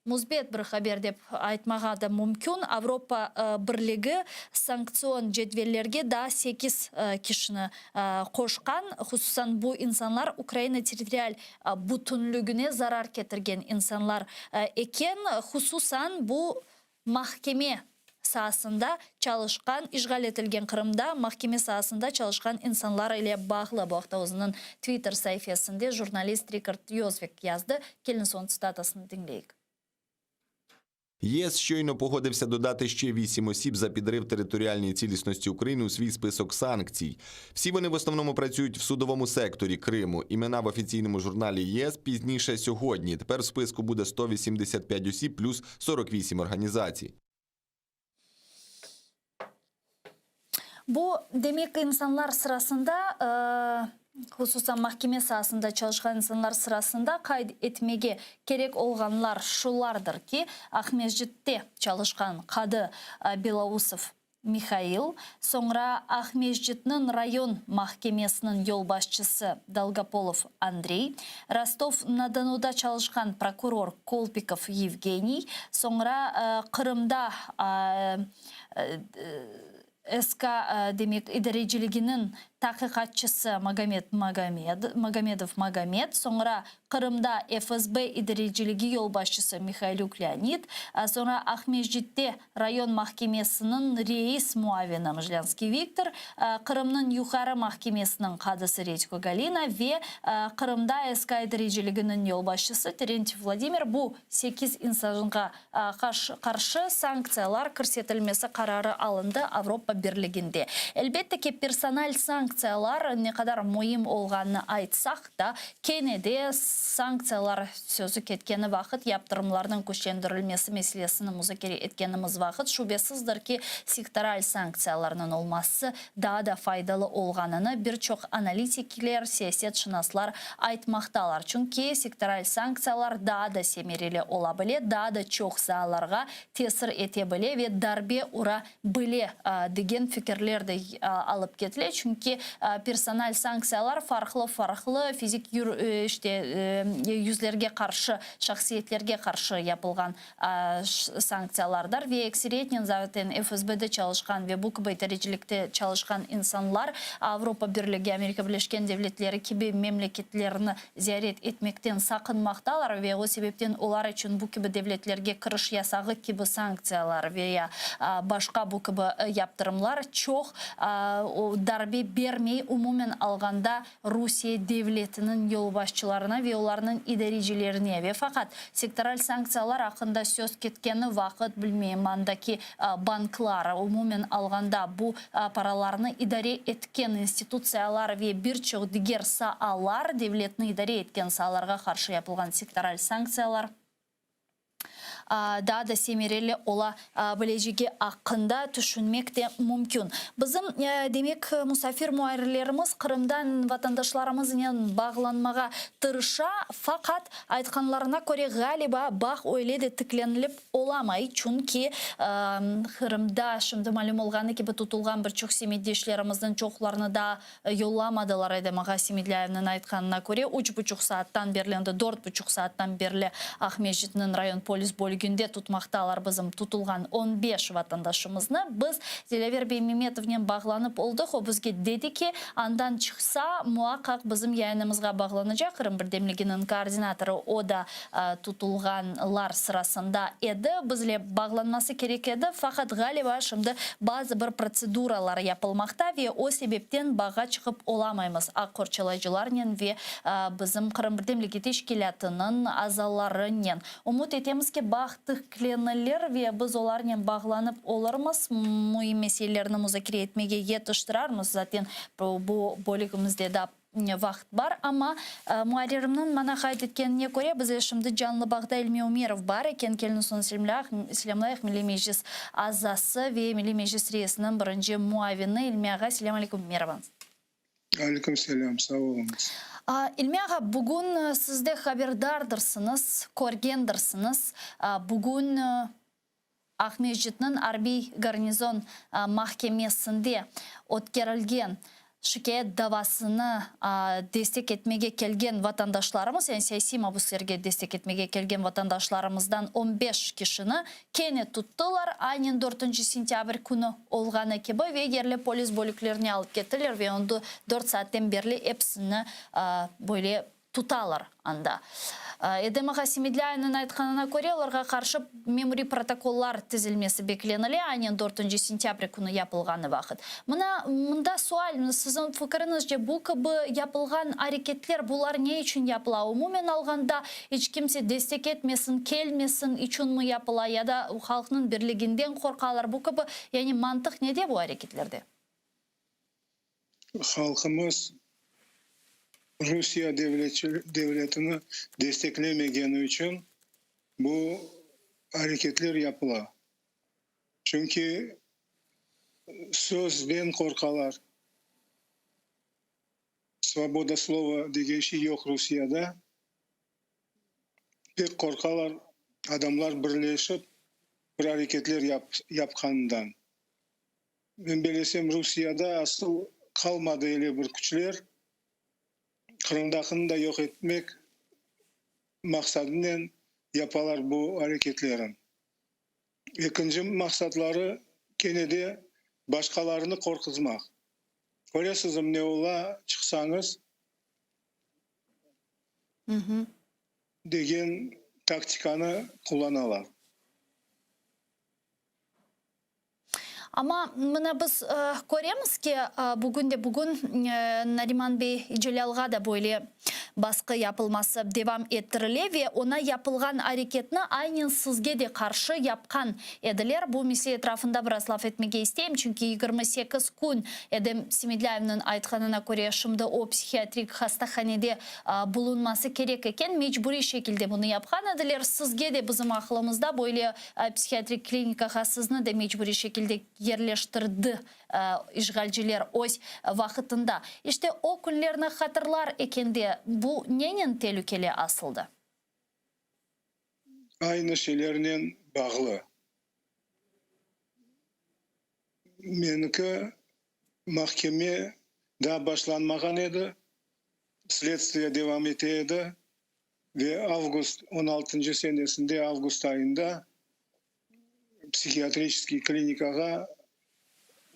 Müsbet bir haber dep aytmağa da mümkün, Avropa Birligi sanktsion cedvellerge daa sekiz kişini qoşqan, hususan bu insanlar Ukraina territorial bütünlügine zarar ketirgen insanlar eken, hususan bu mahkeme saasında çalışqan, işğal etilgen Qırımda mahkeme saasında çalışqan insanlar ile bağlı. Bu aqta özüniñ Twitter saifesinde jurnalist Rikard Yozvik yazdı. Keliñ soñ tsitatasını diñleyik. ЄС щойно погодився додати ще вісім осіб за підрив територіальної цілісності України у свій список санкцій. Всі вони в основному працюють в судовому секторі Криму. Імена в офіційному журналі ЄС пізніше сьогодні. Тепер в списку буде 185 осіб плюс 48 організацій. Bu, demek, insanlar sırasında, hususan mahkeme saasında çalışqan insanlar sırasında qayd etmege kerek olğanlar şulardır ki, Aqmescitte çalışqan qadı Belousov Mihail, soñra Aqmescitniñ rayon mahkemesiniñ yolbaşçısı Dolgopolov Andrey, Rostov-na-Donuda çalışqan prokuror Kolpikov Yevgeniy, soñra Qırımda SK demek idareciliginiñ taqiqatçısı Magomed Magomedov Magomed, soñra Qırımda FSB idareciligi yolbaşçısı Mihaylük Leonid, soñra Aqmescitte rayon mahkemesiniñ reis muavini Mjlânskiy Viktor, Qırımnıñ Yuqarı mahkemesiniñ qadısı Redko Galina ve Qırımda SK idareciliginiñ yolbaşçısı Terentyev Vladimir bu sekiz insanğa qarşı sanktsiyalar kirsetilmesi qararı alındı Avropa. Avropa Birliginde. Elbette ki, personal sanktsiyalar ne qadar müim olğanını aytsaq da, kene de sanktsiyalar sözü ketkeni vaqıt, yaptırımlarnıñ küçlendirilmesi meselesini muzakere etkenimiz vaqıt, şübesizdir ki, sektoral sanktsiyalarnıñ olması daa da faydalı olğanını bir çoq analitikler, siyasetşınaslar aytmaqtalar. Çünki sektoral sanktsiyalar daa da semereli ola bile, daa da çoq saalarğa tesir ete bile ve darbe ura bile degen fikirler de alıp ketile. Çünki personal sanktsiyalar farqlı-farqlı fizik işte yüzlerge qarşı, şahsiyetlerge qarşı yapılğan sanktsiyalardır ve ekseriyetnen zaten FSBde çalışqan ve bu kibi idarecilikte çalışqan insanlar Avropa Birligi, Amerika Birleşken Devletleri kibi memleketlerni ziyaret etmekten saqınmaqtalar ve o sebepten olar içün bu kibi devletlerge kiriş yasağı kibi sanktsiyalar ve ya başqa bu kibi yaptırımlar çoq darbe bermey, umumen alğanda Rusiye devletiniñ yolbaşçılarına ve olarnıñ idarecilerine ve faqat sektoral sanktsiyalar aqqında söz ketkeni vaqıt bilmeyim andaki banklar, umumen alğanda bu paralarnı idare etken institutsiyalar ve bir çoq diger saalar, devletni idare etken saalarğa qarşı yapılğan sektoral sanktsiyalar. Daa da semereli ola bilecegi aqqında tüşünmek de mümkün. Bizim, demek, musafir muarrirlerimiz Qırımdan vatandaşlarımıznen bağlanmağa tırışa, faqat, aytqanlarına köre, ğaliba, bağ öyle de tiklenilip olamay, çünki Qırımda, şimdi malüm olğanı kibi, tutulğan bir çoq semetdeşlerimizniñ çoqlarını daa Yollamadılar, Edem ağa Semedlâyevniñ aytqanına köre, üç buçuq saattan berli, endi dört buçuq saattan berli Aqmescitniñ rayon polis bölüginde tutmaqtalar bizim tutulğan on beş vatandaşımıznı. Biz Dilâver bey Memetovnen bağlanıp oldıq, o bizge dedi ki, andan çıqsa, muaqqaq bizim yayınımızğa bağlanacaq, Qırım birdemliginiñ koordinatorı, o da tutulğanlar sırasında edi, bizle bağlanması kerek edi, faqat, ğaliba, şimdi bazı bir protseduralar yapılmaqta ve o sebepten bağğa çıqıp olamaymız aq qorçalayıcılarnen ve bizim Qırım birdemligi teşkilâtınıñ azalarınen. Ümüt etemiz ki, bağ tiklenilir ve biz olarnen bağlanıp olurmız, müim meselelerni muzakere etmege yetiştirarmız, zaten bu bölügimizde daa Vaqıt bar, amma muarririmniñ maña qayd etkenine köre, bizde şimdi canlı bağda İlmi Ümerov bar eken, keliñiz onı selâmlayıq, Milliy Meclis azası ve Milliy Meclis reisiniñ birinci muavini. İlmi ağa, selâm aleyküm, merabañız. Aleyküm selâm, sağ oluñız. İlmi ağa, bugün siz de haberdardırsıñız, körgendirsiñiz, bugün Aqmescitniñ arbiy garnizon mahkemesinde ötkerilgen şikâyet davasını destek etmege kelgen vatandaşlarımız, yani siyasiy mabüslerge destek etmege kelgen vatandaşlarımızdan on beş kişini kene tuttılar, aynen dörtünci sentâbr künü olğanı kibi, ve yerli polis bölüklerine alıp kettiler ve endi dört saatten berli episini böyle Tutalar anda. Edem ağa Semedlâyevniñ aytqanına köre, olarğa qarşı memuriy protokollar tizilmesi beklenile, aynen dörtünci sentâbr künü yapılğanı vaqıt. Mına, mında sual, siziñ fikiriñizce, bu kibi yapılğan areketler, bular ne içün yapıla? Umumen alğanda, iç kimse destek etmesin, kelmesin içünmi yapıla ya da halqnıñ birliginden qorqalar? Bu kibi, yani mantıq nede bu areketlerde? Halqımız Rusiye devletini desteklemegeni içün bu areketler yapıla. Çünki sözden qorqalar. Svoboda slova degen şey yoq Rusiyede. Pek qorqalar adamlar birleşip bir areketler yapqanından. Men belesem, Rusiyada asıl qalmadı ele bir küçler, Qırımdaqını da yoq etmek maqsadınen yapalar bu areketlerin. Ekinci maqsatları kene de başqalarını qorquzmaq. Köresizmi ne ola çıqsañız degen taktikanı qullanalar. Amma mına biz köremiz ki, bugün de bugün Nariman bey Celâlğa da böyle. basqı yapılması devam ettirile ve oña yapılğan areketni aynen sizge de qarşı yapqan ediler. Bu mesele etrafında biraz laf etmege isteyim, çünki 28 kün, Edem Semedlâyevniñ aytqanına köre, şimdi o psihiatrik hastahanede bulunması kerek eken, mecburiy şekilde bunı yapqan ediler. Sizge de bizim aqlımızda böyle psihiatrik klinikağa sizni de mecburiy şekilde yerleştirdi işğalciler öz vaqıtında. İşte, o künlerni hatırlar ekende, bu nenen telükeli asıldı? Aynı şeylernen bağlı. Meniki mahkeme daa başlanmağan edi, sledstviye devam ete edi ve avgust on altıncı senesinde avgust ayında psihiatriçeskiy klinikağa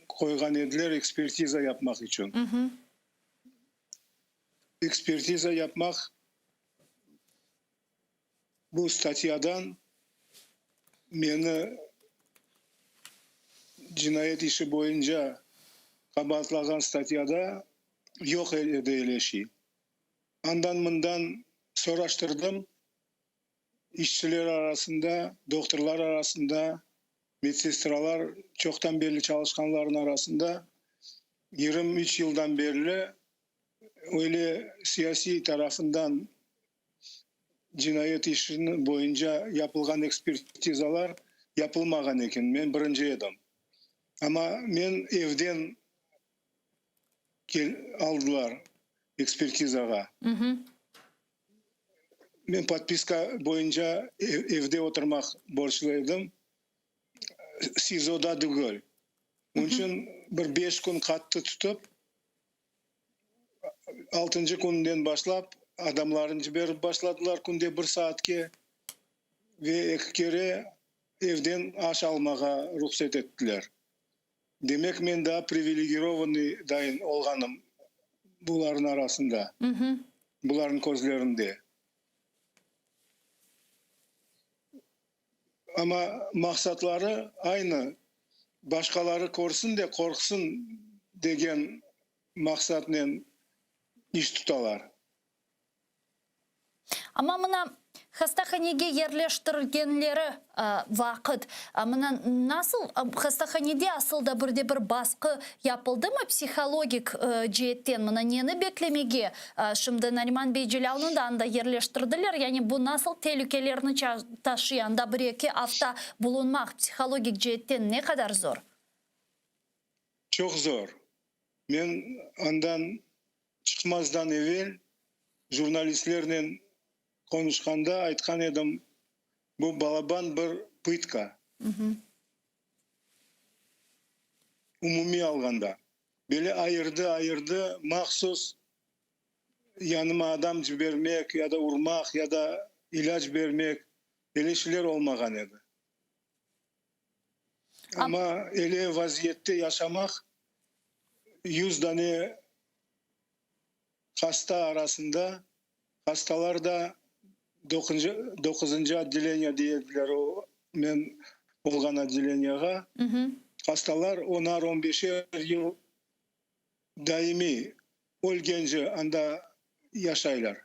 qoyğan ediler ekspertiza yapmaq içün. Ekspertiza yapmaq bu statyadan meni cinayet işi boyunca qabaatlağan statyada yoq edi öyle şey. Andan-mından soraştırdım, işçiler arasında, doktorlar arasında, medsestralar, çoqtan berli çalışqanlarnıñ arasında 23 yıldan berli öyle siyasiy tarafından cinayet işi boyunca yapılğan ekspertizalar yapılmağan eken. Men birinci edim. Amma men evden aldılar ekspertizağa. Men podpiska boyunca evde oturmaq borclu edim, SİZOda degil. Onıñ içün bir beş kün qattı tutıp, altıncı künden başlap adamlarını ciberip başladılar künde bir saatke ve eki kere evden aş almağa ruhset ettiler. Demek, men daa privilegirovanıy dayın olğanım bularnıñ arasında, bularnıñ közlerinde. Amma maqsatları aynı, başqaları körsin de qorqsın degen maqsatnen iş tutalar. Amma mına hastahanege yerleştirgenleri vaqıt, mına nasıl hastahanede asıl da bir de bir basqı yapıldımı psihologik ceetten, mına neni beklemege, şimdi Nariman bey Celâlnı da anda yerleştirdiler, yani bu nasıl telükelerni taşıy, anda bir-eki afta bulunmaq psihologik ceetten ne qadar zor? Çoq zor. Men andan çıqmazdan evel jurnalistlernen qonuşqanda aytqan edim, bu balaban bir pıtka. Umumiy alğanda. Böyle ayırdı-ayırdı, mahsus yanıma adam cibermek ya da urmaq ya da ilâc bermek, öyle şeyler olmağan edi. Amma öyle vaziyette yaşamaq yüz dane hasta arasında, hastalar da doquzıncı otdeleniye dey ediler o men olğan otdeleniyağa, hastalar onar, on beşer yıl daimiy ölgence anda yaşaylar.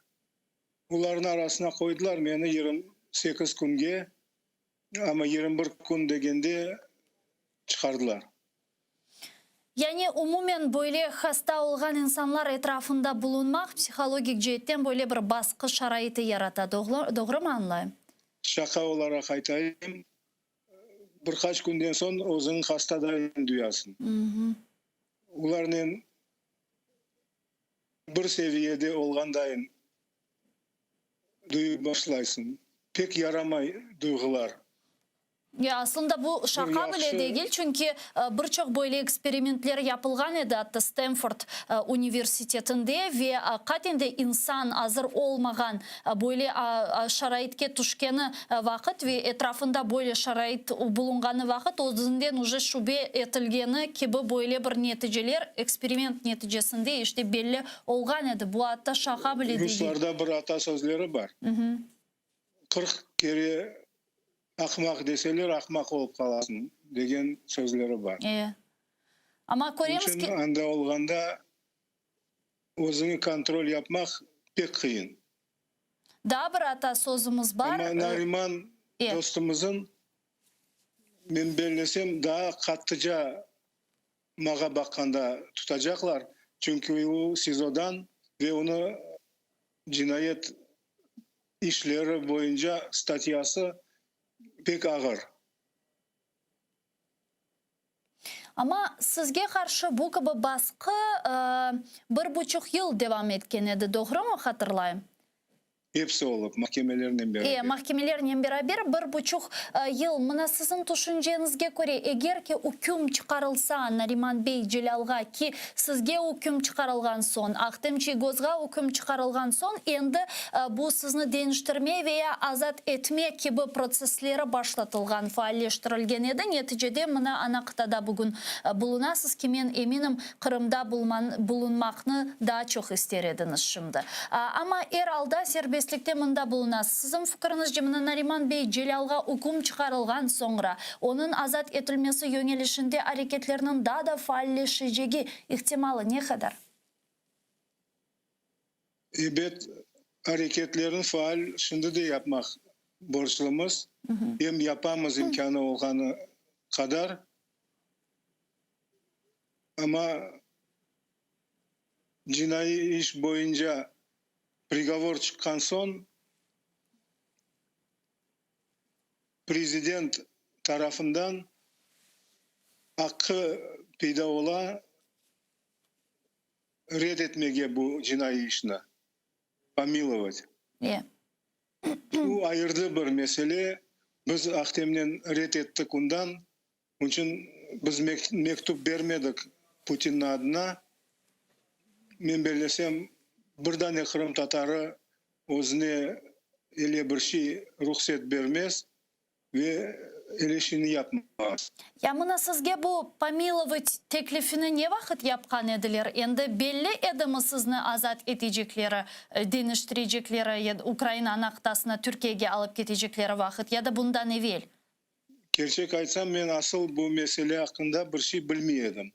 Olarnıñ arasına qoydılar meni 28 künge. Amma 21 kün degende çıqardılar. Yani umumen böyle hasta olğan insanlar etrafında bulunmaq psihologik ceetten böyle bir basqı şaraiti yarata, doğrumı añlayım? Şaqa olaraq aytayım, bir qaç künden soñ özüñni hastadayın duyasıñ. Olarnen bir seviyede olğandayın duyıp başlaysıñ. Pek yaramay duyğular. Ya, aslında bu şaqa bile degil, çünki bir çoq böyle eksperimentler yapılğan edi, atta Stenford universitetinde ve aqiqaten de insan azır olmağan böyle şaraitke tüşkeni vaqıt ve etrafında böyle şarait bulunğanı vaqıt özünden uje şübe etilgeni kibi böyle bir neticeler eksperiment neticesinde işte belli Olğan edi, bu atta şaqa bile degil. Ruslarda bir ata sözleri bar, 40 kere aqmaq deseler, aqmaq olıp qalasıñ degen sözleri bar. E. Amma köremiz ki. Onıñ içün anda olğanda özüñi kontrol yapmaq. Pek qıyın. Daa bir ata sözümiz bar. Amma Nariman dostumızın, men bellesem, daa qattıca mağa baqqanda tutacaqlar, çünki o SİZOdan ve onı cinayet işleri boyunca statyası pek ağır. Amma sizge qarşı bu kibi basqı bir buçuq yıl devam etken edi, doğrumı hatırlayım? Episi olıp, mahkemelernen beraber. E, mahkemelernen beraber bir buçuq yıl. Mına siziñ tüşünceñizge köre, eger ki üküm çıqarılsa Nariman bey Celâlğa, ki sizge üküm çıqarılğan soñ, Ahtem Çiygozğa üküm çıqarılğan soñ, endi bu sizni deñiştirme ve ya azat etme kibi protsessleri başlatılğan, faalleştirilgen edi. Neticede mına ana qıtada bugün bulunasız ki, men eminim, Qırımda bulunmaqnı daa çoq ister ediñiz şimdi. Amma er alda serbestlikte mında bulunasız. Siziñ fikiriñizce, mına Nariman bey Celâlğa üküm çıqarılğan soñra, onıñ azat etilmesi yöñelişinde areketlerniñ daa da faalleşecegi ihtimalı ne qadar? Ebet, areketlerni faal şimdi de yapmaq borclumız. Em yapamız imkânı olğanı qadar. Amma cinaiy iş boyunca prigovor çıqqan soñ prezident tarafından aqqı peyda ola red etmege bu cinaiy işni, pomilovat. Bu ayırdı bir mesele. Biz Ahtemnen red ettik ondan. Onıñ içün biz mektüp bermedik Putinniñ adına. Men bellesem, bir dane qırımtatarı özüne ele bir şey ruhset bermez ve ele şeyni yapmaz. Ya mına sizge bu pomilovat teklifini ne vaqıt yapqan ediler? Endi belli edimi sizni azat etecekleri, deñiştirecekleri, Ukraina ana qıtasına, Türkiyege alıp ketecekleri vaqıt ya da bundan evel? Kerçek aytsam, men asıl bu mesele aqqında bir şey bilmey edim.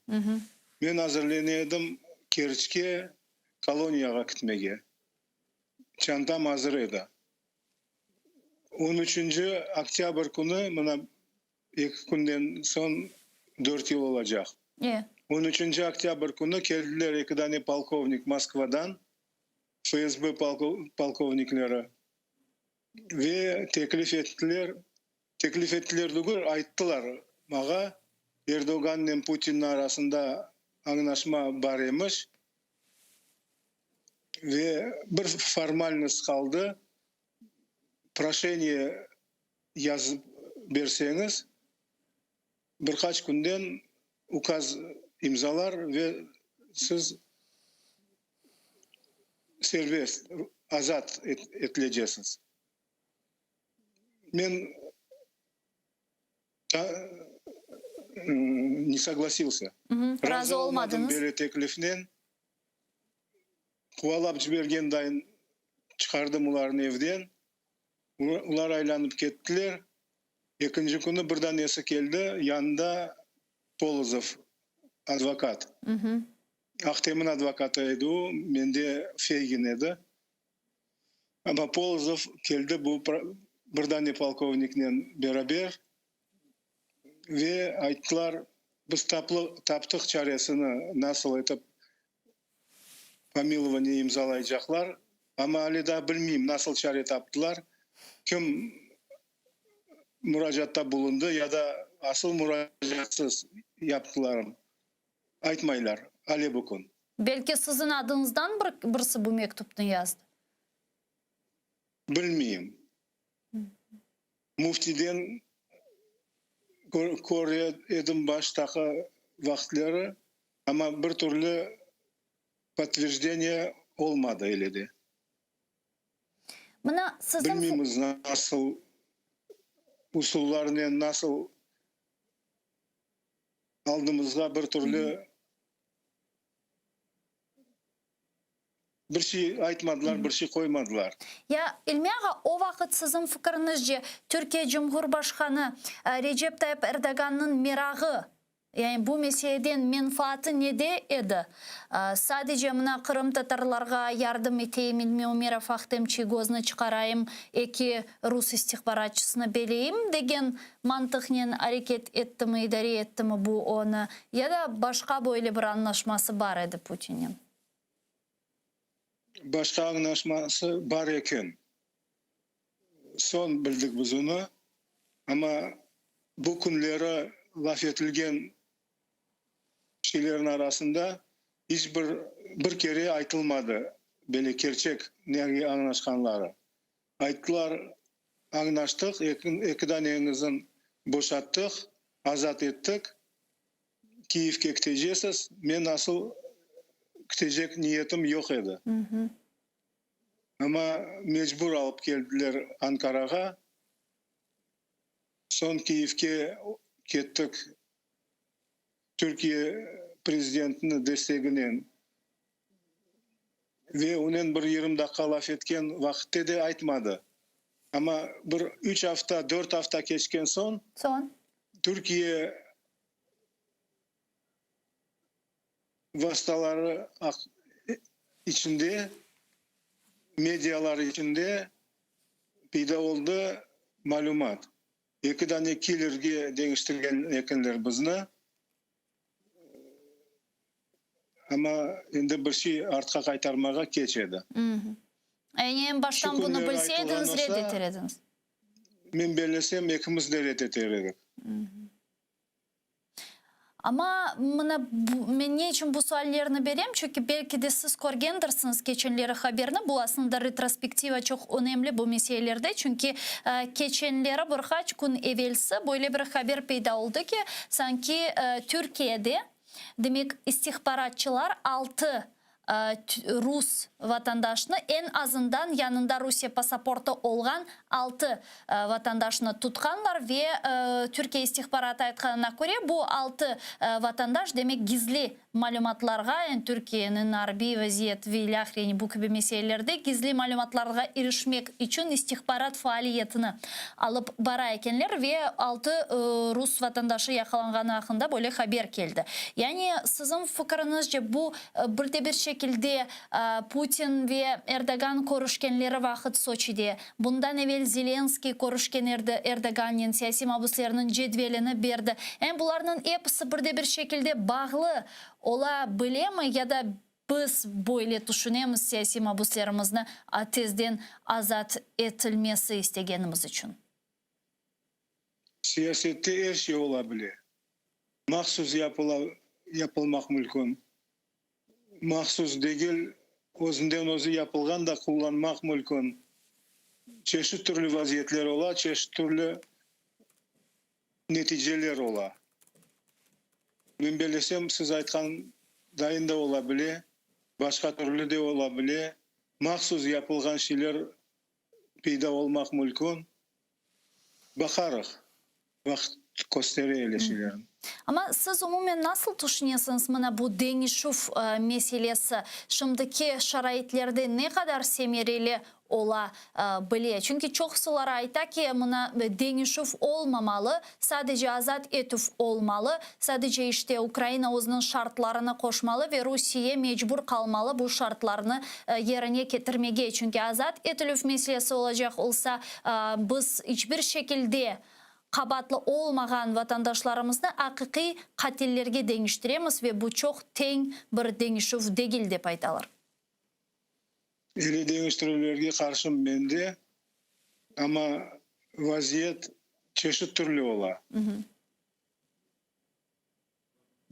Men azırlene edim Kerçke koloniyağa kitmege. Çantam azır edi. On üçünci oktâbr künü, mına eki künden soñ dört yıl olacaq. On üçünci oktâbr künü keldiler eki dane polkovnik Moskvadan, FSB polkovnikleri. Ve teklif ettiler, teklif ettiler degil, ayttılar mağa, Erdogannen Putinniñ arasında añlaşma bar emiş ve bir formalnost qaldı, proşeniye yazıp berseñiz, bir qaç künden ukaz imzalar ve siz serbest, azat etilecesiñiz. Men ne soglasilsâ, razı olmadım böyle teklifnen. Quvalap cibergen dayın çıqardım olarnı evden. Olar aylanıp kettiler. Ekinci künü bir danesi keldi, yanında Polozov, advokat. Ahtem'in advokatı edi o, mende Feygin edi. Amma Polozov keldi bu bir dane polkovniknen beraber ve ayttılar, biz taptıq çaresini, nasıl etip pomilovaniye imzalaycaqlar, amma ale daa bilmeyim, nasıl çare taptılar, kim muracaatta bulundı ya da asıl muracaatsız yaptılarım. Aytmaylar ale bu kün. Belki siziñ adıñızdan bir birisi bu mektüpni yazdı? Bilmeyim. Müftiden köre edim baştaqı vaqıtları, amma bir türlü podtverjdeniye olmadı ele de. Mına siziñ. Bilmeymiz nasıl usullarnen, nasıl Aldımızğa bir türlü bir şey aytmadılar, bir şey qoymadılar. Ya, İlmi ağa, o vaqıt siziñ fikiriñizce, Türkiye Cumhurbaşqanı Recep Tayyip Erdoğannıñ merağı. Yani bu meseleden menfaatı nede edi? Sadece mına qırımtatarlarğa yardım eteyim, İlmi Umerov, Ahtem Çiygoznı çıqarayım, eki rus istihbaratçısını beleyim degen mantıqnen areket ettimi, idare ettimi bu onı, ya da başqa böyle bir añlaşması bar edi Putinnen? Başqa añlaşması bar eken. Soñ bildik biz onı, amma bu künleri laf etilgen şeylerniñ arasında iç bir bir kere aytılmadı böyle kerçek nege añlaşqanları. Ayttılar, añlaştıq, eki daneñizni boşattıq, azat ettik, Kiyevge ketecesiz. Men asıl ketecek niyetim yoq edi. Amma mecbur alıp keldiler Ankarağa. Soñ Kiyevge kettik Türkiye prezidentiniñ desteginen ve onen bir yigirmi daqqa laf etken vaqıtte de aytmadı. Amma bir üç afta, dört afta keçken soñ Türkiye vastaları içinde, medialar içinde peyda oldı malümat. Eki dane killerge deñiştirgen ekenler bizni. Amma endi bir şey artqa qaytarmağa keç edi. Yani eñ baştan Şu bunı künleri bilseydiñiz, aytılğan red olsa, eter ediñiz. Men bellesem, ekimiz de red eter edik. Amma mına men ne içün bu suallerni berem, çünki belki de siz körgendirsiñiz keçenleri haberni, bu aslında retrospektiva çoq önemli bu meselelerde, çünki keçenleri bir qaç kün evelsi böyle bir haber peyda oldı ki, sanki Türkiyede, demek, istihbaratçılar altı rus vatandaşnı, eñ azından yanında Rusiye pasaportı olğan altı vatandaşnı tutqanlar ve Türkiye istihbaratı aytqanına köre, bu altı vatandaş, demek, gizli malümatlarğa, yani Türkiyeniñ arbiy vaziyet ve ilâhre, yani bu kibi meselelerde gizli malümatlarğa irişmek içün istihbarat faaliyetini alıp bara ekenler ve altı rus vatandaşı yaqalanğanı aqqında böyle haber keldi. Yani, siziñ fikiriñizce, bu bir de bir şekilde Putin ve Erdoğan körüşkenleri vaqıt Soçide, bundan evel Zelenskıy körüşken Erdoğannen, siyasiy mabüslerniñ cedvelini berdi. Yani, bularnıñ episi bir de bir şekilde bağlı ola bilemi ya da Biz böyle tüşünemiz, siyasiy mabüslerimizni tezden azat etilmesi istegenimiz içün. Siyasette er şey ola bile. Mahsus yapıla, yapılmaq mülkün. Mahsus degil, özünden özü yapılğan da qullanmaq mülkün. Çeşit türlü vaziyetler ola, çeşit türlü neticeler ola. Men bellesem, siz aytqan dayın da ola bile, başqa türlü de ola bile, mahsus yapılğan şeyler peyda olmaq mülkün. Baqarıq, vaqıt köstere öyle şeylerni. Amma siz umumen nasıl tüşünesiñiz, mına bu deñişüv meselesi şimdiki şaraitlerde ne qadar semereli ola bile. Çünki çoqsuları ayta ki, mına deñişüv olmamalı, sadece azat etüv olmalı, sadece işte Ukraina özüniñ şartlarını qoşmalı ve Rusiye mecbur qalmalı bu şartlarnı yerine ketirmege. Çünki azat etilüv meselesi olacaq olsa, biz iç bir şekilde qabaatlı olmağan vatandaşlarımıznı aqiqiy qatillerge deñiştiremiz ve bu çoq teñ bir deñişüv degil, dep aytalar. Öyle deñiştirüvlerge qarşım men de, amma vaziyet çeşit türlü ola.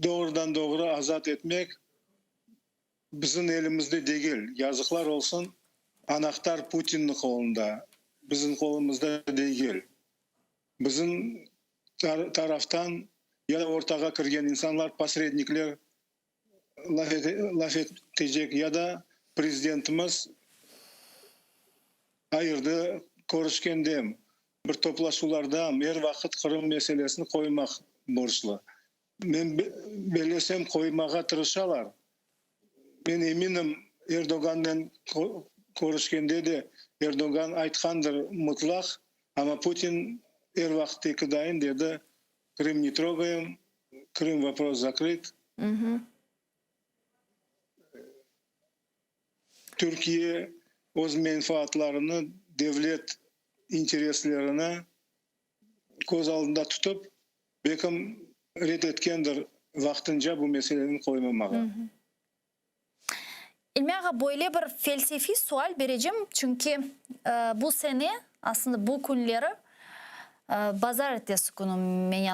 Doğrudan-doğru azat etmek bizim elimizde degil, yazıqlar olsun, anahtar Putinniñ qolunda, bizim qolumızda degil. Bizim taraftan ya da ortağa kirgen insanlar, posrednikler laf etecek ya da prezidentimiz ayırdı körüşkende, bir toplaşuvlarda er vaqıt Qırım meselesini qoymaq borclu. Men bellesem, qoymağa tırışalar. Men eminim, Erdoğannen körüşkende de Erdoğan aytqandır mıtlaq, amma Putin er vaqıttaki dayın dedi, Krım ne trogaem. Krım vopros zakrıt. Türkiye öz menfaatlarını, devlet intereslerini köz aldında tutıp, belkim red etkendir vaqtınca bu meseleni qoymamağa. İlmi ağa, böyle bir felsefiy sual berecem, çünki bu sene, aslında bu künleri, bazarertesi künü, men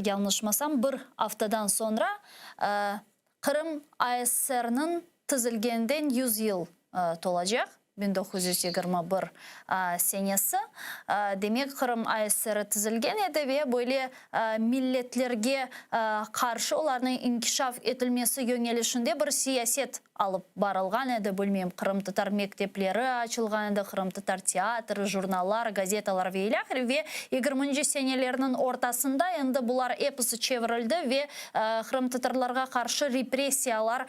yañlışmasam, bir aftadan soñra Qırım ASSRniñ tizilgeninden 100 yıl tolacaq, 1921 senesi. Demek, Qırım ASSR tizilgen edi ve böyle milletlerge qarşı olarnıñ inkişaf etilmesi yöñelişinde bir siyaset alıp barılğan edi, bilmeyim, qırımtatar mektepleri açılğan edi, qırımtatar teatri, jurnallar, gazetalar ve ilâhre ve yigirminci senelerniñ ortasında endi bular episi çevirildi ve qırımtatarlarğa qarşı repressiyalar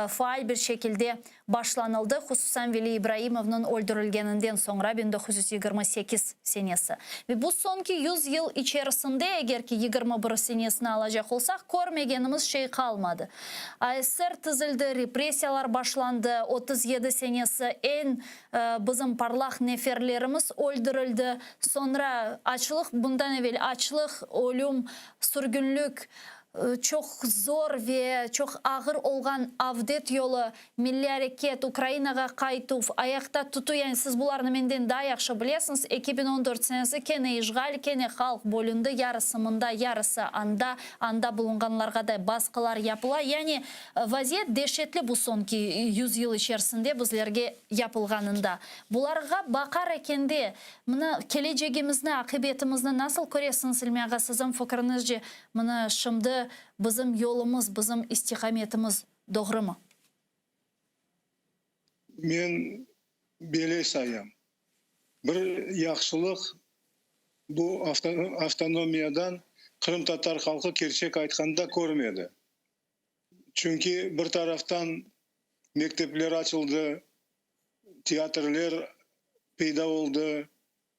faal bir şekilde başlanıldı, hususan Veli İbraimovnıñ öldürilgeninden soñra, 1928 senesi. Ve bu soñki yüz yıl içerisinde, eger ki 21 senesini alacaq olsaq, körmegenimiz şey qalmadı. ASSR tizildi, repressiyalar başlandı, 37 senesi eñ bizim parlaq neferlerimiz öldürildi, soñra açlıq, bundan evel açlıq, ölüm, sürgünlik, çoq zor ve çoq ağır olğan avdet yolu, Milliy areket, Ukrainağa qaytuv, ayaqta tutuv, yani siz bularnı menden daa yahşı bilesiñiz, 2014 senesi kene işğal, kene halq bölündi, yarısı mında, yarısı anda, anda bulunğanlarğa da basqılar yapıla. Yani vaziyet deşetli bu soñki yüz yıl içerisinde bizlerge yapılğanında. Bularğa baqar ekende, mına kelecegimizni, aqibetimizni nasıl köresiñiz, İlmi ağa, siziñ fikriñizce, mına şimdi bizim yolumız, bizim istiqametimiz Doğrumı? Men böyle sayam. Bir yahşılıq bu avtonomiyadan qırımtatar halqı kerçek aytqanda körmedi. Çünki bir taraftan mektepler açıldı, teatrler peyda oldı,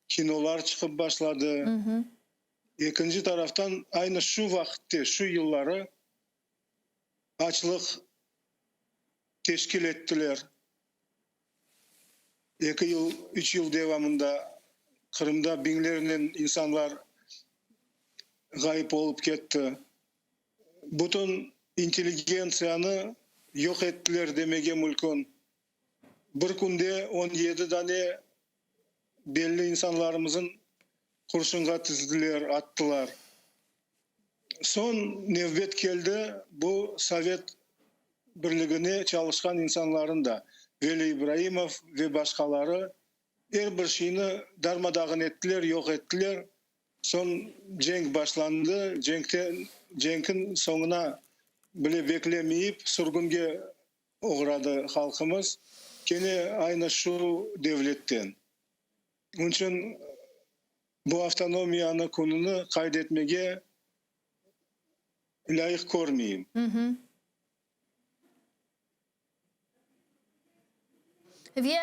kinolar çıqıp başladı. Ekinci taraftan aynı şu vaqıtte, şu yılları açlıq teşkil ettiler. Eki yıl, üç yıl devamında Qırımda biñlernen insanlar ğayıp olıp ketti. Bütün intelligentsiyanı yoq ettiler demege mülkün. Bir künde 17 dane belli insanlarımızın qurşunğa tizdiler, attılar. Soñ nevbet keldi bu Sovet Birligine çalışqan insanların da, Veli İbraimov ve başqaları, er bir şeyni darma-dağın ettiler, yoq ettiler. Soñ cenk başlandı, cenkte, cenkin soñuna bile beklemeyip sürgünge oğradı halqımız, kene aynı şu devletten. Onıñ içün bu avtonomiyanı kününi qayd etmege lâyıq körmeyim. Ve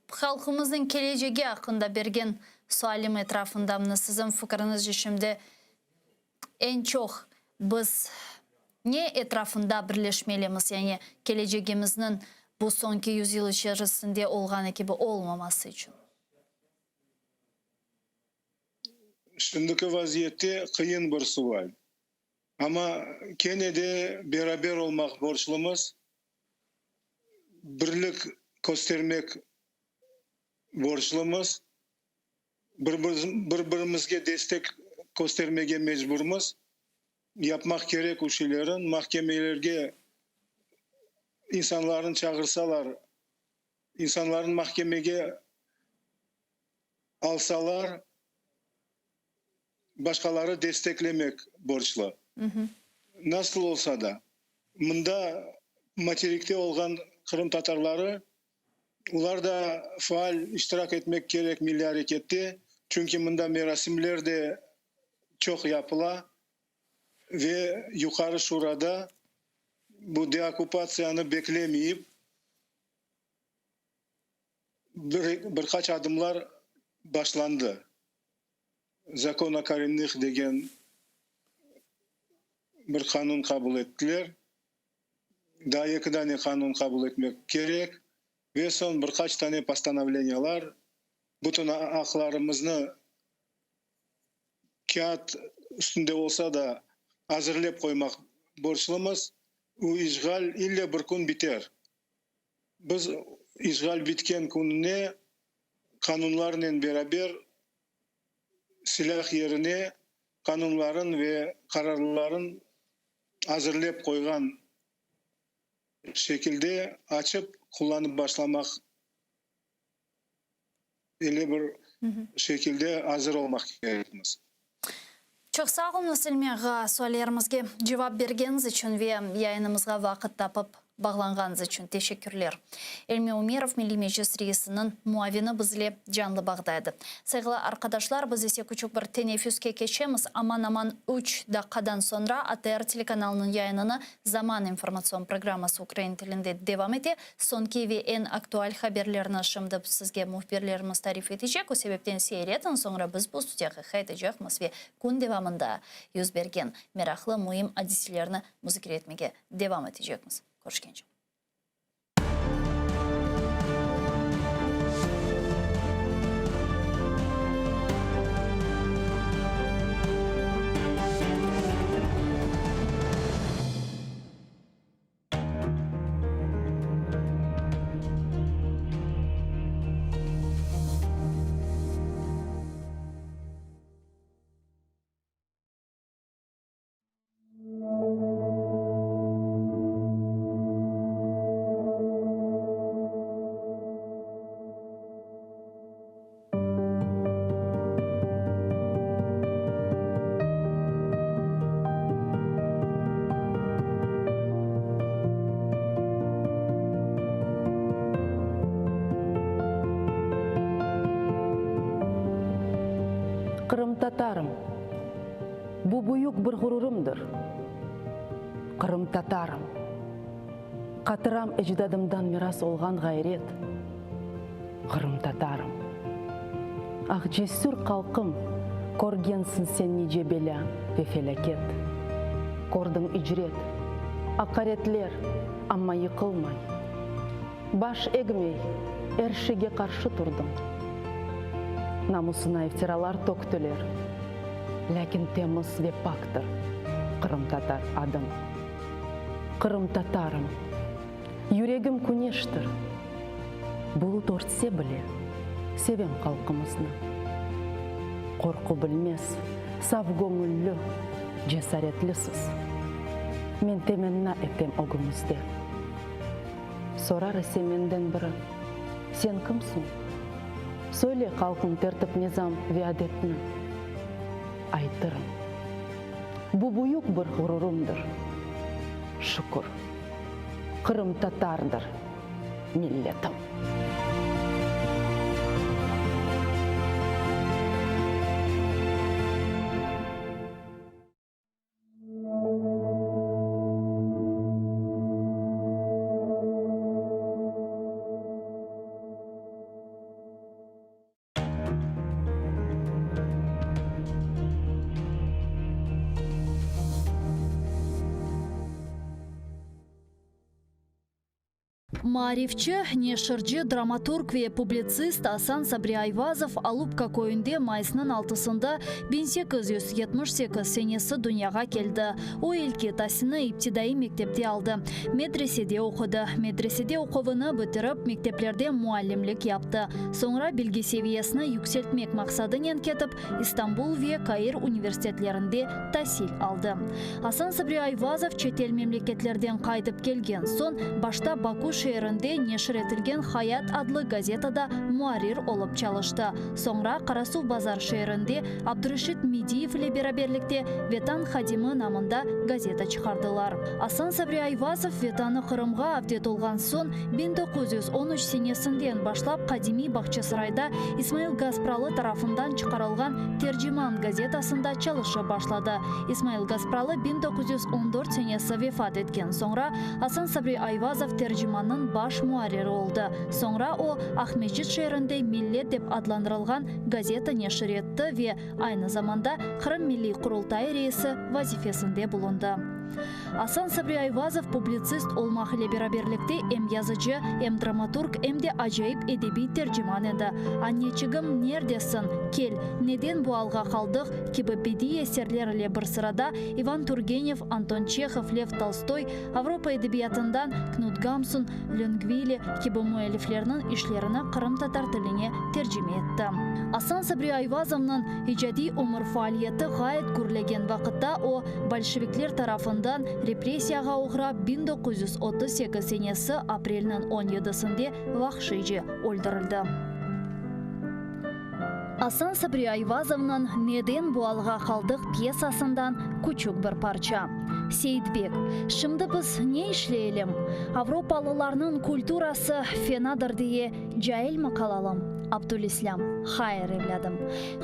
halqımıznıñ kelecegi aqqında bergen sualim etrafında mına siziñ fikriñizce şimdi eñ çoq biz ne etrafında birleşmelimiz, yani kelecegimizniñ bu soñki yüzyıl içerisinde olğanı kibi olmaması içün? Şimdiki vaziyette qıyın bir sual. Amma kene de beraber olmaq borclumız, birlik köstermek borclumız, bir-birimizge destek köstermege mecburmız. Yapmaq kerek o şeylerin, mahkemelerge insanların çağırsalar, insanların mahkemege alsalar, başqaları desteklemek borclu. Nasıl olsa da, mında materikte olğan qırımtatarları, olar da faal iştirak etmek kerek milliy arekette, çünki mında merasimler de çoq yapıla ve Yuqarı Şurada bu deokkupatsiyanı beklemeyip, bir bir qaç adımlar başlandı. Zakon o korennıh degen. bir qanun qabul ettiler. Daa eki dane qanun qabul etmek kerek ve soñ bir qaç tane postanovleniyalar, bütün aqlarımıznı kâğıt üstünde olsa da azırlep qoymaq borclumız. U işğal ille bir kün biter. Biz işğal bitken kününe qanunlarnen beraber silâh yerine qanunların ve qararların azırlep qoyğan şekilde açıp qullanıp başlamaq ile bir şekilde azır olmaq kerekmiz. Çoq sağ oluñız, İlmi ağa, suallerimizge cevap bergeniñiz içün ve yayınımızğa vaqıt tapıp bağlanğanıñız içün teşekkürler. İlmi Umerov, Milliy Meclis reisiniñ muavini bizle canlı bağda edi. Sayğılı arqadaşlar, biz ise küçük bir teneffüske keçemiz. Aman-aman üç daqqadan soñra ATR telekanalınıñ yayınını Zaman informatsion programması ukrain tilinde devam ete. Soñki ve eñ aktual haberlerni şimdi sizge mühbirlerimiz tarif etecek, o sebepten seyir etiñ, soñra biz bu studiyağa qaytacaqmız ve kün devamında yüz bergen meraqlı, müim adiselerni muzakere etmege devam etecekmiz. Körüşkence. Qırımtatarım. Bu büyük bir ğururımdır. Qırımtatarım. Hatıram ecdadımdan miras olğan ğayret. Qırımtatarım. Ah, cesür halqım, körgensiñ sen nice belâ ve felâket. Kördiñ icret, aqaretler, amma yıqılmay, baş egmey, er şeyge qarşı turdıñ. Namusına iftiralar töktüler, lâkin temiz ve paktır qırımtatar adıñ. Qırımtatarım. Yüregim küneştir, bulut örtse bile, sevem halqımıznı. Qorqu bilmez, saf göñüllü, cesaretlisiz. Men temenna etem ögüñizde. Sorar ise menden biri, Sen kimsiñ? Söyle halqıñ tertip-nizam ve adetni. Aytırım. Bu büyük bir ğururımdır. Şükür. Qırımtatardır milletim. Maarifçi, neşirci, dramaturg ve publitsist Asan Sabri Ayvazov Alupka köyünde mayısnıñ altısında 1878 senesi dünyağa keldi. O, ilki tasilni iptidaiy mektepte aldı, medresede oqudı. Medresede oquvını bitirip, mekteplerde muallimlik yaptı. Soñra bilgi seviyesini yükseltmek maqsadınen ketip, İstanbul ve Kair universitetlerinde tasil aldı. Asan Sabri Ayvazov çetel memleketlerden qaytıp kelgen soñ, başta Baku şeerinde neşir etilgen Hayat adlı gazetada muarrir olıp çalıştı. Soñra Qarasuvbazar şeerinde Abdureşit Mediyev ile beraberlikte Vetan hadimi namında gazeta çıqardılar. Asan Sabri Ayvazov Vetanı Qırımğa avdet olğan soñ, 1913 senesinden başlap qadimiy Bağçasarayda İsmail Gaspralı tarafından çıqarılğan Terciman gazetasında çalışıp başladı. İsmail Gaspralı 1914 senesi vefat etken soñra, Asan Sabri Ayvazov Tercimannıñ baş muarriri oldı. Soñra o, Aqmescit şeerinde Millet dep adlandırılğan gazeta neşir etti ve aynı zamanda Qırım Milliy Qurultayı reisi vazifesinde bulundı. Asan Sabri Ayvazov publitsist olmaq ile beraberlikte em yazıcı, em dramaturg, em de acayip edebiy terciman edi. Anneçigim, nerdesiñ? Kel, Neden bu alğa qaldıq? kibi bediiy eserler ile bir sırada İvan Turgenev, Anton Çehov, Lev Tolstoy, Avropa edebiyatından Knut Gamsun, Löngvili kibi müelliflerniñ işlerini qırımtatar tiline tercime etti. Asan Sabri Ayvazovnıñ icadiy ömür faaliyeti ğayet gürlegen vaqıtta o, bolşevikler tarafından repressiyağa oğrap 1938 senesi aprelniñ on yedisinde vahşiyce öldürildi. Asan Sabri Ayvazovnıñ Neden bu alğa qaldıq pyesasından küçük bir parça. Seyitbek, Şimdi biz ne işleyelim? Avropalılarnıñ kulturası fenadır diye cailmi qalalım? Abdülislâm, Hayır, evlâdım.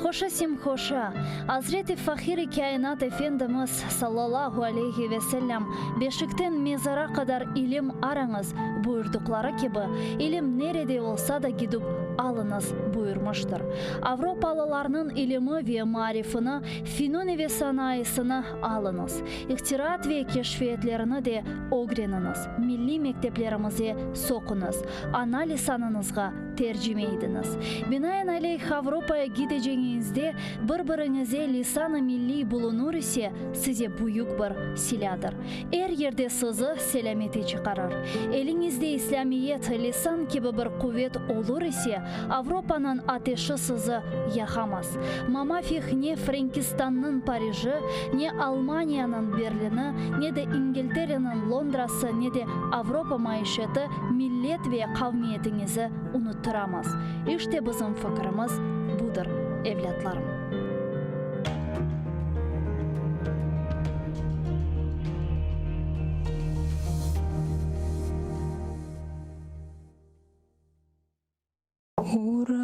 Hoşa simhoşa, Azret-i Fahir-i Kâinat Efendimiz, sallallahu aleyhi ve sellem, beşikten mezara qadar ilim arañız, buyurdıqları kibi, ilim nerede olsa da gidip alıñız, buyurmıştır. Avropalılarnıñ ilimi ve maarifini, finuni ve sanayısını alıñız. İhtiraat ve keşfiyetlerini de ögreniñiz, milliy mekteplerimize soquñız, ana lisanıñızğa tercime idiñiz. Binaenaleyh, Avropaya gideceñiñizde bir-biriñize lisan-ı milliy bulunur ise, size büyük bir silâdır. Er yerde sizi selâmete çıqarır. Eliñizde İslâmiyet, lisan kibi bir quvet olur ise, Avropanıñ ateşi sizi yaqamaz. Mamafih ne Frenkistannıñ Pariji, ne Almaniyanıñ Berlini, ne de İngiltereniñ Londrası, ne de Avropa maişeti millet ve qavmiyetiñizi unuttıramaz. İşte bizim fikirimiz budır, evlâtlarım.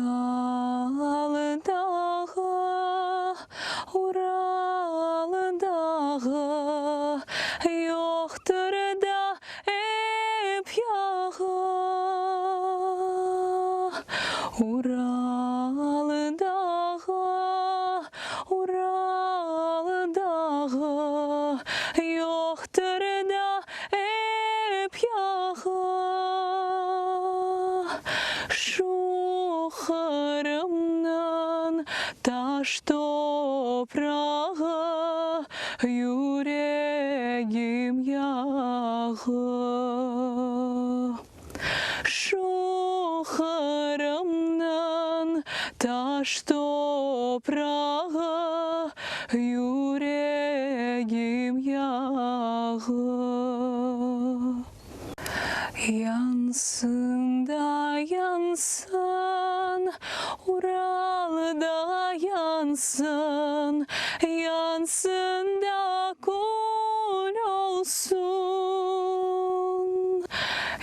Ural dağı, Ural dağı, Yoqtır da ep yağı. Ural dağı, Ural dağı, Yoqtır da ep yağı. Şu Qırımnıñ taş toprağı, Yüregim yağı. Şu Qırımnıñ taş toprağı, Yüregim yağı. Yansın da yansın, Ural da yansın, Yansın da kül olsun.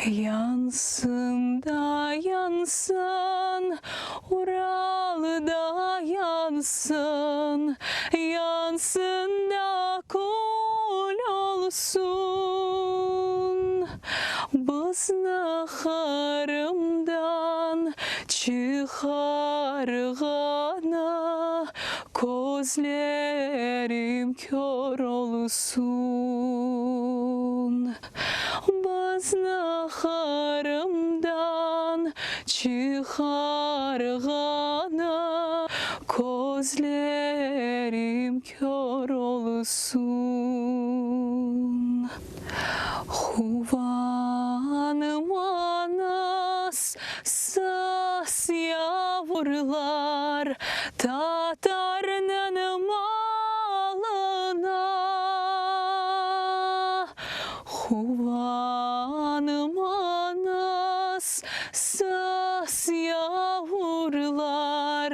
Yansın da yansın, Ural da yansın, Yansın da kül olsun. Bizni Qırımdan çıqarğanı Közlerim kör olsun. Bizni Qırımdan çıqarğanı Közlerim kör olsun. Quvanmañız siz, yavurlar, Tatarnıñ malına. Quvanmañız siz, yavurlar,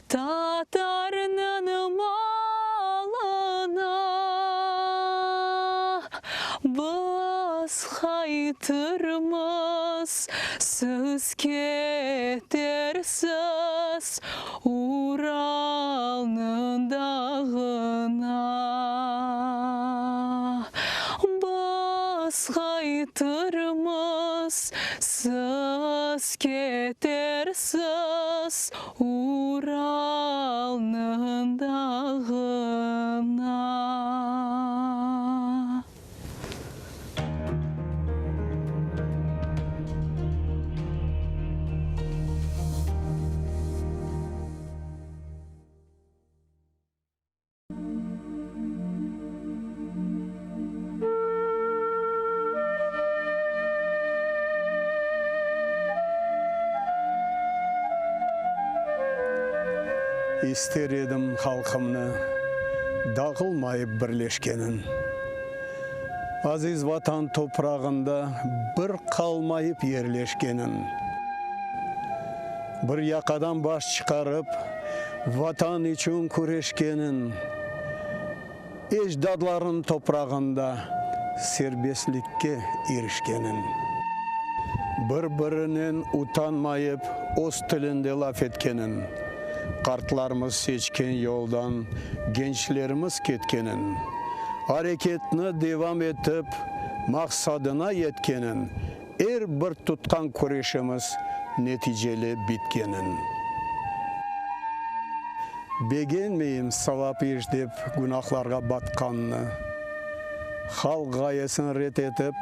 Tatarnıñ malına. Biz qaytırmız, siz ketersiz Uralnıñ dağına. Biz qaytırmız, siz ketersiz Uralnıñ dağına. İster edim halqımnı dağılmayıp birleşkenin, Aziz Vatan toprağında bir qalmayıp yerleşkenin. Bir yaqadan baş çıqarıp Vatan içün küreşkenin, Ecdadlarnıñ toprağında serbestlikke irişkenin. Bir-birinen utanmayıp öz tilinde laf etkenin, Qartlarımız seçken yoldan gençlerimiz ketkenin, Areketni devam etip maqsadına yetkenin, Er bir tutqan küreşimiz neticeli bitkenin. Begenmeyim savap iş dep günahlarğa batqannı, Halq ğayesin red etip,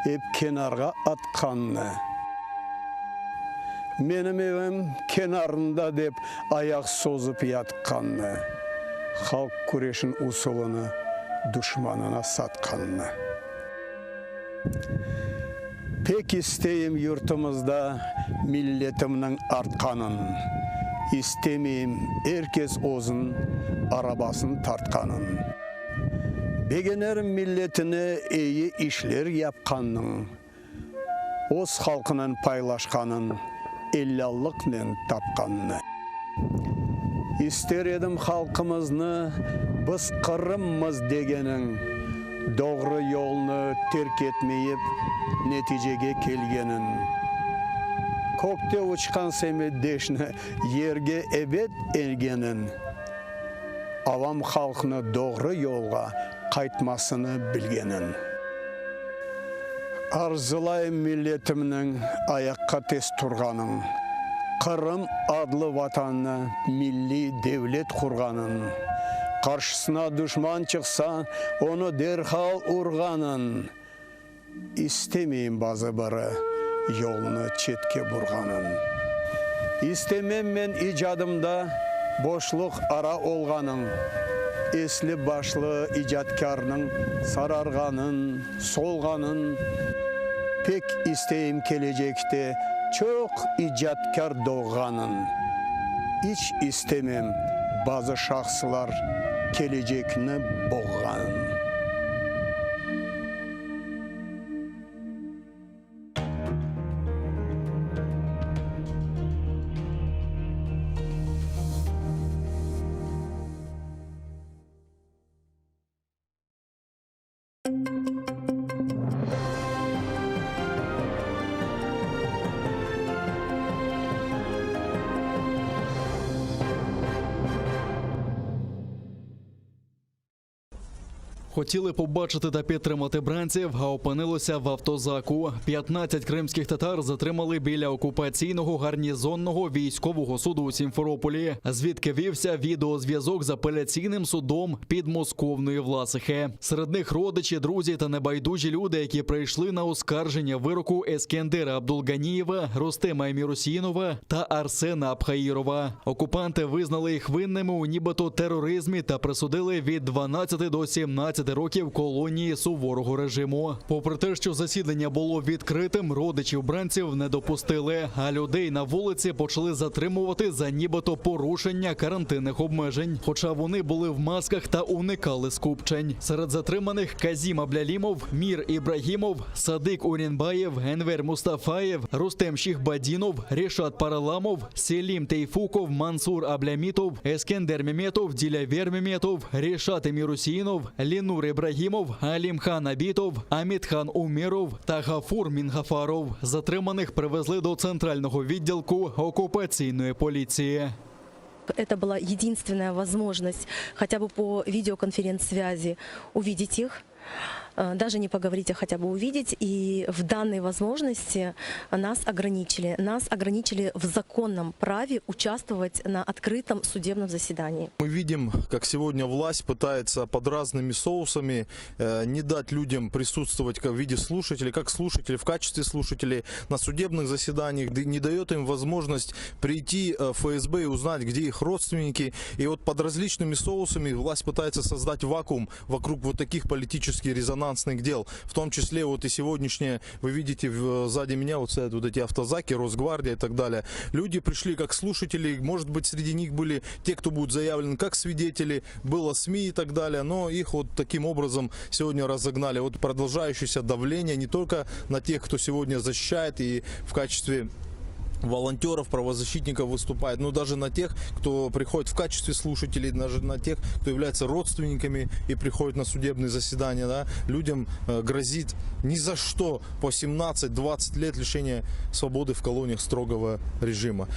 ep kenarğa atqannı. Menim evim kenarında dep ayaq sozıp yatqannı, Halq küreşin usulını duşmanına satqannı. Pek isteyim yurtumızda milletimniñ artqanın, İstemeyim er kes özün arabasın tartqanın. Begenerim milletine eyi işler yapqannıñ, Öz halqınen paylaşqanın, ellâllıqnen tapqannı. İster edim halqımıznı biz Qırımmız degeniñ, Doğru yolnı terk etmeyip neticege kelgeniñ. Kökte uçqan semetdeşni yerge ebet engeniñ, Avam halqnı doğru yolğa qaytmasını bilgeniñ. Arzulayım milletimniñ ayaqqa tez turğanın, Qırım adlı Vatannı milliy devlet qurğanın, Qarşısına duşman çıqsa, onı derhal urğanın, İstemeyim bazı biri yolnı çetke burğanın. İstemem men icadımda boşluq ara olğanın, Esli-başlı icatkârnıñ sararğanın, solğanın. Pek isteyim kelecekte çoq icatkâr doğğanın. İç istemem bazı şahslar kelecekni boğğanın. Хотіли побачити та підтримати бранців, а опинилися в автозаку. 15 кримських татар затримали біля окупаційного гарнізонного військового суду у Сімферополі, звідки вівся відеозв'язок з апеляційним судом підмосковної Власихи. Серед них родичі, друзі та небайдужі люди, які прийшли на оскарження вироку Ескендера Абдулганієва, Рустема Емірусіїнова та Арсена Абхаїрова. Окупанти визнали їх винними у нібито тероризмі та присудили від 12 до 17 років колонії суворого режиму. Попри те, що засідання було відкритим, родичів бранців не допустили, а людей на вулиці почали затримувати за нібито порушення карантинних обмежень. Хоча вони були в масках та уникали скупчень. Серед затриманих Казім Аблялімов, Мір Ібрагімов, Садик Урінбаєв, Енвер Мустафаєв, Рустем Шіхбадінов, Рішат Параламов, Селім Тейфуков, Мансур Аблямітов, Ескендер Меметов, Ділявер Меметов, Рішат Емірусіїнов, Ленур Ібрагімов, Алімхан Абітов, Амітхан Умєров та Гафур Мінгафаров. Затриманих привезли до центрального відділку окупаційної поліції. Это была единственная возможность хотя бы по видеоконференц-связи увидеть их, э, даже не поговорить, а хотя бы увидеть. И в данной возможности нас ограничили. Нас ограничили в законном праве участвовать на открытом судебном заседании. Мы видим, как сегодня власть пытается под разными соусами э, не дать людям присутствовать как в виде слушателей, как слушатели, в качестве слушателей на судебных заседаниях, не дает им возможность прийти э, в ФСБ и узнать, где их родственники. И вот под различными соусами власть пытается создать вакуум вокруг вот таких политически резонансных. резонансных дел. В том числе вот и сегодняшнее, вы видите сзади меня вот стоят вот эти автозаки, Росгвардия и так далее. Люди пришли как слушатели, может быть, среди них были те, кто будут заявлены как свидетели, было СМИ и так далее, но их вот таким образом сегодня разогнали. Вот продолжающееся давление не только на тех, кто сегодня защищает и в качестве волонтеров, правозащитников выступает, но даже на тех, кто приходит в качестве слушателей, даже на тех, кто является родственниками и приходит на судебные заседания, да, людям э, грозит ни за что по 17-20 лет лишения свободы в колониях строгого режима.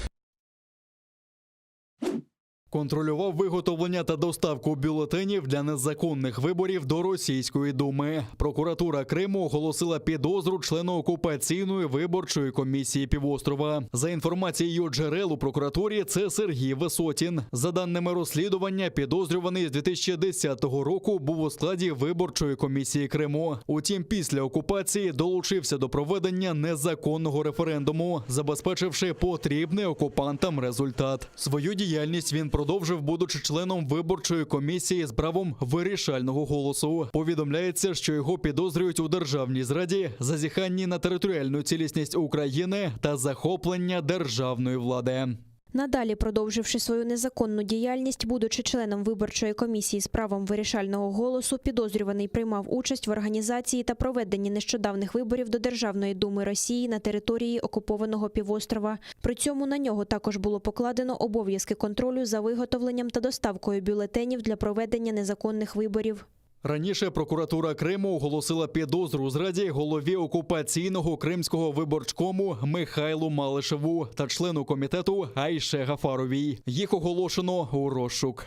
Контролював виготовлення та доставку бюлетенів для незаконних виборів до Російської думи. Прокуратура Криму оголосила підозру члену окупаційної виборчої комісії півострова. За інформацією джерел у прокуратурі, це Сергій Висотін. За даними розслідування, підозрюваний з 2010 року був у складі виборчої комісії Криму. Утім, після окупації долучився до проведення незаконного референдуму, забезпечивши потрібний окупантам результат. Свою діяльність він продовжив, будучи членом виборчої комісії з правом вирішального голосу. Повідомляється, що його підозрюють у державній зраді, зазіханні на територіальну цілісність України та захоплення державної влади. Надалі, продовживши свою незаконну діяльність, будучи членом виборчої комісії з правом вирішального голосу, підозрюваний приймав участь в організації та проведенні нещодавних виборів до Державної думи Росії на території окупованого півострова. При цьому на нього також було покладено обов'язки контролю за виготовленням та доставкою бюлетенів для проведення незаконних виборів. Раніше прокуратура Криму оголосила підозру у зраді голові окупаційного кримського виборчкому Михайлу Малишеву та члену комітету Айше Гафаровій. Їх оголошено у розшук.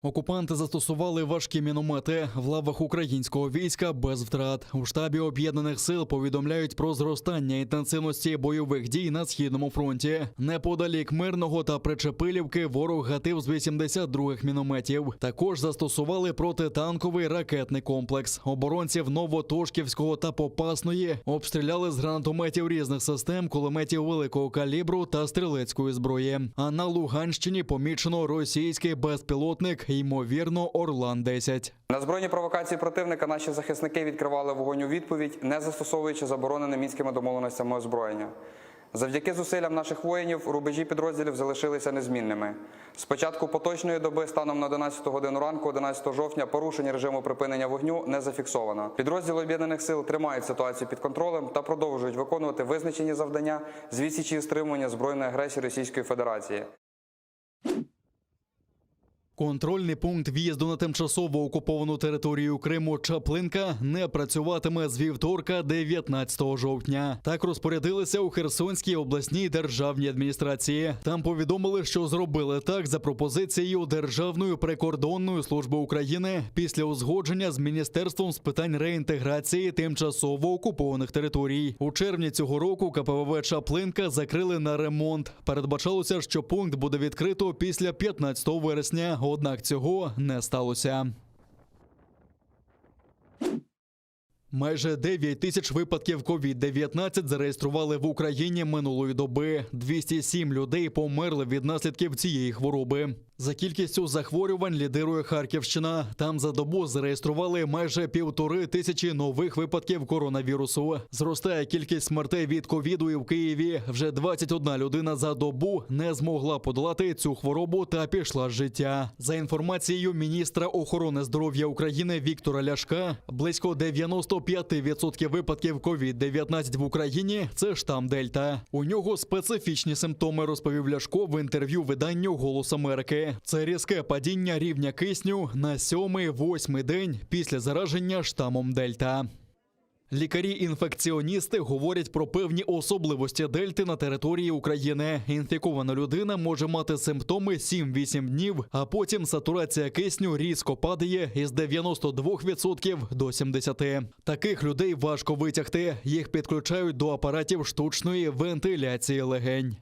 Окупанти застосували важкі міномети в лавах українського війська без втрат. У штабі об'єднаних сил повідомляють про зростання інтенсивності бойових дій на східному фронті. Неподалік Мирного та Причепилівки ворог гатив з 82-х мінометів. Також застосували протитанковий ракетний комплекс. Оборонців Новотошківського та Попасної обстріляли з гранатометів різних систем, кулеметів великого калібру та стрілецької зброї. А на Луганщині помічено російський безпілотник, ймовірно, Орлан 10 На збройні провокації противника наші захисники відкривали вогонь у відповідь, не застосовуючи заборонене мінськими домовленостями озброєння. Завдяки зусиллям наших воїнів рубежі підрозділів залишилися незмінними. З початку поточної доби станом на 11 годину ранку, 11 жовтня, порушення режиму припинення вогню не зафіксовано. Підрозділи об'єднаних сил тримають ситуацію під контролем та продовжують виконувати визначені завдання з відсічі і стримування збройної агресії Російської Федерації. Контрольний пункт в'їзду на тимчасово окуповану територію Криму Чаплинка не працюватиме з вівторка, 19 жовтня. Так розпорядилися у Херсонській обласній державній адміністрації. Там повідомили, що зробили так за пропозицією Державної прикордонної служби України після узгодження з Міністерством з питань реінтеграції тимчасово окупованих територій. У червні цього року КПВВ Чаплинка закрили на ремонт. Передбачалося, що пункт буде відкрито після 15 вересня. Однак цього не сталося. Майже 9 тисяч випадків COVID-19 зареєстрували в Україні минулої доби. 207 людей померли від наслідків цієї хвороби. За кількістю захворювань лідирує Харківщина. Там за добу зареєстрували майже 1500 нових випадків коронавірусу. Зростає кількість смертей від ковіду і в Києві. Вже 21 людина за добу не змогла подолати цю хворобу та пішла з життя. За інформацією міністра охорони здоров'я України Віктора Ляшка, близько 95% випадків COVID-19 в Україні це штам Дельта. У нього специфічні симптоми, розповів Ляшко в інтерв'ю виданню Голос Америки. Це різке падіння рівня кисню на сьомий-восьмий день після зараження штамом Дельта. Лікарі-інфекціоністи говорять про певні особливості дельти на території України. Інфікована людина може мати симптоми 7-8 днів, а потім сатурація кисню різко падає із 92% до 70%. Таких людей важко витягти. Їх підключають до апаратів штучної вентиляції легень.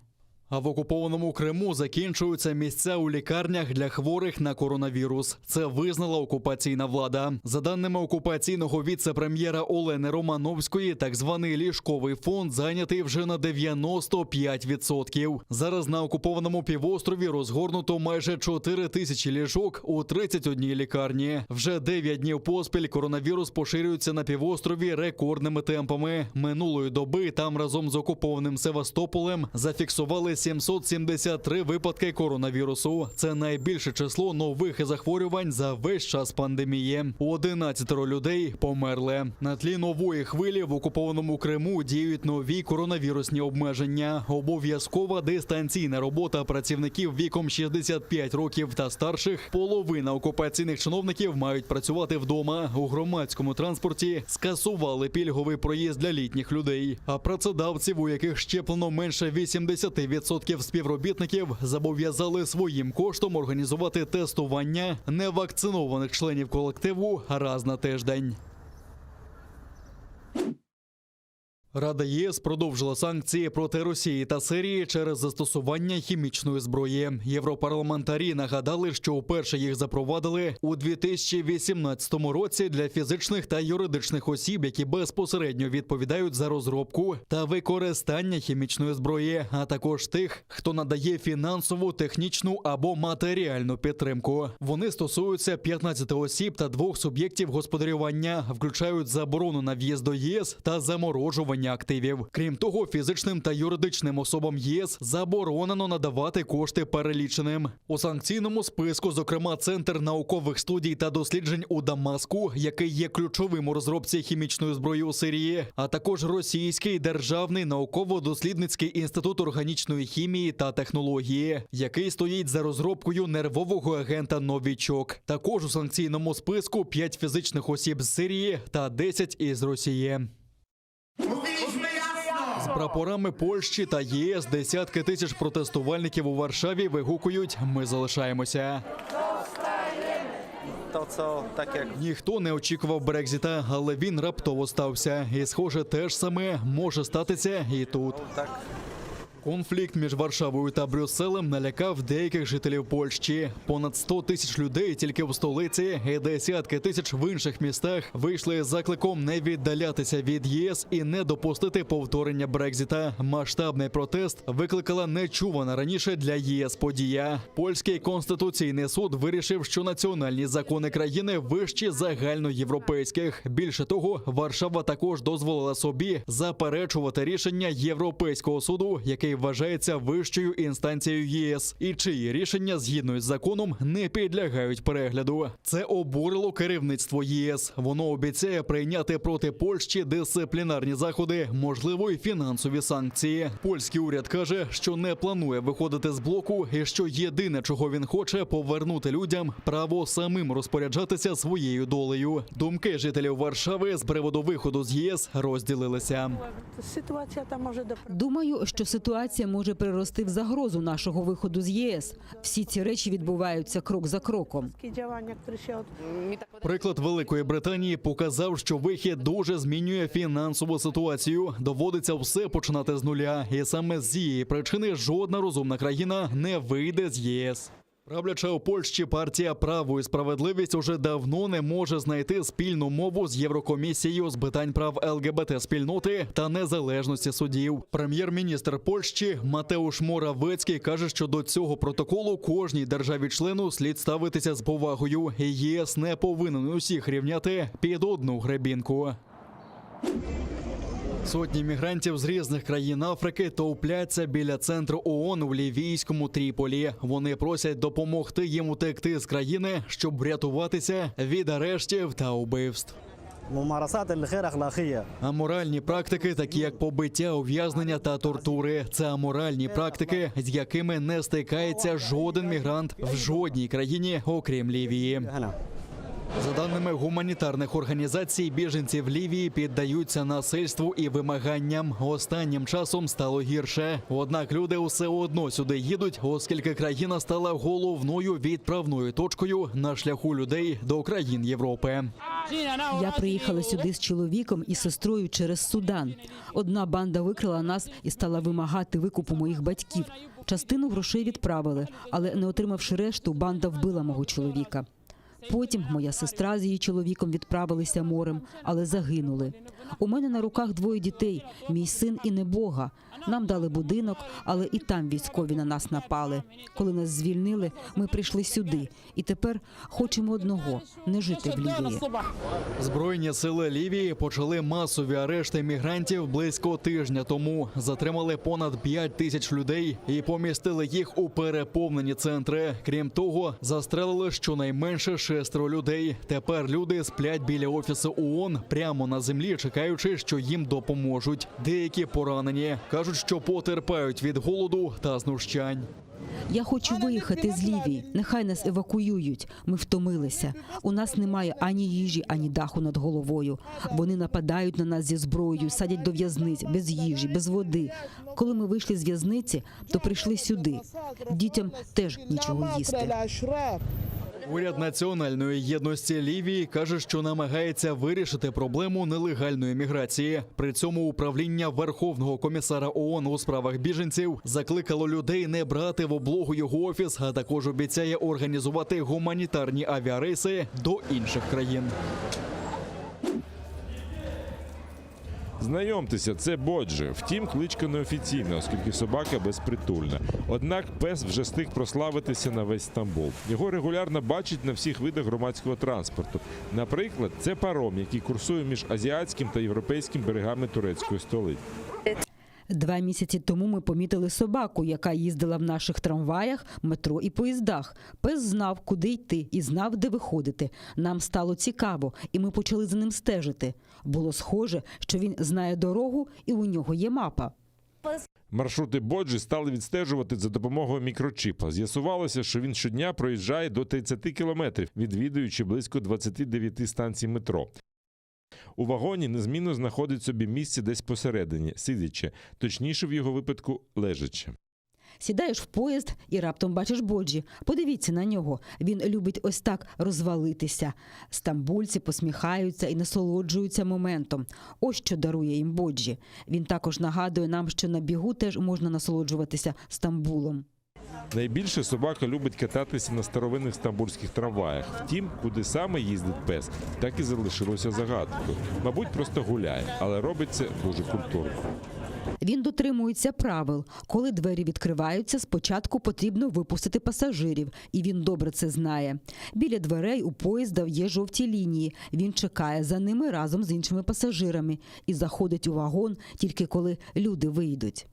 А в окупованому Криму закінчуються місця у лікарнях для хворих на коронавірус. Це визнала окупаційна влада. За даними окупаційного віце-прем'єра Олени Романовської, так званий ліжковий фонд зайнятий вже на 95%. Зараз на окупованому півострові розгорнуто майже 4 тисячі ліжок у 31 лікарні. Вже 9 днів поспіль коронавірус поширюється на півострові рекордними темпами. Минулої доби там разом з окупованим Севастополем зафіксували 773 випадки коронавірусу. Це найбільше число нових захворювань за весь час пандемії. 11 людей померли. На тлі нової хвилі в окупованому Криму діють нові коронавірусні обмеження. Обов'язкова дистанційна робота працівників віком 65 років та старших. Половина окупаційних чиновників мають працювати вдома. У громадському транспорті скасували пільговий проїзд для літніх людей. А працедавців, у яких щеплено менше 80% співробітників, зобов'язали своїм коштом організувати тестування невакцинованих членів колективу раз на тиждень. Рада ЄС продовжила санкції проти Росії та Сирії через застосування хімічної зброї. Європарламентарі нагадали, що вперше їх запровадили у 2018 році для фізичних та юридичних осіб, які безпосередньо відповідають за розробку та використання хімічної зброї, а також тих, хто надає фінансову, технічну або матеріальну підтримку. Вони стосуються 15 осіб та двох суб'єктів господарювання, включають заборону на в'їзд до ЄС та заморожування активів. Крім того, фізичним та юридичним особам ЄС заборонено надавати кошти переліченим. У санкційному списку, зокрема, Центр наукових студій та досліджень у Дамаску, який є ключовим у розробці хімічної зброї у Сирії, а також Російський державний науково-дослідницький інститут органічної хімії та технології, який стоїть за розробкою нервового агента Новічок. Також у санкційному списку 5 фізичних осіб з Сирії та 10 із Росії. З прапорами Польщі та ЄС десятки тисяч протестувальників у Варшаві вигукують Ми залишаємося. To, co tak jak Ніхто не очікував Брекзіта, але він раптово стався. І, схоже, те ж саме може статися і тут. Конфлікт між Варшавою та Брюсселем налякав деяких жителів Польщі. Понад 100 тисяч людей тільки в столиці і десятки тисяч в інших містах вийшли з закликом не віддалятися від ЄС і не допустити повторення Брекзіта. Масштабний протест викликала нечувана раніше для ЄС подія. Польський конституційний суд вирішив, що національні закони країни вищі загальноєвропейських. Більше того, Варшава також дозволила собі заперечувати рішення Європейського суду, який вважається вищою інстанцією ЄС, і чиї рішення згідно із законом не підлягають перегляду. Це обурило керівництво ЄС. Воно обіцяє прийняти проти Польщі дисциплінарні заходи, можливо, й фінансові санкції. Польський уряд каже, що не планує виходити з блоку, і що єдине, чого він хоче, повернути людям право самим розпоряджатися своєю долею. Думки жителів Варшави з приводу виходу з ЄС розділилися. Ситуація там може Думаю, що ситуація може перерости в загрозу нашого виходу з ЄС. Всі ці речі відбуваються крок за кроком. działania, które się od... Приклад Великої Британії показав, що вихід дуже змінює фінансову ситуацію. Доводиться все починати з нуля, і саме з цієї причини жодна розумна країна не вийде з ЄС. Правляча у Польщі партія Право і справедливість уже давно не може знайти спільну мову з Єврокомісією з питань прав ЛГБТ спільноти та незалежності суддів. Прем'єр-міністр Польщі Матеуш Моравецький каже, що до цього протоколу кожній державі-члену слід ставитися з повагою. І ЄС не повинен усіх рівняти під одну гребінку. Сотні мігрантів з різних країн Африки товпляться біля центру ООН у лівійському Тріполі. Вони просять допомогти їм утекти з країни, щоб врятуватися від арештів та убивств. ممارسات الغير أخلاقية Аморальні практики, такі як побиття, ув'язнення та тортури, це аморальні практики, з якими не стикається жоден мігрант в жодній країні, окрім Лівії. За даними гуманітарних організацій, біженці в Лівії піддаються насильству і вимаганням. Останнім часом стало гірше. Однак люди все одно сюди їдуть, оскільки країна стала головною відправною точкою на шляху людей до країн Європи. Я приїхала сюди з чоловіком і сестрою через Судан. Одна банда викрила нас і стала вимагати викупу моїх батьків. Частину грошей відправили, але не отримавши решту, банда вбила мого чоловіка. Потім моя сестра з її чоловіком відправилися морем, але загинули. У мене на руках двоє дітей, мій син і небога. Нам дали будинок, але і там військові на нас напали. Коли нас звільнили, ми прийшли сюди. І тепер хочемо одного не жити в Лівії. Збройні сили Лівії почали масові арешти мігрантів близько тижня тому. Затримали понад 5 тисяч людей і помістили їх у переповнені центри. Крім того, застрелили щонайменше шестеро людей. Тепер люди сплять біля офісу ООН прямо на землі, чекаючи, що їм допоможуть. Деякі поранені кажуть, що потерпають від голоду та знущань. Я хочу виїхати з Лівії. Нехай нас евакуюють. Ми втомилися. У нас немає ані їжі, ані даху над головою. Вони нападають на нас зі зброєю, садять до в'язниць без їжі, без води. Коли ми вийшли з в'язниці, то прийшли сюди. Дітям теж нічого їсти. Уряд національної єдності Лівії каже, що намагається вирішити проблему нелегальної міграції. При цьому управління Верховного комісара ООН у справах біженців закликало людей не брати в облогу його офіс, а також обіцяє організувати гуманітарні авіарейси до інших країн. Знайомтеся, це Боджі. Втім, кличка неофіційна, оскільки собака безпритульна. Однак пес вже встиг прославитися на весь Стамбул. Його регулярно бачать на всіх видах громадського транспорту. Наприклад, це паром, який курсує між азіатським та європейським берегами турецької столиці. Два місяці тому ми помітили собаку, яка їздила в наших трамваях, метро і поїздах. Пес знав, куди йти і знав, де виходити. Нам стало цікаво, і ми почали за ним стежити. Було схоже, що він знає дорогу і у нього є мапа. Маршрути Боджі стали відстежувати за допомогою мікрочипа. З'ясувалося, що він щодня проїжджає до 30 кілометрів, відвідуючи близько 29 станцій метро. У вагоні незмінно знаходить собі місце десь посередині, сидячи, точніше в його випадку лежачи. Сідаєш в поїзд і раптом бачиш Боджі. Подивіться на нього. Він любить ось так розвалитися. Стамбульці посміхаються і насолоджуються моментом. Ось що дарує їм Боджі. Він також нагадує нам, що на бігу теж можна насолоджуватися Стамбулом. Найбільше собака любить кататися на старовинних стамбульських трамваях. Втім, куди саме їздить пес, так і залишилося загадкою. Мабуть, просто гуляє, але робить це дуже культурно. Він дотримується правил. Коли двері відкриваються, спочатку потрібно випустити пасажирів, і він добре це знає. Біля дверей у поїзда є жовті лінії. Він чекає за ними разом з іншими пасажирами і заходить у вагон тільки коли люди вийдуть.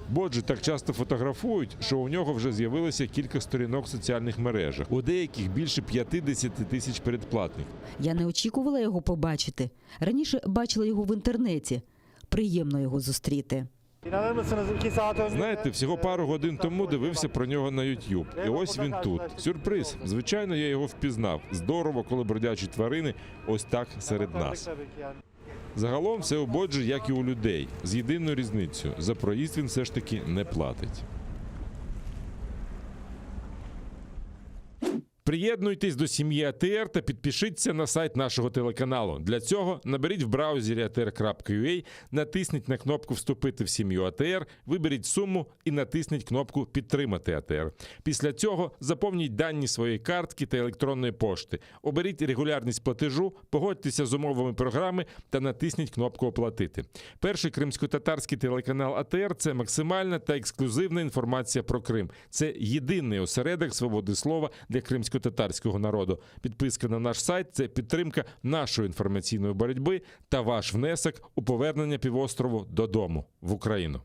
Боджі так часто фотографують, що у нього вже з'явилося кілька сторінок в соціальних мережах. У деяких більше 50 тисяч передплатних. Я не очікувала його побачити. Раніше бачила його в інтернеті. Приємно його зустріти. İnanır mısınız 2 saat önce Знаєте, всього пару годин тому дивився про нього на YouTube. І ось він тут. Сюрприз. Звичайно, я його впізнав. Здорово, коли бродячі тварини ось так серед нас. tabii ki yani. Загалом все у Боджі, як і у людей, з єдиною різницею. За проїзд він все ж таки не платить. Приєднуйтесь до сім'ї АТР та підпишіться на сайт нашого телеканалу. Для цього наберіть в браузері atr.ua, натисніть на кнопку Вступити в сім'ю АТР, виберіть суму і натисніть кнопку Підтримати АТР. Після цього заповніть дані своєї картки та електронної пошти. Оберіть регулярність платежу, погодьтеся з умовами програми та натисніть кнопку Оплатити. Перший кримсько-татарський телеканал АТР це максимальна та ексклюзивна інформація про Крим. Це єдиний осередок свободи слова для кримсько-татарського народу. Підписка на наш сайт це підтримка нашої інформаційної боротьби та ваш внесок у повернення півострову додому в Україну.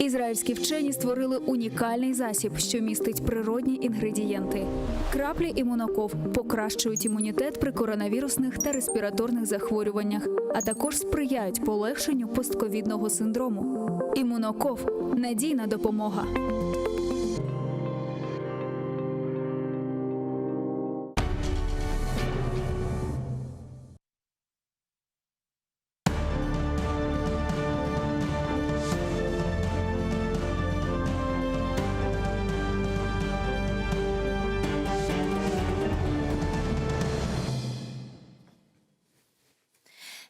Ізраїльські вчені створили унікальний засіб, що містить природні інгредієнти. Краплі імуноков покращують імунітет при коронавірусних та респіраторних захворюваннях, а також сприяють полегшенню постковідного синдрому. Імуноков надійна допомога.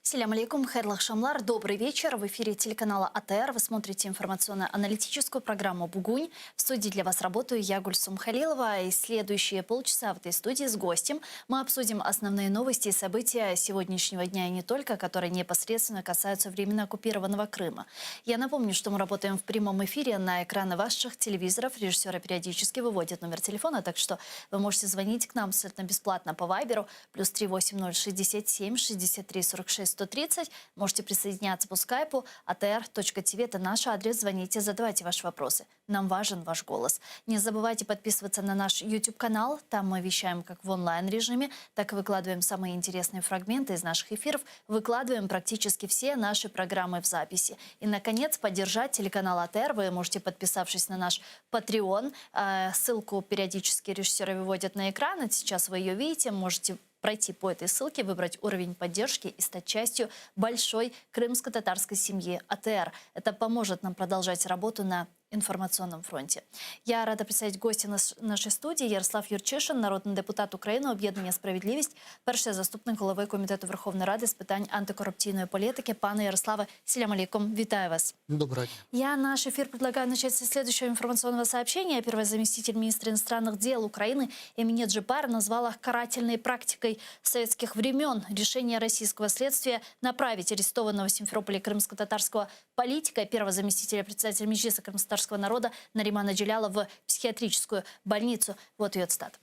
Selâm aleyküm, hayırlı aqşamlar, добрый вечер. В эфире телеканала АТР вы смотрите информационно-аналитическую программу «Бугунь». В студии для вас работаю я, Гульсум Халилова. И следующие полчаса в этой студии с гостем мы обсудим основные новости и события сегодняшнего дня и не только, которые непосредственно касаются временно оккупированного Крыма. Я напомню, что мы работаем в прямом эфире на экраны ваших телевизоров. Режиссеры периодически выводят номер телефона, так что вы можете звонить к нам абсолютно бесплатно по Вайберу плюс 380 67 63 46 130. Можете присоединяться по скайпу atr.tv. Это наш адрес. Звоните, задавайте ваши вопросы. Нам важен ваш голос. Не забывайте подписываться на наш YouTube-канал. Там мы вещаем как в онлайн-режиме, так и выкладываем самые интересные фрагменты из наших эфиров. Выкладываем практически все наши программы в записи. И, наконец, поддержать телеканал АТР вы можете, подписавшись на наш Patreon. Э, Ссылку периодически режиссеры выводят на экран. И сейчас вы ее видите. Можете пройти по этой ссылке, выбрать уровень поддержки и стать частью большой крымско-татарской семьи АТР. Это поможет нам продолжать работу на информационном фронте. Я рада представить гостя наш- нашей студии Ярослав Юрчишин, народний депутат України, об'єднання «Справедливість», перший заступник голови Комітету Верховної Ради з питань антикорупційної політики. Пане Ярославе, селям алейкум, вітаю вас. Доброго дня. Я наш эфир предлагаю начать со следующего информационного сообщения. Первый заместитель министра иностранных дел Украины Эмине Джеппар назвала карательной практикой советских времен решение российского следствия направить арестованного в Симферополе крымско-татарского политика, первого заместителя председателя Меджлиса крымско-татарского народа Наримана Джеляла в психиатрическую больницу. Вот ее цитата.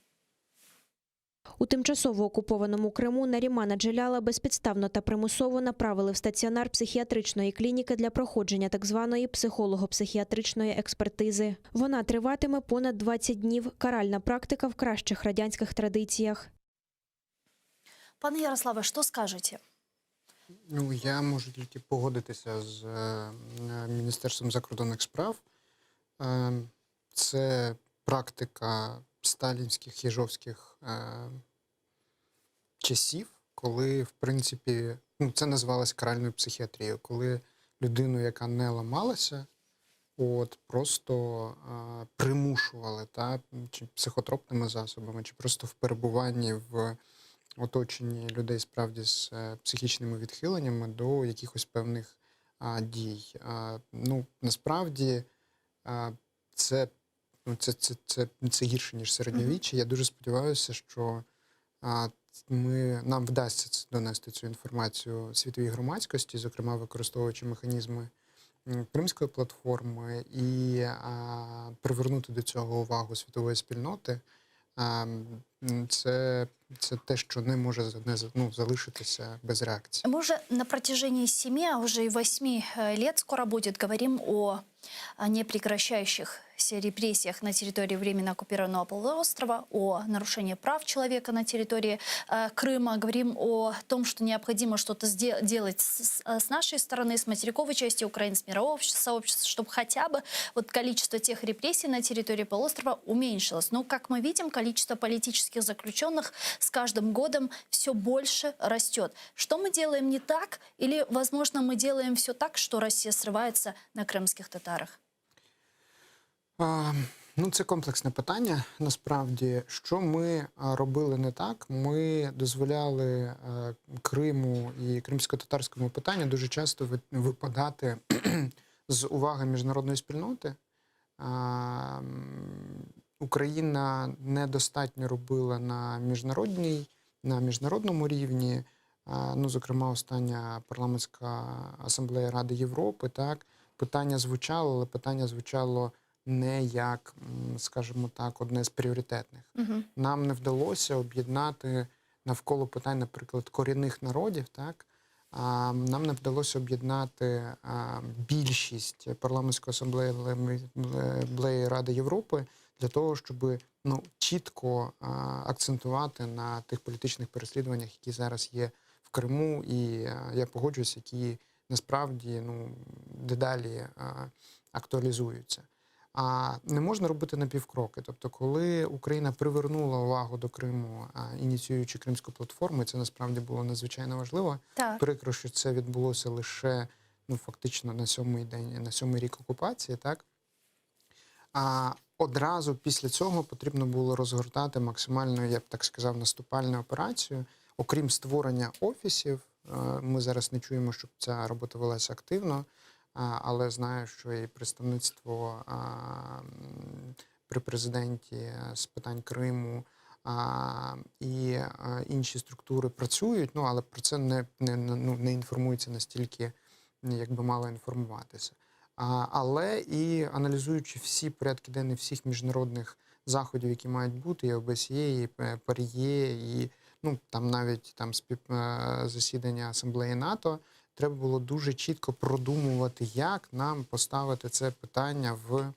У тимчасово окупованому Криму Нарімана Джеляла безпідставно та примусово направили в стаціонар психіатричної клініки для проходження так званої психолого-психіатричної експертизи. Вона триватиме понад 20 днів. Каральна практика в кращих радянських традиціях. Пане Ярославе, что скажете? Ну, я можу тільки погодитися з е, Міністерством закордонних справ. Е, Це практика сталінських єжовських е, часів, коли, в принципі, ну, це називалось каральною психіатрією, коли людину, яка не ламалася, от, просто е, примушували та, чи психотропними засобами, чи просто в перебуванні в оточенні людей справді з е, психічними відхиленнями до якихось певних а, дій. А, ну, насправді а, це, ну, це, це, це, це гірше, ніж середньовіччя. Я дуже сподіваюся, що а, ми, нам вдасться це- донести цю інформацію світовій громадськості, зокрема використовуючи механізми м, Кримської платформи, і а, привернути до цього увагу світової спільноти. А, м, Це, це те, що не може за- не, за- ну, залишитися без реакції. Мы уже на протяжении семи, а уже и восьми э, лет скоро будет, говорим о о непрекращающихся репрессиях на территории временно оккупированного полуострова, о нарушении прав человека на территории э, Крыма, говорим о том, что необходимо что-то сде- делать с, с- с нашей стороны, с материковой части Украины, с мирового сообщества, чтобы хотя бы вот количество тех репрессий на территории полуострова уменьшилось. Но, как мы видим, количество политических заключенных с каждым годом все больше растет. Что мы делаем не так? Или, возможно, мы делаем все так, что Россия срывается на крымских татарах? А, ну, це комплексне питання. Насправді, що ми а, робили не так? Ми дозволяли е, Криму і кримсько-татарському питанню дуже часто ви- випадати з уваги міжнародної спільноти. А, м, Україна недостатньо робила на міжнародній, на міжнародному рівні. А, Ну, зокрема, остання парламентська асамблея Ради Європи, так, питання звучало, але питання звучало не як, м, скажімо так, одне з пріоритетних. Мгм. Нам не вдалося об'єднати навколо питань, наприклад, корінних народів, так? А, нам не вдалося об'єднати а, більшість парламентської асамблеї Асамблеї Ради Європи для того, щоб ну, чітко а, акцентувати на тих політичних переслідуваннях, які зараз є в Криму, і а, я погоджуюсь, які насправді ну, дедалі а, актуалізуються. А не можна робити на півкроки. Тобто, коли Україна привернула увагу до Криму, а, ініціюючи Кримську платформу, і це насправді було надзвичайно важливо. Так. Прикро, що це відбулося лише ну, фактично на сьомий день, на сьомий рік окупації, так? А одразу після цього потрібно було розгортати максимально, я б так сказав, наступальну операцію, окрім створення офісів. Ми зараз не чуємо, щоб ця робота велася активно, але знаю, що і представництво при президенті з питань Криму і інші структури працюють, ну, але про це не, не, ну, не інформується настільки, як би мало інформуватися. Але і аналізуючи всі порядки денні всіх міжнародних заходів, які мають бути, і ОБСЄ, і ПАРЄ, і ну, там навіть там е, засідання Асамблеї НАТО, треба було дуже чітко продумувати, як нам поставити це питання в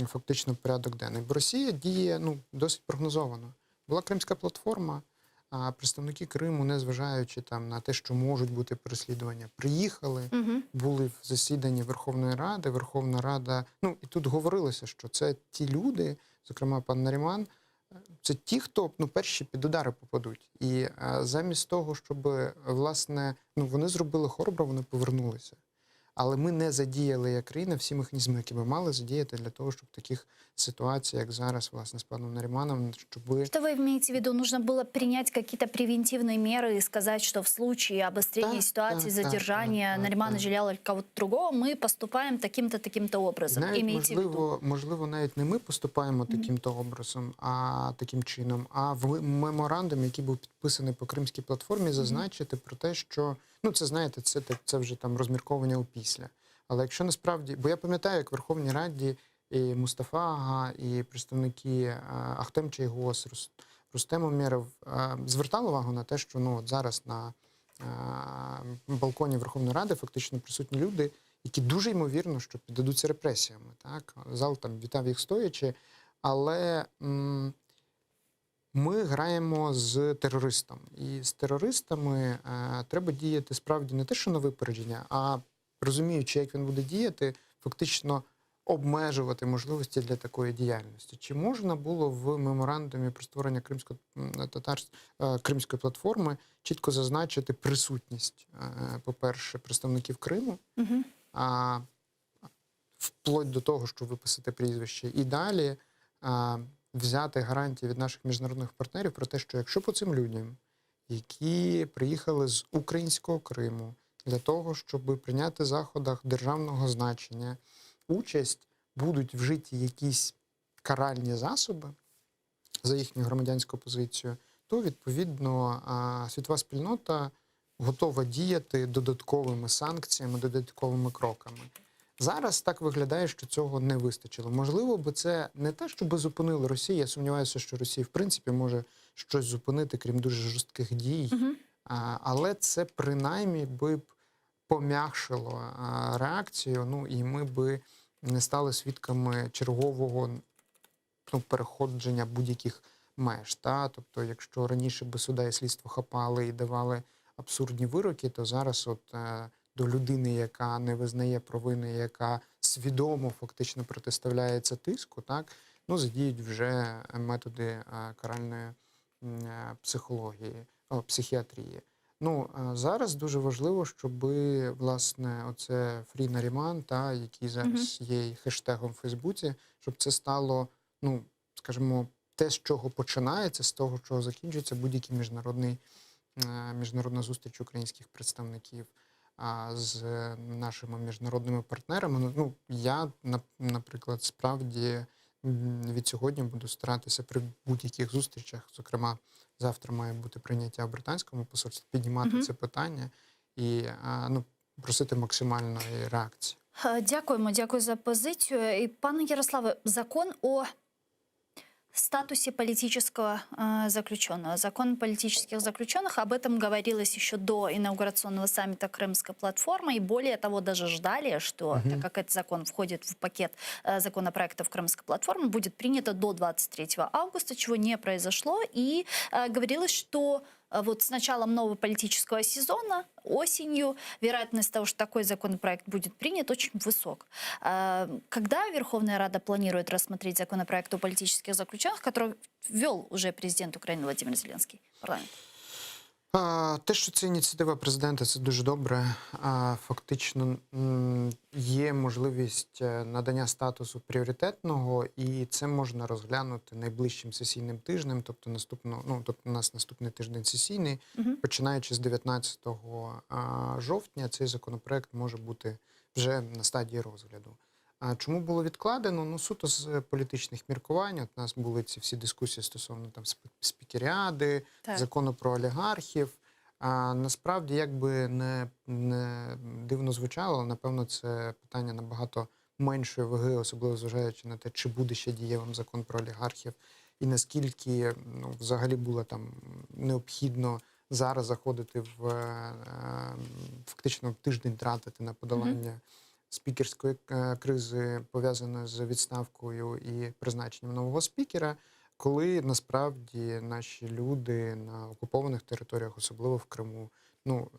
фактично порядок денний. Бо Росія діє ну, досить прогнозовано. Була Кримська платформа, а представники Криму, незважаючи там на те, що можуть бути переслідування, приїхали, Угу. були в засіданні Верховної Ради. Верховна Рада, ну і тут говорилося, що це ті люди, зокрема пан Наріман, це ті, хто ну, перші під удари попадуть. І е, замість того, щоб власне, ну вони зробили хоробро, вони повернулися. Але ми не задіяли як країна всі механізми, які ми мали задіяти для того, щоб таких ситуацій, як зараз, власне, з паном Наріманом, щоб Что вы имеете в виду? Нужно было принять какие-то превентивные меры и сказать, что в случае обострения Да, ситуации, да, да, задержания да, да, Наримана да. Джеляла или кого-то другого, мы поступаем таким-то, таким-то образом. Навіть Имейте в виду. можливо, можливо, навіть не ми поступаємо таким-то образом, а таким чином, а в меморандумі, який був підписаний по Кримській платформі, зазначити про те, що ну це знаєте, це це вже там розмірковання опісля. Але якщо насправді, бо я пам'ятаю, як в Верховній Раді і Мустафа Ага, і представники е, Ахтем Чийгоз, Рус- Рустем Умєров е, звертали увагу на те, що ну от зараз на е, балконі Верховної Ради фактично присутні люди, які дуже ймовірно, що піддадуться репресіями. Так? Зал там вітав їх стоячи, але м, ми граємо з терористом. І з терористами е, треба діяти справді не те, що на випередження, а розуміючи, як він буде діяти, фактично обмежувати можливості для такої діяльності. Чи можна було в меморандумі про створення кримсько татарсь е, кримської платформи чітко зазначити присутність, е, по-перше, представників Криму, Мгм. а, вплоть до того, що виписати прізвище, і далі а, взяти гарантії від наших міжнародних партнерів про те, що якщо по цим людям, які приїхали з українського Криму для того, щоб прийняти в заходах державного значення участь, будуть вжиті якісь каральні засоби за їхню громадянську позицію, то відповідно світова спільнота готова діяти додатковими санкціями, додатковими кроками. Зараз так виглядає, що цього не вистачило. Можливо, би це не те, щоб зупинили Росію. Я сумніваюся, що Росія в принципі може щось зупинити, крім дуже жорстких дій. А, але це принаймні би б пом'якшило реакцію. Ну і ми би не стали свідками чергового ну, переходження будь-яких меж. Та? Тобто, якщо раніше би суда і слідство хапали і давали абсурдні вироки, то зараз от, е, до людини, яка не визнає провини, яка свідомо фактично протиставляється тиску, так, ну, задіють вже методи е, каральної е, психології, о, психіатрії. Ну, зараз дуже важливо, щоб власне оце Free Наріман, та, який зараз є хештегом в Фейсбуці, щоб це стало, ну, скажімо, те, з чого починається, з того, чого закінчується будь-який міжнародний, е, міжнародна зустріч українських представників з нашими міжнародними партнерами. Ну, Ну, я, наприклад, справді від сьогодні буду старатися при будь-яких зустрічах, зокрема, завтра має бути прийняття в британському посольстві, піднімати Мгм. це питання і ну, просити максимальної реакції. Е, Дякуємо, дякую за позицію. І, пане Ярославе, закон о статусе политического э, заключенного. Закон политических заключенных, об этом говорилось еще до инаугурационного саммита Крымской платформы, и более того, даже ждали, что, Мгм. так как этот закон входит в пакет э, законопроектов Крымской платформы, будет принято до 23 августа, чего не произошло, и э, говорилось, что вот с началом нового политического сезона, осенью, вероятность того, что такой законопроект будет принят, очень высок. Э, Когда Верховная Рада планирует рассмотреть законопроект о политических заключенных, который ввел уже президент Украины Владимир Зеленский в парламент? Те, що це ініціатива президента, це дуже добре. Фактично є можливість е, надання статусу пріоритетного, і це можна розглянути найближчим сесійним тижнем, тобто наступно, ну, тобто у нас наступний тиждень сесійний, починаючи з 19 жовтня, цей законопроект може бути вже на стадії розгляду. А чому було відкладено? Ну, суто з політичних міркувань. От у нас були ці всі дискусії стосовно там спікеріади, Так. закону про олігархів. А насправді, як би не, не дивно звучало, але, напевно, це питання набагато меншої ваги, особливо зважаючи на те, чи буде ще дієвим закон про олігархів, і наскільки ну, взагалі було там необхідно зараз заходити в е, фактично тиждень тратити на подолання спікерської е, кризи, пов'язаної з відставкою і призначенням нового спікера, коли насправді наші люди на окупованих територіях, особливо в Криму, ну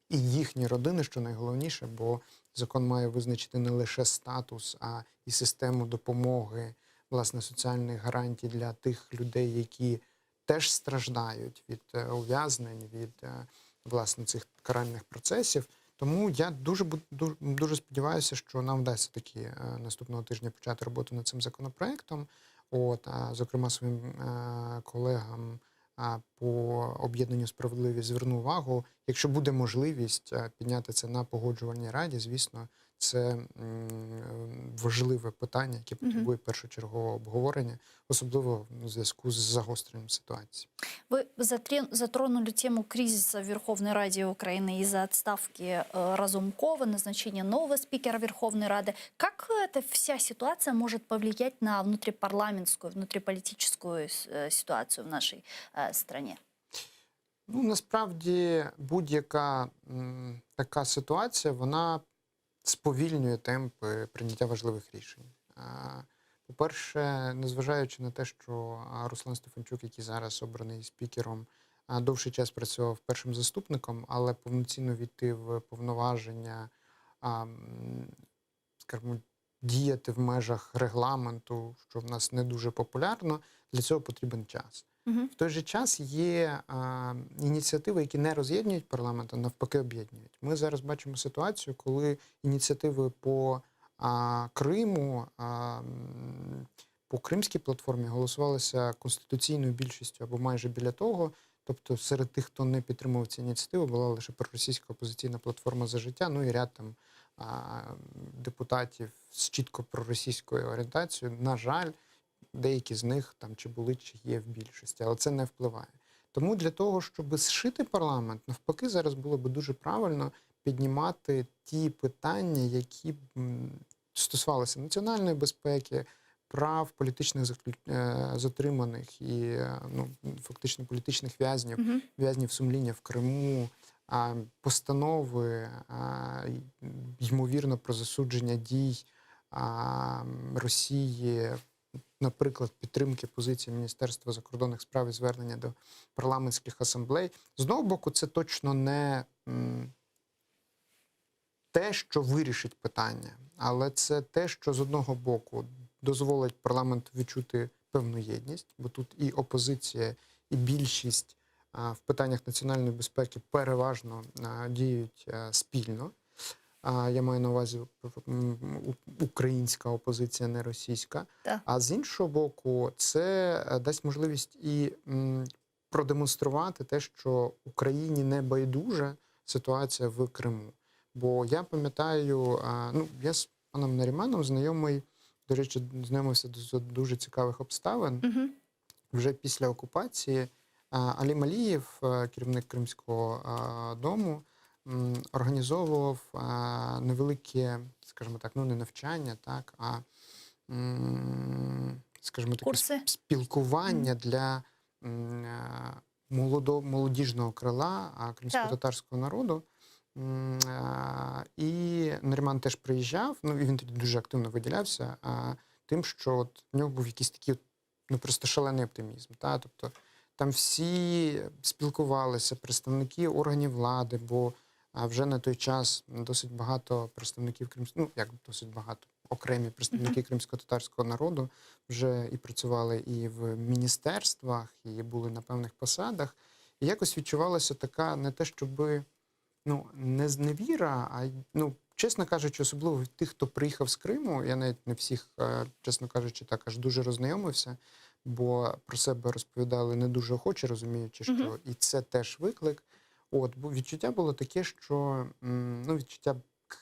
і їхні родини, що найголовніше, бо закон має визначити не лише статус, а і систему допомоги, власне, соціальних гарантій для тих людей, які теж страждають від е, ув'язнень, від е, власне цих каральних процесів. Тому я дуже дуже, дуже сподіваюся, що нам вдасться таки е, наступного тижня почати роботу над цим законопроектом. От, а, зокрема, своїм е, колегам по об'єднанню справедливість зверну увагу. Якщо буде можливість е, підняти це на погоджувальній раді, звісно, це важливе питання, яке потребує першочергового обговорення, особливо в зв'язку з загостренням ситуації. Вы затронули тему кризиса в Верховной Раде Украины из-за отставки э, Разумкова, назначения нового спикера Верховной Рады. Как эта вся ситуация может повлиять на внутрипарламентскую, внутриполитическую э, ситуацию в нашей э, стране? Ну, насправді, будь-яка така ситуація, вона сповільнює темпи прийняття важливих рішень. По-перше, незважаючи на те, що Руслан Стефанчук, який зараз обраний спікером, довший час працював першим заступником, але повноцінно війти в повноваження, скажімо, діяти в межах регламенту, що в нас не дуже популярно, для цього потрібен час. В той же час є а, ініціативи, які не роз'єднують парламент, а навпаки об'єднують. Ми зараз бачимо ситуацію, коли ініціативи по а, Криму, а, по Кримській платформі голосувалися конституційною більшістю або майже біля того. Тобто серед тих, хто не підтримував ці ініціативи, була лише проросійська опозиційна платформа за життя, ну і ряд там а, депутатів з чітко проросійською орієнтацією. На жаль, деякі з них там чи були, чи є в більшості, але це не впливає. Тому для того, щоб зшити парламент, навпаки, зараз було би дуже правильно піднімати ті питання, які стосувалися національної безпеки, прав політичних е, затриманих і е, ну, фактично політичних в'язнів, Мгм. в'язнів сумління в Криму, постанови, ймовірно, про засудження дій Росії, наприклад, підтримки позиції Міністерства закордонних справ і звернення до парламентських асамблей. З одного боку, це точно не те, що вирішить питання, але це те, що з одного боку дозволить парламенту відчути певну єдність, бо тут і опозиція, і більшість в питаннях національної безпеки переважно діють е, спільно. Я маю на увазі українська опозиція, не російська. Так. А з іншого боку, це е, дасть можливість і продемонструвати те, що Україні не байдужа ситуація в Криму. Бо я пам'ятаю, ну я з паном Наріманом знайомий, до речі, знайомився з дуже цікавих обставин. Мгм. Вже після окупації Алім Алієв, е, керівник Кримського дому, організовував невелике, скажімо так, ну не навчання, так, а скажімо таке Курси? спілкування для молодо, молодіжного крила кримсько-татарського народу. І Наріман теж приїжджав, ну і він тоді дуже активно виділявся тим, що от в нього був якийсь такий ну, просто шалений оптимізм. Та? Тобто там всі спілкувалися, представники органів влади, бо вже на той час досить багато представників Кримського, ну як досить багато, окремі представники кримсько-татарського народу вже і працювали і в міністерствах, і були на певних посадах. І якось відчувалася така не те, щоби ну, не зневіра, а й, ну, чесно кажучи, особливо від тих, хто приїхав з Криму, я навіть не всіх, е, чесно кажучи, так аж дуже роззнайомився, бо про себе розповідали не дуже охоче, розуміючи, що Мгм. і це теж виклик. От, бо відчуття було таке, що м, ну, відчуття к-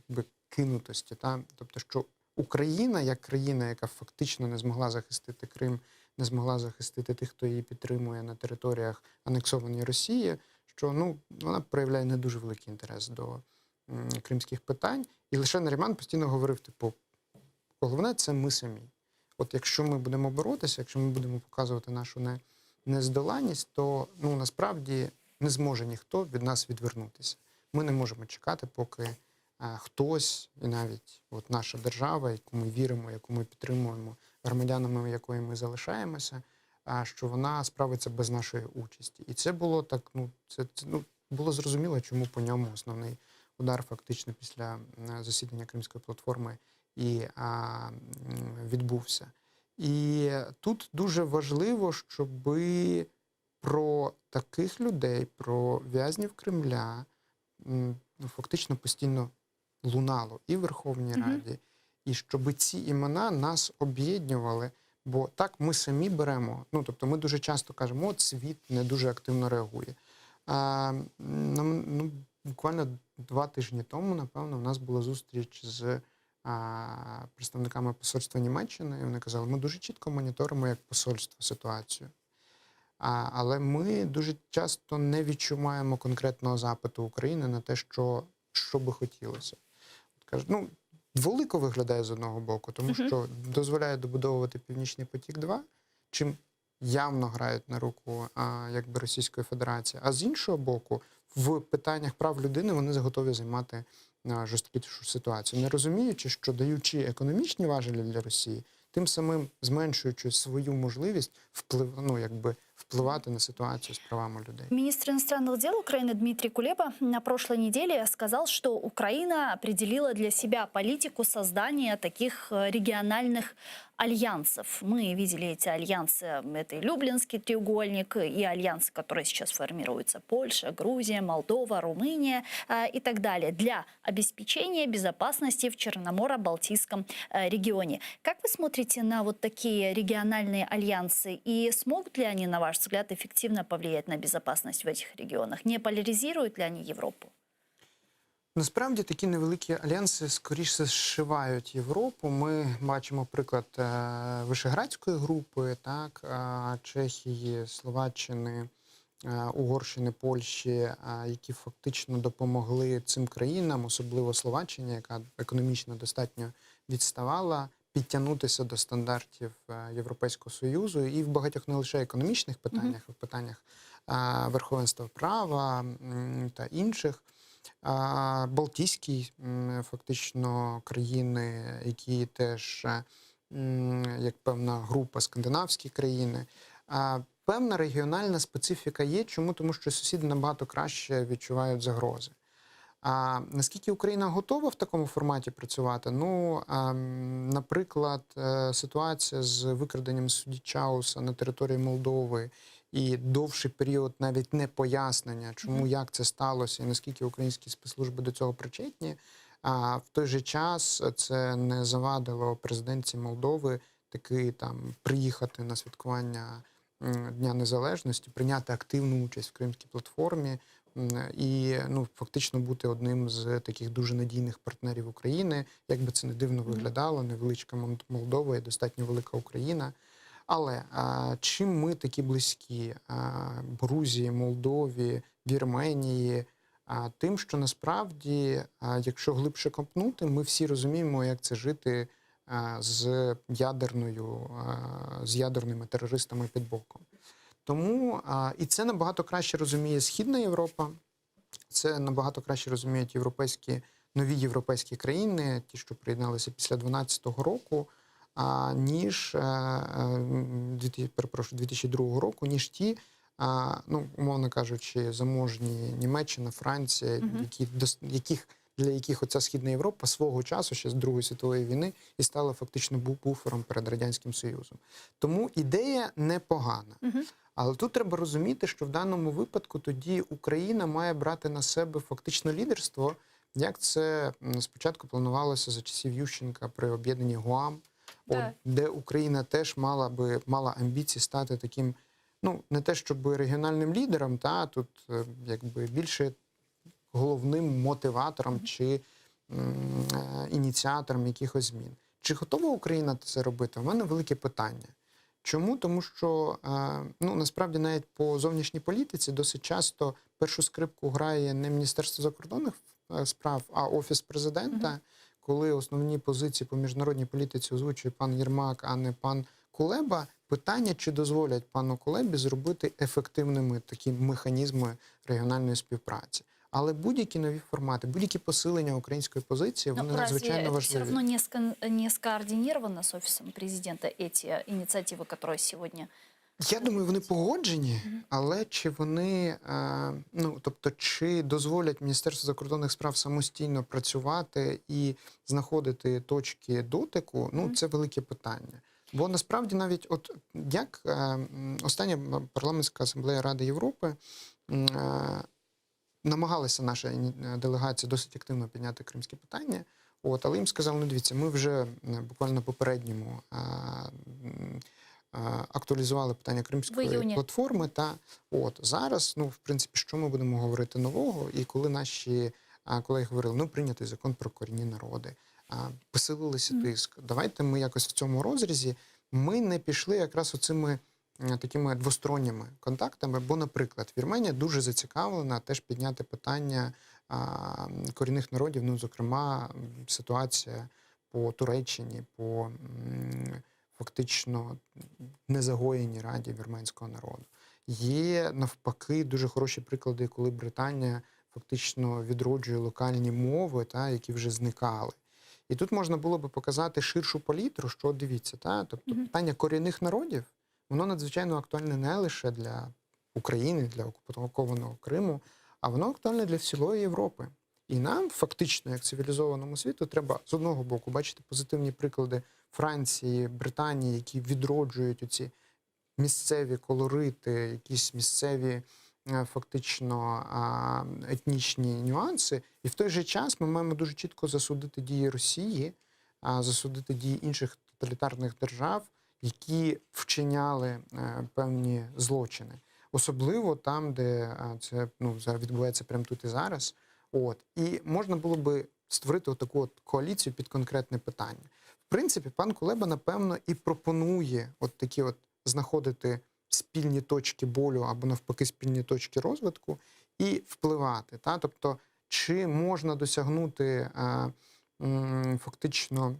якби, кинутості. Та? Тобто, що Україна, як країна, яка фактично не змогла захистити Крим, не змогла захистити тих, хто її підтримує на територіях анексованої Росії, що ну, вона проявляє не дуже великий інтерес до м, кримських питань. І лише Наріман постійно говорив: типу, головне це ми самі. От якщо ми будемо боротися, якщо ми будемо показувати нашу не, нездоланність, то ну, насправді не зможе ніхто від нас відвернутися. Ми не можемо чекати, поки е, хтось, і навіть от наша держава, яку ми віримо, яку ми підтримуємо, громадянами якої ми залишаємося, а, що вона справиться без нашої участі. І це було так, ну це, це ну, було зрозуміло, чому по ньому основний удар фактично після м, засідання Кримської платформи і а, м, відбувся. І тут дуже важливо, щоби про таких людей, про в'язнів Кремля, м, ну, фактично постійно лунало і в Верховній Мгм. Раді, і щоб ці імена нас об'єднували. Бо так ми самі беремо. Ну тобто, ми дуже часто кажемо, от світ не дуже активно реагує. А, нам, ну, буквально два тижні тому, напевно, у нас була зустріч з а, представниками посольства Німеччини, і вони казали, ми дуже чітко моніторимо як посольство ситуацію. А, але ми дуже часто не відчуваємо конкретного запиту України на те, що, що би хотілося. От кажуть, ну, дволико виглядає з одного боку, тому Мгм. що дозволяє добудовувати Північний потік 2, чим явно грають на руку а, якби Російської Федерації. А з іншого боку, в питаннях прав людини вони готові займати а, жорсткішу ситуацію, не розуміючи, що даючи економічні важелі для Росії, тим самим зменшуючи свою можливість вплив, ну, якби, впливати на ситуацію з правами людей. Министр иностранных дел Украины Дмитрий Кулеба на прошлой неделе сказал, что Украина определила для себя политику создания таких э, региональных альянсов. Мы видели эти альянсы, это и Люблинский треугольник, и альянсы, которые сейчас формируются, Польша, Грузия, Молдова, Румыния э, и так далее, для обеспечения безопасности в Черноморо-Балтийском э, регионе. Как вы смотрите на вот такие региональные альянсы и смогут ли они, на ваш взгляд, эффективно повлиять на безопасность в этих регионах? Не поляризируют ли они Европу? Насправді такі невеликі альянси скоріше зшивають Європу. Ми бачимо приклад е, Вишеградської групи, так, е, Чехії, Словаччини, е, Угорщини, Польщі, е, які фактично допомогли цим країнам, особливо Словаччині, яка економічно достатньо відставала, підтягнутися до стандартів е, Європейського Союзу і в багатьох не лише економічних питаннях, а в питаннях е, верховенства права м, та інших. А, Балтійські м, фактично країни, які теж е, м, як певна група скандинавські країни. А, Певна регіональна специфіка є. Чому? Тому що сусіди набагато краще відчувають загрози. А наскільки Україна готова в такому форматі працювати? Ну, а, м, наприклад, е, ситуація з викраденням судді Чауса на території Молдови і довший період навіть не пояснення, чому як це сталося і наскільки українські спецслужби до цього причетні. А в той же час це не завадило президентці Молдови таки там приїхати на святкування м, Дня Незалежності, прийняти активну участь в Кримській платформі м, і ну, фактично бути одним з таких дуже надійних партнерів України. Як би це не дивно виглядало, невеличка Мон- Молдова і достатньо велика Україна. Але а, чим ми такі близькі а, Грузії, Молдові, Вірменії? А, тим, що насправді, а, якщо глибше копнути, ми всі розуміємо, як це жити а, з ядерною, а, з ядерними терористами під боком. Тому а, і це набагато краще розуміє Східна Європа, це набагато краще розуміють європейські нові європейські країни, ті, що приєдналися після 2012 року, а, ніж е, е, дві- перепрошую, 2002 року, ніж ті, а, ну, умовно кажучи, заможні Німеччина, Франція, Мгм. які, дос- яких для. для яких оця Східна Європа свого часу, ще з Другої світової війни, і стала фактично буфером перед Радянським Союзом. Тому ідея непогана. Але тут треба розуміти, що в даному випадку тоді Україна має брати на себе фактично лідерство, як це спочатку планувалося за часів Ющенка при об'єднанні ГУАМ, от, де Україна теж мала би мала амбіції стати таким, ну не те щоб регіональним лідером, та тут е, якби більше головним мотиватором чи м, е, ініціатором якихось змін. Чи готова Україна це робити? У мене велике питання. Чому? Тому що е, ну, насправді навіть по зовнішній політиці досить часто першу скрипку грає не Міністерство закордонних е, справ, а Офіс президента, коли основні позиції по міжнародній політиці озвучує пан Єрмак, а не пан Кулеба. Питання, чи дозволять пану Кулебі зробити ефективними такі механізми регіональної співпраці. Але будь-які нові формати, будь-які посилення української позиції, Но вони разве надзвичайно это все важливі. равно не, скон- не скоординировано с офисом президента эти инициативы, которые сегодня? Я думаю, вони погоджені, але чи вони, е, ну тобто, чи дозволять Міністерству закордонних справ самостійно працювати і знаходити точки дотику, ну це велике питання. Бо насправді навіть от як е, остання парламентська асамблея Ради Європи е, намагалася наша делегація досить активно підняти кримське питання. От, але їм сказали, ну дивіться, ми вже буквально попередньому е, актуалізували питання кримської платформи. Та от зараз, ну в принципі, що ми будемо говорити нового? І коли наші колеги говорили, ну прийнятий закон про корінні народи, посилилися тиск. Давайте ми якось в цьому розрізі ми не пішли якраз оцими такими двосторонніми контактами. Бо, наприклад, Вірменія дуже зацікавлена теж підняти питання корінних народів, ну, зокрема, ситуація по Туреччині, по фактично незагоєній раді вірменського народу. Є навпаки дуже хороші приклади, коли Британія фактично відроджує локальні мови, та, які вже зникали. І тут можна було би показати ширшу палітру, що дивіться, та, тобто питання корінних народів, воно надзвичайно актуальне не лише для України, для окупованого Криму, а воно актуальне для всілої Європи. І нам, фактично, як цивілізованому світу, треба з одного боку бачити позитивні приклади Франції, Британії, які відроджують оці місцеві колорити, якісь місцеві е, фактично етнічні нюанси. І в той же час ми маємо дуже чітко засудити дії Росії, засудити дії інших тоталітарних держав, які вчиняли е, певні злочини. Особливо там, де е, це ну, відбувається прямо тут і зараз. От. І можна було би створити таку от коаліцію під конкретне питання. В принципі, пан Кулеба, напевно, і пропонує от такі от знаходити спільні точки болю або навпаки спільні точки розвитку і впливати. Та? Тобто, чи можна досягнути е, м, фактично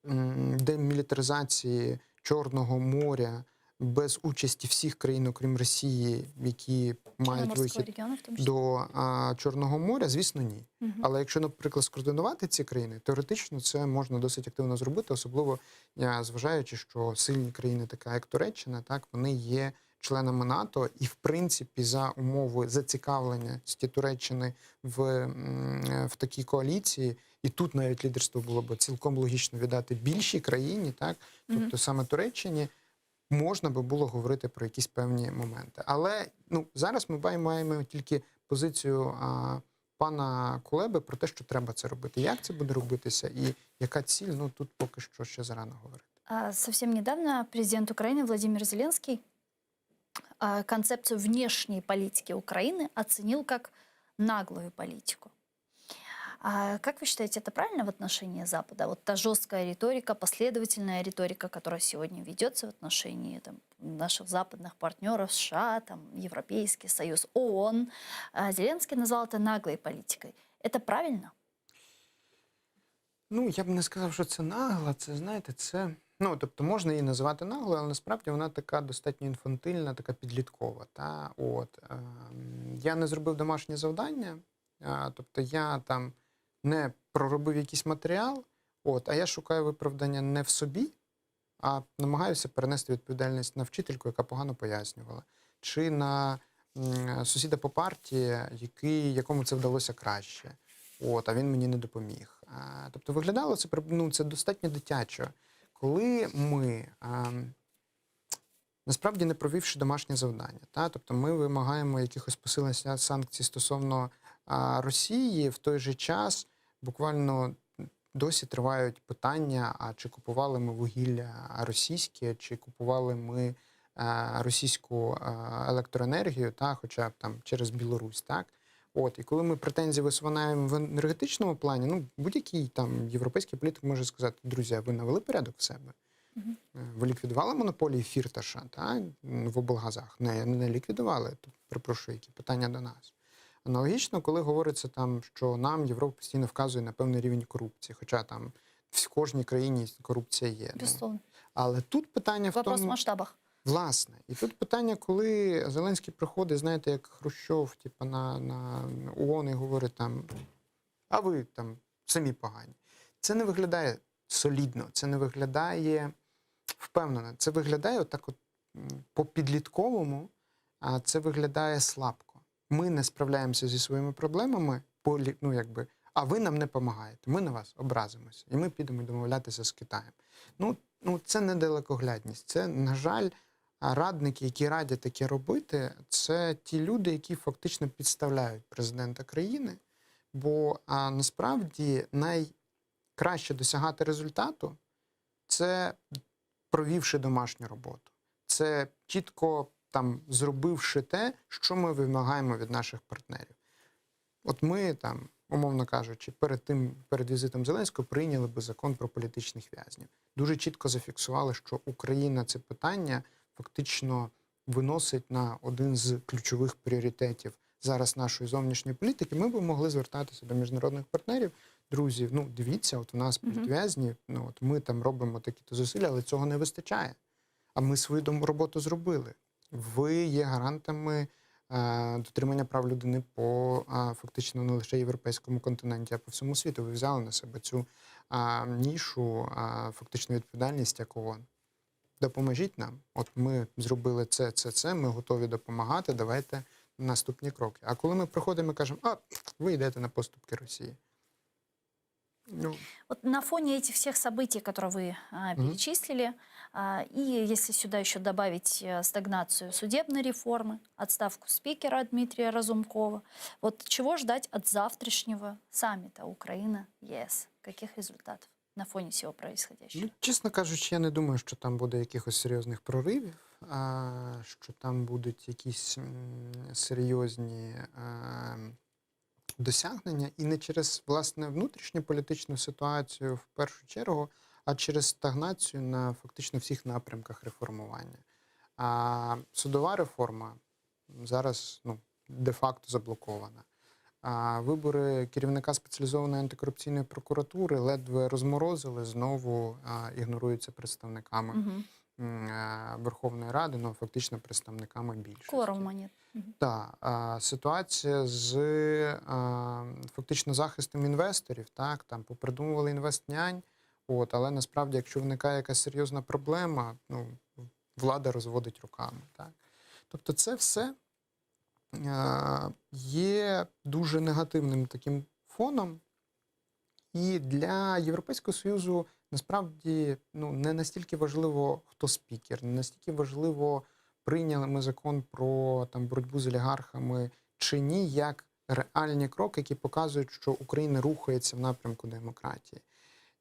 м, демілітаризації Чорного моря без участі всіх країн, окрім Росії, які мають вихід региона, в том числе. до а, Чорного моря, звісно, ні. Мгм. Але якщо, наприклад, скоординувати ці країни, теоретично це можна досить активно зробити, особливо зважаючи, що сильні країни, така як Туреччина, так вони є членами НАТО, і в принципі за умови зацікавленості Туреччини в, в такій коаліції, і тут навіть лідерство було б цілком логічно віддати більшій країні, так тобто саме Туреччині. Можна би було говорити про якісь певні моменти. Але ну, зараз ми маємо тільки позицію а, пана Кулеби про те, що треба це робити. Як це буде робитися і яка ціль, ну тут поки що ще зарано говорити. Совсем недавно президент Украины Владимир Зеленский концепцию внешней политики Украины оценил как наглую политику. А как вы считаете, это правильно в отношении Запада? Вот та жесткая риторика, последовательная риторика, которая сегодня ведется в отношении там, наших западных партнеров, США, там, Европейский Союз, ООН. А Зеленский назвал это наглой политикой. Это правильно? Ну, я б не сказав, що це нагла. Це, знаєте, це. Ну, тобто можна її називати наглою, але насправді вона така достатньо інфантильна, така підліткова. Та? От, ем, я не зробив домашнє завдання, а, тобто я там не проробив якийсь матеріал, от, а я шукаю виправдання не в собі, а намагаюся перенести відповідальність на вчительку, яка погано пояснювала, чи на сусіда по парті, який, якому це вдалося краще. От, а він мені не допоміг. А, тобто виглядало це ну, це достатньо дитячо. Коли ми а, насправді не провівши домашнє завдання, та? Тобто ми вимагаємо якихось посилень санкцій стосовно а, Росії, в той же час буквально досі тривають питання: а чи купували ми вугілля російське, чи купували ми російську електроенергію, та, хоча б там через Білорусь, так? От, і коли ми претензії висуваємо в енергетичному плані, ну будь-який там європейський політик може сказати: друзі, а ви навели порядок в себе? Ви ліквідували монополії Фірташа та, в облгазах? Не, не ліквідували. То, перепрошую, які питання до нас. Аналогічно, коли говориться там, що нам Європа постійно вказує на певний рівень корупції, хоча там в кожній країні корупція є. Ну, Безусловно. але тут питання в Вопрос в тому, масштабах. Власне, і тут питання, коли Зеленський приходить, знаєте, як Хрущов, типу, на, на ООН і говорить там, а ви там самі погані. Це не виглядає солідно, це не виглядає впевнено. Це виглядає отак от по-підлітковому, а це виглядає слабко. Ми не справляємося зі своїми проблемами, ну, якби, а ви нам не допомагаєте. Ми на вас образимося, і ми підемо домовлятися з Китаєм. Ну, ну це не далекоглядність. Це, на жаль, радники, які радять таке робити, це ті люди, які фактично підставляють президента країни. Бо а, насправді найкраще досягати результату це провівши домашню роботу. Це чітко там зробивши те, що ми вимагаємо від наших партнерів. От ми там, умовно кажучи, перед тим, перед візитом Зеленського прийняли би закон про політичних в'язнів. Дуже чітко зафіксували, що Україна це питання фактично виносить на один з ключових пріоритетів зараз нашої зовнішньої політики. Ми б могли звертатися до міжнародних партнерів. Друзі, ну дивіться, от у нас політв'язні, ну от ми там робимо такі-то зусилля, але цього не вистачає. А ми свою роботу зробили. Ви є гарантами е, дотримання прав людини по е, фактично не лише європейському континенті, а по всьому світу. Ви взяли на себе цю е, нішу, е, фактично відповідальність як ООН. Допоможіть нам. От ми зробили це, це, це, ми готові допомагати. Давайте наступні кроки. А коли ми приходимо і кажемо, а ви йдете на поступки Росії. Ну, Вот на фоне этих всех событий, которые вы а, перечислили, а, и если сюда еще добавить э, стагнацию судебной реформы, отставку спикера Дмитрия Разумкова, вот чего ждать от завтрашнего саммита Украина-ЕС? Каких результатов на фоне всего происходящего? Ну, чесно кажучи, я не думаю, що там буде якихось серйозних проривів, а, що там будуть якісь серйозні е, досягнення, і не через власне внутрішню політичну ситуацію в першу чергу, а через стагнацію на фактично всіх напрямках реформування. А судова реформа зараз ну, де-факто заблокована. А вибори керівника спеціалізованої антикорупційної прокуратури ледве розморозили, знову а, ігноруються представниками е, Верховної Ради, ну фактично представниками більшості. Кворума нет. Так, а, ситуація з а, фактично захистом інвесторів, так, там попридумували інвестнянь, от, але насправді, якщо виникає якась серйозна проблема, ну, влада розводить руками. Так. Тобто це все є дуже негативним таким фоном. І для Європейського Союзу насправді ну, не настільки важливо, хто спікер, не настільки важливо, прийняли ми закон про там, боротьбу з олігархами чи ні, як реальні кроки, які показують, що Україна рухається в напрямку демократії.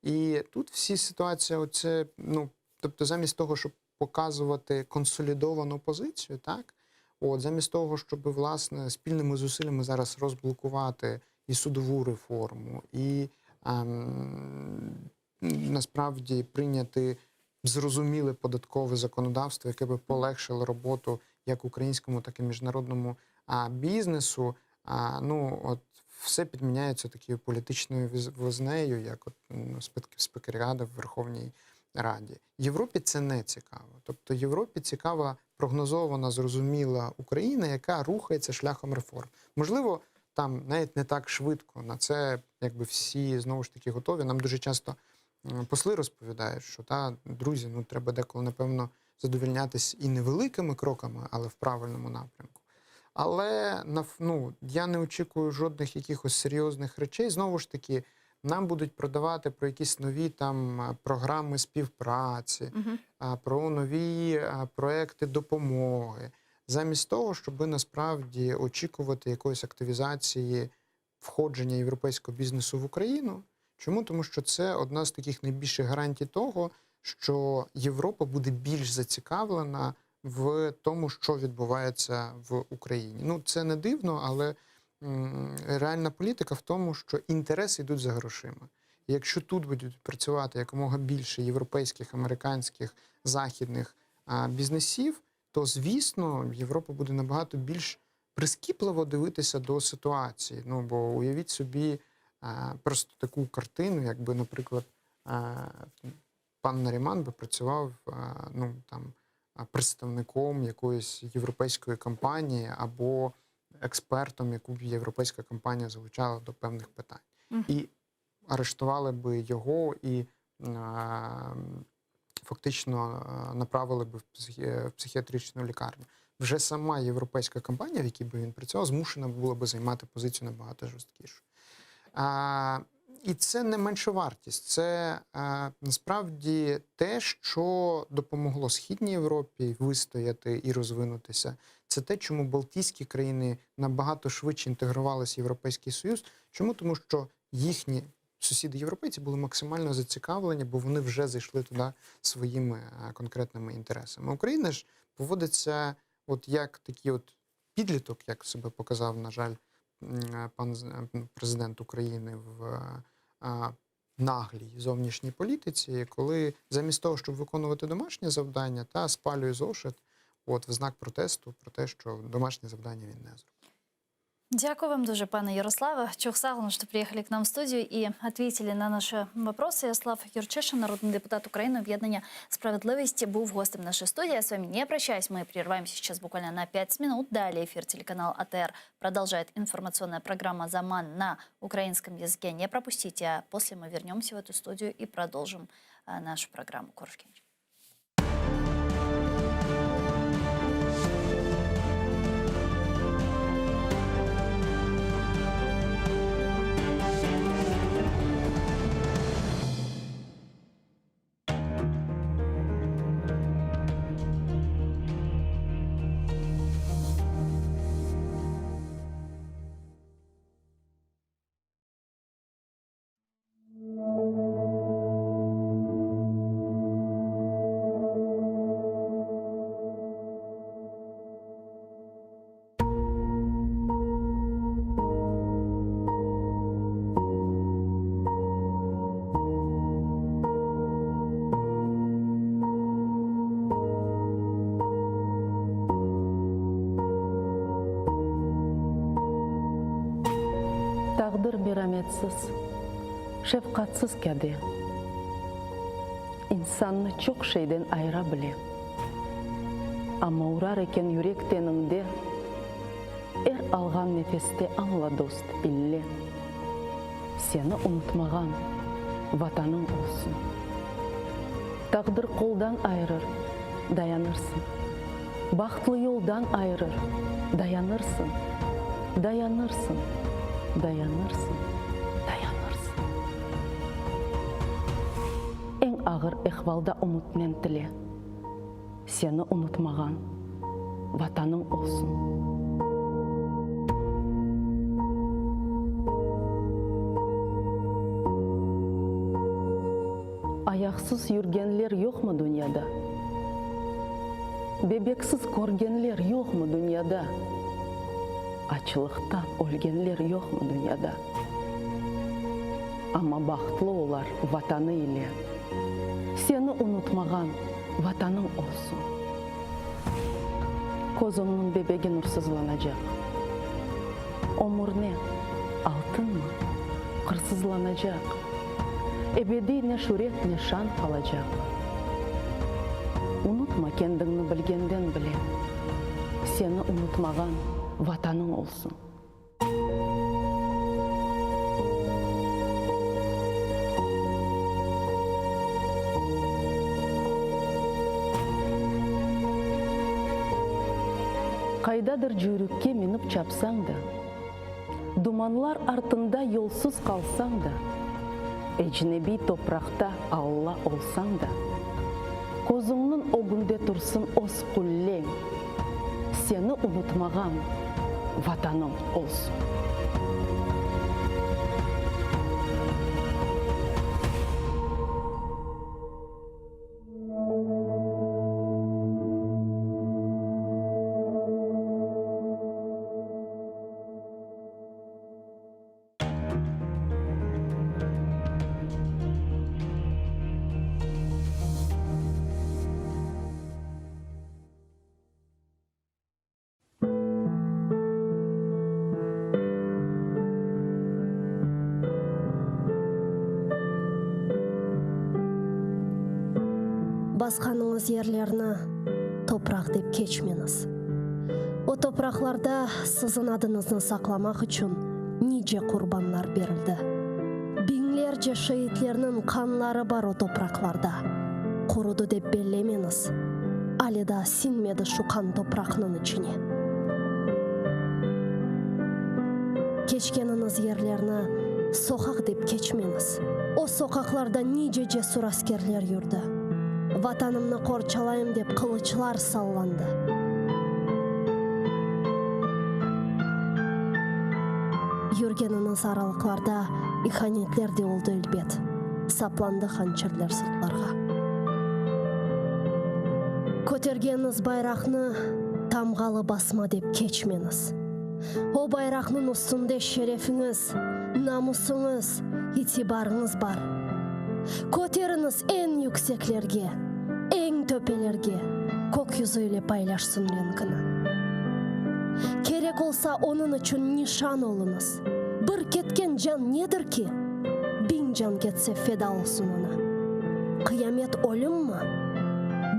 І тут всі ситуація, оце, ну, тобто, замість того, щоб показувати консолідовану позицію, так, от, замість того, щоб власне спільними зусиллями зараз розблокувати і судову реформу, і ем, насправді прийняти зрозуміле податкове законодавство, яке би полегшило роботу як українському, так і міжнародному а, бізнесу. А, ну, от все підміняється такою політичною вознею, як от, ну, спикеріада в Верховній Раді. Європі це не цікаво. Тобто Європі цікава прогнозована, зрозуміла Україна, яка рухається шляхом реформ. Можливо, там навіть не так швидко. На це якби всі знову ж таки готові. Нам дуже часто посли розповідають, що та, друзі, ну треба деколи, напевно, задовольнятись і невеликими кроками, але в правильному напрямку. Але ну, я не очікую жодних якихось серйозних речей. Знову ж таки, нам будуть продавати про якісь нові там е, програми співпраці, а, про нові а, проекти допомоги, замість того, щоб насправді очікувати якоїсь активізації входження європейського бізнесу в Україну. Чому? Тому що це одна з таких найбільших гарантій того, що Європа буде більш зацікавлена в тому, що відбувається в Україні. Ну, це не дивно, але м, реальна політика в тому, що інтереси йдуть за грошима. І якщо тут будуть працювати якомога більше європейських, американських, західних а, бізнесів, то звісно Європа буде набагато більш прискіпливо дивитися до ситуації. Ну бо уявіть собі а, просто таку картину, якби, наприклад, а, пан Наріман би працював а, ну, там, а, представником якоїсь європейської компанії або експертом, яку б європейська компанія залучала до певних питань. Мгм. І арештували би його і а, фактично а, направили би в психі- в психіатричну лікарню. Вже сама європейська компанія, в якій би він працював, змушена була би займати позицію набагато жорсткішу. А, і це не меншовартість, це а, насправді те, що допомогло Східній Європі вистояти і розвинутися. Це те, чому Балтійські країни набагато швидше інтегрувалися в Європейський Союз. Чому? Тому що їхні сусіди європейці були максимально зацікавлені, бо вони вже зайшли туди своїми е, конкретними інтересами. Україна ж поводиться, от як такий от підліток, як себе показав, на жаль, м, е, пан з- е, м, президент України в е, а, наглій зовнішній політиці, коли замість того, щоб виконувати домашнє завдання, та спалює зошит, от в знак протесту про те, що домашнє завдання він не зробив. Дякую вам дуже, пане Ярославе. Çoq sağ oluñ, что приехали к нам в студию и ответили на наши вопросы. Ярослав Юрчишин, народний депутат України, об'єднання «Справедливість», був гостем нашей студии. Я с вами не прощаюсь. Мы прерываемся сейчас буквально на 5 минут. Далее эфир телеканал АТР продолжает информационная программа «Заман» на украинском языке. Не пропустите. А после мы вернемся в эту студию и продолжим а, нашу программу. Körüşkence. Taqdir merametsiz, şefqatsız kâde. İnsannı çoq şeyden ayıra bile. Amma urar eken yürek teniñde, Er alğan nefeste añla, dost, ille, Seni unutmağan Vatanıñ olsun. Taqdir qoldan ayırır, dayanırsıñ. Bahtlı yoldan ayırır, dayanırsıñ, Dayanırsıñ, dayanırsıñ, dayanırsıñ. Eñ ağır ehvalda ümütnen tile, Seni unutmağan Vatanıñ olsun. Ayaqsız yürgenler yoqmı dünyada? Bebeksiz körgenler yoqmı dünyada? Açlıqtan ölgenler yoqmı dünyada? Amma bahtlı olar Vatanı ile. Seni unutmağan Vatanıñ olsun. Közüñniñ bebegi nursızlanacaq. Ömür ne, altınmı, qırsızlanacaq. Ebediy ne şüret, ne şan qalacaq. Unutma kendiñni bilgenden bile, Seni unutmağan Vatanıñ olsun. Qaydadır cüyrükke minip çapsañ da, Dumanlar artında yolsuz qalsañ da, Ecnebiy topraqta Alla olsañ da, Közüñniñ ögünde tursın öz qulleñ, Seni unutmağan Vatanıñ olsun. Basqanıñız yerlerni topraq dep keçmeñiz. O topraqlarda siziñ adıñıznı saqlamaq içün nice qurbanlar berildi. Biñlerce şeitlerniñ qanları bar o topraqlarda. Qurudı dep bellemeñiz. Ale daa siñmedi şu qan topraqnıñ içine. Keçkeniñiz yerlerni soqaq dep keçmeñiz. O soqaqlarda nice cesur askerler yürdi. Vatanımnı qorçalayım dep qılıçlar sallandı. Yürgeniñiz aralıqlarda ihanetler de oldı elbet. Saplandı hançerler sırtlarğa. Kötergeniñiz bayraqnı tamğalı basma dep keçmeñiz. O bayraqnıñ üstünde şerefiñiz, namusıñız, itibarıñız bar. Köteriñiz eñ yükseklerge, eñ töpelerge, kök yüzü ile paylaşsın renkini. Kerek olsa onıñ içün nişan oluñız. Bir ketken can nedir ki? Biñ can ketse feda olsun oña. Qıyamet ölümmi?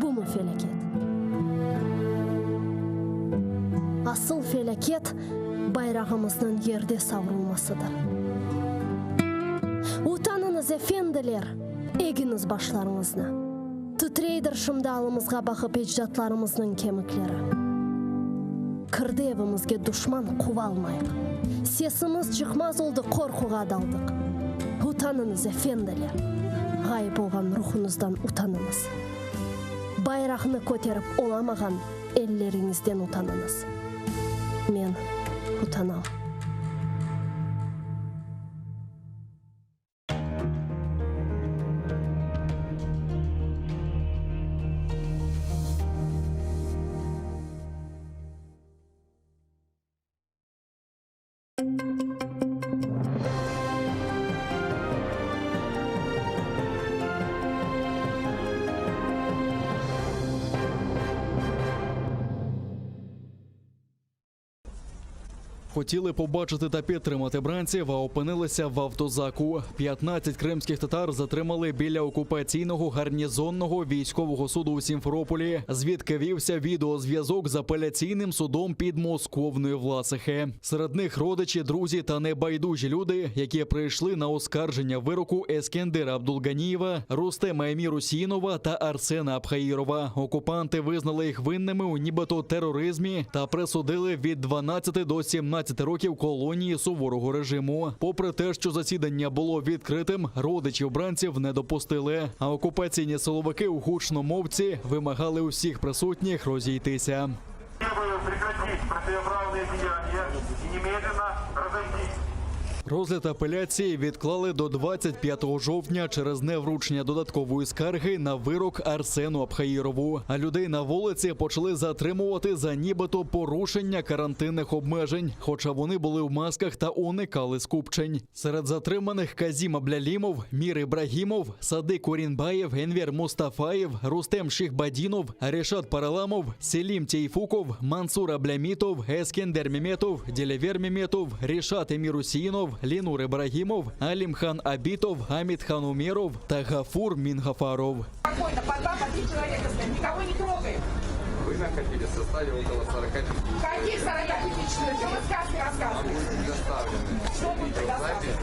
Bumı felâket? Asıl felâket bayrağımıznıñ yerde savrulmasıdır. Utanıñız, efendiler, egiñiz başlarıñıznı. Titreydir şimdi alımızğa baqıp ecdatlarımıznıñ kemikleri. Kirdi evimizge duşman quvalmayıq. Sesimiz çıqmaz oldı qorquğa daldıq. Utanıñız, efendiler! Ğayıp olğan ruhuñızdan utanıñız. Bayraqnı köterip olamağan elleriñizden utanıñız. Men utanam. Хотіли побачити та підтримати бранців, а опинилися в автозаку. 15 кримських татар затримали біля окупаційного гарнізонного військового суду у Сімферополі, звідки вівся відеозв'язок з апеляційним судом підмосковної Власихи. Серед них родичі, друзі та небайдужі люди, які прийшли на оскарження вироку Ескендера Абдулганієва, Рустема Емірусєїнова та Арсена Абхаїрова. Окупанти визнали їх винними у нібито тероризмі та присудили від 12 до 17 років колонії суворого режиму. Попри те, що засідання було відкритим, родичів бранців не допустили. А окупаційні силовики у гучномовці вимагали усіх присутніх розійтися. Требую прекратить противоправные деяния и немедленно разойтись. Розгляд апеляції відклали до 25 жовтня через невручення додаткової скарги на вирок Арсену Абхаїрову. А людей на вулиці почали затримувати за нібито порушення карантинних обмежень, хоча вони були в масках та уникали скупчень. Серед затриманих Казім Аблялімов, Мір Ібрагімов, Садик Урінбаєв, Енвер Мустафаєв, Рустем Шихбадінов, Решат Параламов, Селім Тейфуков, Мансур Аблямітов, Ескендер Меметов, Ділявер Меметов, Решат Емірусєїнов, Ленур Ибрагимов, Алимхан Абитов, Амитхан Умеров та Гафур Мингафаров. Спокойно, по два, по три человека стоим, никого не трогаем. Вы находились в составе около 45 Каких 45 человек? Что вы сказки рассказываете? предоставлены. Что будет предоставлено?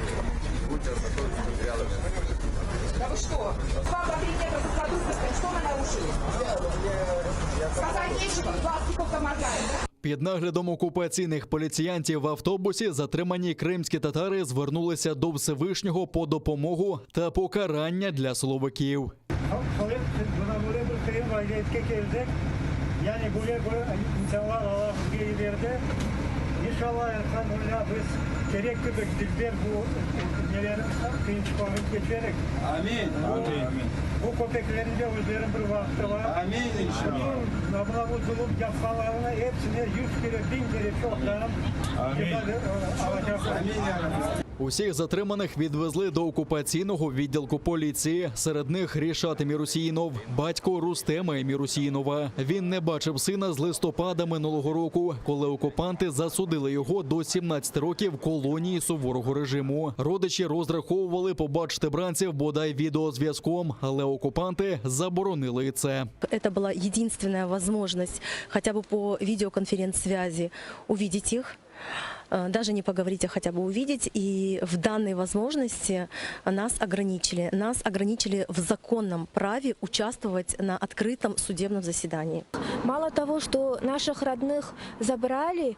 Будьте ознакомлены с материалами. Да вы что? Два по три метра друг от друга стоим. Что мы нарушили? Сказать нечего, глазки только моргают, да? Під наглядом окупаційних поліціянтів в автобусі затримані кримські татари звернулися до Всевишнього по допомогу та покарання для силовиків. Mına böyle bir qıyın vaziyetke keldik. Yani böyle bir insanlar Alla bizge yiberdi. İnşallah, elhamdülillah, biz kerek kibi dülber bu neler qıyınçıqlarnı keçerik. Amin. Bu köpeklerniñ de özleriniñ bir vaqtı bar. Amin, inşallah. Mına bu zulum yapqanlarına epsine yüz kere, biñ kere çoqtan ceza alacaqlar. Amin, ya Rabbi. Усіх затриманих відвезли до окупаційного відділку поліції. Серед них Рішат Емірусіїнов, батько Рустема Емірусіїнова. Він не бачив сина з листопада минулого року, коли окупанти засудили його до 17 років колонії суворого режиму. Родичі розраховували побачити бранців бодай відеозв'язком, але окупанти заборонили і це. Это была единственная возможность хотя бы по видеоконференц-связи увидеть их, даже не поговорить, а хотя бы увидеть. И в данной возможности нас ограничили. Нас ограничили в законном праве участвовать на открытом судебном заседании. Мало того, что наших родных забрали,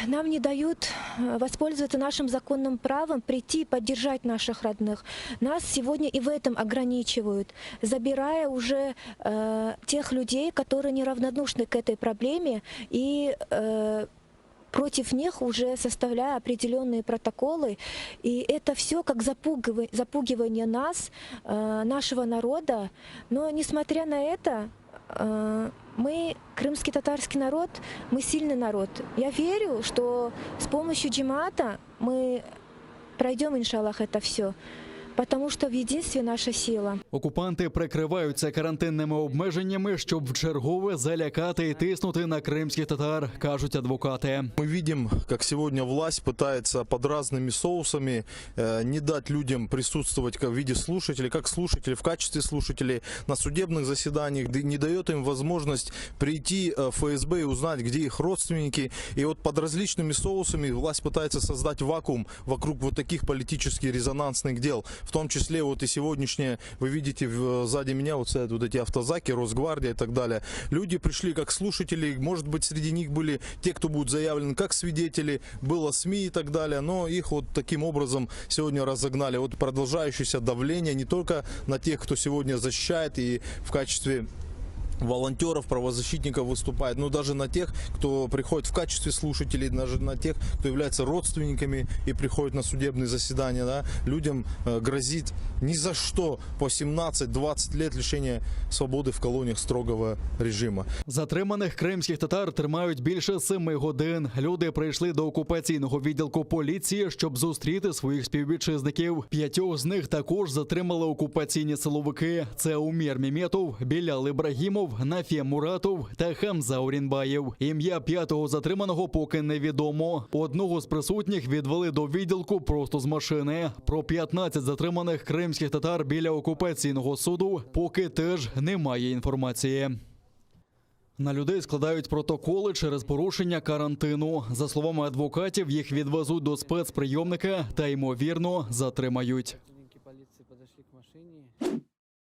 нам не дают воспользоваться нашим законным правом прийти и поддержать наших родных. Нас сегодня и в этом ограничивают, забирая уже э, тех людей, которые неравнодушны к этой проблеме и э, против них уже составляя определенные протоколы. И это все как запугивание нас, э, нашего народа. Но несмотря на это, э, мы, крымский татарский народ, мы сильный народ. Я верю, что с помощью джемаата мы пройдем, иншаллах, это все. Потому что в единстве наша сила. Окупанти прикриваються карантинними обмеженнями, щоб вчергове залякати і тиснути на кримських татар, кажуть адвокати. Мы видим, как сегодня власть пытается под разными соусами э, не дать людям присутствовать как в виде слушателей, как слушателей, в качестве слушателей на судебных заседаниях, не дает им возможность прийти э, в ФСБ и узнать, где их родственники. И вот под различными соусами власть пытается создать вакуум вокруг вот таких политически резонансных дел. В том числе вот и сегодняшнее, вы видите сзади меня вот стоят вот эти автозаки, Росгвардия и так далее. Люди пришли как слушатели, может быть, среди них были те, кто будут заявлены как свидетели, было СМИ и так далее, но их вот таким образом сегодня разогнали. Вот продолжающееся давление не только на тех, кто сегодня защищает и в качестве волонтеров, правозащитников выступает, но даже на тех, кто приходит в качестве слушателей, даже на тех, кто является родственниками и приходит на судебные заседания, да, людям э, грозит ни за что по 17-20 лет лишения свободы в колониях строгого режима. Затриманих кримських татар тримають більше семи годин. Люди прийшли до окупаційного відділку поліції, щоб зустріти своїх співвітчизників. П'ятьох з них також затримали окупаційні силовики. Це Умір Міметов, Білял Ібрагімов, Нафія Муратов та Хамза Орінбаєв. Ім'я п'ятого затриманого поки невідомо. Одного з присутніх відвели до відділку просто з машини. Про 15 затриманих кримських татар біля окупаційного суду поки теж немає інформації. На людей складають протоколи через порушення карантину. За словами адвокатів, їх відвезуть до спецприйомника та ймовірно затримають.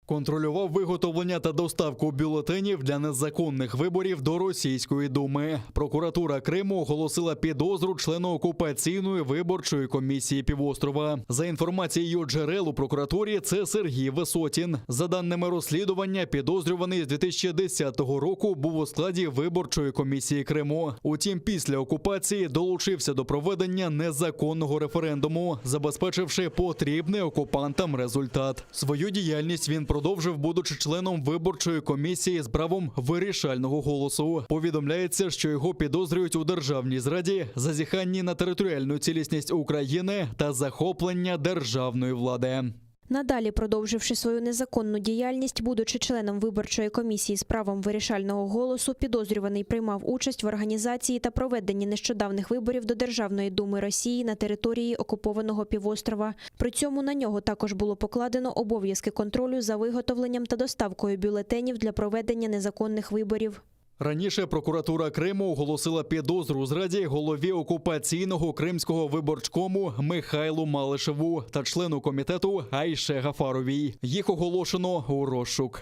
Контролював виготовлення та доставку бюлетенів для незаконних виборів до Російської думи. Прокуратура Криму оголосила підозру члену окупаційної виборчої комісії півострова. За інформацією джерел у прокуратурі, це Сергій Висотін. За даними розслідування, підозрюваний з 2010 року був у складі виборчої комісії Криму. Утім, після окупації долучився до проведення незаконного референдуму, забезпечивши потрібний окупантам результат. Свою діяльність він продовжив, будучи членом виборчої комісії з правом вирішального голосу. Повідомляється, що його підозрюють у державній зраді, зазіханні на територіальну цілісність України та захоплення державної влади. Надалі, продовживши свою незаконну діяльність, будучи членом виборчої комісії з правом вирішального голосу, підозрюваний приймав участь в організації та проведенні нещодавних виборів до Державної думи Росії на території окупованого півострова. При цьому на нього також було покладено обов'язки контролю за виготовленням та доставкою бюлетенів для проведення незаконних виборів. Раніше прокуратура Криму оголосила підозру у зраді голові окупаційного кримського виборчкому Михайлу Малишеву та члену комітету Айше Гафаровій. Їх оголошено у розшук.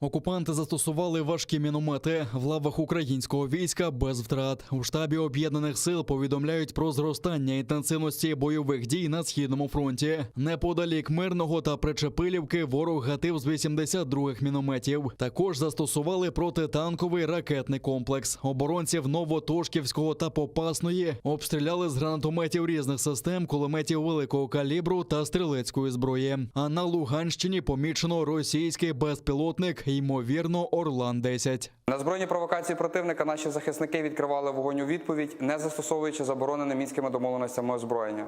Окупанти застосували важкі міномети в лавах українського війська без втрат. У штабі об'єднаних сил повідомляють про зростання інтенсивності бойових дій на східному фронті. Неподалік Мирного та Причепилівки ворог гатив з 82-х мінометів. Також застосували протитанковий ракетний комплекс. Оборонців Новотошківського та Попасної обстріляли з гранатометів різних систем, кулеметів великого калібру та стрілецької зброї. А на Луганщині помічено російський безпілотник, ймовірно, Орлан 10 На збройні провокації противника наші захисники відкривали вогонь у відповідь, не застосовуючи заборонене мінськими домовленостями озброєння.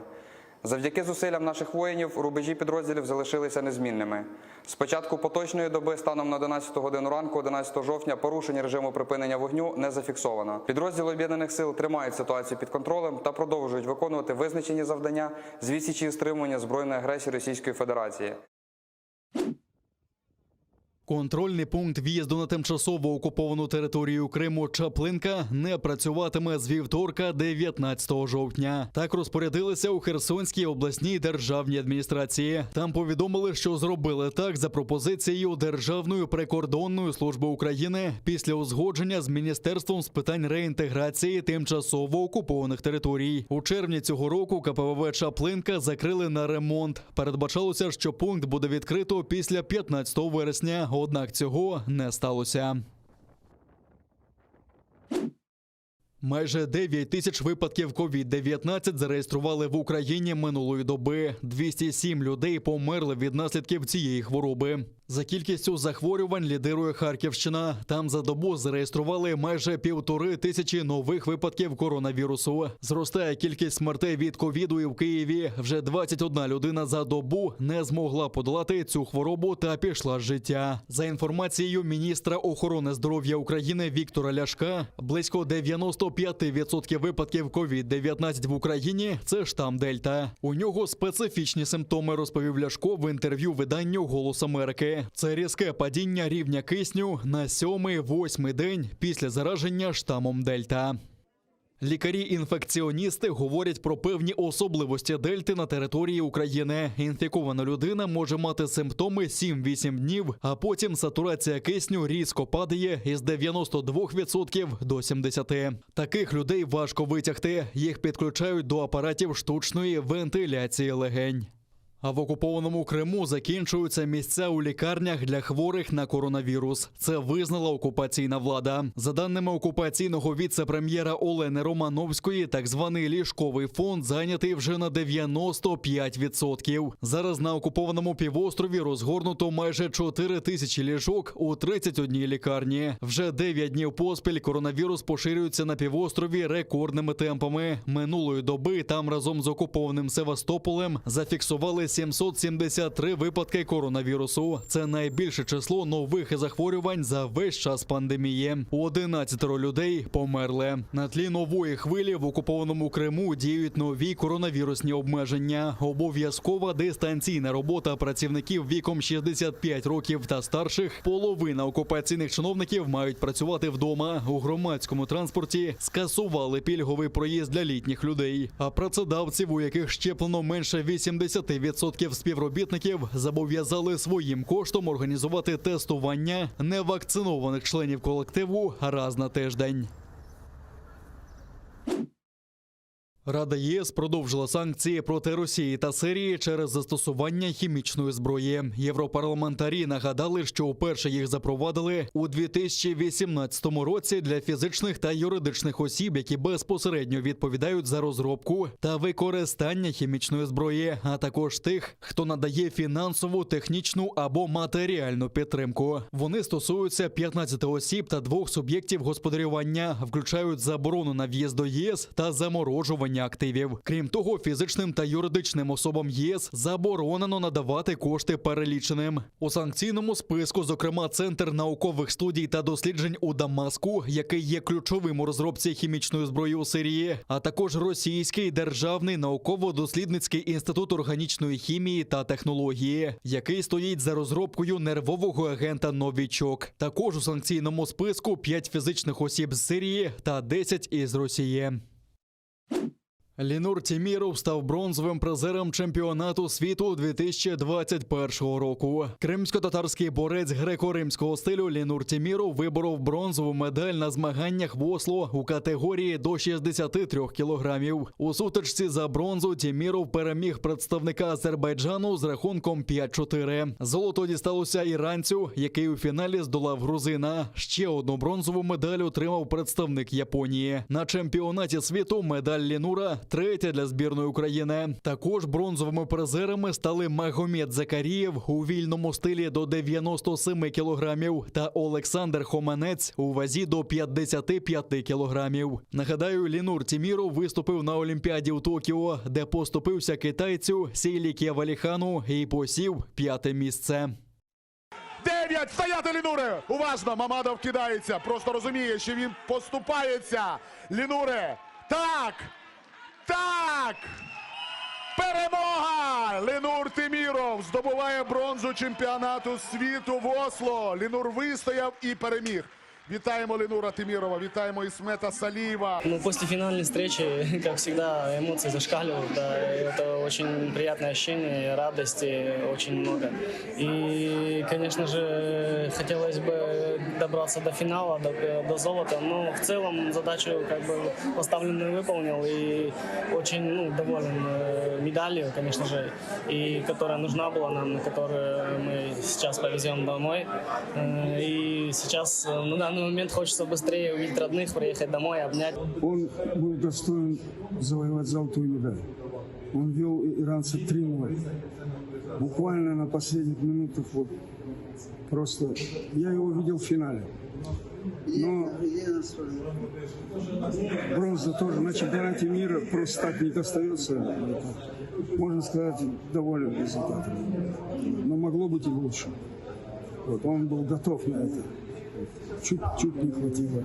Завдяки зусиллям наших воїнів рубежі підрозділів залишилися незмінними. З початку поточної доби станом на 11 годину ранку, 11 жовтня, порушень режиму припинення вогню не зафіксовано. Підрозділи об'єднаних сил тримають ситуацію під контролем та продовжують виконувати визначені завдання з відсічі і стримування збройної агресії Російської Федерації. Контрольний пункт в'їзду на тимчасово окуповану територію Криму Чаплинка не працюватиме з вівторка, 19 жовтня. Так розпорядилися у Херсонській обласній державній адміністрації. Там повідомили, що зробили так за пропозицією Державної прикордонної служби України після узгодження з Міністерством з питань реінтеграції тимчасово окупованих територій. У червні цього року КПВВ Чаплинка закрили на ремонт. Передбачалося, що пункт буде відкрито після 15 вересня. Однак цього не сталося. Майже 9 тисяч випадків COVID-19 зареєстрували в Україні минулої доби. 207 людей померли від наслідків цієї хвороби. За кількістю захворювань лідирує Харківщина. Там за добу зареєстрували майже 1500 нових випадків коронавірусу. Зростає кількість смертей від ковіду і в Києві. Вже 21 людина за добу не змогла подолати цю хворобу та пішла з життя. За інформацією міністра охорони здоров'я України Віктора Ляшка, близько 95% випадків COVID-19 в Україні це штам Дельта. У нього специфічні симптоми, розповів Ляшко в інтерв'ю виданню Голос Америки. Це різке падіння рівня кисню на сьомий-восьмий день після зараження штамом Дельта. Лікарі-інфекціоністи говорять про певні особливості дельти на території України. Інфікована людина може мати симптоми 7-8 днів, а потім сатурація кисню різко падає із 92% до 70%. Таких людей важко витягти. Їх підключають до апаратів штучної вентиляції легень. А в окупованому Криму закінчуються місця у лікарнях для хворих на коронавірус. Це визнала окупаційна влада. За даними окупаційного віце-прем'єра Олени Романовської, так званий ліжковий фонд зайнятий вже на 95%. Зараз на окупованому півострові розгорнуто майже 4 тисячі ліжок у 31 лікарні. Вже 9 днів поспіль коронавірус поширюється на півострові рекордними темпами. Минулої доби там разом з окупованим Севастополем зафіксували 773 випадки коронавірусу. Це найбільше число нових захворювань за весь час пандемії. 11 людей померли. На тлі нової хвилі в окупованому Криму діють нові коронавірусні обмеження. Обов'язкова дистанційна робота працівників віком 65 років та старших. Половина окупаційних чиновників мають працювати вдома. У громадському транспорті скасували пільговий проїзд для літніх людей. А працедавців, у яких щеплено менше 80% співробітників, зобов'язали своїм коштом організувати тестування невакцинованих членів колективу раз на тиждень. Рада ЄС продовжила санкції проти Росії та Сирії через застосування хімічної зброї. Європарламентарі нагадали, що вперше їх запровадили у 2018 році для фізичних та юридичних осіб, які безпосередньо відповідають за розробку та використання хімічної зброї, а також тих, хто надає фінансову, технічну або матеріальну підтримку. Вони стосуються 15 осіб та двох суб'єктів господарювання, включають заборону на в'їзд до ЄС та заморожування активів. Крім того, фізичним та юридичним особам ЄС заборонено надавати кошти переліченим. У санкційному списку, зокрема, Центр наукових студій та досліджень у Дамаску, який є ключовим у розробці хімічної зброї у Сирії, а також Російський державний науково-дослідницький інститут органічної хімії та технології, який стоїть за розробкою нервового агента Новічок. Також у санкційному списку 5 фізичних осіб з Сирії та 10 із Росії. Ленур Теміров став бронзовим призером чемпіонату світу 2021 року. Кримськотатарський борець греко-римського стилю Ленур Теміров виборов бронзову медаль на змаганнях в Осло у категорії до 63 кілограмів. У сутичці за бронзу Теміров переміг представника Азербайджану з рахунком 5-4. Золото дісталося іранцю, який у фіналі здолав грузина. Ще одну бронзову медаль отримав представник Японії. На чемпіонаті світу медаль Ленура третя для збірної України. Також бронзовими призерами стали Магомед Закарієв у вільному стилі до 97 кілограмів та Олександр Хоманець у вазі до 55 кілограмів. Нагадаю, Лінур Тіміров виступив на Олімпіаді у Токіо, де поступився китайцю Сейліке Валіхану і посів п'яте місце. Дев'ять! Стояти, Лінуре! Уважно! Мамадов кидається. Просто розуміє, що він поступається. Лінуре! Так! Так! Перемога! Ленур Теміров здобуває бронзу чемпіонату світу в Осло. Ленур вистояв і переміг. Вітаємо Ленура Темірова, вітаємо Ісмета Салієва. Ну, после финальной встречи, как всегда, эмоции зашкаливают, да, и это очень приятное ощущение, радости очень много. И, конечно же, хотелось бы добраться до финала, до, до золота, но в целом задачу как бы поставленную выполнил и очень ну, доволен э, медалью, конечно же, и которая нужна была нам, которую мы сейчас повезем домой. Э, И сейчас э, на данный момент хочется быстрее увидеть родных, приехать домой, обнять. Он был достоин завоевать золотую медаль. Он вел иранца 3-0. Буквально на последних минутах вот просто я его видел в финале. Но бронза тоже на чемпионате мира просто так не достается. Это, можно сказать, доволен результатом. Но могло быть и лучше. Вот, он был готов на это. Чуть-чуть не хватило.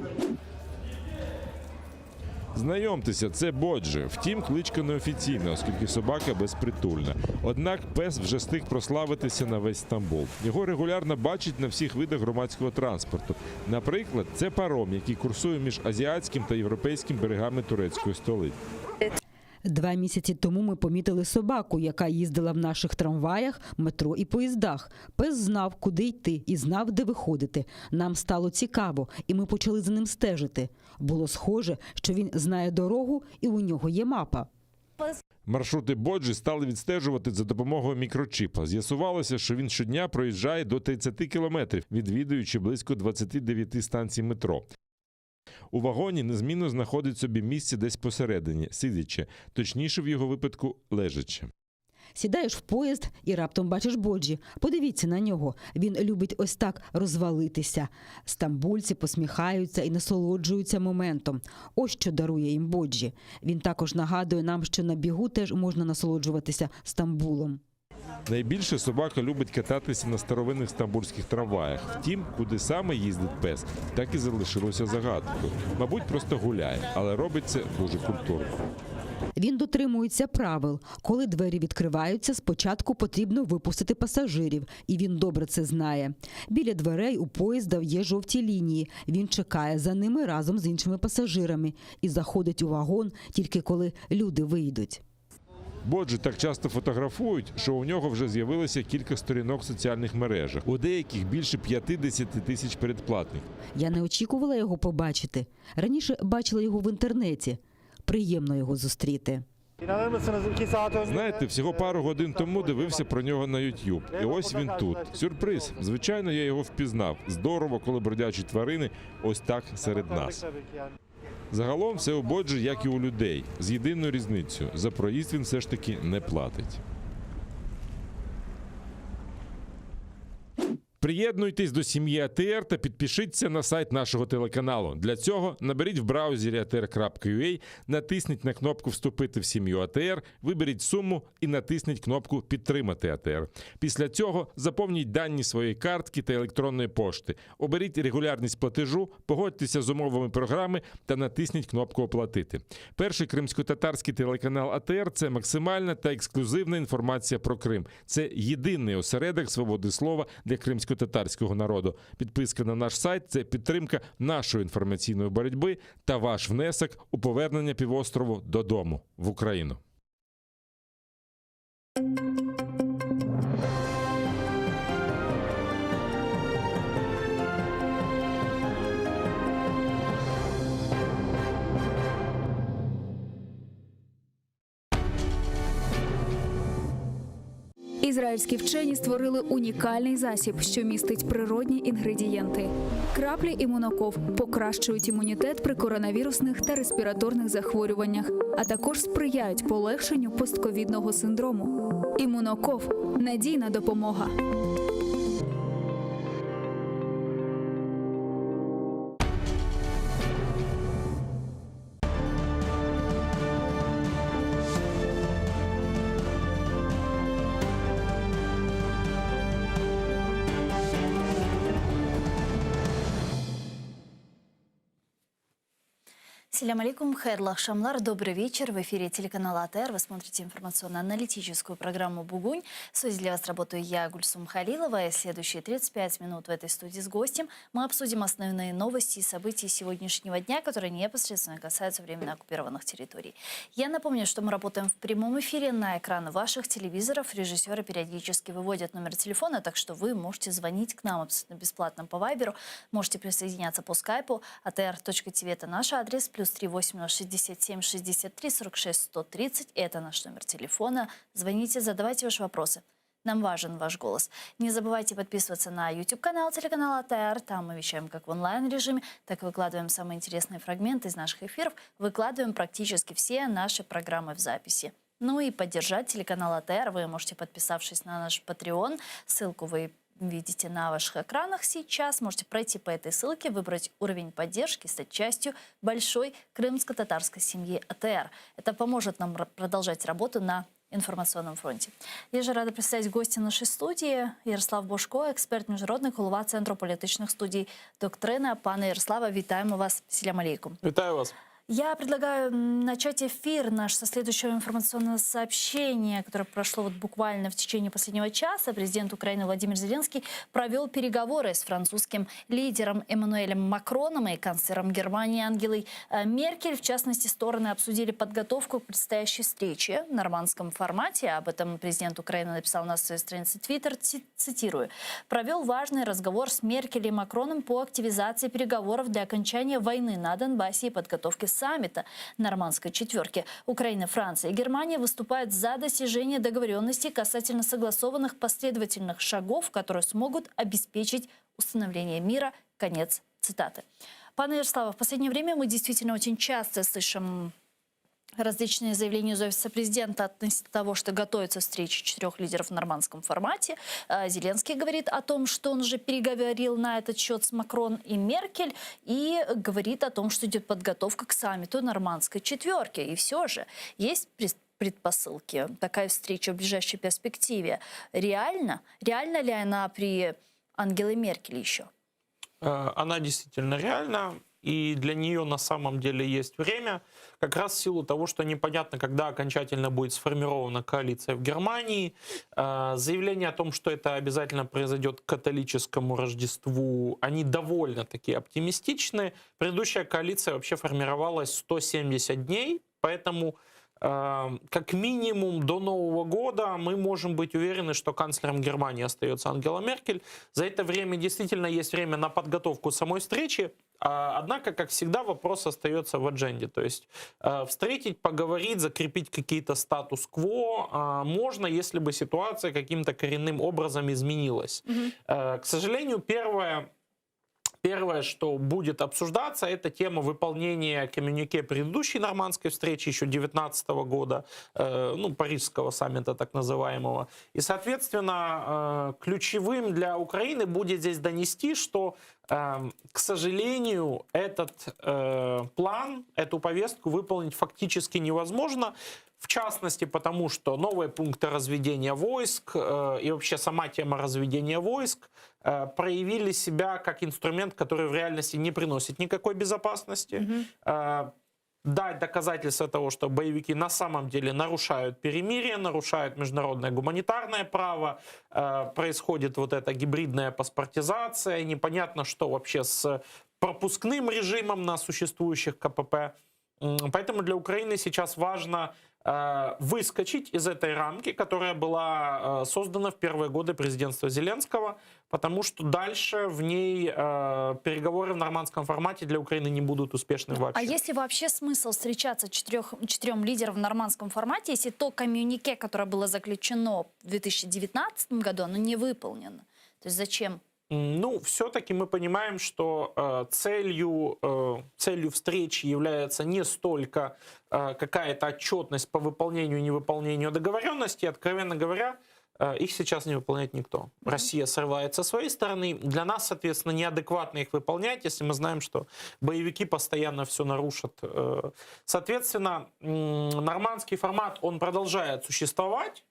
Знайомтеся, це Боджі. Втім, кличка неофіційна, оскільки собака безпритульна. Однак пес вже встиг прославитися на весь Стамбул. Його регулярно бачать на всіх видах громадського транспорту. Наприклад, це паром, який курсує між азіатським та європейським берегами турецької столиці. Два місяці тому ми помітили собаку, яка їздила в наших трамваях, метро і поїздах. Пес знав, куди йти, і знав, де виходити. Нам стало цікаво, і ми почали за ним стежити. Було схоже, що він знає дорогу і у нього є мапа. Маршрути Боджі стали відстежувати за допомогою мікрочипа. З'ясувалося, що він щодня проїжджає до 30 кілометрів, відвідуючи близько 29 станцій метро. У вагоні незмінно знаходить собі місце десь посередині, сидячи, точніше в його випадку лежачи. Сідаєш в поїзд і раптом бачиш Боджі. Подивіться на нього. Він любить ось так розвалитися. Стамбульці посміхаються і насолоджуються моментом. Ось що дарує їм Боджі. Він також нагадує нам, що на бігу теж можна насолоджуватися Стамбулом. Найбільше собака любить кататися на старовинних стамбульських трамваях. Втім, куди саме їздить пес, так і залишилося загадкою. Мабуть, просто гуляє, але робить це дуже культурно. Він дотримується правил. Коли двері відкриваються, спочатку потрібно випустити пасажирів, і він добре це знає. Біля дверей у поїзда є жовті лінії. Він чекає за ними разом з іншими пасажирами і заходить у вагон тільки коли люди вийдуть. Боджі так часто фотографують, що у нього вже з'явилося кілька сторінок в соціальних мережах. У деяких більше 50 тисяч передплатників. Я не очікувала його побачити. Раніше бачила його в інтернеті. Приємно його зустріти. İnanır mısınız 2 saat önce Знаєте, всього пару годин тому дивився про нього на YouTube. І ось він тут. Сюрприз. Звичайно, я його впізнав. Здорово, коли бродячі тварини ось так серед нас. tabii ki yani. Загалом все у Боджі, як і у людей, з єдиною різницею. За проїзд він все ж таки не платить. Приєднуйтесь до сім'ї АТР та підпишіться на сайт нашого телеканалу. Для цього наберіть в браузері atr.ua, натисніть на кнопку Вступити в сім'ю АТР, виберіть суму і натисніть кнопку Підтримати АТР. Після цього заповніть дані своєї картки та електронної пошти. Оберіть регулярність платежу, погодьтеся з умовами програми та натисніть кнопку Оплатити. Перший кримськотатарський телеканал АТР це максимальна та ексклюзивна інформація про Крим. Це єдиний осередок свободи слова для кримськотатарських. кримсько-татарського народу. Підписка на наш сайт це підтримка нашої інформаційної боротьби та ваш внесок у повернення півострову додому в Україну. Ізраїльські вчені створили унікальний засіб, що містить природні інгредієнти. Краплі імуноков покращують імунітет при коронавірусних та респіраторних захворюваннях, а також сприяють полегшенню постковідного синдрому. Імуноков надійна допомога. Selâm aleyküm, hayırlı aqşamlar, добрый вечер. В эфире телеканала АТР. Вы смотрите информационно-аналитическую программу «Бугунь». В студии для вас работаю я, Гульсум Халилова. И следующие 35 минут в этой студии с гостем мы обсудим основные новости и события сегодняшнего дня, которые непосредственно касаются временно оккупированных территорий. Я напомню, что мы работаем в прямом эфире на экраны ваших телевизоров. Режиссеры периодически выводят номер телефона, так что вы можете звонить к нам абсолютно бесплатно по Вайберу, можете присоединяться по скайпу. atr.tv – это наш адрес, плюс 3 8067 63 46 130 – это наш номер телефона. Звоните, задавайте ваши вопросы. Нам важен ваш голос. Не забывайте подписываться на YouTube-канал телеканала АТР. Там мы вещаем как в онлайн-режиме, так и выкладываем самые интересные фрагменты из наших эфиров. Выкладываем практически все наши программы в записи. Ну и поддержать телеканал АТР вы можете, подписавшись на наш Patreon. Ссылку вы видите на ваших экранах сейчас. Можете пройти по этой ссылке, выбрать уровень поддержки, стать частью большой крымско-татарской семьи АТР. Это поможет нам продолжать работу на информационном фронте. Я же рада представить гостя нашей студии Ярослав Божко, експерт міжнародник, голова Центру політичних студій «Доктрина». Пане Ярославе, вітаємо вас. Selâm aleyküm. Вітаю вас. Я предлагаю начать эфир наш со следующего информационного сообщения, которое прошло вот буквально в течение последнего часа. Президент Украины Владимир Зеленский провел переговоры с французским лидером Эммануэлем Макроном и канцлером Германии Ангелой э, Меркель. В частности, стороны обсудили подготовку к предстоящей встрече в нормандском формате. Об этом президент Украины написал на своей странице Twitter, цитирую. «Провел важный разговор с Меркель и Макроном по активизации переговоров для окончания войны на Донбассе и подготовки саммита Нормандской четверки. Украина, Франция и Германия выступают за достижение договоренности касательно согласованных последовательных шагов, которые смогут обеспечить установление мира. Конец цитаты. Пане Ярославе, в последнее время мы действительно очень часто слышим различные заявления из офиса президента относительно того, что готовится встреча четырех лидеров в нормандском формате. Э, Зеленский говорит о том, что он уже переговорил на этот счет с Макрон и Меркель, и говорит о том, что идет подготовка к саммиту нормандской четверки. И все же есть предпосылки. Такая встреча в ближайшей перспективе. Реально? Реально ли она при Ангеле Меркель еще? Э, она действительно реальна и для нее на самом деле есть время, как раз в силу того, что непонятно, когда окончательно будет сформирована коалиция в Германии. Э, заявление о том, что это обязательно произойдет к католическому Рождеству, они довольно-таки оптимистичны. Предыдущая коалиция вообще формировалась 170 дней, поэтому э, как минимум до Нового года мы можем быть уверены, что канцлером Германии остается Ангела Меркель. За это время действительно есть время на подготовку самой встречи. А, однако, как всегда, вопрос остается в адженде. То есть э, встретить, поговорить, закрепить какие-то статус-кво а, можно, если бы ситуация каким-то коренным образом изменилась. Угу. К сожалению, первое Первое, что будет обсуждаться, это тема выполнения коммюнике предыдущей нормандской встречи еще 2019 года, э, ну, парижского саммита так называемого. И, соответственно, э, ключевым для Украины будет здесь донести, что, э, к сожалению, этот э, план, эту повестку выполнить фактически невозможно. В частности, потому что новые пункты разведения войск э, и вообще сама тема разведения войск э, проявили себя как инструмент, который в реальности не приносит никакой безопасности. Mm-hmm. Дать доказательства того, что боевики на самом деле нарушают перемирие, нарушают международное гуманитарное право, э, происходит вот эта гибридная паспортизация, непонятно, что вообще с пропускным режимом на существующих КПП. Поэтому для Украины сейчас важно э, выскочить из этой рамки, которая была э, создана в первые годы президентства Зеленского, потому что дальше в ней э, переговоры в нормандском формате для Украины не будут успешны вообще. А есть ли вообще смысл встречаться четырех, четырем лидерам в нормандском формате, если то коммюнике, которое было заключено в 2019 году, оно не выполнено? То есть зачем? Ну, все-таки мы понимаем, что э, целью, э, целью встречи является не столько э, какая-то отчетность по выполнению и невыполнению договоренности, откровенно говоря, э, их сейчас не выполняет никто. Россия срывает со своей стороны. Для нас, соответственно, неадекватно их выполнять, если мы знаем, что боевики постоянно все нарушат. Э, Соответственно, нормандский формат, он продолжает существовать.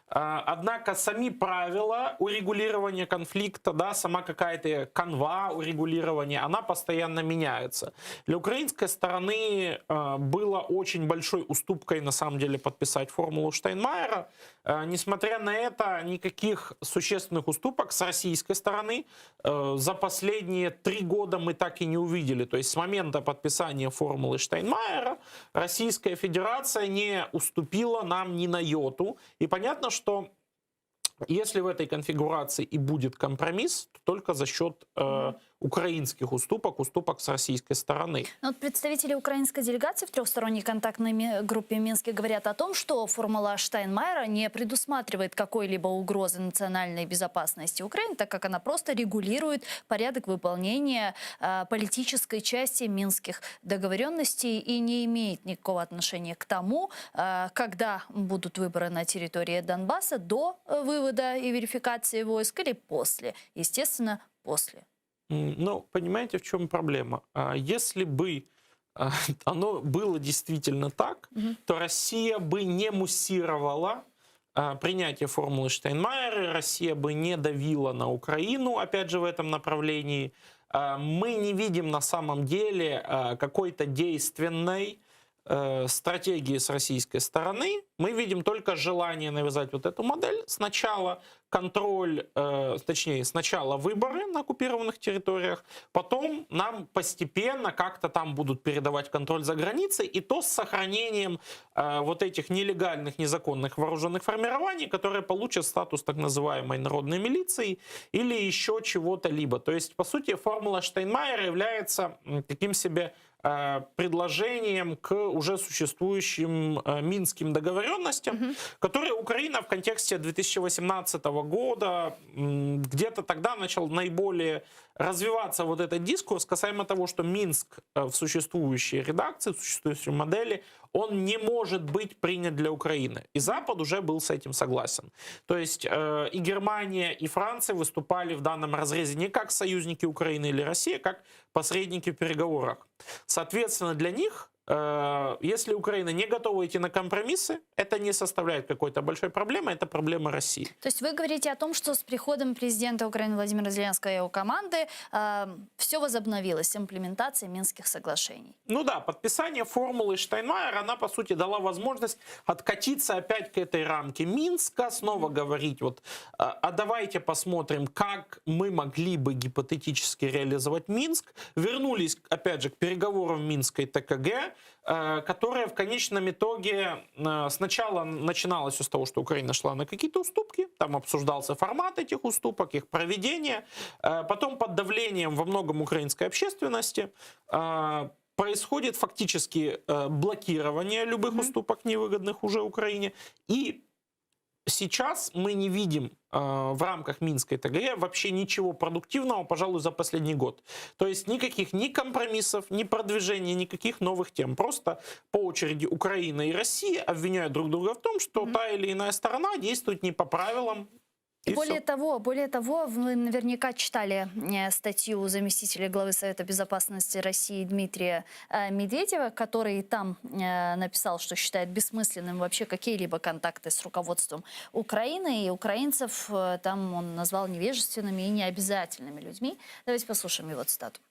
А, Однако сами правила урегулирования конфликта, да, сама какая-то канва урегулирования, она постоянно меняется. Для украинской стороны э, было очень большой уступкой, на самом деле, подписать формулу Штайнмайера. Э, Несмотря на это, никаких существенных уступок с российской стороны за последние три года мы так и не увидели. То есть с момента подписания формулы Штайнмайера Российская Федерация не уступила нам ни на йоту. И понятно, что если в этой конфигурации и будет компромисс, то только за счет э, украинских уступок, уступок с российской стороны. Но вот представители украинской делегации в трехсторонней контактной группе Минске говорят о том, что формула Штайнмайера не предусматривает какой-либо угрозы национальной безопасности Украины, так как она просто регулирует порядок выполнения э, политической части минских договоренностей и не имеет никакого отношения к тому, э, когда будут выборы на территории Донбасса до э, вывода и верификации войск или после. Естественно, после. Ну, понимаете, в чем проблема? А, Если бы а, оно было действительно так, то Россия бы не муссировала а, принятие формулы Штайнмайера, Россия бы не давила на Украину, опять же, в этом направлении. Мы не видим на самом деле какой-то действенной э, стратегии с российской стороны. Мы видим только желание навязать вот эту модель. Сначала контроль, э, точнее, сначала выборы на оккупированных территориях, потом нам постепенно как-то там будут передавать контроль за границей, и то с сохранением э, вот этих нелегальных, незаконных вооруженных формирований, которые получат статус так называемой народной милиции или еще чего-то либо. То есть, по сути, формула Штайнмайера является таким себе предложением к уже существующим э, минским договоренностям, которые Украина в контексте 2018 года где-то тогда начал наиболее развиваться вот этот дискурс касаемо того, что Минск э, в существующей редакции, в существующей модели, он не может быть принят для Украины. И Запад уже был с этим согласен. То есть э, и Германия, и Франция выступали в данном разрезе не как союзники Украины или России, а как посредники в переговорах. Соответственно, для них, если Украина не готова идти на компромиссы, это не составляет какой-то большой проблемы, это проблема России. То есть вы говорите о том, что с приходом президента Украины Владимира Зеленского и его команды все возобновилось, имплементация Минских соглашений. Ну да, подписание формулы Штайнмайера, она, по сути, дала возможность откатиться опять к этой рамке Минска, снова говорить, вот, а а давайте посмотрим, как мы могли бы гипотетически реализовать Минск. Вернулись, опять же, к переговорам Минской ТКГ, э, которая в конечном итоге э, сначала начиналась с того, что Украина шла на какие-то уступки, там обсуждался формат этих уступок, их проведение, Э, потом под давлением во многом украинской общественности э, происходит фактически э, блокирование любых уступок, невыгодных уже Украине. И сейчас мы не видим э, в рамках Минской ТГ вообще ничего продуктивного, пожалуй, за последний год. То есть никаких ни компромиссов, ни продвижения, никаких новых тем. Просто по очереди Украина и Россия обвиняют друг друга в том, что та или иная сторона действует не по правилам. И более всё. того, более того, вы наверняка читали э, статью заместителя главы Совета Безопасности России Дмитрия э, Медведева, который там э, написал, что считает бессмысленным вообще какие-либо контакты с руководством Украины и украинцев там он назвал невежественными и необязательными людьми. Давайте послушаем его цитату.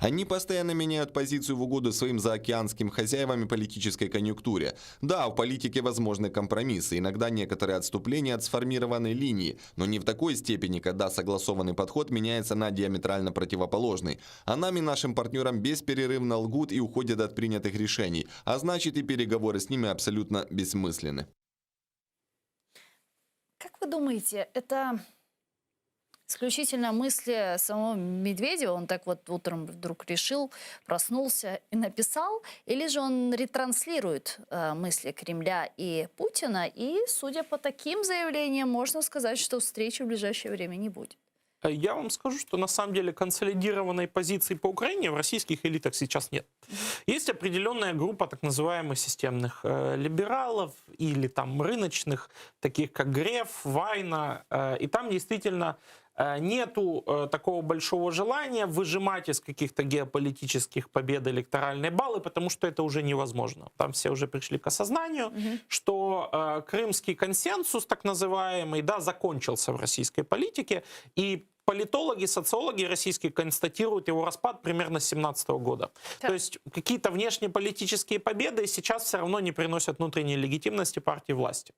Они постоянно меняют позицию в угоду своим заокеанским хозяевам и политической конъюнктуре. Да, в политике возможны компромиссы, иногда некоторые отступления от сформированной линии, но не в такой степени, когда согласованный подход меняется на диаметрально противоположный. А нам и нашим партнерам бесперерывно лгут и уходят от принятых решений, а значит и переговоры с ними абсолютно бессмысленны. Как вы думаете, это исключительно мысли самого Медведева, он так вот утром вдруг решил, проснулся и написал, или же он ретранслирует э, мысли Кремля и Путина, и, судя по таким заявлениям, можно сказать, что встречи в ближайшее время не будет? Э, я вам скажу, что на самом деле консолидированной позиции по Украине в российских элитах сейчас нет. Есть определенная группа так называемых системных э, либералов или там рыночных, таких как Греф, Вайна, э, и там действительно э, нету э, такого большого желания выжимать из каких-то геополитических побед электоральные баллы, потому что это уже невозможно. Там все уже пришли к осознанию, угу. что э, крымский консенсус, так называемый, да, закончился в российской политике, и политологи, социологи российские констатируют его распад примерно с 17 года. Так. То есть какие-то внешнеполитические победы сейчас все равно не приносят внутренней легитимности партии власти.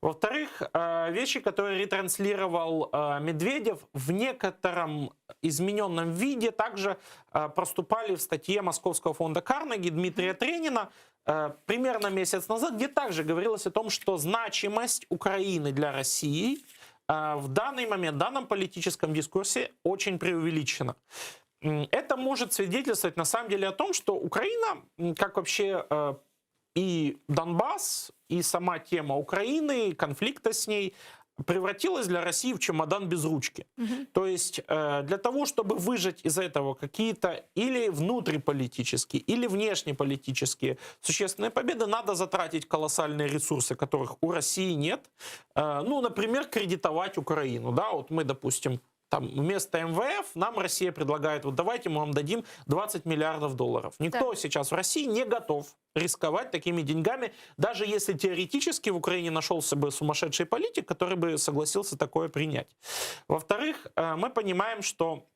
Во-вторых, э, вещи, которые ретранслировал э, Медведев в некотором измененном виде, также э, проступали в статье Московского фонда Карнеги Дмитрия Тренина, примерно месяц назад, где также говорилось о том, что значимость Украины для России – в данный момент, в данном политическом дискурсе очень преувеличена. Это может свидетельствовать на самом деле о том, что Украина, как вообще э, и Донбасс, и сама тема Украины, конфликта с ней, превратилась для России в чемодан без ручки. Угу. То есть э, для того, чтобы выжать из этого какие-то или внутриполитические, или внешнеполитические существенные победы, надо затратить колоссальные ресурсы, которых у России нет. Э, ну, например, кредитовать Украину. Да, вот мы, допустим, там вместо МВФ нам Россия предлагает, вот давайте мы вам дадим 20 миллиардов долларов. Никто да. сейчас в России не готов рисковать такими деньгами, даже если теоретически в Украине нашелся бы сумасшедший политик, который бы согласился такое принять. Во-вторых, э, мы понимаем, что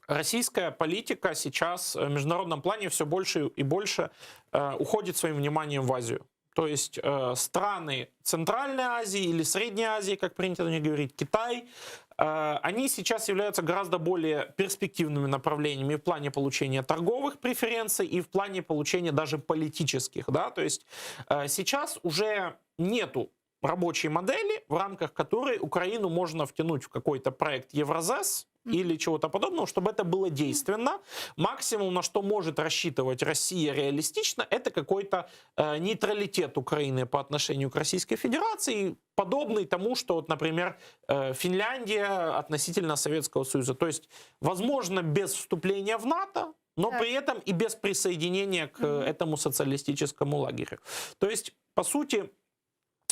российская политика сейчас в международном плане все больше и больше э, уходит своим вниманием в Азию. То есть э, страны Центральной Азии или Средней Азии, как принято на них говорить, Китай, э, они сейчас являются гораздо более перспективными направлениями в плане получения торговых преференций и в плане получения даже политических. Да? То есть э, сейчас уже нету рабочей модели, в рамках которой Украину можно втянуть в какой-то проект Евразес, или чего-то подобного, чтобы это было действенно. Максимум, на что может рассчитывать Россия реалистично, это какой-то э, нейтралитет Украины по отношению к Российской Федерации, подобный тому, что, вот, например, э, Финляндия относительно Советского Союза. То есть, возможно, без вступления в НАТО, но так. при этом и без присоединения к mm-hmm. этому социалистическому лагерю. То есть, по сути,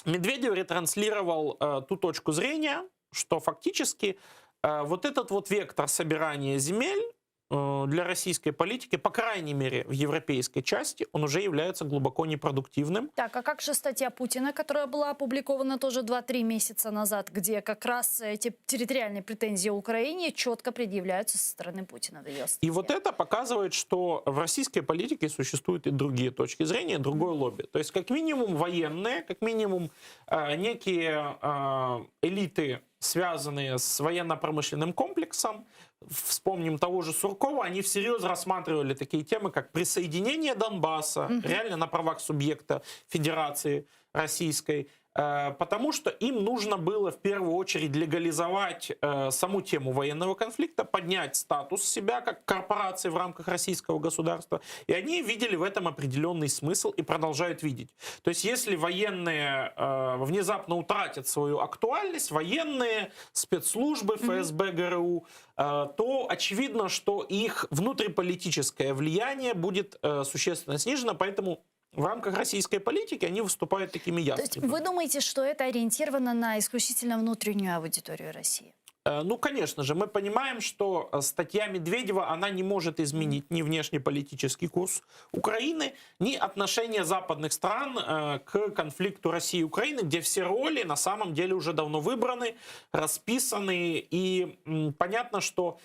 Медведев ретранслировал э, ту точку зрения, что фактически э, вот этот вот вектор собирания земель э, для российской политики, по крайней мере, в европейской части, он уже является глубоко непродуктивным. Так, а как же статья Путина, которая была опубликована тоже 2-3 месяца назад, где как раз эти территориальные претензии Украине четко предъявляются со стороны Путина в ее статье? И вот это показывает, что в российской политике существуют и другие точки зрения, другое лобби. То есть, как минимум, военные, как минимум, э, некие э, элиты, связанные с военно-промышленным комплексом, вспомним того же Суркова, они всерьез рассматривали такие темы, как присоединение Донбасса, угу. реально на правах субъекта Федерации Российской, э, потому что им нужно было в первую очередь легализовать э, саму тему военного конфликта, поднять статус себя как корпорации в рамках российского государства. И они видели в этом определенный смысл и продолжают видеть. То есть если военные э, внезапно утратят свою актуальность, военные, спецслужбы, ФСБ, ГРУ, то очевидно, что их внутриполитическое влияние будет существенно снижено, поэтому в рамках российской политики они выступают такими ястребами. То есть вы думаете, что это ориентировано на исключительно внутреннюю аудиторию России? Э, ну, конечно же, мы понимаем, что э, статья Медведева, она не может изменить ни внешнеполитический курс Украины, ни отношение западных стран э, к конфликту России и Украины, где все роли на самом деле уже давно выбраны, расписаны, и понятно, что.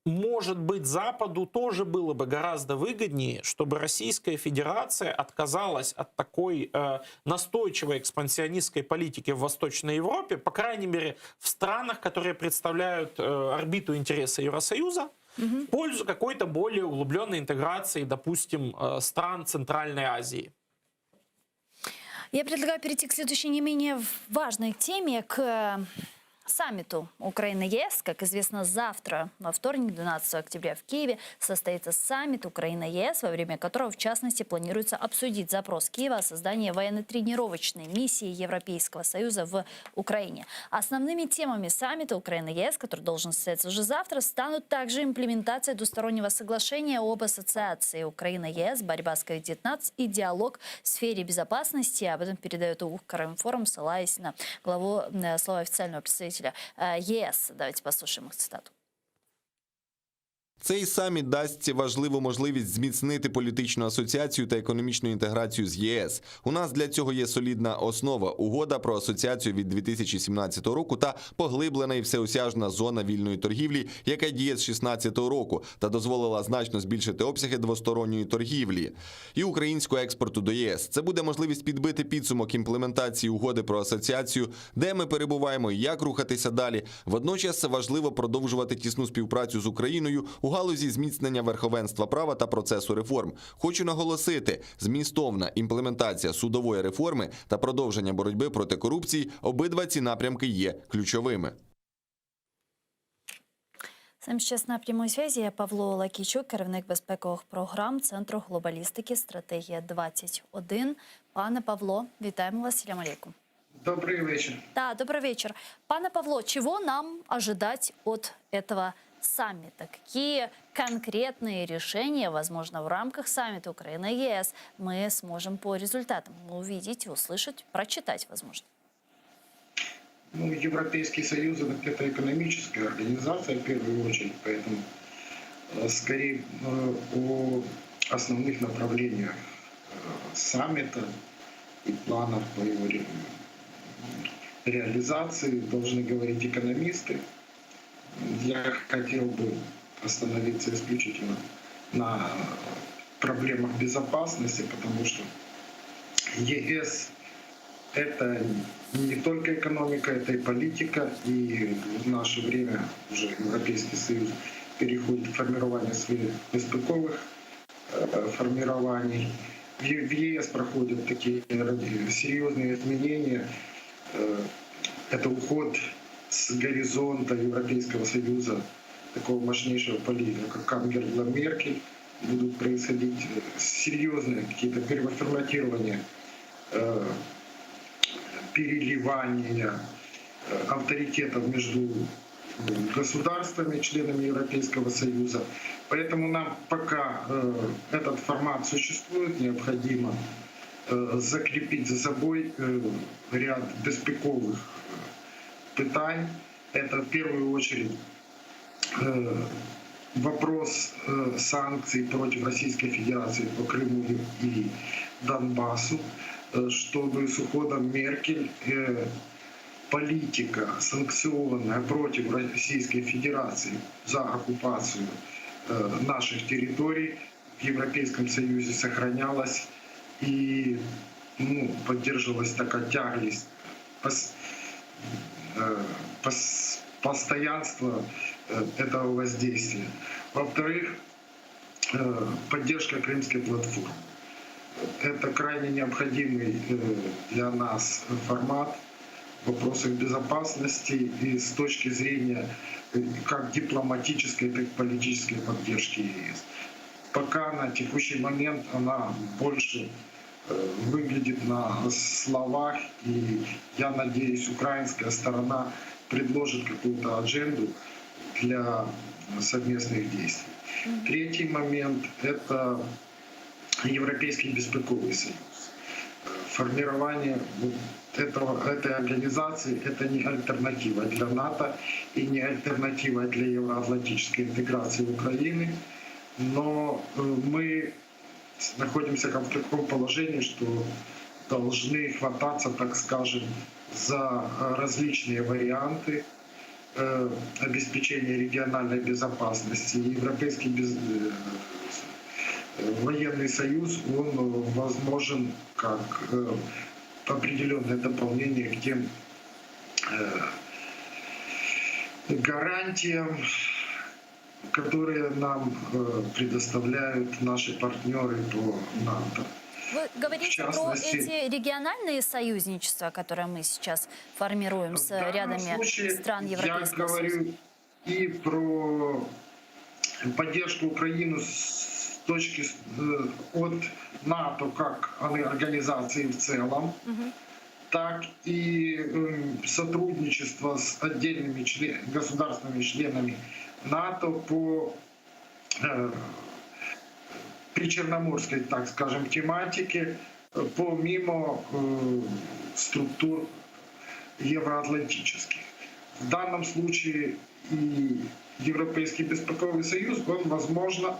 Может быть, Западу тоже было бы гораздо выгоднее, чтобы Российская Федерация отказалась от такой э, настойчивой экспансионистской политики в Восточной Европе, по крайней мере, в странах, которые представляют э, орбиту интереса Евросоюза, в пользу какой-то более углубленной интеграции, допустим, э, стран Центральной Азии. Я предлагаю перейти к следующей не менее важной теме, к э, саммиту Украина-ЕС. Как известно, завтра, во вторник, 12 октября в Киеве, состоится саммит Украина-ЕС, во время которого, в частности, планируется обсудить запрос Киева о создании военно-тренировочной миссии Европейского Союза в Украине. Основными темами саммита Украина-ЕС, который должен состояться уже завтра, станут также имплементация двустороннего соглашения об ассоциации Украина-ЕС, борьба с COVID-19 и диалог в сфере безопасности. Об этом передает Укринформ, ссылаясь на главу, э, слова официального представителя э, ЕС. Давайте послушаем их цитату. Цей саміт дасть важливу можливість зміцнити політичну асоціацію та економічну інтеграцію з ЄС. У нас для цього є солідна основа угода про асоціацію від 2017 року та поглиблена і всеосяжна зона вільної торгівлі, яка діє з 2016 року та дозволила значно збільшити обсяги двосторонньої торгівлі і українського експорту до ЄС. Це буде можливість підбити підсумок імплементації угоди про асоціацію, де ми перебуваємо і як рухатися далі. Водночас важливо продовжувати тісну співпрацю з Україною у галузі зміцнення верховенства права та процесу реформ. Хочу наголосити, змістовна імплементація судової реформи та продовження боротьби проти корупції обидва ці напрямки є ключовими. С нами сейчас на прямой связи Павло Лакійчук, керівник безпекових програм Центру глобалістики «Стратегія 21». Пане Павло, вітаємо вас. Салям алейкум. Добрый вечер. Да, добрый вечер. Пане Павло, чего нам ожидать от этого саммита? Какие конкретные решения, возможно, в рамках саммита Украина-ЕС мы сможем по результатам увидеть, услышать, прочитать, возможно? Ну, Европейский Союз это экономическая организация в первую очередь, поэтому э, скорее э, о основных направлениях э, саммита и планов по его ре- реализации должны говорить экономисты. Я хотел бы остановиться исключительно на проблемах безопасности, потому что ЕС это не только экономика, это и политика. И в наше время уже Европейский Союз переходит к формированию своих безпекових э, формирований. В Е- в ЕС проходят такие ради- серьезные изменения. Э, Это уход с горизонта Европейского Союза такого мощнейшего политика, как Ангела Меркель. Будут происходить э, серьезные какие-то переформатирования э, переливания э, авторитетов между государствами, членами Европейского Союза. Поэтому нам пока э, этот формат существует, необходимо э, закрепить за собой э, ряд безпекових э, питань. Это в первую очередь э, вопрос э, санкций против Российской Федерации по Крыму и- и Донбассу, э, чтобы с уходом Меркель э, политика санкционная против Российской Федерации за оккупацию э, наших территорий в Европейском Союзе сохранялась и ну, поддерживалась такая тяглость, пос- э, пос- постоянство э, этого воздействия. Во-вторых, э, поддержка Крымской платформы. Это крайне необходимый э, для нас формат в вопросах безопасности и с точки зрения э, как дипломатической, так и политической поддержки ЕС. Пока на текущий момент она больше э, выглядит на словах, и я надеюсь, украинская сторона предложит какую-то адженду для совместных действий. Третий момент — это Европейский безпековий союз. Формирование вот этого, этой организации — это не альтернатива для НАТО и не альтернатива для евроатлантической интеграции Украины, но э, мы находимся как в таком положении, что должны хвататься, так скажем, за э, различные варианты. э, обеспечения региональной безопасности. Европейский без... военный союз, он возможен как определенное дополнение к тем гарантиям, которые нам предоставляют наши партнеры по НАТО. Вы говорите про эти региональные союзничества, которые мы сейчас формируем с рядами случае, стран Европейского Я говорю Союза? и про поддержку Украины с точки э, от НАТО как организации в целом, угу. так и эм, сотрудничество с отдельными член, государственными членами НАТО по э, причерноморской, так скажем, тематике, э, помимо э, структур евроатлантических. В данном случае и Европейский беспоковый союз, он, возможно,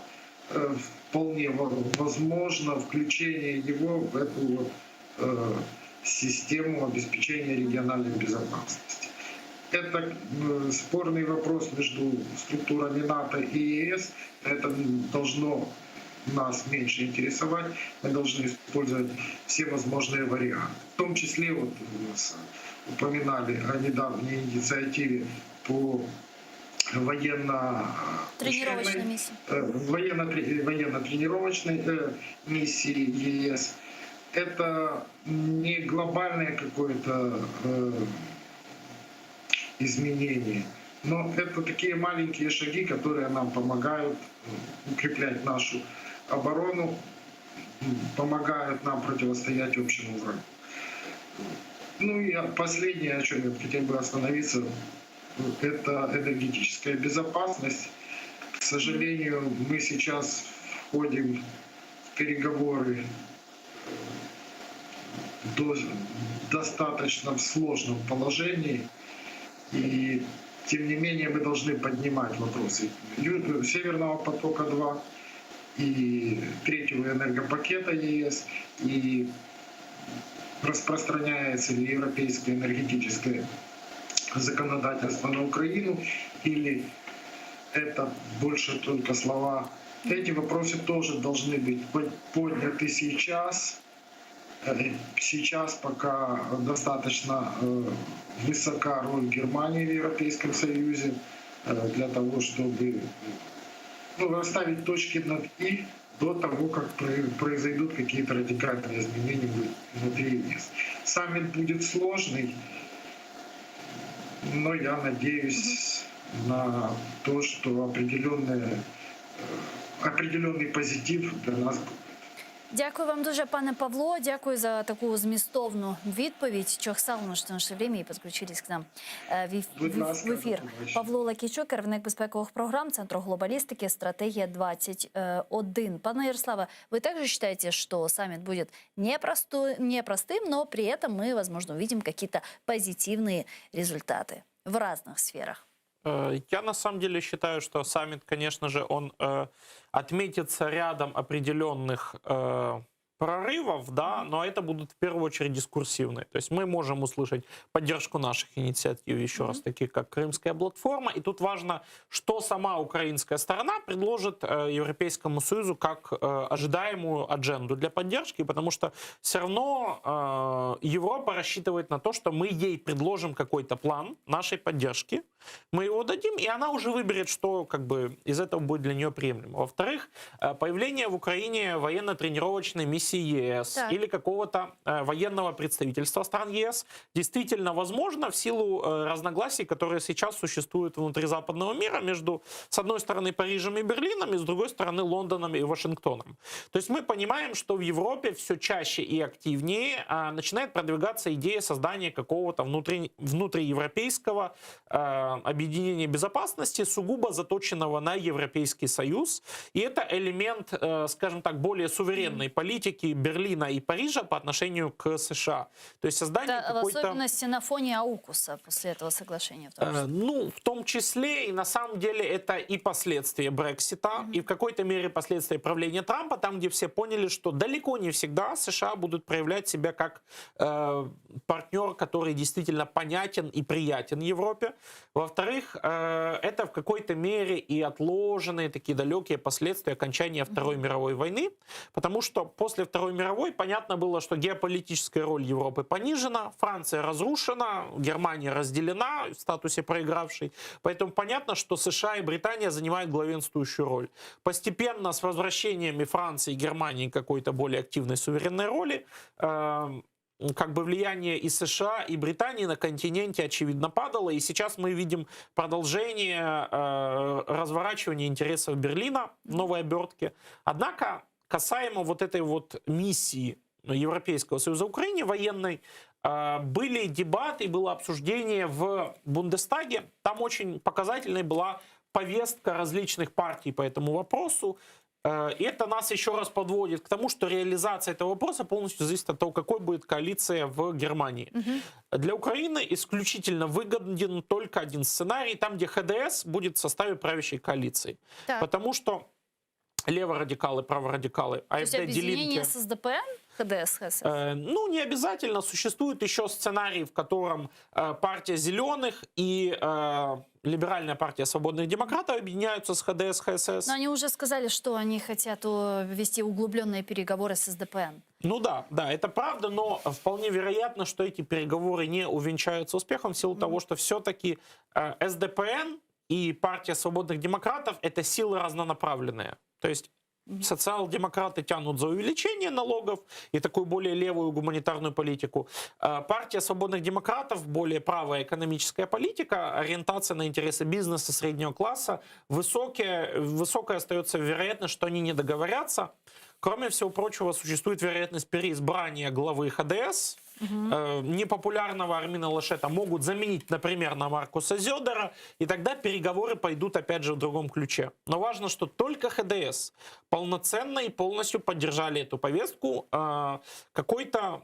э, вполне возможно включение его в эту вот систему обеспечения региональной безопасности. Это спорный вопрос между структурами НАТО и ЕС. Это должно нас меньше интересовать. Мы должны использовать все возможные варианты. В том числе, вот упоминали о недавней инициативе по военно тренировочной миссии. Э, военно, военно-тренировочной э, миссии ЕС. Это не глобальное какое-то э, изменение, но это такие маленькие шаги, которые нам помогают укреплять нашу оборону, помогают нам противостоять общему врагу. Ну и последнее, о чем я хотел бы остановиться, это энергетическая безопасность. К сожалению, мы сейчас входим в переговоры до, достаточно в сложном положении. И тем не менее мы должны поднимать вопросы Северного потока-2 и третьего энергопакета ЕС, и распространяется ли европейское энергетическое законодательство на Украину, или это больше только слова. Эти вопросы тоже должны быть подняты сейчас. Э, сейчас пока достаточно э, высока роль Германии в Европейском Союзе э, для того, чтобы ну, расставить точки над «и» до того, как произойдут какие-то радикальные изменения внутри ЕС. Саммит будет сложный, но я надеюсь на то, что определенные, определенный позитив для нас будет. Дякую вам дуже, пане Павло. Дякую за таку змістовну відповідь. Çoq sağ oluñ, что нашли время и подключились к нам е, в, в, в ефір. Павло Лакійчук, керівник безпекових програм Центру глобалістики «Стратегія 21». Пане Ярославе, вы также считаете, что саммит будет непростой, непростым, но при этом мы, возможно, увидим какие-то позитивные результаты в разных сферах? Э, я на самом деле считаю, что саммит, конечно же, он э, отметится рядом определенных э, прорывов, да, но это будут в первую очередь дискурсивные. То есть мы можем услышать поддержку наших инициатив, еще mm-hmm. раз, таких как Крымская платформа. И тут важно, что сама украинская сторона предложит э, Европейскому Союзу как э, ожидаемую адженду для поддержки, потому что все равно э, Европа рассчитывает на то, что мы ей предложим какой-то план нашей поддержки, мы его дадим, и она уже выберет, что как бы из этого будет для нее приемлемо. Во-вторых, э, появление в Украине военно-тренировочной миссии ЕС Так. или какого-то э, военного представительства стран ЕС действительно возможно в силу э, разногласий, которые сейчас существуют внутри западного мира между, с одной стороны, Парижем и Берлином, и с другой стороны, Лондоном и Вашингтоном. То есть мы понимаем, что в Европе все чаще и активнее а, начинает продвигаться идея создания какого-то внутри, внутриевропейского э, объединения безопасности, сугубо заточенного на Европейский Союз. И это элемент, э, скажем так, более суверенной политики Берлина и Парижа по отношению к США. То есть создание Да, в какой-то... особенности на фоне Аукуса после этого соглашения. В том Э, числе. Ну, в том числе, и на самом деле это и последствия Брексита, и в какой-то мере последствия правления Трампа, там, где все поняли, что далеко не всегда США будут проявлять себя как э, партнер, который действительно понятен и приятен Европе. Во-вторых, э, это в какой-то мере и отложенные такие далекие последствия окончания Второй мировой войны, потому что после Второй мировой понятно было, что геополитическая роль Европы понижена, Франция разрушена, Германия разделена в статусе проигравшей, поэтому понятно, что США и Британия занимают главенствующую роль. Постепенно с возвращением и Франции, и Германии какой-то более активной суверенной роли, э, как бы влияние и США, и Британии на континенте, очевидно, падало. И сейчас мы видим продолжение э, разворачивания интересов Берлина в новой обертке. Однако, касаемо вот этой вот миссии Европейского Союза Украине военной, э, были дебаты, было обсуждение в Бундестаге. Там очень показательной была повестка различных партий по этому вопросу. Э, И это нас еще раз подводит к тому, что реализация этого вопроса полностью зависит от того, какой будет коалиция в Германии. Для Украины исключительно выгоден только один сценарий, там, где ХДС будет в составе правящей коалиции. Так. Потому что леворадикалы, праворадикалы, То есть АФД, объединение Die Linke... с СДПН, ХДС, ХСС? Э, Ну, не обязательно. Существует еще сценарий, в котором э, партия зеленых и э, либеральная партия свободных демократов объединяются с ХДС, ХСС. Но они уже сказали, что они хотят э, вести углубленные переговоры с СДПН. Ну да, да, это правда, но вполне вероятно, что эти переговоры не увенчаются успехом в силу того, что все-таки э, СДПН и партия свободных демократов это силы разнонаправленные. То есть социал-демократы тянут за увеличение налогов и такую более левую гуманитарную политику. Э, Партия свободных демократов, более правая экономическая политика, ориентация на интересы бизнеса, среднего класса. Высокие, высокая остается вероятность, что они не договорятся. Кроме всего прочего, существует вероятность переизбрания главы ХДС. Э, Непопулярного Армина Лашета могут заменить, например, на Маркуса Зёдера, и тогда переговоры пойдут опять же в другом ключе. Но важно, что только ХДС полноценно и полностью поддержали эту повестку э, какой-то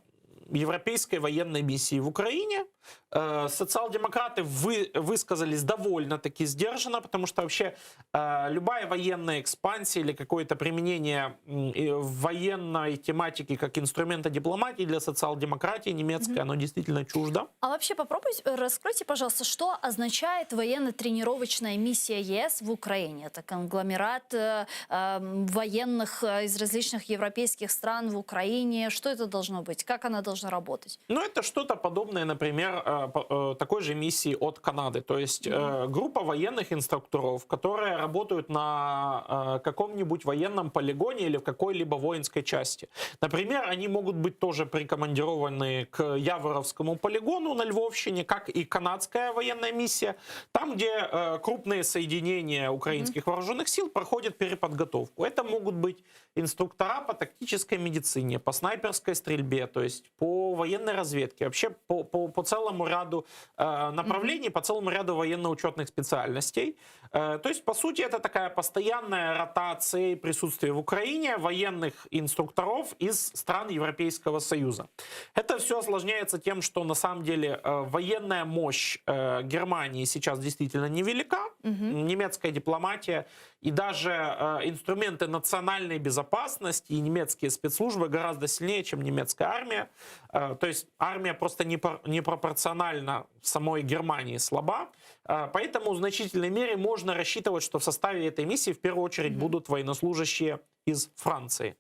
европейской военной миссии в Украине. Э, Социал-демократы вы, высказались довольно-таки сдержанно, потому что вообще э, любая военная экспансия или какое-то применение м, э, военной тематики как инструмента дипломатии для социал-демократии немецкой, оно действительно чуждо. А вообще попробуйте, э, раскройте, пожалуйста, что означает военно-тренировочная миссия ЕС в Украине? Это конгломерат э, э, военных э, из различных европейских стран в Украине. Что это должно быть? Как она должна работать? Ну, это что-то подобное, например, э, по- э, такой же миссии от Канады. То есть э, группа военных инструкторов, которые работают на э, каком-нибудь военном полигоне или в какой-либо воинской части. Например, они могут быть тоже прикомандированы к Яворовскому полигону на Львовщине, как и канадская военная миссия, там, где э, крупные соединения украинских вооруженных сил проходят переподготовку. Это могут быть инструктора по тактической медицине, по снайперской стрельбе, то есть по военной разведке, вообще по, по, по целому ряду э, направлений, по целому ряду военно-учетных специальностей. Э, то есть, по сути, это такая постоянная ротация и присутствие в Украине военных инструкторов из стран Европейского Союза. Это все осложняется тем, что на самом деле э, военная мощь э, Германии сейчас действительно невелика. Немецкая дипломатия и даже э, инструменты национальной безопасности и немецкие спецслужбы гораздо сильнее, чем немецкая армия. Э, то есть армия просто непор- непропорционально самой Германии слаба. Э, поэтому в значительной мере можно рассчитывать, что в составе этой миссии в первую очередь будут военнослужащие из Франции.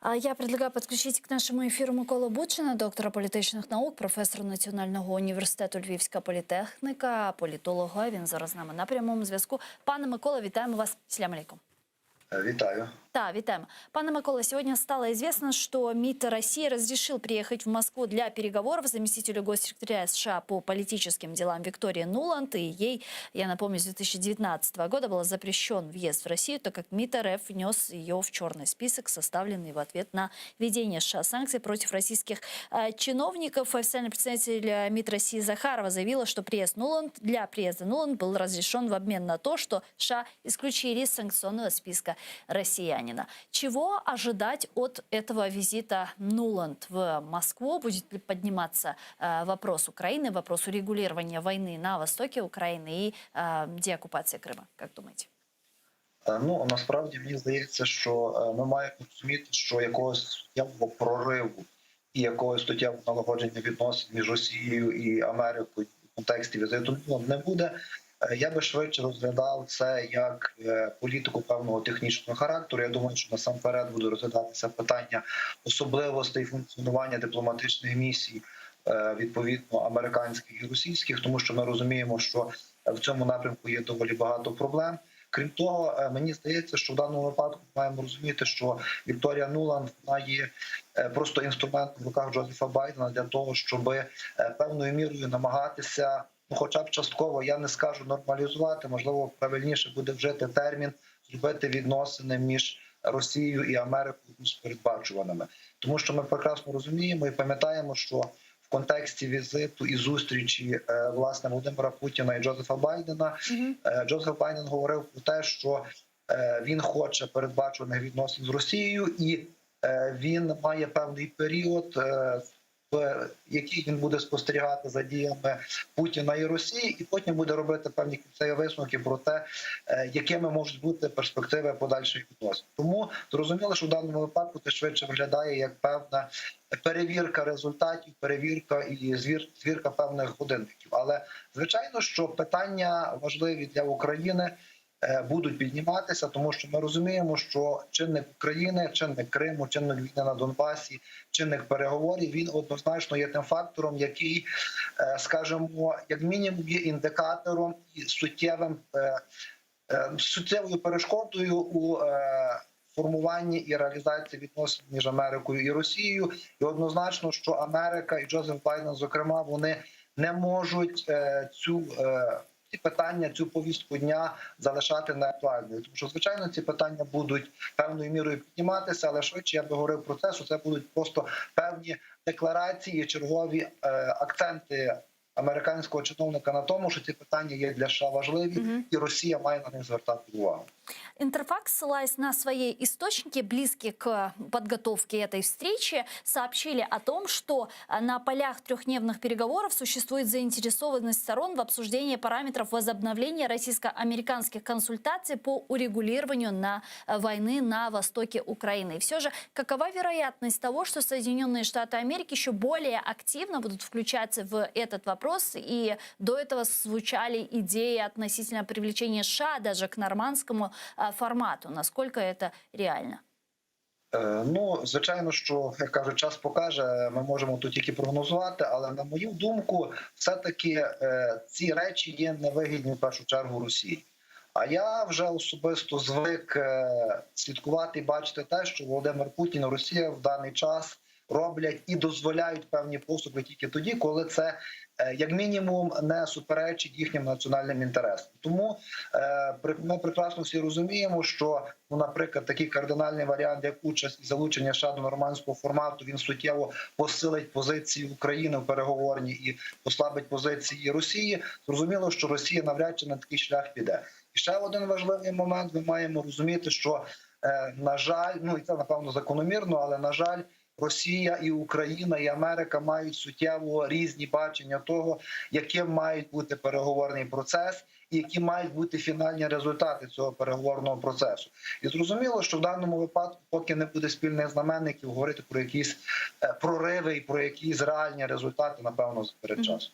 А Я предлагаю подключить к нашему эфиру Миколу Бучина, доктора політичних наук, професора Національного університету Львівська політехніка, політолога. Він зараз з нами на прямому зв'язку. Пане Микола, вітаємо вас. Селям алейкум. Вітаю. Да, вітаємо. Пане Микола, сегодня стало известно, что МИД России разрешил приехать в Москву для переговоров заместителю госсекретаря США по политическим делам Виктории Нуланд. И ей, я напомню, с 2019 года был запрещен въезд в Россию, так как МИД РФ внес ее в черный список, составленный в ответ на введение США санкций против российских э, чиновников. Официальный представитель э, МИД России Захарова заявила, что приезд Нуланд для приезда Нуланд был разрешен в обмен на то, что США исключили из санкционного списка россиянина. Чего ожидать от этого визита Нуланд в Москву? Будет ли подниматься э, вопрос Украины, вопрос урегулирования войны на востоке Украины и э, деоккупации Крыма? Как думаете? Е, Ну насправді мені здається, що е, ми маємо розуміти, що якогось суттєвого прориву. і якогось суттєвого налагодження відносин між Росією і Америкою в контексті візиту не буде. Е, Я би швидше розглядав це як е, політику певного технічного характеру. Я думаю, що насамперед буде розглядатися питання особливостей функціонування дипломатичних місій, е, відповідно американських і російських, тому що ми розуміємо, що в цьому напрямку є доволі багато проблем. Крім того, е, мені здається, що в даному випадку ми маємо розуміти, що Вікторія Нуланд вона є е, просто інструментом в руках Джозефа Байдена для того, щоб е, певною мірою намагатися, ну хоча б частково, я не скажу нормалізувати, можливо, правильніше буде вжити термін, зробити відносини між Росією і Америкою більш передбачуваними, тому що ми прекрасно розуміємо і пам'ятаємо, що в контексті візиту і зустрічі е, власне Володимира Путіна і Джозефа Байдена е, Джозеф Байден говорив про те, що е, він хоче передбачуваних відносин з Росією, і е, він має певний період, е, в який він буде спостерігати за діями Путіна і Росії, і потім буде робити певні кінцеві висновки про те, е, якими можуть бути перспективи подальших відносин. Тому зрозуміло, що в даному випадку це швидше виглядає як певна перевірка результатів, перевірка і звір, звірка певних годинників. Але звичайно, що питання важливі для України е, будуть підніматися, тому що ми розуміємо, що чинник України, чинник Криму, чинник війни на Донбасі, чинник переговорів, він однозначно є тим фактором, який, е, скажімо, як мінімум є індикатором і суттєвим е, е, суттєвою перешкодою у е, формуванні і реалізації відносин між Америкою і Росією. І однозначно, що Америка і Джозеф Байден, зокрема, вони не можуть е, цю е, ці питання, цю повістку дня залишати неактуальною. Тому що, звичайно, ці питання будуть певною мірою підніматися, але швидше я би говорив про те, що це будуть просто певні декларації, чергові е, акценти американського чиновника на тому, що ці питання є для США важливі, і Росія має на них звертати увагу. Интерфакс, ссылаясь на свои источники, близкие к подготовке этой встречи, сообщили о том, что на полях трехдневных переговоров существует заинтересованность сторон в обсуждении параметров возобновления российско-американских консультаций по урегулированию на э, войны на востоке Украины. И все же, какова вероятность того, что Соединенные Штаты Америки еще более активно будут включаться в этот вопрос? И до этого звучали идеи относительно привлечения США даже к нормандскому а, формату. Насколько это реально? Е, Ну, звичайно, що як кажуть, час покаже. Ми можемо тут тільки прогнозувати, але на мою думку, все-таки е, ці речі є невигідні в першу чергу Росії. А я вже особисто звик е, слідкувати і бачити те, що Володимир Путін і Росія в даний час роблять і дозволяють певні поступи тільки тоді, коли це е, як мінімум не суперечить їхнім національним інтересам. Тому е, при- ми прекрасно всі розуміємо, що ну, наприклад, такий кардинальний варіант, як участь і залучення США до нормандського формату, він суттєво посилить позиції України в переговорній і послабить позиції Росії. Зрозуміло, що Росія навряд чи на такий шлях піде. І ще один важливий момент: ми маємо розуміти, що е, на жаль, ну і це напевно закономірно, але на жаль. Росія і Україна і Америка мають суттєво різні бачення того, яким мають бути переговорний процес, і які мають бути фінальні результати цього переговорного процесу. І зрозуміло, що в даному випадку, поки не буде спільних знаменників, говорити про якісь е, прориви і про якісь реальні результати, напевно, передчасно.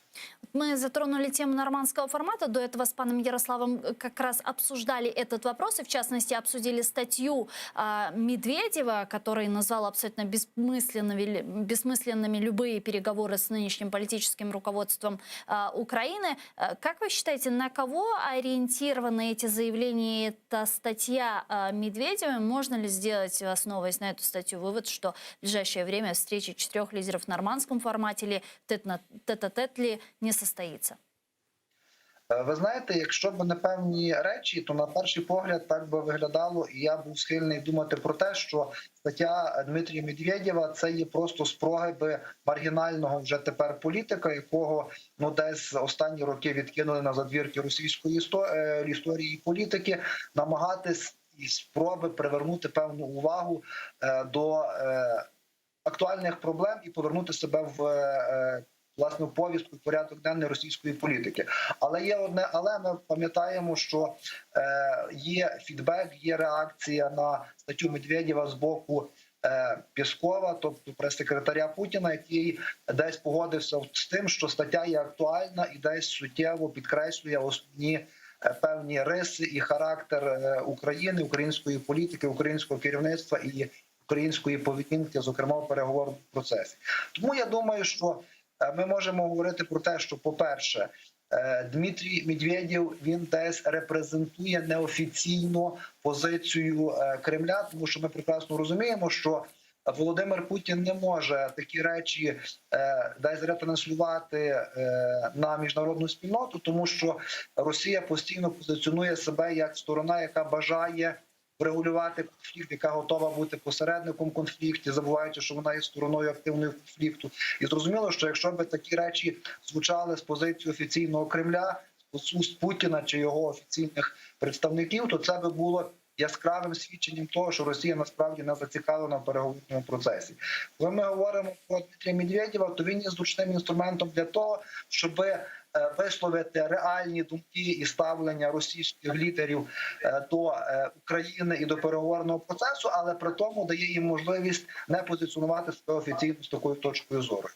Мы затронули тему нормандского формата. До этого с паном Ярославом э, как раз обсуждали этот вопрос. И, в частности, обсудили статью а, Медведева, который назвал абсолютно бессмысленными, бессмысленными любые переговоры с нынешним политическим руководством а, Украины. Э, Как вы считаете, на кого ориентированы эти заявления, и эта статья а, Медведева? Можно ли сделать, основываясь на эту статью, вывод, что в ближайшее время встреча четырех лидеров в нормандском формате или тет-а-тет ли не состоится? Е, Ви знаєте, якщо б не певні речі, то на перший погляд так би виглядало, і я був схильний думати про те, що стаття Дмитрія Медведєва це є просто спроби маргінального вже тепер політика, якого ну десь останні роки відкинули на задвірки російської істо- е, історії і політики, намагатись і спроби привернути певну увагу е, до е, актуальних проблем і повернути себе в е, власне в повістку і порядок денний російської політики. Але є одне, але ми пам'ятаємо, що е, є фідбек, є реакція на статтю Медведєва з боку. Пєскова, тобто прес-секретаря Путіна, який десь погодився з тим, що стаття є актуальна і десь суттєво підкреслює основні певні риси і характер України, української політики, українського керівництва і української поведінки, зокрема в переговорному процесі. Тому я думаю, що ми можемо говорити про те, що, по-перше, Дмитрій Медведєв він десь репрезентує неофіційно позицію Кремля, тому що ми прекрасно розуміємо, що Володимир Путін не може такі речі десь ретранслювати на міжнародну спільноту, тому що Росія постійно позиціонує себе як сторона, яка бажає врегулювати конфлікт, яка готова бути посередником конфлікту, забуваючи, що вона є стороною активною конфлікту. І зрозуміло, що якщо би такі речі звучали з позиції офіційного Кремля, з уст Путіна чи його офіційних представників, то це би було яскравим свідченням того, що Росія насправді не зацікавлена в переговорному процесі. Коли ми говоримо про Дмитрія Медведєва, то він є зручним інструментом для того, щоб висловити реальні думки і ставлення російських лідерів до України і до переговорного процесу, але при тому дає їм можливість не позиціонувати себе офіційно з такою точкою зору.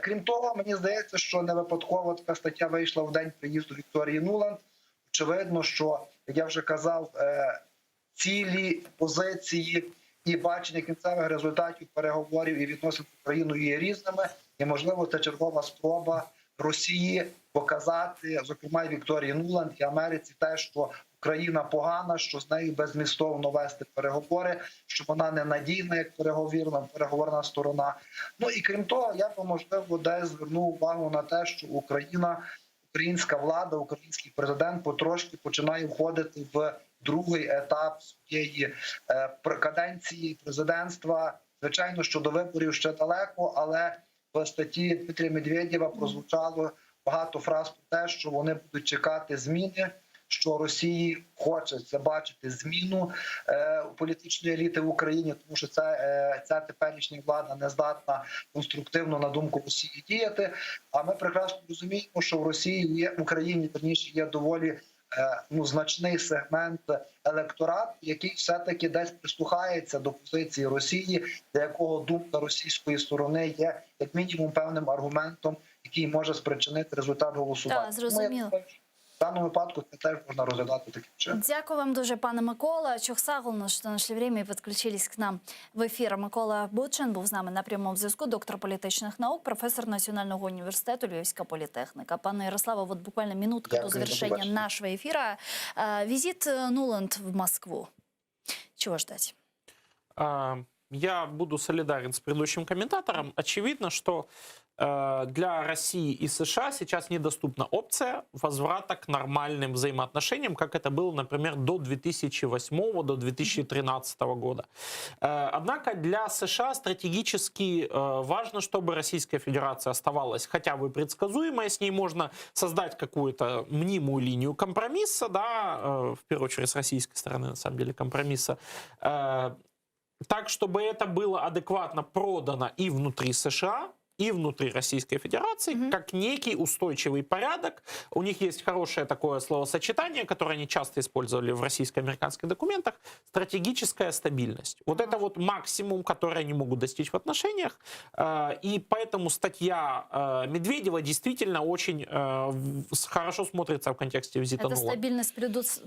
Крім того, мені здається, що не випадково така стаття вийшла в день приїзду Вікторії Нуланд. Очевидно, що як я вже казав, цілі позиції і бачення кінцевих результатів переговорів і відносин з Україною є різними, і можливо це чергова спроба Росії показати, зокрема і Вікторії Нуланд і Америці, те, що Україна погана, що з нею безмістовно вести переговори, що вона ненадійна як переговірна переговорна сторона. Ну і крім того, я би можливо десь звернув увагу на те, що Україна, українська влада, український президент потрошки починає входити в другий етап своєї каденції президентства. Звичайно, що до виборів ще далеко, але в статті Дмитрія Медведєва прозвучало багато фраз про те, що вони будуть чекати зміни, що Росії хочеться бачити зміну політичної еліти в Україні, тому що це, ця теперішня влада не здатна конструктивно на думку Росії діяти. А ми прекрасно розуміємо, що в Росії є в Україні верніше є доволі ну, значний сегмент електорату, який все-таки десь прислухається до позиції Росії, для якого думка російської сторони є як мінімум певним аргументом, який може спричинити результат голосування. Так, зрозуміло. В даному випадку це теж можна розглядати таким чином. Дякую вам дуже, пане Микола. Çoq sağ oluñ, что нашли время и подключились к нам в эфир. Микола Бучин був з нами на прямому зв'язку, доктор політичних наук, професор Національного університету Львівська політехніка. Пане Ярославе, вот буквально минутка Дякую, до завершения до побачення. нашего эфира. Визит Нуланд в Москву. Чего ждать? Я буду солидарен с предыдущим комментатором. Очевидно, что для России и США сейчас недоступна опция возврата к нормальным взаимоотношениям, как это было, например, до 2008 до 2013 года. Однако для США стратегически важно, чтобы Российская Федерация оставалась хотя бы предсказуемой, с ней можно создать какую-то мнимую линию компромисса, да, в первую очередь с российской стороны, на самом деле, компромисса, так, чтобы это было адекватно продано и внутри США, и внутри Российской Федерации, mm-hmm. как некий устойчивый порядок. У них есть хорошее такое словосочетание, которое они часто использовали в российско-американских документах, стратегическая стабильность. Вот mm-hmm. это вот максимум, который они могут достичь в отношениях. Э, и поэтому статья э, Медведева действительно очень э, хорошо смотрится в контексте визита Эта Нуланд. стабильность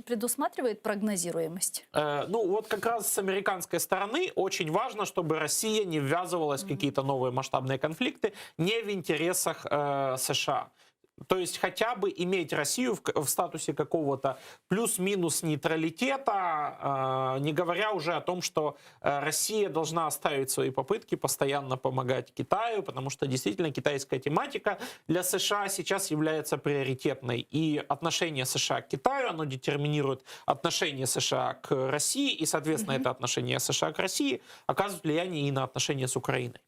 предусматривает прогнозируемость? Ну вот как раз с американской стороны очень важно, чтобы Россия не ввязывалась mm-hmm. в какие-то новые масштабные конфликты, не в интересах э, США. То есть хотя бы иметь Россию в, в статусе какого-то плюс-минус нейтралитета, э, не говоря уже о том, что э, Россия должна оставить свои попытки постоянно помогать Китаю, потому что действительно китайская тематика для США сейчас является приоритетной. И отношение США к Китаю, оно детерминирует отношение США к России, и, соответственно, mm-hmm. это отношение США к России оказывает влияние и на отношения с Украиной.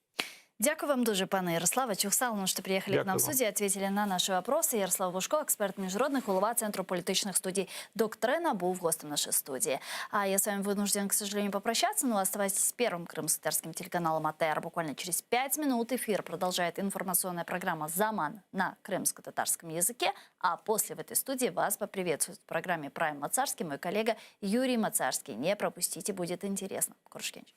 Дякую вам дуже, пане Ярославе. Çoq sağ oluñ, что приехали к нам в студию, ответили на наши вопросы. Ярослав Божко, експерт міжнародних, голова Центру політичних студій «Доктрина», був гостем нашей студии. А я с вами вынужден, к сожалению, попрощаться, но оставайтесь с первым крымско-татарским телеканалом АТР. Буквально через 5 минут эфир продолжает информационная программа «Заман» на крымско-татарском языке. А после в этой студии вас поприветствует в программе «Прайм Мацарский» мой коллега Юрий Мацарский. Не пропустите, будет интересно. Körüşkence.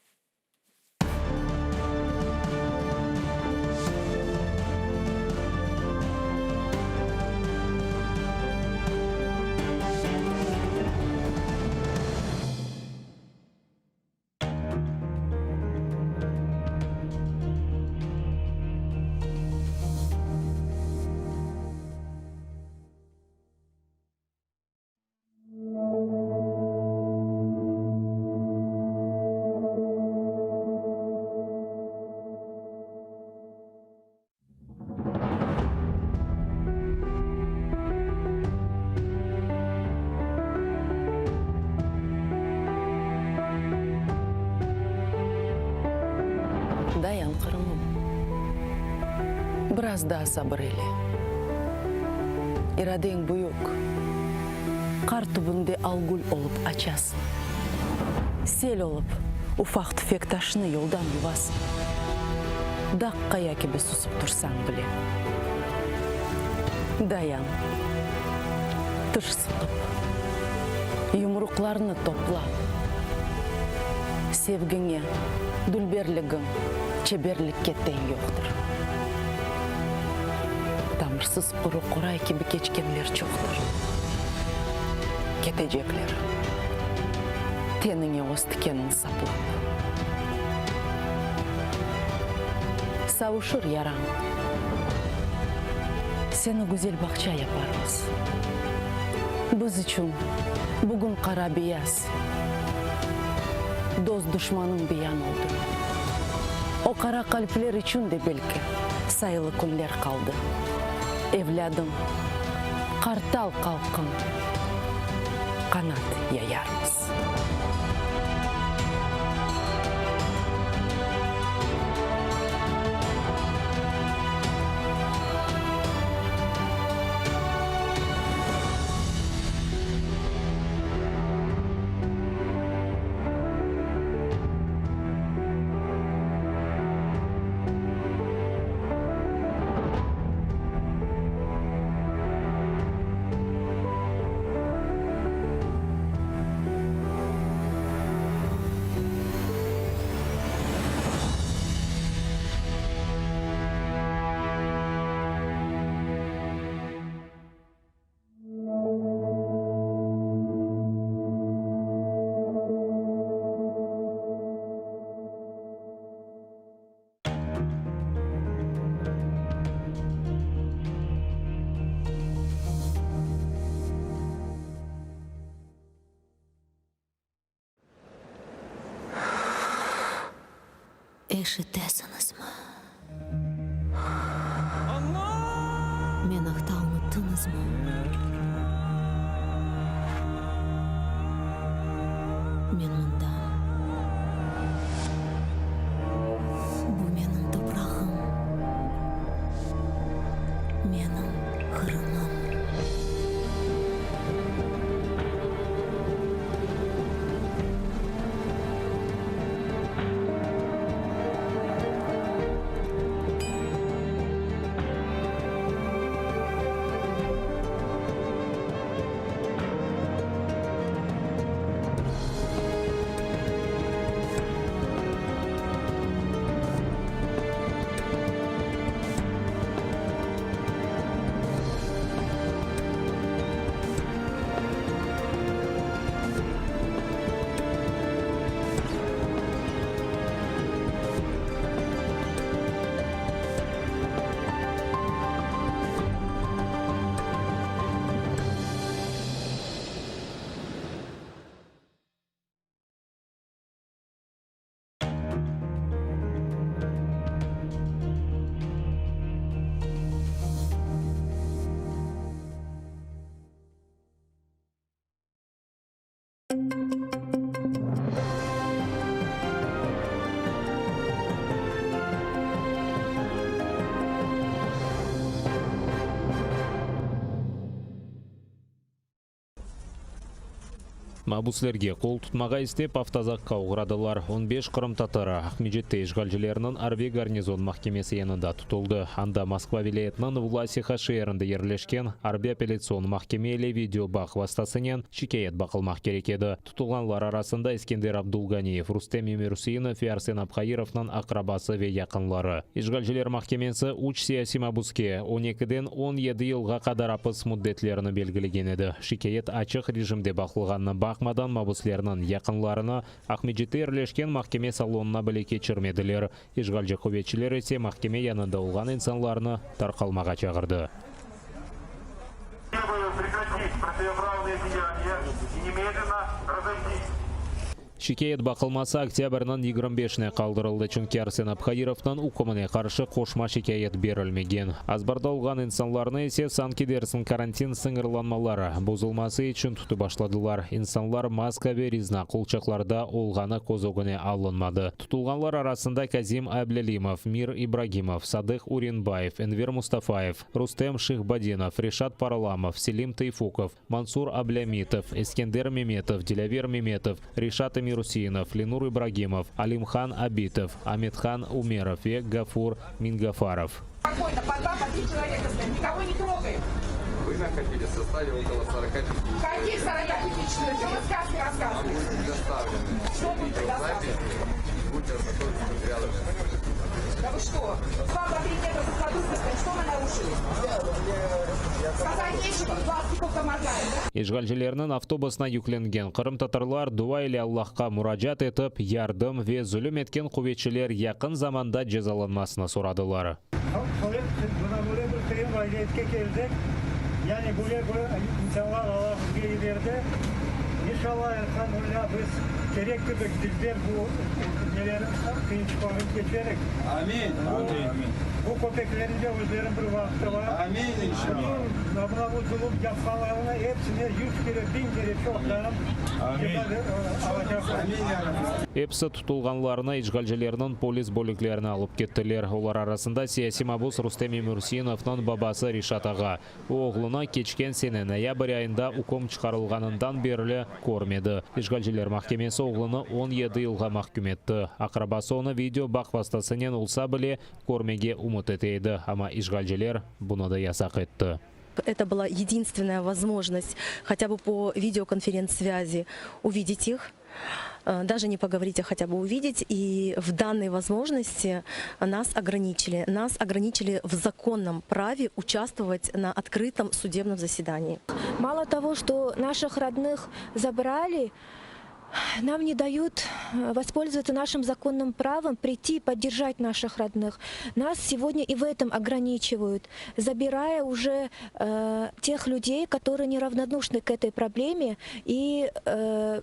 Biraz daa sabır eyle. İradeñ büyük, qar tübünde algül olıp açasıñ. Sel olıp, ufaq-tüfek taşnı yoldan yuvasıñ. Dağ qaya kibi susıp tursañ bile. Dayan, tiş sıqıp, yumruqlarnı toplap, sevgiñe, dülberligiñ, çeberlikke teñ yoqtır. Tamırsız quru qoray kibi keçkenler çoqtır. Ketecekler, teniñe öz tikenin saplap. Savuşır yarañ. Seni güzel bağça yaparmız. Biz içün bugün qara-beyaz, dost-duşmanıñ beyan oldı. O qara qalpler içün de belki sayılı künler qaldı. Evlâdım, qartal qalqın, qanat yayarmız. Eşitesiñizmi? Men aqta unuttıñızmı? Men mındam. Bu menim toprağım, menim Qırımım. Mabuslerge qol tutmağa istep avtozakqa oğradılar. On beş qırımtatarı Aqmescitte işğalcilerniñ arbiy garnizon mahkemesi yanında tutuldı. Anda Moskva vilâyetiniñ Vlasiha şeerinde yerleşken arbiy apellâtsion mahkeme ile video bağ vastasınen şikâyet baqılmaq kerek edi. Tutulğanlar arasında Eskender Abdulganiyev, Rustem Emirüseinov ve Arsen Abhairovnıñ aqrabası ve yaqınları. İşğalciler mahkemesi üç siyasiy mabuske on ekiden on yedi yılğa qadar apis müddetlerini belgilegen edi. Şikâyet açıq rejimde baqılğanına baqmadan, mabuslerniñ yaqınlarını Aqmescitte yerleşken mahkeme salonına bile keçirmediler. İşğalci quvetçiler ise mahkeme yanında olğan insanlarnı tarqalmağa çağırdı. Şikâyet baqılması oktâbrniñ 25-ne qaldırıldı, çünki Arsen Abhairovnıñ ükmüne qarşı qoşma şikâyet berilmegen. Azbarda olğan insanlarnı ise sanki dersiñ karantin sıñırlanmaları bozulması içün tutıp başladılar. İnsanlar maska ve rezina qolçaqlarda olğanı köz ögüne alınmadı. Tutulğanlar arasında Kazim Ablâlimov, Mir İbragimov, Sadıh Urinbayev, Enver Mustafayev, Rustem Şihbadinov, Reşat Paralamov, Selim Teyfukov, Mansur Ablâmitov, Eskender Memetov, Dilâver Memetov, Reşat Emiruseinov, Lenur İbragimov, Alimhan Abitov, Amethan Umerov ve Gafur Mingafarov. İşğalcilerniñ avtobusına yüklengen qırımtatarlar dua ile Allahqa muracaat etip, yardım ve zulüm etken quvetçiler yaqın zamanda cezalanmasını soradılar. Buna böyle bir qıyın vaziyetke keldik. Yani böyle bir insanlar Allah bizge yiberdi. İnşallah, elhamdülillah, biz kerek kibi dilber bu neler qıyınçıqlarnı keçerik. Amin. Bu köpeklerniñ de özleriniñ bir vaqtı bar. Amin, inşallah. Mına bu zulum yapqanlarına epsine yüz kere, biñ kere çoqtan ceza alacaqlar. Amin, ya Rabbi. Episi tutulğanlarnı işğalcilerniñ polis bölüklerine alıp kettiler. Olar arasında siyasiy mabus Rustem Emirüseinovnıñ babası Reşat ağa. O, oğlunı keçken sene noyabr ayında üküm çıqarılğanından berli körmedi. İşğalciler mahkemesi oğlunı 17 yılğa mahküm etti. Aqrabası onı video bağ vastasınen olsa bile körmege ümüt ete edi, amma işğalciler bunı da yasaq etti. Это была единственная возможность хотя бы по видеоконференц-связи увидеть их, даже не поговорить, а хотя бы увидеть. И в данной возможности нас ограничили. Нас ограничили в законном праве участвовать на открытом судебном заседании. Мало того, что наших родных забрали, нам не дают воспользоваться нашим законным правом прийти и поддержать наших родных. Нас сегодня и в этом ограничивают, забирая уже э, тех людей, которые неравнодушны к этой проблеме и э,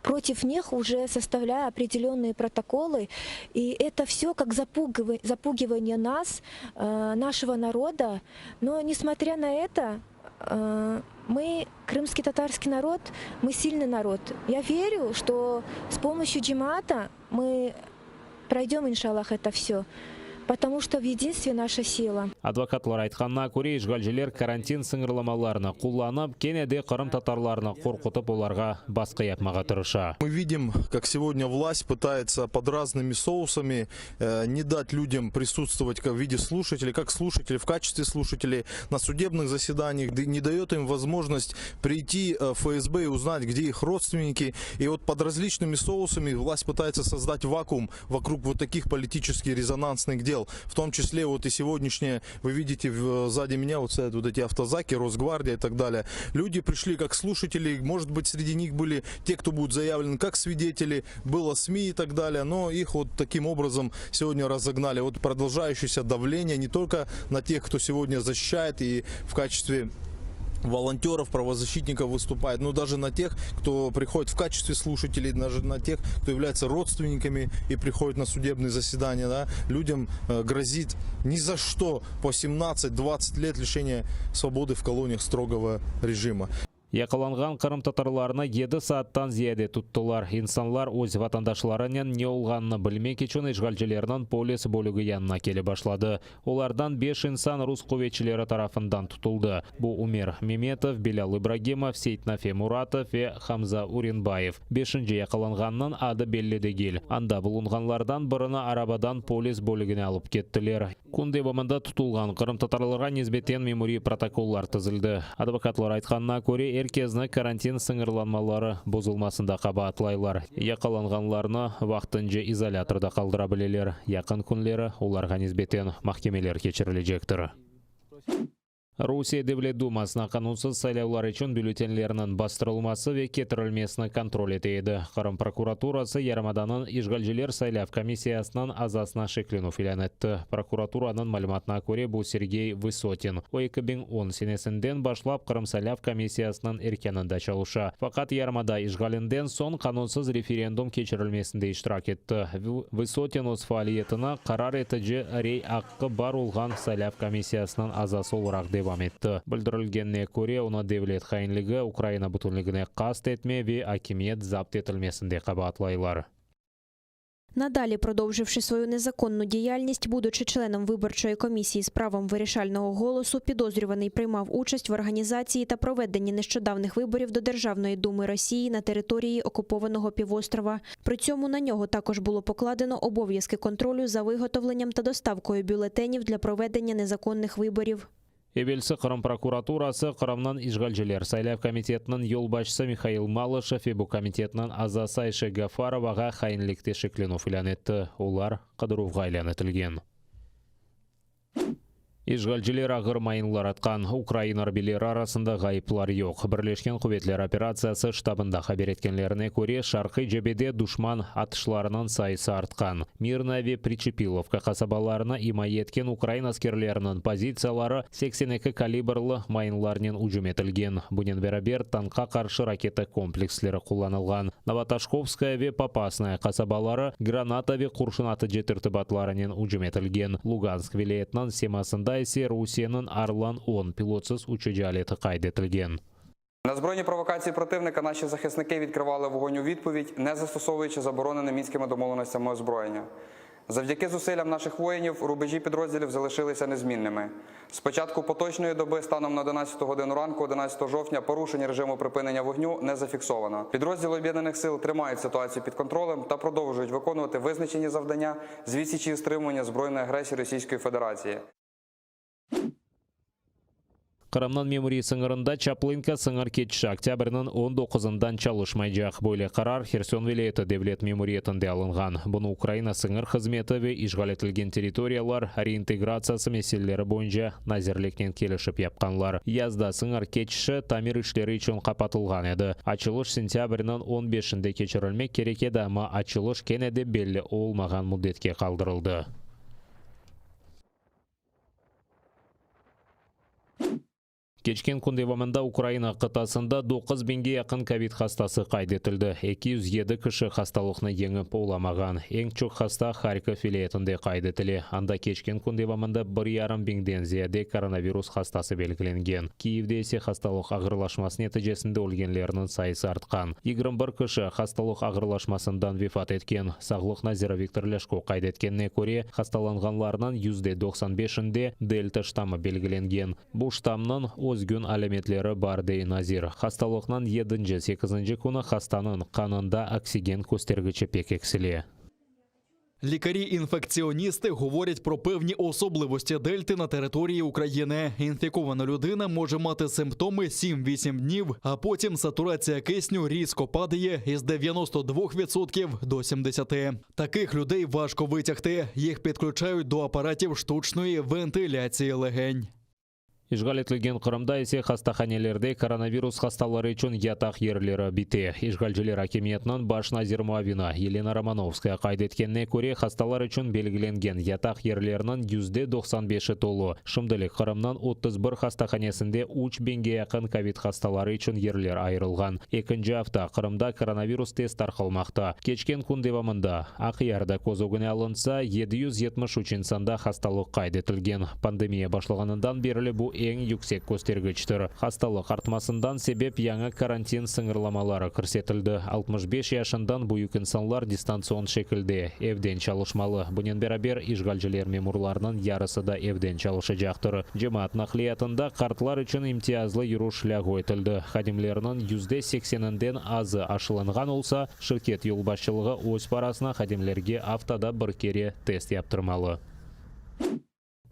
против них уже составляя определенные протоколы. И это все как запугивание нас, э, нашего народа. Но несмотря на это, э, мы, крымский татарский народ, мы сильный народ. Я верю, что с помощью джемаата мы пройдем, иншаллах, это все. Потому что в единстве наша сила. Advokatlar aytqanına köre, işğalciler karantin sıñırlamalarını qullanıp, kene de qırımtatarlarnı qorqutıp, olarğa basqı yapmağa tırışa. Мы видим, как сегодня власть пытается под разными соусами э, не дать людям присутствовать как в виде слушателей, как слушатели, в качестве слушателей на судебных заседаниях, не дает им возможность прийти э, в ФСБ и узнать, где их родственники. И вот под различными соусами власть пытается создать вакуум вокруг вот таких политически резонансных дел. В том числе вот и сегодняшнее, вы видите сзади меня вот стоят вот эти автозаки, Росгвардия и так далее. Люди пришли как слушатели, может быть, среди них были те, кто будут заявлены как свидетели, было СМИ и так далее, но их вот таким образом сегодня разогнали. Вот продолжающееся давление не только на тех, кто сегодня защищает и в качестве волонтеров, правозащитников выступает, но даже на тех, кто приходит в качестве слушателей, даже на тех, кто является родственниками и приходит на судебные заседания, да, людям э, грозит ни за что по 17-20 лет лишения свободы в колониях строгого режима. Yaqalanğan qırımtatarlarnı 7 saattan ziyade tuttılar. İnsanlar öz vatandaşlarınen ne olğanını bilmek içün işğalcilerniñ polis bölügi yanına kelip başladı. Olardan 5 insan rus quvetçileri tarafından tutuldı. Bu Umer Memetov, Bilal İbragimov, Seytnafe Muratov ve Hamza Urinbayev. Beşinci yaqalanğannıñ adı belli degil. Anda bulunğanlardan birini arabadan polis bölügine alıp kettiler. Kün devamında tutulğan qırımtatarlarğa nisbeten memuriy protokollar tizildi. Advokatlar aytqanına köre, er kesni karantin sıñırlanmaları bozulmasında qabaatlaylar. Yaqalanğanlarnı vaqtınca izolâtorda qaldıra bileler. Yaqın künleri olarğa nisbeten mahkemeler keçirilecektir. Rusiye Devlet Dumasına qanunsız saylavlar içün bülletenlerniñ bastırılması ve ketirilmesini kontrol ete edi. Qırım prokuraturası yarımadanıñ işğalciler saylav komissiyasınıñ azasına şeklenüv ilân etti. Prokuraturanıñ malümatına köre, bu Sergey Vısotin. O, 2010 senesinden başlap Qırım saylav komissiyasınıñ erkânında çalışa. Faqat yarımada işğalinden soñ qanunsız referendum keçirilmesinde iştirak etti. Vısotin öz faaliyetini qarar etici rey aqqı bar olğan saylav komissiyasınıñ azası olaraq devam etti. Bildirilgenine köre, onı devlet hainligi, Ukraina bütünligine qast etme ve akimiyet zapt etilmesinde qabaatlaylar. Надалі, продовживши свою незаконну діяльність, будучи членом виборчої комісії з правом вирішального голосу, підозрюваний приймав участь в організації та проведенні нещодавних виборів до Державної думи Росії на території окупованого півострова. При цьому на нього також було покладено обов'язки контролю за виготовленням та доставкою бюлетенів для проведення незаконних виборів. Evelsi Qırım prokuraturası Qırımnıñ işğalciler saylav komitetiniñ yolbaşçısı Mihail Malışev ve bu komitetniñ azası Ayşe Gafarovağa hainlikte şeklenüv ilân etti. Olar qıdıruvğa ilân etilgen. İşğalciler ağır mayınlar atqan. Ukrain arbiyleri arasında ğayıplar yoq. Birleşken quvetler operatsiyası ştabında haber etkenlerine köre, şarqiy cebede duşman atışlarınıñ sayısı artqan. Mirnoye ve Pričepilovka qasabalarını imaye etken ukrain askerleriniñ pozitsiyaları 82 kalibrlı mayınlarnen ücüm etilgen. Bunen beraber, tankqa qarşı raketa kompleksleri qullanılğan. Novotoşkovskaya ve Popasnaya qasabaları granata ve qurşun atıcı tertibatlarınen ücüm etilgen. Lugansk vilâyetiniñ semasında ise Rusiyeniñ Orlan-on pilotsız uçucı aleti qayd etilgen. На збройні провокації противника наші захисники відкривали вогонь у відповідь, не застосовуючи заборонене мінськими домовленостями озброєння. Завдяки зусиллям наших воїнів рубежі підрозділів залишилися незмінними. З початку поточної доби станом на 11 годину ранку, 11 жовтня, порушень режиму припинення вогню не зафіксовано. Підрозділи об'єднаних сил тримають ситуацію під контролем та продовжують виконувати визначені завдання з відсічі і стримування збройної агресії Російської Федерації. Qırımnıñ memuriy sıñırında Çaplınka sıñır keçişi oktâbrniñ on doquzından çalışmaycaq. Böyle qarar Herson vilâyeti devlet memuriyetinde alınğan. Bunı Ukraina sıñır hızmeti ve işğal etilgen territoriyalar reintegratsiyası meseleleri boyunca nazirliknen kelişip yapqanlar. Yazda sıñır keçişi tamir işleri içün qapatılğan edi. Açılış sentâbrniñ on beşinde keçirilmek kerek edi, amma açılış kene de belli olmağan müddetke qaldırıldı. Keçken kün devamında Ukraina qıtasında doquz biñge yaqın kovid hastası qayd etildi, 207 kişi hastalıqnı yeñip olamağan. Eñ çoq hasta Harkov vilâyetinde qayd etile, anda keçken kün devamında bir yarım biñden ziyade koronavirus hastası belgilengen. Kiyevde ise hastalıq ağırlaşması neticesinde ölgenlerniñ sayısı artqan. 21 kişi hastalıq ağırlaşmasından vefat etken. Sağlıq naziri Viktor Lâşko qayd etkenine köre, hastalanğanlarnıñ yüzde 95-inde delta ştammı belgilengen. Bu ştammnıñ özgün alâmetleri bar, dey nazir. Hastalıqnıñ yedinci, sekizinci künü hastanıñ qanında oksigen köstergiçi pek eksile. Лікарі-інфекціоністи говорять про певні особливості дельти на території України. Інфікована людина може мати симптоми 7-8 днів, а потім сатурація кисню різко падає із 92% до 70%. Таких людей важко витягти. Їх підключають до апаратів штучної вентиляції легень. İşğal etilgen Qırımda ise hastahanelerde koronavirus hastaları içün yataq yerleri bite. İşğalciler akimiyetiniñ baş nazir muavini Yelena Romanovskaya qayd etkenine köre, hastalar içün belgilengen yataq yerleriniñ 95%-i tolu. Şimdilik Qırımnıñ 31 hastahanesinde üç biñge yaqın kovid hastaları içün yerler ayırılğan. Ekinci afta Qırımda koronavirus tez tarqalmaqta. Keçken kün devamında Aqyarda köz ögüne alınsa, 773 insanda hastalıq qayd etilgen. Pandemiya başlağanından berli bu eñ yüksek köstergiçtir. Hastalıq artmasından sebep yañı karantin sıñırlamaları kirsetildi, 65 yaşından büyük insanlar distantsion şekilde, evden çalışmalı. Bunen beraber, işğalciler memurlarınıñ yarısı da evden çalışacaqtır. Cemaat naqliyatında qartlar içün imtiyazlı yürüş lâğu etildi. Hadimlerniñ %80-inden azı aşılanğan olsa, şirket yolbaşçılığı öz parasına hadimlerge aftada bir kere test yaptırmalı.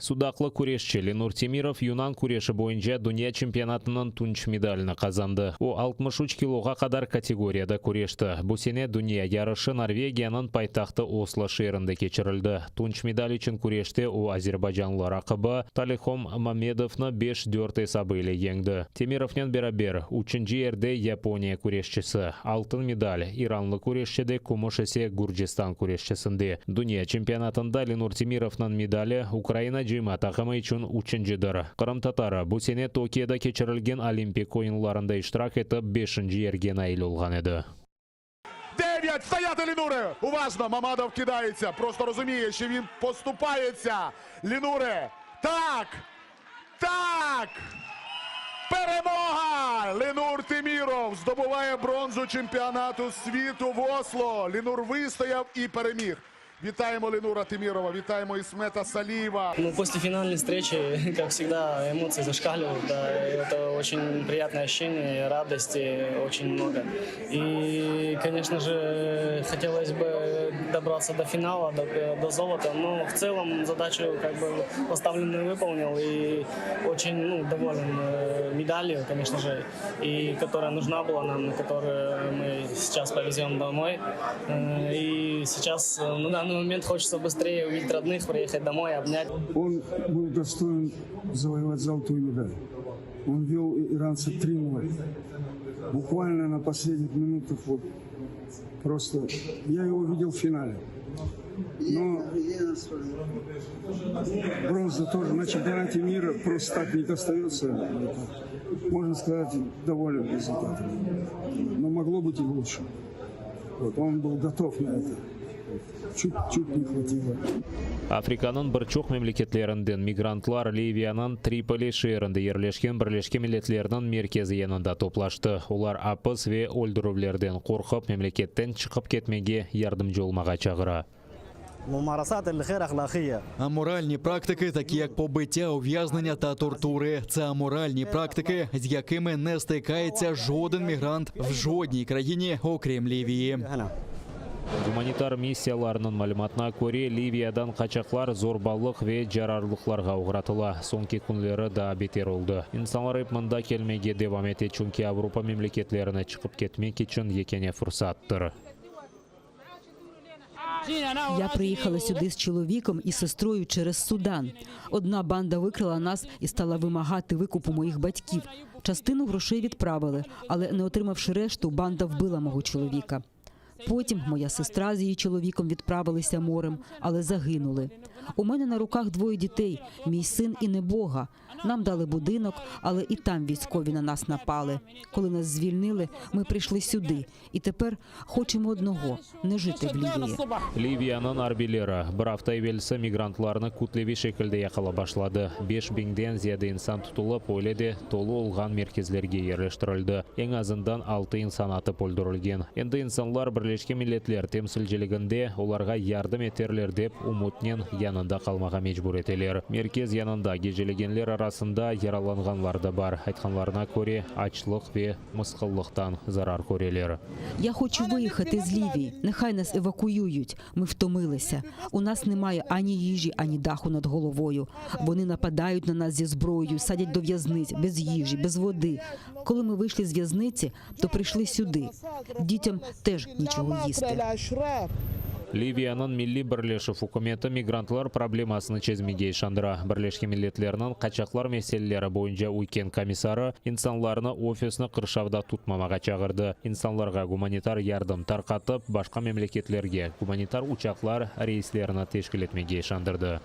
Sudaqlı küreşçi Lenur Temirov yunan küreşi boyunca dünya çempionatınıñ tunç medalini qazandı. O, 63 kiloğa qadar kategoriyada küreşti. Bu sene dünya yarışı Norvegiyanıñ paytahtı Oslo şeerinde keçirildi. Tunç medal içün küreşte o, azerbaycanlı raqibi Talihom Mamedovnı beş, dört esabı ile yeñdi. Temirovnen beraber üçünci yerde Yaponiya küreşçisi, altın medal, iranlı küreşçide, kümüş ise Gürcistan küreşçisinde. Dünya çempionatında Lenur Temirovnıñ medali Ukraina cıyma taqımı içün üçüncidir. Qırımtatarı bu sene Tokioda keçirilgen Olimpik oyunlarında iştirak etip, beşinci yerge nail olğan edi. Дев'ять. Стояти Лінуре. Уважно. Мамадов кидається. Просто розуміє, що він поступається. Лінуре. Так. Так. Перемога! Ленур Теміров здобуває бронзу чемпіонату світу в Осло. Лінур вистояв і переміг. Вітаємо Ленура Темірова, вітаємо Ісмета Салієва. Ну, после финальной встречи, как всегда, эмоции зашкаливают, да, и это очень приятное ощущение, радости очень много. И, конечно же, хотелось бы добраться до финала, до, до золота, но в целом задачу как бы поставленную выполнил и очень ну, доволен э, медалью, конечно же, и которая нужна была нам, которую мы сейчас повезем домой. Э, И сейчас э, на данный момент хочется быстрее увидеть родных, приехать домой, обнять. Он был достоин завоевать золотую медаль. Он вел иранца 3-0. Буквально на последних минутах вот просто я его видел в финале. Но бронза тоже на чемпионате мира просто так не достается. Это, можно сказать, доволен результатом. Но могло быть и лучше. Вот, он был готов на это. Чуть-чуть не хватило. Afrikanıñ bir çoq memleketlerinden migrantlar Liviyanıñ Tripoli şeerinde yerleşken Birleşken Milletlerniñ merkezi yanında toplaştı. Olar apis ve öldürüvlerden qorqıp, memleketten çıqıp ketmege yardımcı olmağa çağıra. Аморальні практики, такі як побиття, ув'язнення та тортури. Це аморальні практики, з якими не стикається жоден мігрант в жодній країні, окрім Лівії. Gumanitar missiyalarnıñ malümatına köre, Liviyadan qaçaqlar zorbalıq ve cararlıqlarğa oğratıla. Soñki künleri daa beter oldı. İnsanlar ep mında kelmege devam ete, çünki Avropa memleketlerine çıqıp ketmek içün yekâne fırsattır. Я приїхала сюди з чоловіком і сестрою через Судан. Одна банда викрала нас і стала вимагати викупу моїх батьків. Частину грошей відправили, але не отримавши решту, банда вбила мого чоловіка. Потім моя сестра з її чоловіком відправилися морем, але загинули. У мене на руках двоє дітей, мій син і небога. Нам дали будинок, але і там військові на нас напали. Коли нас звільнили, ми прийшли сюди. І тепер хочемо одного не жити в Лівії. Liviyanıñ arbiyleri bir afta evelsi migrantlarnı kütleviy şekilde yaqalap başladı. 5000-den ziyade insan tutulıp, öyle de tolu olğan merkezlerge yerleştirildi. Eñ azından altı insan atıp öldürilgen. Endi insanlar Birleşken Milletler temsilciliginde olarğa yardım eterler dep ümütnen yanında qalmağa mecbur eteler. Merkez yanında gecelegenler arasında yaralanğanlar da bar. Aytqanlarına köre, açlıq ve mısqıllıqtan zarar köreler. Я хочу виїхати з Лівії. Нехай нас евакуюють. Ми втомилися. У нас немає ані їжі, ані даху над головою. Вони нападають на нас зі зброєю, садять до в'язниць, без їжі, без води. Коли ми вийшли з в'язниці, то прийшли сюди. Дітям теж нічого їсти. Liviyanıñ Milliy birleşüv ükümeti migrantlar problemasını çezmege işandıra. Birleşken Milletlerniñ qaçaqlar meseleleri boyunca üyken komissarı insanlarnı ofisni qırşavda tutmamağa çağırdı. İnsanlarğa gumanitar yardım tarqatıp, başqa memleketlerge gumanitar uçaqlar reyslerini teşkil etmege işandırdı.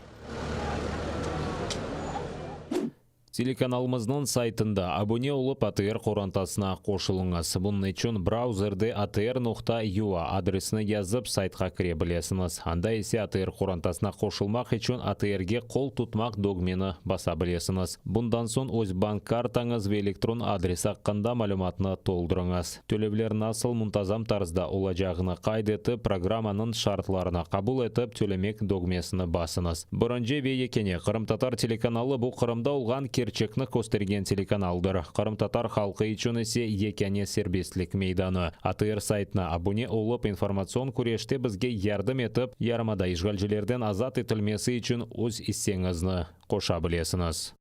Telekanalımıznıñ saytında abune olıp ATR qorantasına qoşulıñız. Bunıñ içün brauzerde atr noqta ua adresini yazıp saytqa kire bilesiñiz. Anda ise ATR qorantasına qoşulmaq içün ATRge qol tutmaq dögmeni basa bilesiñiz. Bundan soñ öz bank kartañız ve elektron adresi aqqında malümatnı toldurıñız. Tölevler nasıl muntazam tarzda olacağını qayd etip, programmanıñ şartlarını qabul etip, tölemek dögmesini basıñız. Birinci ve yekâne qırımtatar telekanalı bu Qırımda olğan kerçek. kerçekni köstergen telekanaldır, qırımtatar halqı içün ise yekâne serbestlik meydanı. ATR saytına abune olıp, informatsion küreşte bizge yardım etip, yarımada işğalcilerden azat etilmesi içün öz isseñizni qoşa bilesiñiz.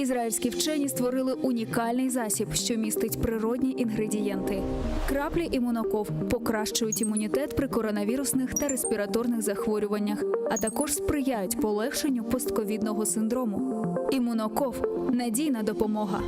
Ізраїльські вчені створили унікальний засіб, що містить природні інгредієнти. Краплі імуноков покращують імунітет при коронавірусних та респіраторних захворюваннях, а також сприяють полегшенню постковідного синдрому. Імуноков надійна допомога.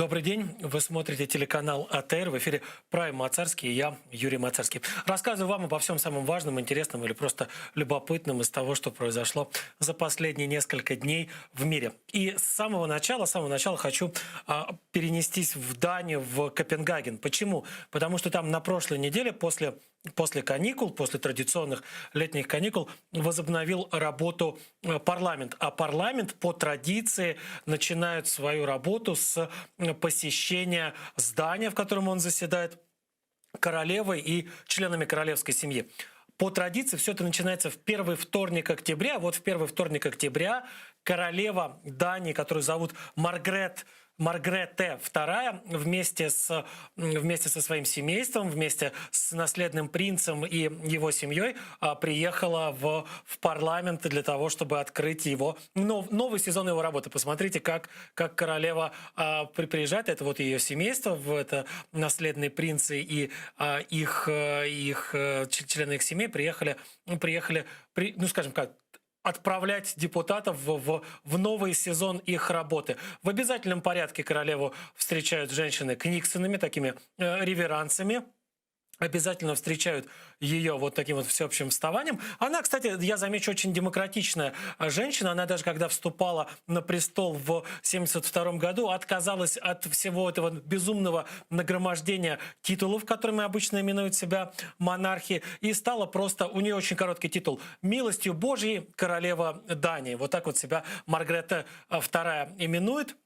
Добрый день. Вы смотрите телеканал АТР. В эфире Прайм Мацарский и я, Юрий Мацарский. Рассказываю вам обо всем самом важном, интересном или просто любопытном из того, что произошло за последние несколько дней в мире. И с самого начала, с самого начала хочу а, перенестись в Данию, в Копенгаген. Почему? Потому что там на прошлой неделе после после каникул, после традиционных летних каникул, возобновил работу э, парламент. А парламент по традиции начинает свою работу с э, посещения здания, в котором он заседает, королевой и членами королевской семьи. По традиции все это начинается в первый вторник октября. Вот в первый вторник октября королева Дании, которую зовут Маргрет Маргрете II вместе, с, вместе со своим семейством, вместе с наследным принцем и его семьей а, приехала в, в парламент для того, чтобы открыть его нов, новый сезон его работы. Посмотрите, как, как королева а, при, приезжает. Это вот ее семейство, это наследные принцы и а, их, э, их э, члены их семей приехали, приехали при, ну скажем как, отправлять депутатов в, в, в новый сезон их работы. В обязательном порядке королеву встречают женщины книксонами, такими э, реверансами обязательно встречают ее вот таким вот всеобщим вставанием. Она, кстати, я замечу, очень демократичная женщина. Она даже когда вступала на престол в 72 году, отказалась от всего этого безумного нагромождения титулов, которыми обычно именуют себя монархи, и стала просто, у нее очень короткий титул, «Милостью Божьей королева Дании». Вот так вот себя Маргрета II именует.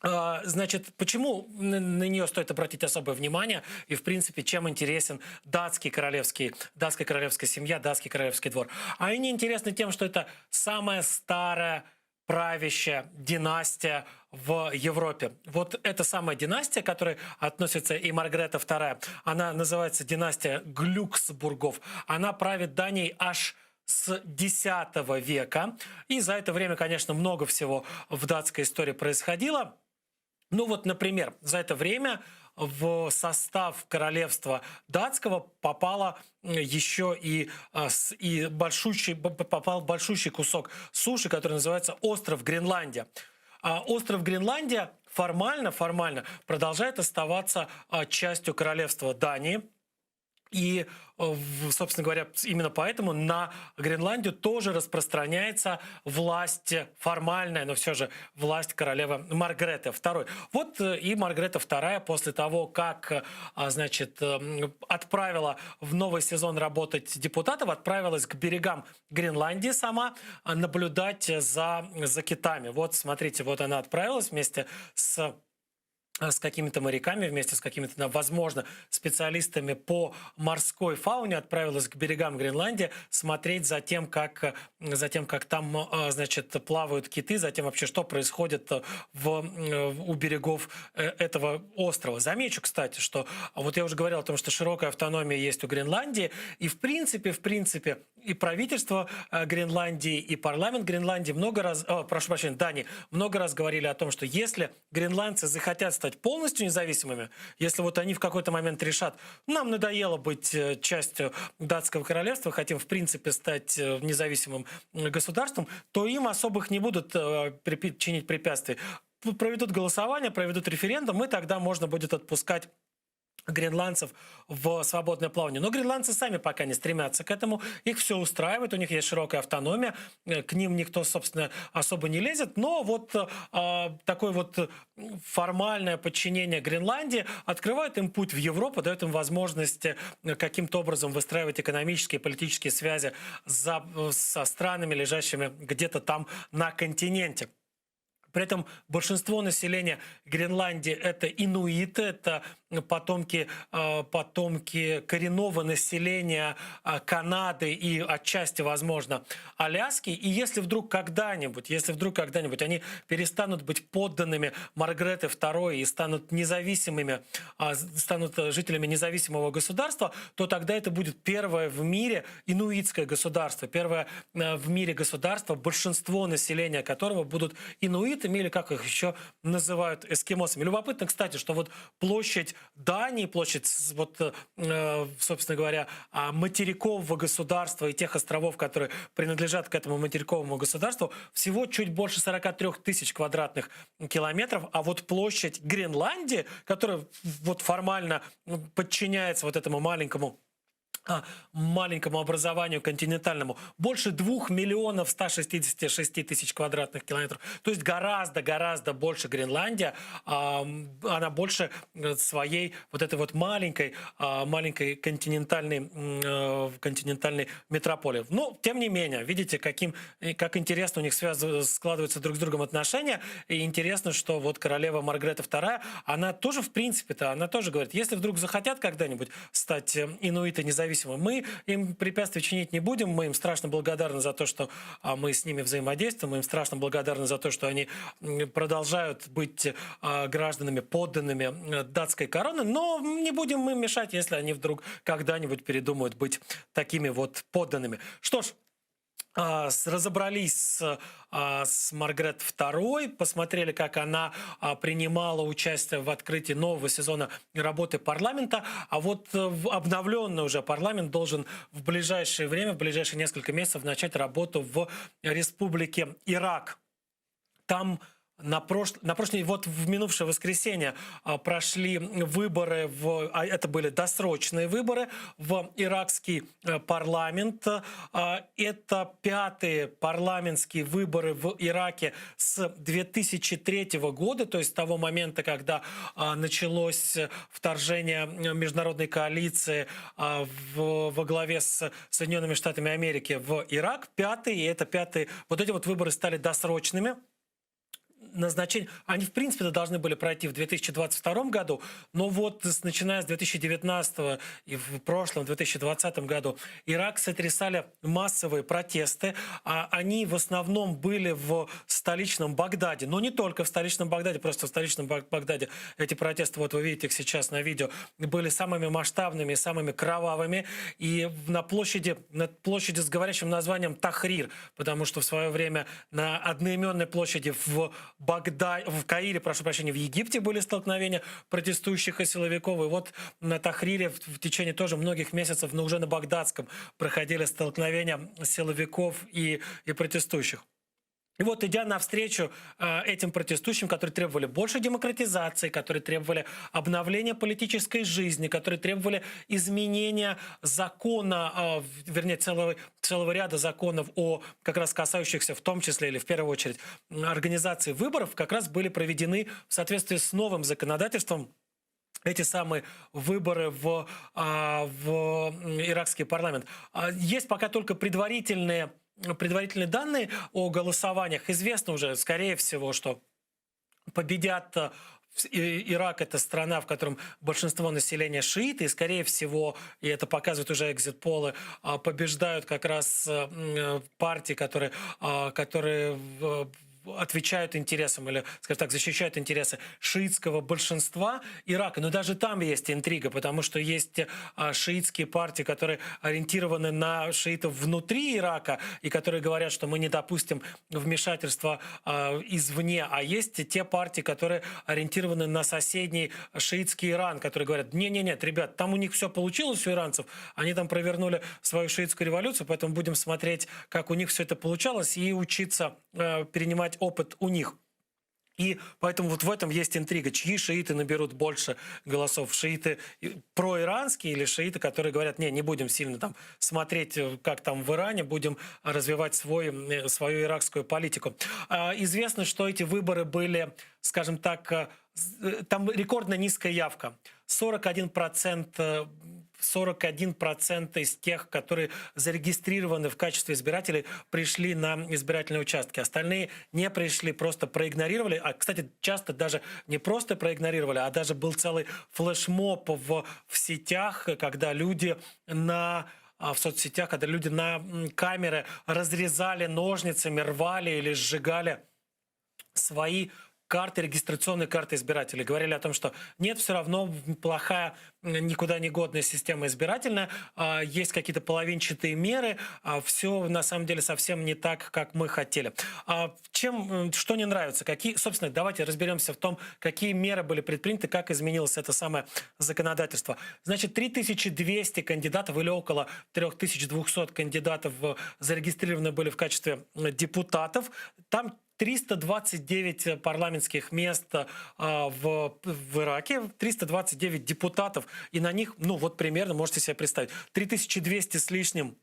А, значит, почему на нее стоит обратить особое внимание и, в принципе, чем интересен датский королевский, датская королевская семья, датский королевский двор? А они интересны тем, что это самая старая правящая династия в Европе. Вот эта самая династия, к которой относится и Маргрета II, она называется династия Глюксбургов. Она правит Данией аж с X века. И за это время, конечно, много всего в датской истории происходило. Ну вот, например, за это время в состав королевства датского попало еще и, а, и большущий, попал большущий кусок суши, который называется остров Гренландия. А остров Гренландия формально, формально продолжает оставаться а, частью королевства Дании. И, э, собственно говоря, именно поэтому на Гренландию тоже распространяется власть формальная, но все же власть королевы Маргреты II. Вот э, и Маргрета II после того, как э, значит, отправила в новый сезон работать депутатов, отправилась к берегам Гренландии сама наблюдать за, за китами. Вот, смотрите, вот она отправилась вместе с с какими-то моряками, вместе с какими-то, возможно, специалистами по морской фауне отправилась к берегам Гренландии смотреть за тем, как, за тем, как там, э, значит, плавают киты, за тем вообще, что происходит в, у берегов э, этого острова. Замечу, кстати, что вот я уже говорил о том, что широкая автономия есть у Гренландии, и в принципе, в принципе, и правительство э, Гренландии, и парламент Гренландии много раз, о, прошу прощения, Дании, много раз говорили о том, что если гренландцы захотят стать полностью независимыми, если вот они в какой-то момент решат, нам надоело быть э, частью датского королевства, хотим в принципе стать э, независимым государством, то им особых не будут чинить препятствий. Проведут голосование, проведут референдум, и тогда можно будет отпускать. Гренландцев в свободное плавание. Но гренландцы сами пока не стремятся к этому. Их все устраивает, у них есть широкая автономия, э, к ним никто, собственно, особо не лезет. Но вот э, такое вот формальное подчинение Гренландии открывает им путь в Европу, дает им возможность э, каким-то образом выстраивать экономические и политические связи за, со странами, лежащими где-то там на континенте. При этом большинство населения Гренландии это инуиты, это потомки, э, потомки коренного населения э, Канады и отчасти, возможно, Аляски. И если вдруг когда-нибудь, если вдруг когда-нибудь они перестанут быть подданными Маргреты II и станут независимыми, а, станут жителями независимого государства, то тогда это будет первое в мире инуитское государство, первое э, в мире государство, большинство населения которого будут инуитами или, как их еще называют, эскимосами. Любопытно, кстати, что вот площадь Дании, площадь, вот, э, собственно говоря, а, материкового государства и тех островов, которые принадлежат к этому материковому государству, всего чуть больше 43 тысяч квадратных километров, а вот площадь Гренландии, которая вот формально подчиняется вот этому маленькому маленькому образованию континентальному больше 2 миллионов 166 тысяч квадратных километров. То есть гораздо-гораздо больше Гренландия. Она больше э, своей вот этой вот маленькой, а, маленькой континентальной, э, континентальной метрополии. Но, тем не менее, видите, каким, э, как интересно у них связ... складываются друг с другом отношения. И интересно, что вот королева Маргрета II, она тоже, в принципе-то, она тоже говорит, если вдруг захотят когда-нибудь стать инуиты независимыми, мы им препятствий чинить не будем, мы им страшно благодарны за то, что а, мы с ними взаимодействуем, мы им страшно благодарны за то, что они продолжают быть а, гражданами, подданными датской короны, но не будем им мешать, если они вдруг когда-нибудь передумают быть такими вот подданными. Что ж, разобрались с, а, с Маргрет II, посмотрели, как она а, принимала участие в открытии нового сезона работы парламента. А вот э, обновленный уже парламент должен в ближайшее время, в ближайшие несколько месяцев начать работу в Республике Ирак. Там на, прош... на прошлый, вот в минувшее воскресенье а, прошли выборы, в... а это были досрочные выборы в иракский э, парламент. А, это пятые парламентские выборы в Ираке с 2003 года, то есть с того момента, когда а, началось вторжение международной коалиции в... во главе с Соединенными Штатами Америки в Ирак. Пятый, и это пятые, вот эти вот выборы стали досрочными назначение, они в принципе должны были пройти в 2022 году, но вот начиная с 2019 и в прошлом, 2020 году, Ирак сотрясали массовые протесты. А они в основном были в столичном Багдаде, но не только в столичном Багдаде, просто в столичном Багдаде эти протесты, вот вы видите их сейчас на видео, были самыми масштабными, самыми кровавыми. И на площади, на площади с говорящим названием Тахрир, потому что в свое время на одноименной площади в Багда... в Каире, прошу прощения, в Египте были столкновения протестующих и силовиков. И вот на Тахрире в, в течение тоже многих месяцев, но уже на Багдадском проходили столкновения силовиков и, и протестующих. И вот, идя навстречу э, этим протестующим, которые требовали больше демократизации, которые требовали обновления политической жизни, которые требовали изменения закона, э, вернее, целого, целого ряда законов о как раз касающихся в том числе или в первую очередь организации выборов, как раз были проведены в соответствии с новым законодательством эти самые выборы в, а, в иракский парламент. А, есть пока только предварительные предварительные данные о голосованиях. Известно уже, скорее всего, что победят э, Ирак – это страна, в котором большинство населения шииты, и, скорее всего, и это показывают уже экзит-полы, а, побеждают как раз э, э, партии, которые, а, которые отвечают интересам или, скажем так, защищают интересы шиитского большинства Ирака. Но даже там есть интрига, потому что есть а, шиитские партии, которые ориентированы на шиитов внутри Ирака и которые говорят, что мы не допустим вмешательства а, извне. А есть те партии, которые ориентированы на соседний шиитский Иран, которые говорят, не-не-нет, ребят, там у них все получилось у иранцев, они там провернули свою шиитскую революцию, поэтому будем смотреть, как у них все это получалось и учиться э, перенимать опыт у них. И поэтому вот в этом есть интрига, чьи шииты наберут больше голосов, шииты проиранские или шииты, которые говорят, не, не будем сильно там смотреть, э, как там в Иране, будем развивать свой, э, свою иракскую политику. А, известно, что эти выборы были, скажем так, э, там рекордно низкая явка. 41% 41% из тех, которые зарегистрированы в качестве избирателей, пришли на избирательные участки. Остальные не пришли, просто проигнорировали. А, кстати, часто даже не просто проигнорировали, а даже был целый флешмоб в, в сетях, когда люди на а, в соцсетях, когда люди на камеры разрезали ножницами, рвали или сжигали свои карты, регистрационные карты избирателей. Говорили о том, что нет, все равно плохая, никуда не годная система избирательная, а, есть какие-то половинчатые меры, а, все на самом деле совсем не так, как мы хотели. А чем, что не нравится? Какие, собственно, давайте разберемся в том, какие меры были предприняты, как изменилось это самое законодательство. Значит, 3200 кандидатов или около 3200 кандидатов э, зарегистрированы были в качестве депутатов. Там 329 парламентских мест а, в, в Ираке, 329 депутатов, и на них, ну вот примерно, можете себе представить, 3200 с лишним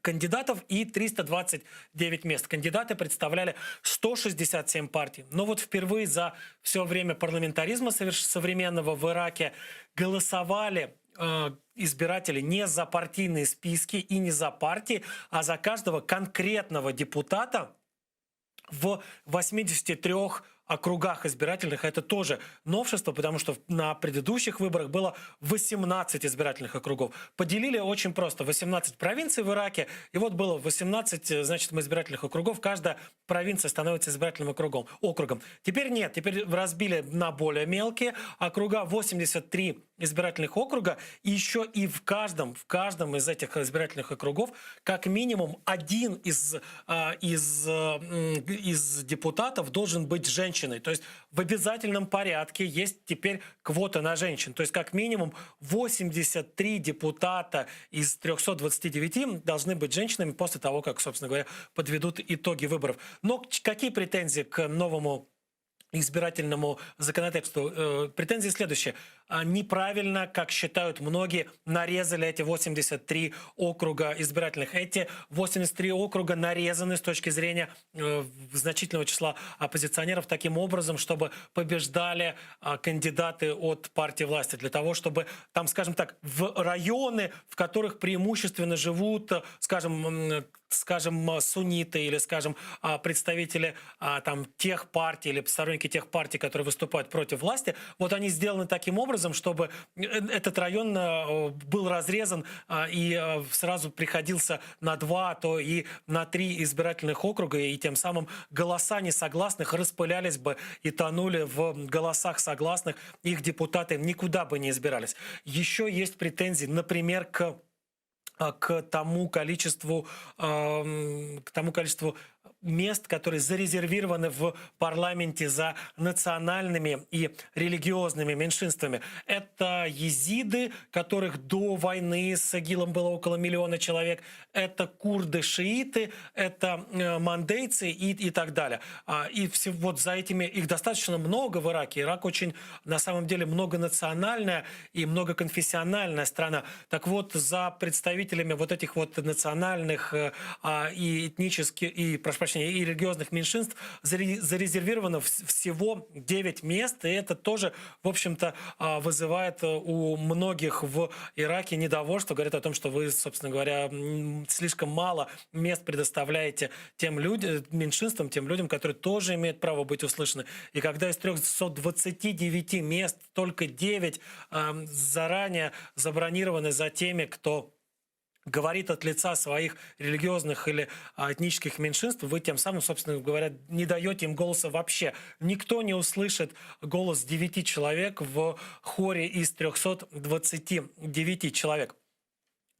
кандидатов и 329 мест. Кандидаты представляли 167 партий. Но вот впервые за все время парламентаризма современного в Ираке голосовали э, избиратели не за партийные списки и не за партии, а за каждого конкретного депутата в 83 округах избирательных. Это тоже новшество, потому что на предыдущих выборах было 18 избирательных округов. Поделили очень просто. 18 провинций в Ираке, и вот было 18, э, значит, избирательных округов. Каждая провинция становится избирательным округом. округом. Теперь нет, теперь разбили на более мелкие округа. 83 избирательных округа, и еще и в каждом, в каждом из этих избирательных округов как минимум один из, а, из, из депутатов должен быть женщиной. То есть в обязательном порядке есть теперь квота на женщин. То есть как минимум 83 депутата из 329 должны быть женщинами после того, как, собственно говоря, подведут итоги выборов. Но какие претензии к новому избирательному законодательству. Э, претензии следующие. А, неправильно, как считают многие, нарезали эти 83 округа избирательных. Эти 83 округа нарезаны с точки зрения э, значительного числа оппозиционеров таким образом, чтобы побеждали а, кандидаты от партии власти. Для того, чтобы там, скажем так, в районы, в которых преимущественно живут, скажем, скажем, сунниты или, скажем, а, представители там, тех партий или сторонники тех партий, которые выступают против власти, вот они сделаны таким образом, чтобы э, этот район э, был разрезан а, и э, сразу приходился на два, а то и на три избирательных округа, и тем самым голоса несогласных распылялись бы и тонули в голосах согласных, их депутаты никуда бы не избирались. Еще есть претензии, например, к к тому количеству, к тому количеству мест, которые зарезервированы в парламенте за национальными и религиозными меньшинствами. Это езиды, которых до войны с ИГИЛом было около миллиона человек, это курды-шииты, это э, мандейцы и, и так далее. А, и все, вот за этими, их достаточно много в Ираке. Ирак очень, на самом деле, многонациональная и многоконфессиональная страна. Так вот, за представителями вот этих вот национальных э, а, и этнических, и, прошу прощения, и религиозных меньшинств зарезервировано всего 9 мест, и это тоже, в общем-то, а, вызывает э, у многих в Ираке недовольство, говорят о том, что вы, собственно говоря, слишком мало мест предоставляете тем людям, меньшинствам, тем людям, которые тоже имеют право быть услышаны. И когда из 329 мест только 9 заранее забронированы за теми, кто говорит от лица своих религиозных или а, этнических меньшинств, вы тем самым, собственно говоря, не даете им голоса вообще. Никто не услышит голос 9 человек в хоре из 329 человек.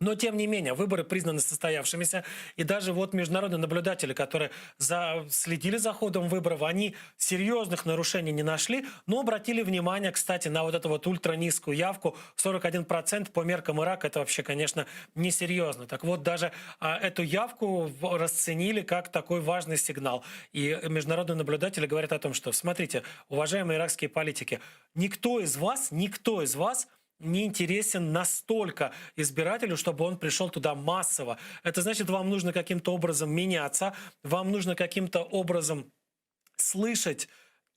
Но, тем не менее, выборы признаны состоявшимися. И даже вот международные наблюдатели, которые за, следили за ходом выборов, они серьезных нарушений не нашли, но обратили внимание, кстати, на вот эту вот ультранизкую явку 41% по меркам Ирака. Это вообще, конечно, несерьезно. Так вот, даже а, эту явку расценили как такой важный сигнал. И международные наблюдатели говорят о том, что, смотрите, уважаемые иракские политики, никто из вас, никто из вас не интересен настолько избирателю, чтобы он пришел туда массово. Это значит, вам нужно каким-то образом меняться, вам нужно каким-то образом слышать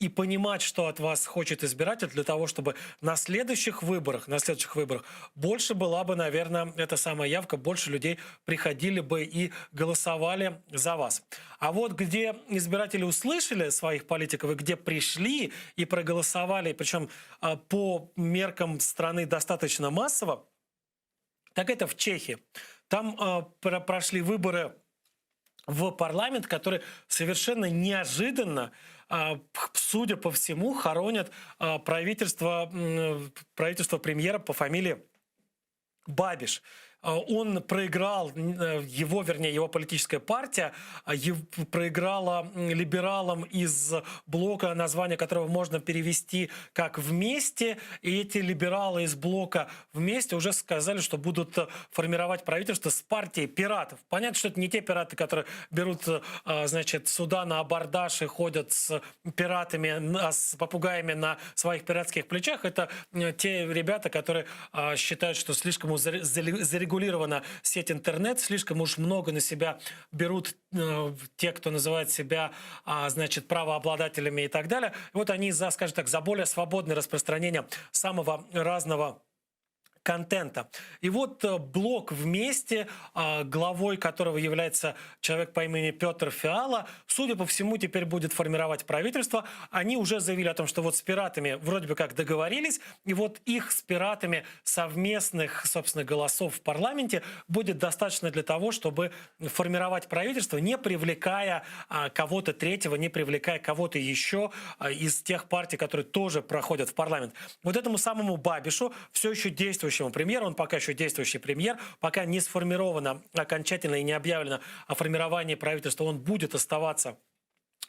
и понимать, что от вас хочет избиратель, для того, чтобы на следующих выборах, на следующих выборах больше была бы, наверное, эта самая явка, больше людей приходили бы и голосовали за вас. А вот где избиратели услышали своих политиков и где пришли и проголосовали, причем а, по меркам страны достаточно массово, так это в Чехии. Там э, прошли выборы в парламент, который совершенно неожиданно, а, судя по всему, хоронят а, правительство, правительство премьера по фамилии Бабиш. А, он проиграл, э, его, вернее, его политическая партия а, проиграла либералам из блока, название которого можно перевести как «Вместе». И эти либералы из блока «Вместе» уже сказали, что будут э, формировать правительство с партией пиратов. Понятно, что это не те пираты, которые берут, э, значит, суда на абордаж и ходят с пиратами, а, с попугаями на своих пиратских плечах. Это те ребята, которые считают, что слишком зарегулированы зарегулирована сеть интернет, слишком уж много на себя берут э, те, кто называет себя, э, значит, правообладателями и так далее. И вот они за, скажем так, за более свободное распространение самого разного контента. И вот э, блок «Вместе», а, главой которого является человек по имени Петр Фиала, судя по всему, теперь будет формировать правительство. Они уже заявили о том, что вот с пиратами вроде бы как договорились, и вот их с пиратами совместных, собственно, голосов в парламенте будет достаточно для того, чтобы формировать правительство, не привлекая а, кого-то третьего, не привлекая кого-то еще а, из тех партий, которые тоже проходят в парламент. Вот этому самому Бабишу, все еще действующему премьеру, он пока еще действующий премьер, пока не сформировано окончательно и не объявлено о формировании правительства, он будет оставаться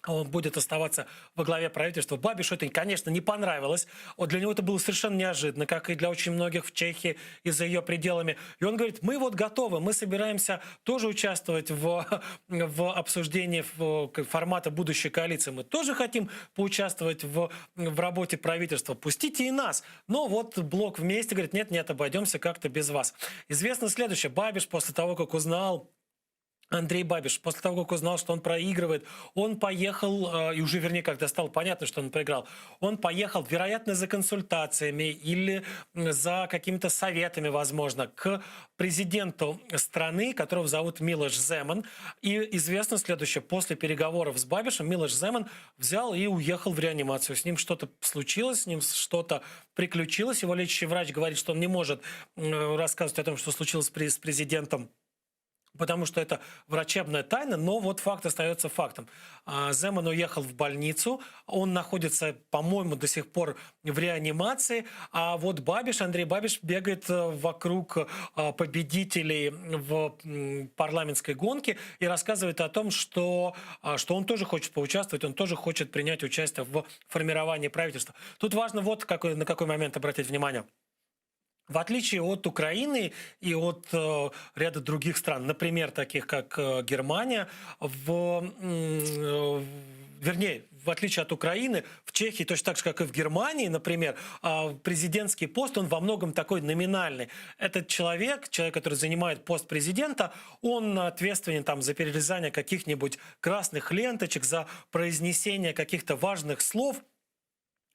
он будет оставаться во главе правительства. Бабишу это, конечно, не понравилось. Вот для него это было совершенно неожиданно, как и для очень многих в Чехии и за ее пределами. И он говорит, мы вот готовы, мы собираемся тоже участвовать в, в обсуждении формата будущей коалиции. Мы тоже хотим поучаствовать в, в работе правительства. Пустите и нас. Но вот блок вместе говорит, нет, нет, обойдемся как-то без вас. Известно следующее. Бабиш после того, как узнал Андрей Бабиш, после того, как узнал, что он проигрывает, он поехал, э, и уже, вернее, когда стало понятно, что он проиграл, он поехал, вероятно, за консультациями или за какими-то советами, возможно, к президенту страны, которого зовут Милош Земан. И известно следующее. После переговоров с Бабишем Милош Земан взял и уехал в реанимацию. С ним что-то случилось, с ним что-то приключилось. Его лечащий врач говорит, что он не может рассказывать о том, что случилось с президентом потому что это врачебная тайна, но вот факт остается фактом. А, Земан уехал в больницу, он находится, по-моему, до сих пор в реанимации, а вот Бабиш, Андрей Бабиш бегает э, вокруг э, победителей в парламентской гонке и рассказывает о том, что, а, что он тоже хочет поучаствовать, он тоже хочет принять участие в формировании правительства. Тут важно вот какой, на какой момент обратить внимание. В отличие от Украины и от э, ряда других стран, например, таких как э, Германия, в, э, вернее, в отличие от Украины, в Чехии, точно так же, как и в Германии, например, э, президентский пост, он во многом такой номинальный. Этот человек, человек, который занимает пост президента, он ответственен там за перерезание каких-нибудь красных ленточек, за произнесение каких-то важных слов –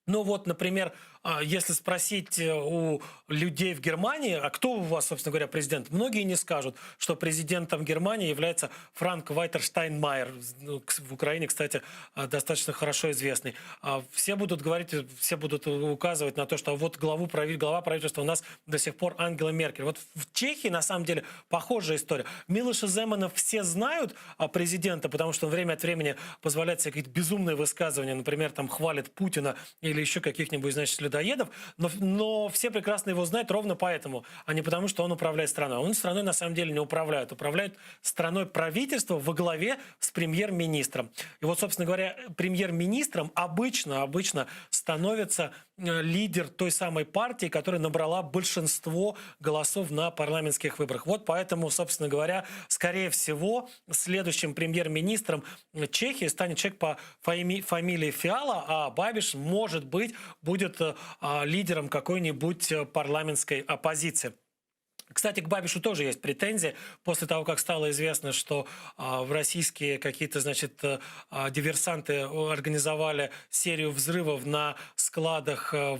ну вот, например, а, если спросить э, у людей в Германии, а кто у вас, собственно говоря, президент, многие не скажут, что президентом Германии является Франк Вайтер Штайнмайер, ну, в Украине, кстати, а, достаточно хорошо известный. А, все будут говорить, все будут указывать на то, что вот главу, глава правительства у нас до сих пор Ангела Меркель. Вот в Чехии, на самом деле, похожая история. Милоша Земана все знают президента, потому что он время от времени позволяет себе какие-то безумные высказывания, например, там хвалит Путина или еще каких-нибудь, значит, людоедов. Людоедов, но, но все прекрасно его знают ровно поэтому, а не потому, что он управляет страной. Он страной на самом деле не управляет. Управляет страной правительство во главе с премьер-министром. И вот, собственно говоря, премьер-министром обычно, обычно становится э, лидер той самой партии, которая набрала большинство голосов на парламентских выборах. Вот поэтому, собственно говоря, скорее всего, следующим премьер-министром Чехии станет человек по фамилии Фиала, а Бабиш, может быть, будет э, а, лидером какой-нибудь э, парламентской оппозиции. Кстати, к Бабишу тоже есть претензии. После того, как стало известно, что а, в российские какие-то, значит, э, а, диверсанты организовали серию взрывов на складах а,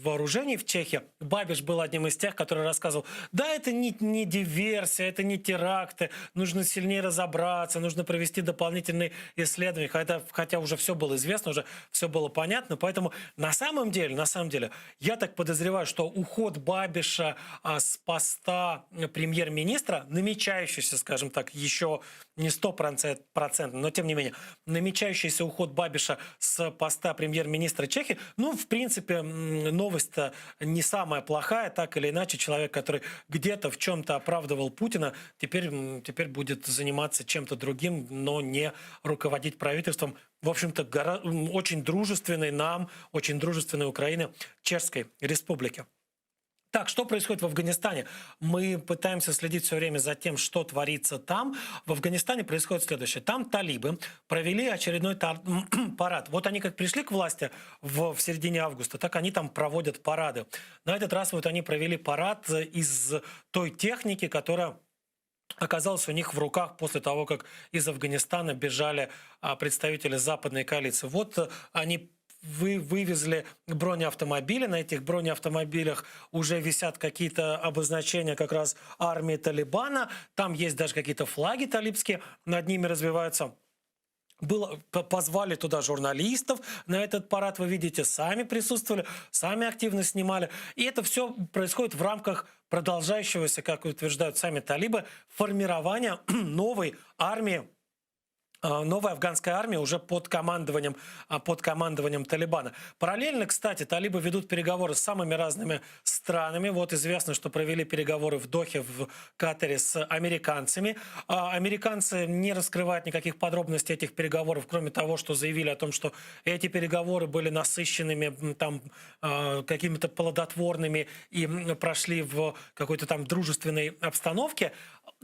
вооружений в Чехии, Бабиш был одним из тех, который рассказывал, да, это не, не диверсия, это не теракты, нужно сильнее разобраться, нужно провести дополнительные исследования, хотя, хотя уже все было известно, уже все было понятно. Поэтому на самом деле, на самом деле, я так подозреваю, что уход Бабиша а, с поста премьер-министра, намечающийся, скажем так, еще не 100%, но тем не менее, намечающийся уход Бабиша с поста премьер-министра Чехии, ну, в принципе, новость-то не самая плохая, так или иначе, человек, который где-то в чем-то оправдывал Путина, теперь, теперь будет заниматься чем-то другим, но не руководить правительством, в общем-то, гора- очень дружественной нам, очень дружественной Украине, Чешской Республики. Так, что происходит в Афганистане? Мы пытаемся следить все время за тем, что творится там. В Афганистане происходит следующее. Там талибы провели очередной парад. Вот они как пришли к власти в, в середине августа, так они там проводят парады. На этот раз вот они провели парад из той техники, которая оказалась у них в руках после того, как из Афганистана бежали а, представители западной коалиции. Вот э, они вы вывезли бронеавтомобили. На этих бронеавтомобилях уже висят какие-то обозначения как раз армии Талибана. Там есть даже какие-то флаги талибские, над ними развеваются. Было, позвали туда журналистов на этот парад, вы видите, сами присутствовали, сами активно снимали. И это все происходит в рамках продолжающегося, как утверждают сами талибы, формирования новой армии новая афганская армия уже под командованием, а, под командованием Талибана. Параллельно, кстати, талибы ведут переговоры с самыми разными странами. Вот известно, что провели переговоры в Дохе, в Катаре с американцами. А, Американцы не раскрывают никаких подробностей этих переговоров, кроме того, что заявили о том, что эти переговоры были насыщенными, там, какими-то плодотворными и прошли в какой-то там дружественной обстановке.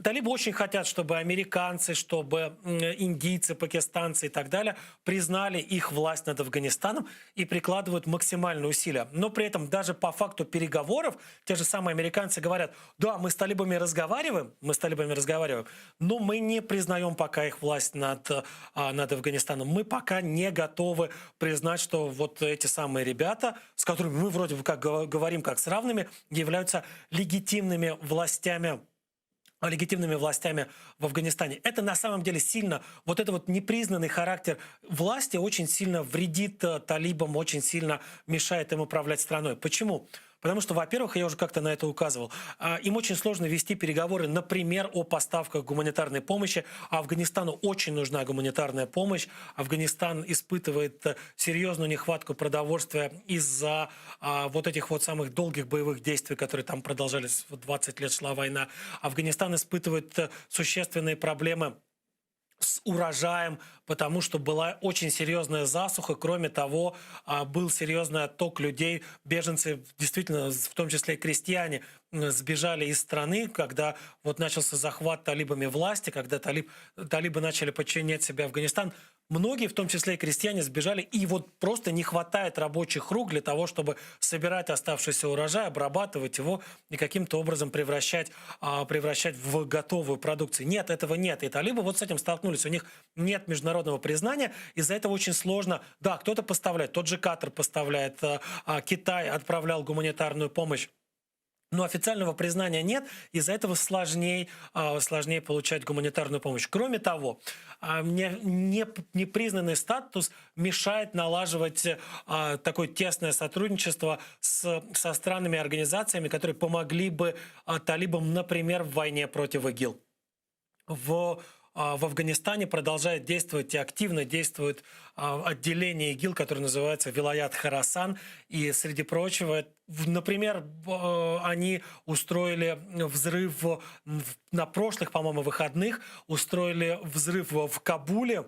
Талибы очень хотят, чтобы американцы, чтобы индийцы, пакистанцы и так далее признали их власть над Афганистаном и прикладывают максимальные усилия. Но при этом даже по факту переговоров те же самые американцы говорят, да, мы с талибами разговариваем, мы с талибами разговариваем, но мы не признаем пока их власть над, а, над Афганистаном. Мы пока не готовы признать, что вот эти самые ребята, с которыми мы вроде бы как говорим как с равными, являются легитимными властями легитимными властями в Афганистане. Это на самом деле сильно, вот это вот непризнанный характер власти очень сильно вредит э, талибам, очень сильно мешает им управлять страной. Почему? Потому что, во-первых, я уже как-то на это указывал, а, им очень сложно вести переговоры, например, о поставках гуманитарной помощи. А Афганистану очень нужна гуманитарная помощь. Афганистан испытывает э, серьезную нехватку продовольствия из-за а, вот этих вот самых долгих боевых действий, которые там продолжались, вот 20 лет шла война. Афганистан испытывает э, существенные проблемы с урожаем, потому что была очень серьезная засуха. Кроме того, а, был серьезный отток людей. Беженцы, действительно, в том числе и крестьяне, сбежали из страны, когда вот начался захват талибами власти, когда талиб, талибы начали подчинять себе Афганистан. Многие, в том числе и крестьяне, сбежали, и вот просто не хватает рабочих рук для того, чтобы собирать оставшийся урожай, обрабатывать его и каким-то образом превращать, а, превращать в готовую продукцию. Нет, этого нет. И талибы вот с этим столкнулись. У них нет международного признания, из-за этого очень сложно. Да, кто-то поставляет, тот же Катар поставляет, а, а, Китай отправлял гуманитарную помощь. Но официального признания нет, из-за этого сложнее, а, сложнее получать гуманитарную помощь. Кроме того, а, не, не, непризнанный статус мешает налаживать а, такое тесное сотрудничество с, со странными организациями, которые помогли бы талибам, например, в войне против ИГИЛ. В в Афганистане продолжает действовать и активно действует отделение ИГИЛ, которое называется Вилаят Хорасан. И, среди прочего, например, они устроили взрыв на прошлых, по-моему, выходных, устроили взрыв в Кабуле,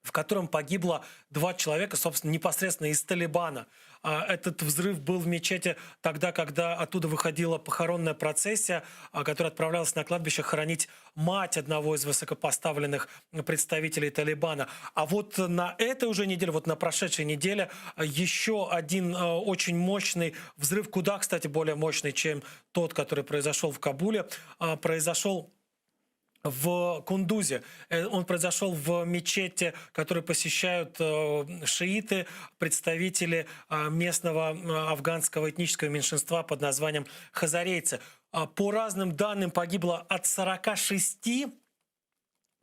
в котором погибло два человека, собственно, непосредственно из Талибана. Этот взрыв был в мечети тогда, когда оттуда выходила похоронная процессия, которая отправлялась на кладбище хоронить мать одного из высокопоставленных представителей Талибана. А вот на этой уже неделе, вот на прошедшей неделе, еще один очень мощный взрыв, куда, кстати, более мощный, чем тот, который произошел в Кабуле, произошел в Кундузе. Он произошел в мечети, которую посещают шииты, представители местного афганского этнического меньшинства под названием хазарейцы. По разным данным погибло от 46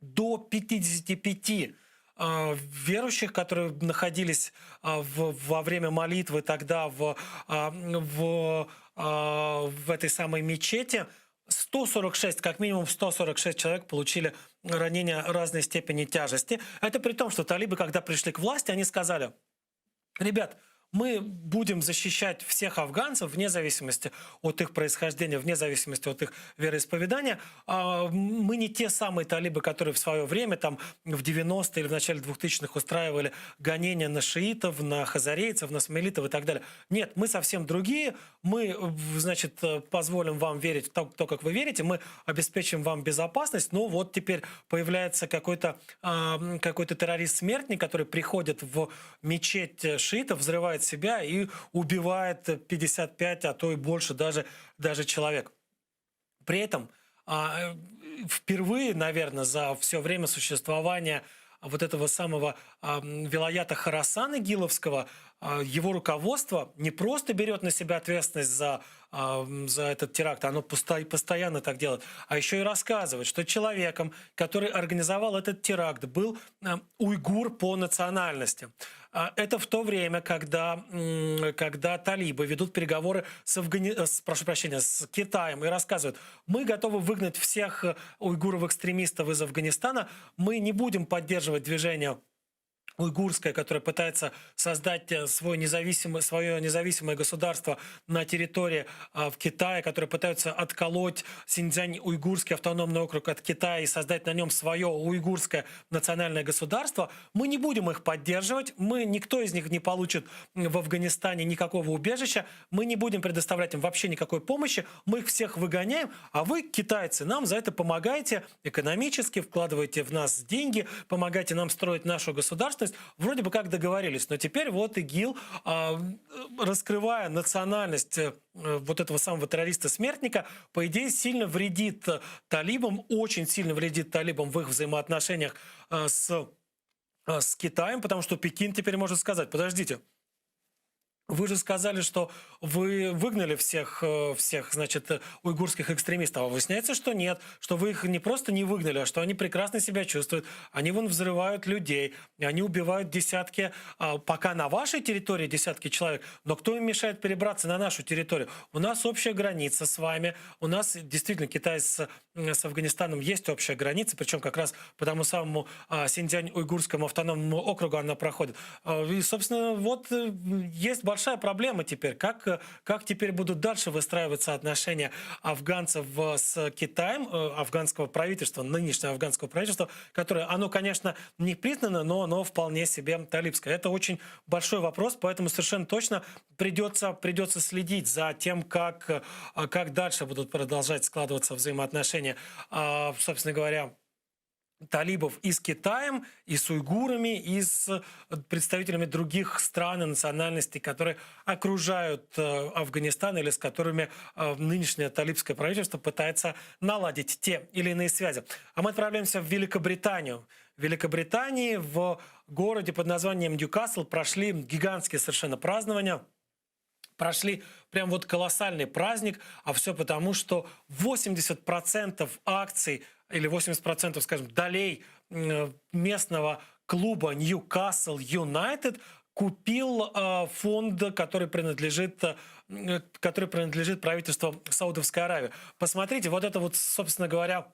до 55 верующих, которые находились во время молитвы тогда в, в, в этой самой мечети. 146, как минимум 146 человек получили ранения разной степени тяжести. Это при том, что талибы, когда пришли к власти, они сказали, ребят, мы будем защищать всех афганцев вне зависимости от их происхождения, вне зависимости от их вероисповедания. Мы не те самые талибы, которые в свое время, там, в 90-е или в начале 2000-х устраивали гонения на шиитов, на хазарейцев, на смелитов и так далее. Нет, мы совсем другие. Мы, значит, позволим вам верить в то, то, как вы верите, мы обеспечим вам безопасность, но вот теперь появляется какой-то какой-то террорист-смертник, который приходит в мечеть шиитов, взрывает себя и убивает 55, а то и больше даже, даже человек. При этом впервые, наверное, за все время существования вот этого самого Вилаята Хорасана Игиловского, его руководство не просто берет на себя ответственность за, за этот теракт, оно постоянно так делает, а еще и рассказывает, что человеком, который организовал этот теракт, был уйгур по национальности. Это в то время, когда, когда талибы ведут переговоры с, Афгани... с, прошу прощения, с Китаем и рассказывают, мы готовы выгнать всех уйгуров-экстремистов из Афганистана, мы не будем поддерживать движение уйгурское, которое пытается создать свой независимый, свое независимое государство на территории в Китае, которые пытаются отколоть Синьцзянь-уйгурский автономный округ от Китая и создать на нем свое уйгурское национальное государство, мы не будем их поддерживать, мы, никто из них не получит в Афганистане никакого убежища, мы не будем предоставлять им вообще никакой помощи, мы их всех выгоняем, а вы, китайцы, нам за это помогаете экономически, вкладываете в нас деньги, помогаете нам строить нашу государственность. Вроде бы как договорились, но теперь вот ИГИЛ, раскрывая национальность вот этого самого террориста-смертника, по идее, сильно вредит талибам, очень сильно вредит талибам в их взаимоотношениях с, с Китаем, потому что Пекин теперь может сказать, подождите, вы же сказали, что вы выгнали всех, всех, значит, уйгурских экстремистов. А выясняется, что нет, что вы их не просто не выгнали, а что они прекрасно себя чувствуют. Они вон взрывают людей, они убивают десятки, пока на вашей территории десятки человек, но кто им мешает перебраться на нашу территорию? У нас общая граница с вами, у нас действительно Китай с, с Афганистаном есть общая граница, причем как раз по тому самому Синьцзянь-уйгурскому автономному округу она проходит. И, собственно, вот есть большая большая проблема теперь. Как, как теперь будут дальше выстраиваться отношения афганцев с Китаем, афганского правительства, нынешнего афганского правительства, которое, оно, конечно, не признано, но оно вполне себе талибское. Это очень большой вопрос, поэтому совершенно точно придется, придется следить за тем, как, как дальше будут продолжать складываться взаимоотношения, собственно говоря, талибов и с Китаем, и с уйгурами, и с представителями других стран и национальностей, которые окружают Афганистан или с которыми нынешнее талибское правительство пытается наладить те или иные связи. А мы отправляемся в Великобританию. В Великобритании, в городе под названием Ньюкасл, прошли гигантские совершенно празднования. Прошли прям вот колоссальный праздник, а все потому, что 80% акций или 80%, скажем, долей местного клуба Ньюкасл Юнайтед купил фонд, который принадлежит, который принадлежит правительству Саудовской Аравии. Посмотрите, вот это вот, собственно говоря,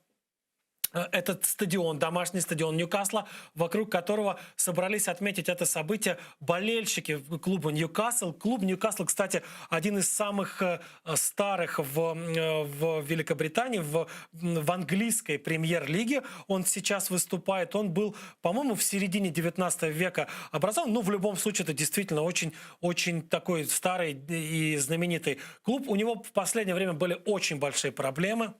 Этот стадион, домашний стадион Ньюкасла, вокруг которого собрались отметить это событие болельщики клуба Ньюкасл. Клуб Ньюкасл, кстати, один из самых э, старых в, э, в Великобритании, в, в английской премьер-лиге. Он сейчас выступает. Он был, по-моему, в середине 19 века образован. Но в любом случае это действительно очень, очень такой старый и знаменитый клуб. У него в последнее время были очень большие проблемы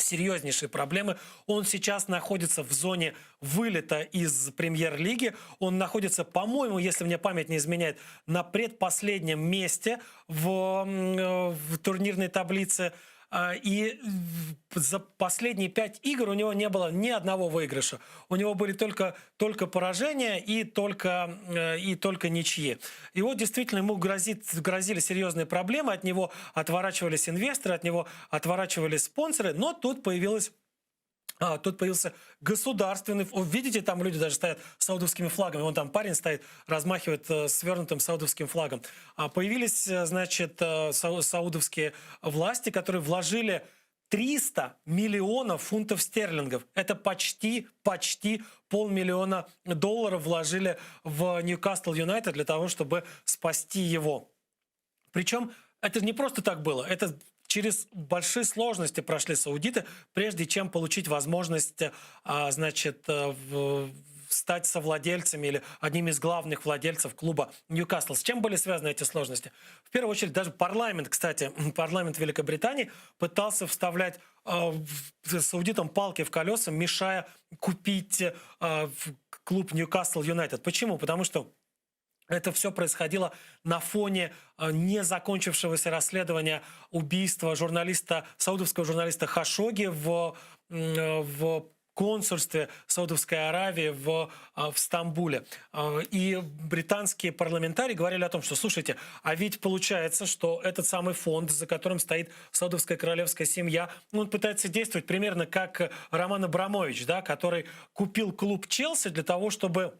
серьезнейшие проблемы. Он сейчас находится в зоне вылета из премьер-лиги. Он находится, по-моему, если мне память не изменяет, на предпоследнем месте в, в турнирной таблице. А, и за последние пять игр у него не было ни одного выигрыша. У него были только, только поражения и только, э, и только ничьи. И вот действительно ему грозит, грозили серьезные проблемы. От него отворачивались инвесторы, от него отворачивались спонсоры. Но тут появилась а, тут появился государственный... Видите, там люди даже стоят с саудовскими флагами. Вон там парень стоит, размахивает э, свернутым саудовским флагом. А появились, э, значит, э, саудовские власти, которые вложили 300 миллионов фунтов стерлингов. Это почти, почти полмиллиона долларов вложили в Ньюкасл Юнайтед для того, чтобы спасти его. Причем это не просто так было. Это через большие сложности прошли саудиты, прежде чем получить возможность, а, значит, э, стать совладельцами или одним из главных владельцев клуба Ньюкасл. С чем были связаны эти сложности? В первую очередь, даже парламент, кстати, парламент Великобритании пытался вставлять э, саудитам палки в колеса, мешая купить э, клуб Ньюкасл Юнайтед. Почему? Потому что это все происходило на фоне э, незакончившегося расследования убийства журналиста, саудовского журналиста Хашоги в, э, в консульстве Саудовской Аравии в, э, в Стамбуле. И британские парламентарии говорили о том, что, слушайте, а ведь получается, что этот самый фонд, за которым стоит саудовская королевская семья, он пытается действовать примерно как Роман Абрамович, да, который купил клуб Челси для того, чтобы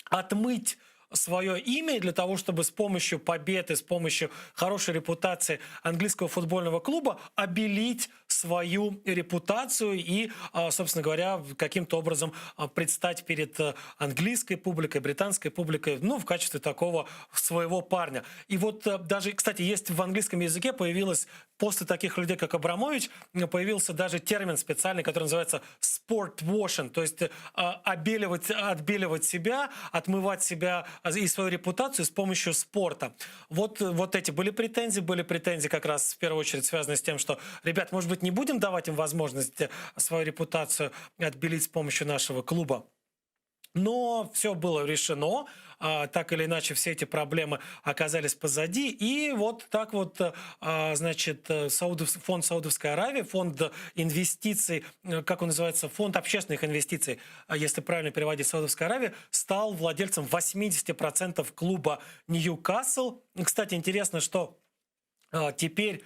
отмыть свое имя для того, чтобы с помощью победы, с помощью хорошей репутации английского футбольного клуба обелить свою репутацию и, а, собственно говоря, каким-то образом а, предстать перед э, английской публикой, британской публикой, ну, в качестве такого своего парня. И вот э, даже, кстати, есть в английском языке появилось, после таких людей, как Абрамович, появился даже термин специальный, который называется sport washing, то есть э, обеливать, отбеливать себя, отмывать себя и свою репутацию с помощью спорта. Вот, вот эти были претензии, были претензии как раз в первую очередь связанные с тем, что, ребят, может быть, не будем давать им возможность свою репутацию отбелить с помощью нашего клуба. Но все было решено, а, так или иначе все эти проблемы оказались позади. И вот так вот, а, значит, Саудов, фонд Саудовской Аравии, фонд инвестиций, э, как он называется, фонд общественных инвестиций, а, если правильно переводить, Саудовской Аравии, стал владельцем 80% клуба Ньюкасл. Кстати, интересно, что теперь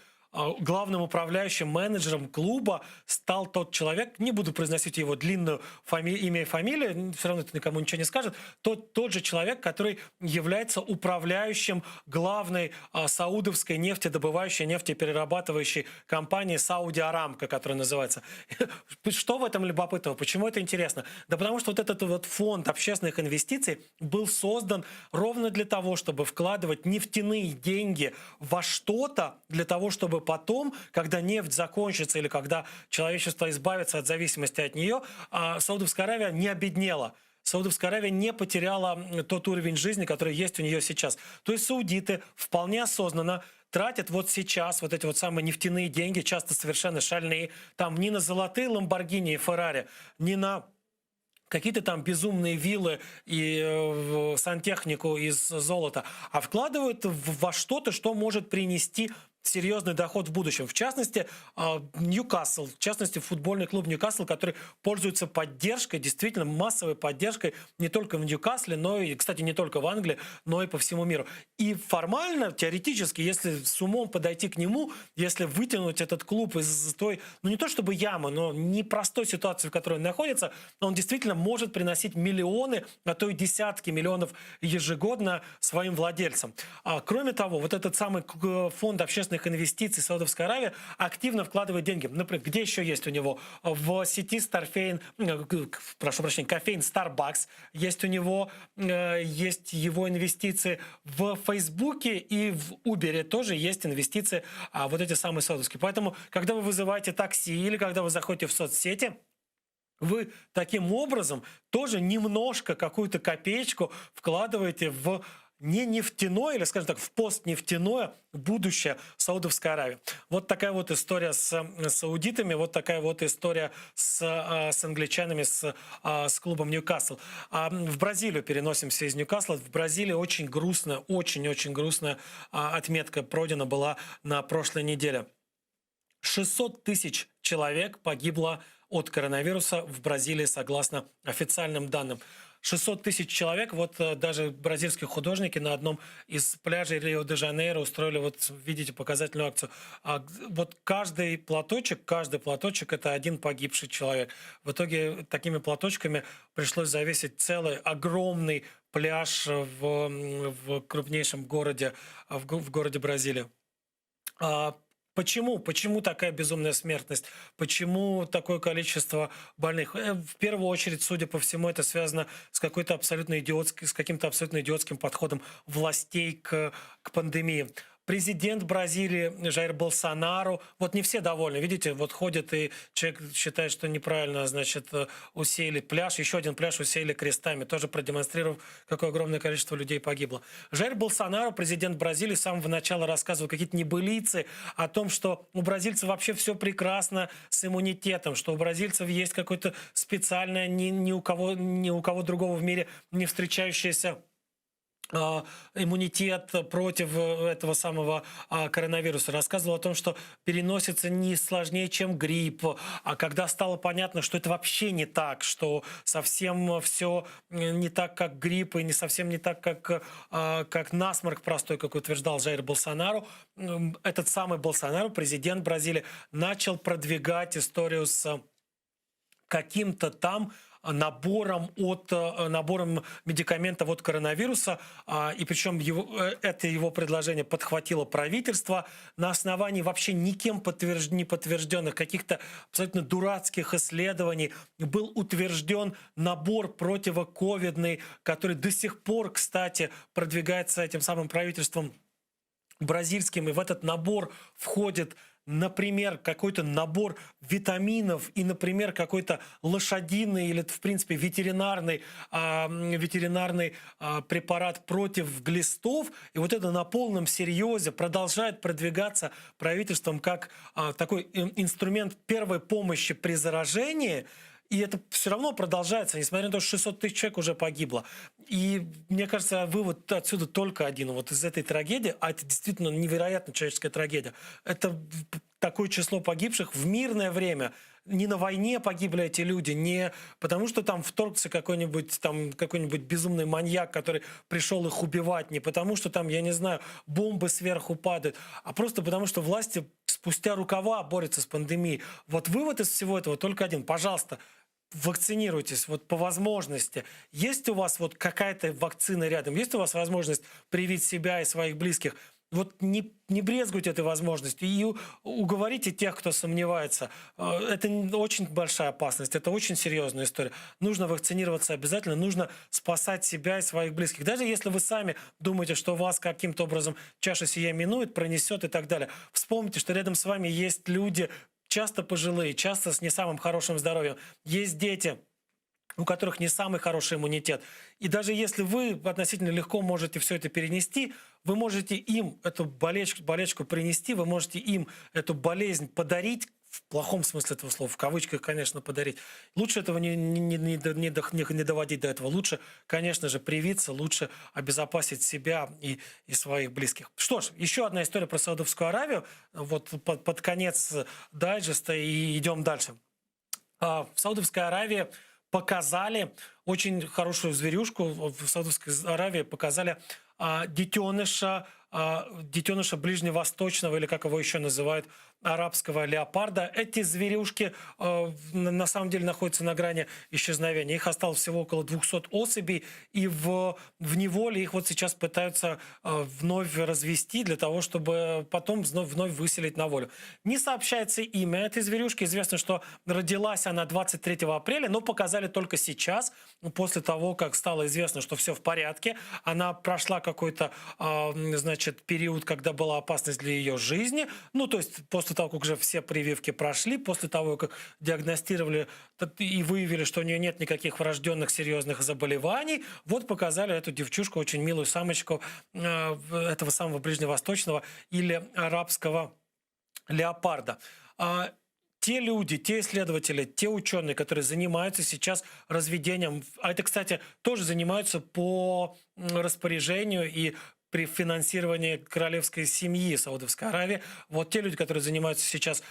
главным управляющим менеджером клуба стал тот человек, не буду произносить его длинную фами имя и фамилию, все равно это никому ничего не скажет, тот, тот же человек, который является управляющим главной а, саудовской нефтедобывающей, нефтеперерабатывающей компании Сауди Арамко, которая называется. Что в этом любопытного? Почему это интересно? Да потому что вот этот вот фонд общественных инвестиций был создан ровно для того, чтобы вкладывать нефтяные деньги во что-то, для того, чтобы потом, когда нефть закончится или когда человечество избавится от зависимости от нее, а, Саудовская Аравия не обеднела. Саудовская Аравия не потеряла тот уровень жизни, который есть у нее сейчас. То есть саудиты вполне осознанно тратят вот сейчас вот эти вот самые нефтяные деньги, часто совершенно шальные, там не на золотые Ламборгини и Феррари, не на какие-то там безумные виллы и э, сантехнику из золота, а вкладывают во что-то, что может принести серьезный доход в будущем. В частности, а, Ньюкасл, в частности, футбольный клуб Ньюкасл, который пользуется поддержкой, действительно массовой поддержкой не только в Ньюкасле, но и, кстати, не только в Англии, но и по всему миру. И формально, теоретически, если с умом подойти к нему, если вытянуть этот клуб из той, ну не то чтобы ямы, но непростой ситуации, в которой он находится, он действительно может приносить миллионы, а то и десятки миллионов ежегодно своим владельцам. А, кроме того, вот этот самый фонд общественных. успешных инвестиций Саудовская Аравия активно вкладывает деньги. Например, где еще есть у него? В сети Старфейн, прошу прощения, кофеин Starbucks есть у него, есть его инвестиции в Фейсбуке и в Убере тоже есть инвестиции, а, вот эти самые саудовские. Поэтому, когда вы вызываете такси или когда вы заходите в соцсети, вы таким образом тоже немножко какую-то копеечку вкладываете в не нефтяное, или, скажем так, в постнефтяное будущее Саудовской Аравии. Вот такая вот история с саудитами, вот такая вот история с, с англичанами, с, с клубом Ньюкасл. А в Бразилию переносимся из Ньюкасла. В Бразилии очень грустная, очень-очень грустная отметка пройдена была на прошлой неделе. 600 тысяч человек погибло от коронавируса в Бразилии, согласно официальным данным. 600 тысяч человек, вот даже бразильские художники на одном из пляжей Рио-де-Жанейро устроили, вот видите, показательную акцию. А, вот каждый платочек, каждый платочек – это один погибший человек. В итоге такими платочками пришлось завесить целый огромный пляж в, в крупнейшем городе, в, в городе Бразилии. А, Почему? Почему такая безумная смертность? Почему такое количество больных? В первую очередь, судя по всему, это связано с какой-то абсолютно идиотской, с каким-то абсолютно идиотским подходом властей к, к пандемии. Президент Бразилии Жаир Болсонару, вот не все довольны, видите, вот ходит и человек считает, что неправильно, значит, усеяли пляж, еще один пляж усеяли крестами, тоже продемонстрировав, какое огромное количество людей погибло. Жаир Болсонару, президент Бразилии, с самого начала рассказывал какие-то небылицы о том, что у бразильцев вообще все прекрасно с иммунитетом, что у бразильцев есть какое-то специальное, ни, ни, у кого, ни у кого другого в мире не встречающееся иммунитет против этого самого коронавируса. Рассказывал о том, что переносится не сложнее, чем грипп. А когда стало понятно, что это вообще не так, что совсем все не так, как грипп, и не совсем не так, как, как насморк простой, как утверждал Жаир Болсонару, этот самый Болсонару, президент Бразилии, начал продвигать историю с каким-то там набором, от, набором медикаментов от коронавируса. И причем его, это его предложение подхватило правительство на основании вообще никем подтвержд, не подтвержденных каких-то абсолютно дурацких исследований был утвержден набор противоковидный, который до сих пор, кстати, продвигается этим самым правительством бразильским. И в этот набор входит например, какой-то набор витаминов и, например, какой-то лошадиный или, в принципе, ветеринарный, а, ветеринарный а, препарат против глистов. И вот это на полном серьезе продолжает продвигаться правительством как а, такой инструмент первой помощи при заражении. И это все равно продолжается, несмотря на то, что 600 тысяч человек уже погибло. И мне кажется, вывод отсюда только один. Вот из этой трагедии, а это действительно невероятно человеческая трагедия, это такое число погибших в мирное время. Не на войне погибли эти люди, не потому что там вторгся какой-нибудь там какой-нибудь безумный маньяк, который пришел их убивать, не потому что там, я не знаю, бомбы сверху падают, а просто потому что власти спустя рукава борются с пандемией. Вот вывод из всего этого только один. Пожалуйста, вакцинируйтесь вот по возможности. Есть у вас вот какая-то вакцина рядом? Есть у вас возможность привить себя и своих близких? Вот не, не брезгуйте этой возможностью и уговорите тех, кто сомневается. Это очень большая опасность, это очень серьезная история. Нужно вакцинироваться обязательно, нужно спасать себя и своих близких. Даже если вы сами думаете, что вас каким-то образом чаша сия минует, пронесет и так далее. Вспомните, что рядом с вами есть люди, часто пожилые, часто с не самым хорошим здоровьем. Есть дети, у которых не самый хороший иммунитет. И даже если вы относительно легко можете все это перенести, вы можете им эту болечку, болечку принести, вы можете им эту болезнь подарить, в плохом смысле этого слова, в кавычках, конечно, подарить. Лучше этого не, не, не, не, не доводить до этого. Лучше, конечно же, привиться, лучше обезопасить себя и, и своих близких. Что ж, еще одна история про Саудовскую Аравию. Вот под, под конец дайджеста и идем дальше. В Саудовской Аравии показали очень хорошую зверюшку. В Саудовской Аравии показали а, детеныша, а, детеныша ближневосточного, или как его еще называют, арабского леопарда. Эти зверюшки э, на самом деле находятся на грани исчезновения. Их осталось всего около 200 особей, и в, в неволе их вот сейчас пытаются э, вновь развести для того, чтобы потом вновь, вновь выселить на волю. Не сообщается имя этой зверюшки. Известно, что родилась она 23 апреля, но показали только сейчас, после того, как стало известно, что все в порядке. Она прошла какой-то, э, значит, период, когда была опасность для ее жизни. Ну, то есть после того, как уже все прививки прошли, после того, как диагностировали и выявили, что у нее нет никаких врожденных серьезных заболеваний, вот показали эту девчушку, очень милую самочку э, этого самого ближневосточного или арабского леопарда. А, те люди, те исследователи, те ученые, которые занимаются сейчас разведением, а это, кстати, тоже занимаются по распоряжению и при финансировании королевской семьи Саудовской Аравии. Вот те люди, которые занимаются сейчас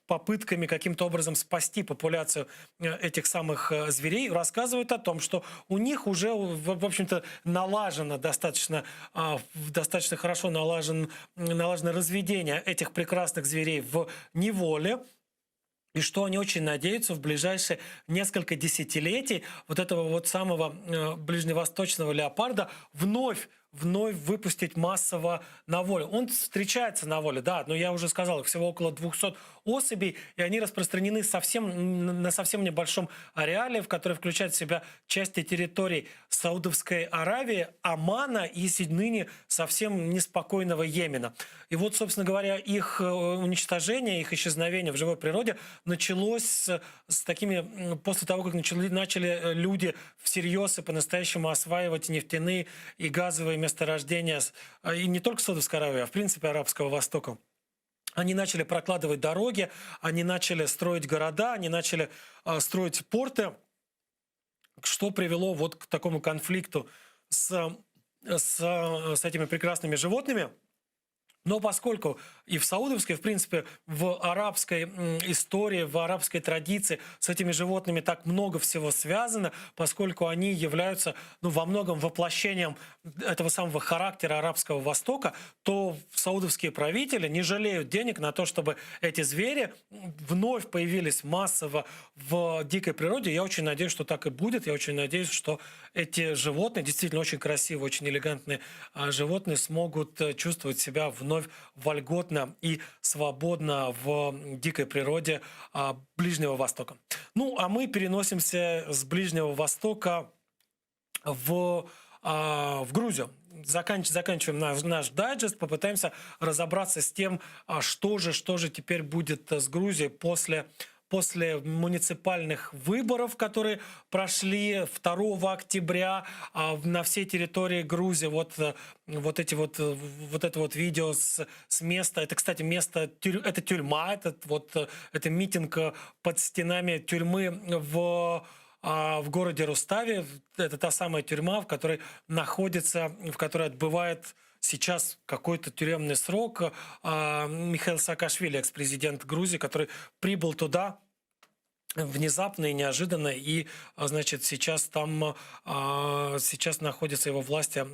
попытками каким-то образом спасти популяцию э, этих самых э, зверей, рассказывают о том, что у них уже, в общем-то, налажено достаточно, а, достаточно хорошо налажен, налажено разведение этих прекрасных зверей в неволе, и что они очень надеются в ближайшие несколько десятилетий вот этого вот самого э, ближневосточного леопарда вновь вновь выпустить массово на волю. Он встречается на воле, да, но я уже сказал, их всего около 200 особей, и они распространены совсем, на совсем небольшом ареале, в который включает в себя части территорий Саудовской Аравии, Омана и ныне совсем неспокойного Йемена. И вот, собственно говоря, их э, уничтожение, их исчезновение в живой природе началось с, с такими, после того, как начали, начали э, люди всерьез и по-настоящему осваивать нефтяные и газовые месторождения, э, и не только Саудовской Аравии, а в принципе Арабского Востока. Они начали прокладывать дороги, они начали строить города, они начали э, строить порты, что привело вот к такому конфликту с, с, с этими прекрасными животными. Но поскольку и в саудовской, в принципе, в арабской истории, в арабской традиции с этими животными так много всего связано, поскольку они являются ну, во многом воплощением этого самого характера арабского Востока, то саудовские правители не жалеют денег на то, чтобы эти звери вновь появились массово в дикой природе. Я очень надеюсь, что так и будет. Я очень надеюсь, что эти животные, действительно очень красивые, очень элегантные а, животные, смогут э, чувствовать себя вновь вольготно и свободно в дикой природе а, Ближнего Востока. Ну, а мы переносимся с Ближнего Востока в, а, в Грузию. Заканч, заканчиваем наш, наш дайджест, попытаемся разобраться с тем, что же, что же теперь будет с Грузией после после муниципальных выборов, которые прошли 2 октября а, на всей территории Грузии. Вот, э, вот, эти вот, э, вот это вот видео с, с места. Это, кстати, место, это тюрьма, это, вот, э, это митинг под стенами тюрьмы в а, в городе Рустави. Это та самая тюрьма, в которой находится, в которой отбывает сейчас какой-то тюремный срок а, Михаил Саакашвили, экс-президент Грузии, который прибыл туда внезапно и неожиданно, и, а, значит, сейчас там, а, сейчас находится его власти,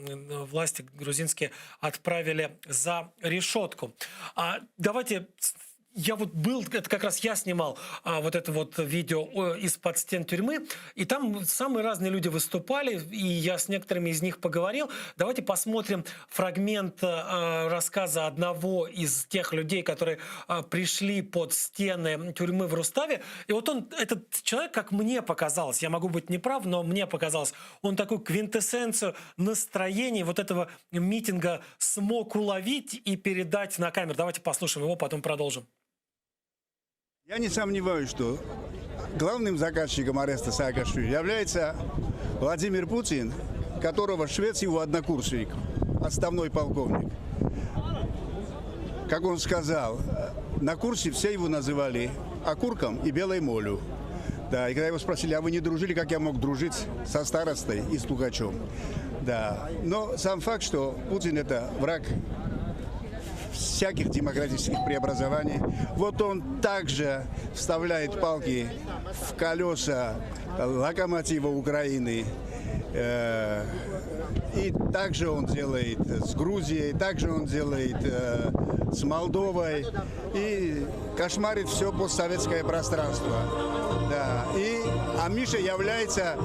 власти грузинские отправили за решетку. А давайте я вот был, это как раз я снимал а, вот это вот видео из-под стен тюрьмы, и там самые разные люди выступали, и я с некоторыми из них поговорил. Давайте посмотрим фрагмент а, рассказа одного из тех людей, которые а, пришли под стены тюрьмы в Руставе. И вот он, этот человек, как мне показалось, я могу быть неправ, но мне показалось, он такую квинтэссенцию настроения вот этого митинга смог уловить и передать на камеру. Давайте послушаем его, потом продолжим. Я не сомневаюсь, что главным заказчиком ареста Саакашвили является Владимир Путин, которого швец его однокурсник, отставной полковник. Как он сказал, на курсе все его называли окурком и белой молью. Да, и когда его спросили, а вы не дружили, как я мог дружить со старостой и стукачом? Да, но сам факт, что Путин это враг всяких демократических преобразований. Вот он также вставляет палки в колеса локомотива Украины. Э, и также он делает с Грузией, также он делает э, с Молдовой. И кошмарит все постсоветское пространство. Да. И, а Миша является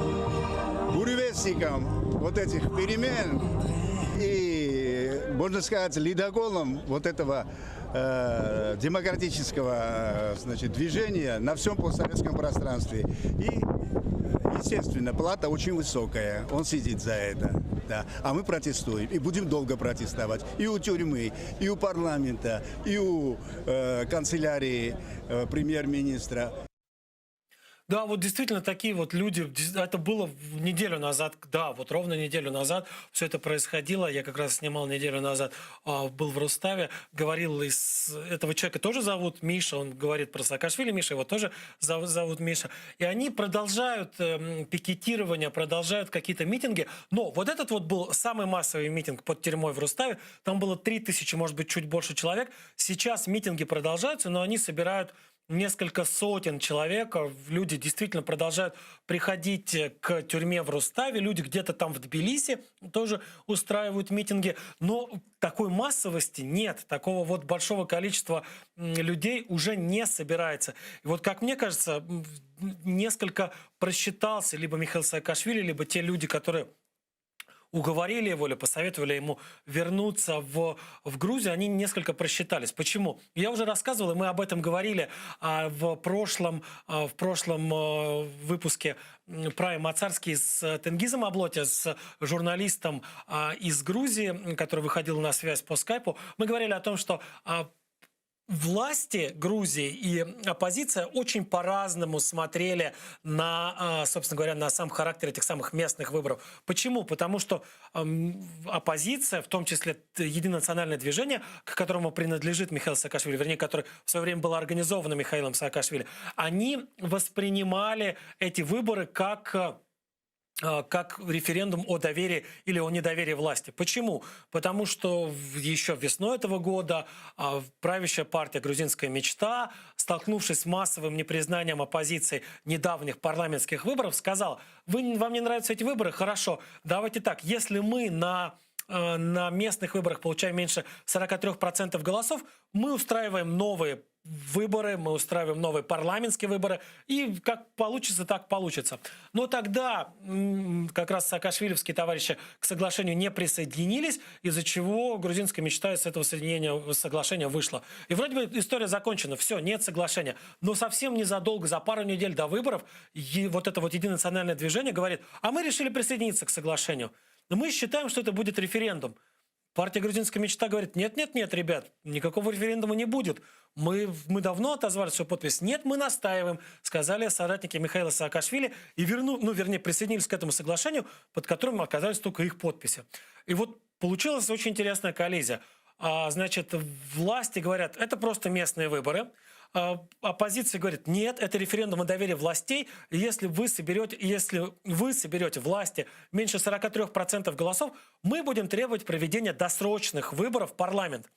буревестником вот этих перемен и, можно сказать, ледоколом вот этого э, демократического э, значит, движения на всем постсоветском пространстве. И, естественно, плата очень высокая, он сидит за это. Да. А мы протестуем и будем долго протестовать. И у тюрьмы, и у парламента, и у э, канцелярии э, премьер-министра. Да, вот действительно такие вот люди, это было неделю назад, да, вот ровно неделю назад все это происходило, я как раз снимал неделю назад, а, был в Руставе, говорил, из этого человека тоже зовут Миша, он говорит про Саакашвили, Миша, его тоже зовут Миша, и они продолжают эм, пикетирование, продолжают какие-то митинги, но вот этот вот был самый массовый митинг под тюрьмой в Руставе, там было 3000, может быть, чуть больше человек, сейчас митинги продолжаются, но они собирают несколько сотен человек. Люди действительно продолжают приходить э, к тюрьме в Руставе. Люди где-то там в Тбилиси тоже устраивают митинги. Но такой массовости нет. Такого вот большого количества людей уже не собирается. И вот, как мне кажется, несколько просчитался либо Михаил Саакашвили, либо те люди, которые уговорили его или посоветовали ему вернуться в, в Грузию, они несколько просчитались. Почему? Я уже рассказывал, и мы об этом говорили а, в прошлом, а, в прошлом а, выпуске Прайм Мацарский с Тенгизом Аблоти, с журналистом а, из Грузии, который выходил на связь по скайпу. Мы говорили о том, что а, власти Грузии и оппозиция очень по-разному смотрели на, а, собственно говоря, на сам характер этих самых местных выборов. Почему? Потому что оппозиция, в том числе Единое национальное движение, к которому принадлежит Михаил Саакашвили, вернее, которое в свое время было организовано Михаилом Саакашвили, они воспринимали эти выборы как а, как референдум о доверии или о недоверии власти. Почему? Потому что еще весной этого года а, правящая партия «Грузинская мечта», столкнувшись с массовым непризнанием оппозиции недавних парламентских выборов, сказала, вы, вам не нравятся эти выборы? Хорошо, давайте так, если мы на э, на местных выборах получаем меньше 43% голосов, мы устраиваем новые выборы, мы устраиваем новые парламентские выборы, и как получится, так получится. Но тогда как раз саакашвилевские товарищи к соглашению не присоединились, из-за чего грузинская мечта из этого соединения, соглашения вышла. И вроде бы история закончена, все, нет соглашения. Но совсем незадолго, за пару недель до выборов, вот это вот единое национальное движение говорит, а мы решили присоединиться к соглашению. Но мы считаем, что это будет референдум. Партия «Грузинская мечта» говорит, нет-нет-нет, ребят, никакого референдума не будет. Мы, мы давно отозвали свою подпись. Нет, мы настаиваем, сказали соратники Михаила Саакашвили и верну, ну, вернее, присоединились к этому соглашению, под которым оказались только их подписи. И вот получилась очень интересная коллизия. А, значит, власти говорят, это просто местные выборы. А, оппозиция говорит, нет, это референдум о доверии властей. Если вы соберете, если вы соберете власти меньше 43% голосов, мы будем требовать проведения досрочных выборов в парламент.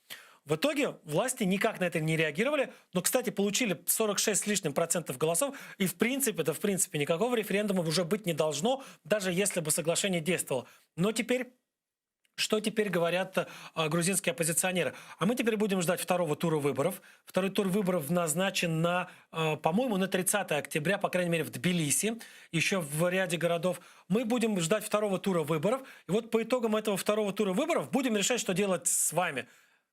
В итоге власти никак на это не реагировали, но, кстати, получили 46 с лишним процентов голосов, и в принципе, да в принципе, никакого референдума уже быть не должно, даже если бы соглашение действовало. Но теперь что теперь говорят а, грузинские оппозиционеры? А мы теперь будем ждать второго тура выборов. Второй тур выборов назначен на, а, по-моему, на 30 октября, по крайней мере, в Тбилиси, еще в ряде городов. Мы будем ждать второго тура выборов. И вот по итогам этого второго тура выборов будем решать, что делать с вами.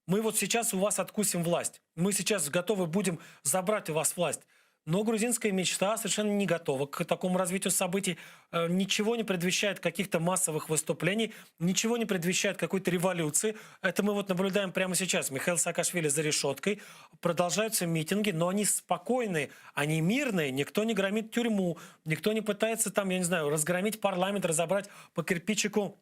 Мы вот сейчас у вас откусим власть. Мы сейчас готовы будем забрать у вас власть. Но грузинская мечта совершенно не готова к такому развитию событий. Э, ничего не предвещает каких-то массовых выступлений, ничего не предвещает какой-то революции. Это мы вот наблюдаем прямо сейчас. Михаил Саакашвили за решеткой. Продолжаются митинги, но они спокойные, они мирные. Никто не громит тюрьму, никто не пытается там, я не знаю, разгромить парламент, разобрать по кирпичику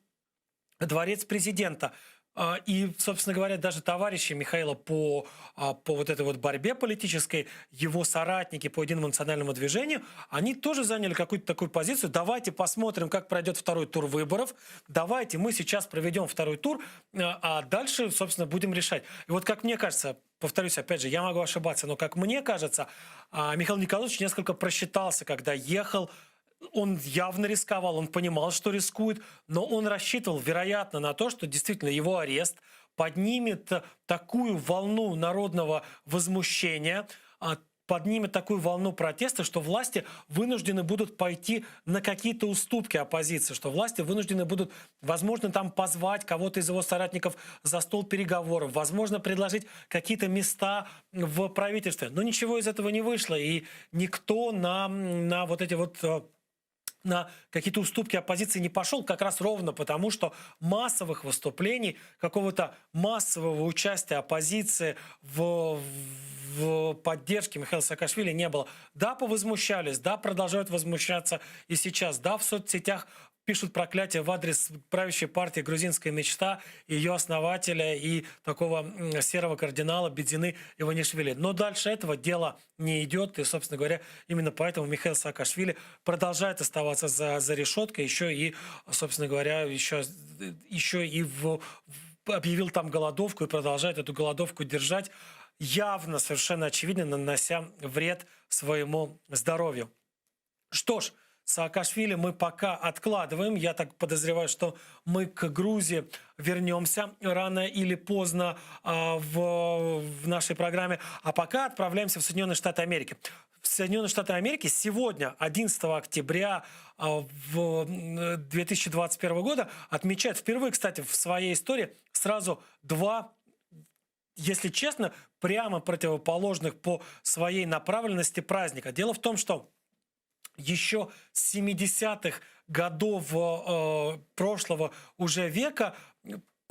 дворец президента. А, и, собственно говоря, даже товарищи Михаила по, а, по вот этой вот борьбе политической, его соратники по единому национальному движению, они тоже заняли какую-то такую позицию. Давайте посмотрим, как пройдет второй тур выборов. Давайте мы сейчас проведем второй тур, а, а дальше, собственно, будем решать. И вот как мне кажется, повторюсь, опять же, я могу ошибаться, но как мне кажется, Михаил Николаевич несколько просчитался, когда ехал. Он явно рисковал, он понимал, что рискует, но он рассчитывал, вероятно, на то, что действительно его арест поднимет такую волну народного возмущения, а, поднимет такую волну протеста, что власти вынуждены будут пойти на какие-то уступки оппозиции, что власти вынуждены будут, возможно, там позвать кого-то из его соратников за стол переговоров, возможно, предложить какие-то места в правительстве. Но ничего из этого не вышло, и никто на, на вот эти вот э, на какие-то уступки оппозиции не пошел, как раз ровно потому, что массовых выступлений, какого-то массового участия оппозиции в, в поддержке Михаила Саакашвили не было. Да, повозмущались, да, продолжают возмущаться и сейчас, да, в соцсетях пишут проклятия в адрес правящей партии «Грузинская мечта», ее основателя и такого серого кардинала Бидзины Иванишвили. Но дальше этого дела не идет. И, собственно говоря, именно поэтому Михаил Саакашвили продолжает оставаться за, за решеткой, еще и, собственно говоря, еще, еще и в, объявил там голодовку и продолжает эту голодовку держать, явно, совершенно очевидно, нанося вред своему здоровью. Что ж, Саакашвили мы пока откладываем. Я так подозреваю, что мы к Грузии вернемся рано или поздно а, в, в нашей программе. А пока отправляемся в Соединенные Штаты Америки. В Соединенные Штаты Америки сегодня, 11 октября а, в 2021 года, отмечают впервые, кстати, в своей истории сразу два если честно, прямо противоположных по своей направленности праздника. Дело в том, что еще с 70-х годов э, прошлого уже века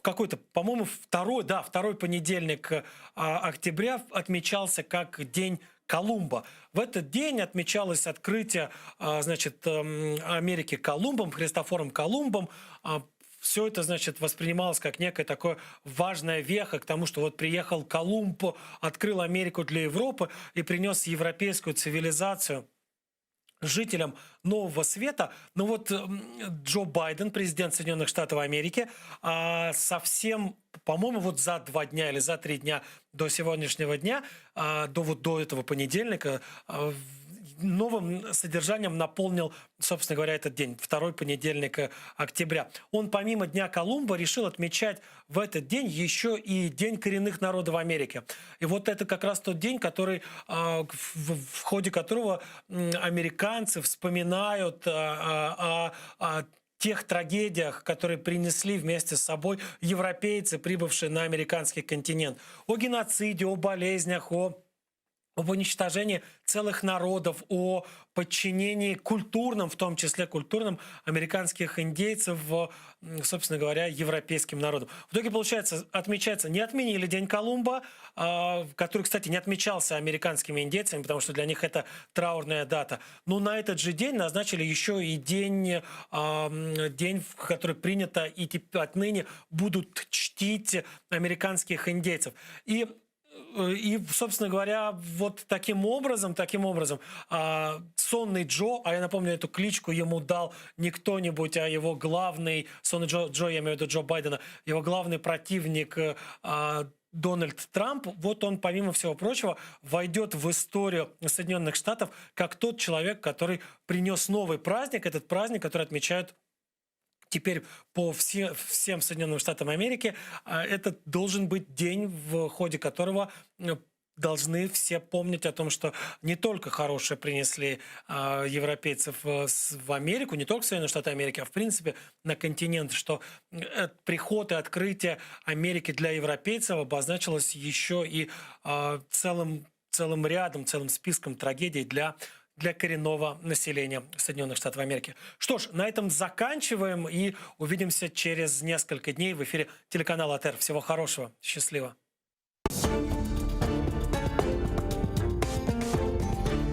какой-то, по-моему, второй, да, второй понедельник э, октября отмечался как День Колумба. В этот день отмечалось открытие, э, значит, эм, Америки Колумбом, Христофором Колумбом. А, Все это, значит, воспринималось как некое такое важная веха к тому, что вот приехал Колумб, открыл Америку для Европы и принес европейскую цивилизацию жителям Нового Света. Но вот Джо Байден, президент Соединенных Штатов Америки, а, совсем, по-моему, вот за два дня или за три дня до сегодняшнего дня, а, до вот до этого понедельника, а, новым содержанием наполнил, собственно говоря, этот день, второй понедельник э, октября. Он помимо Дня Колумба решил отмечать в этот день еще и День коренных народов Америки. И вот это как раз тот день, который, а, в, ходе которого американцы вспоминают а, о, о тех трагедиях, которые принесли вместе с собой европейцы, прибывшие на американский континент. О геноциде, о болезнях, о об уничтожении целых народов, о подчинении культурном, в том числе культурном, американских индейцев, собственно говоря, европейским народам. В итоге, получается, отмечается, не отменили День Колумба, а, который, кстати, не отмечался американскими индейцами, потому что для них это траурная дата. Но на этот же день назначили еще и день, а, день, в который принято и отныне будут чтить американских индейцев. И и, собственно говоря, вот таким образом, таким образом, а, сонный Джо, а я напомню, эту кличку ему дал не кто-нибудь, а его главный, сонный Джо, Джо, я имею в виду Джо Байдена, его главный противник а, Дональд Трамп, вот он, помимо всего прочего, войдет в историю Соединенных Штатов как тот человек, который принес новый праздник, этот праздник, который отмечают теперь по все, всем Соединенным Штатам Америки, а, это должен быть день, в ходе которого э, должны все помнить о том, что не только хорошее принесли э, европейцев э, в Америку, не только Соединенные Штаты Америки, а в принципе на континент, что э, приход и открытие Америки для европейцев обозначилось еще и э, целым, целым рядом, целым списком трагедий для для коренного населения Соединенных Штатов Америки. Что ж, на этом заканчиваем и увидимся через несколько дней в эфире телеканала АТР. Всего хорошего. Счастливо.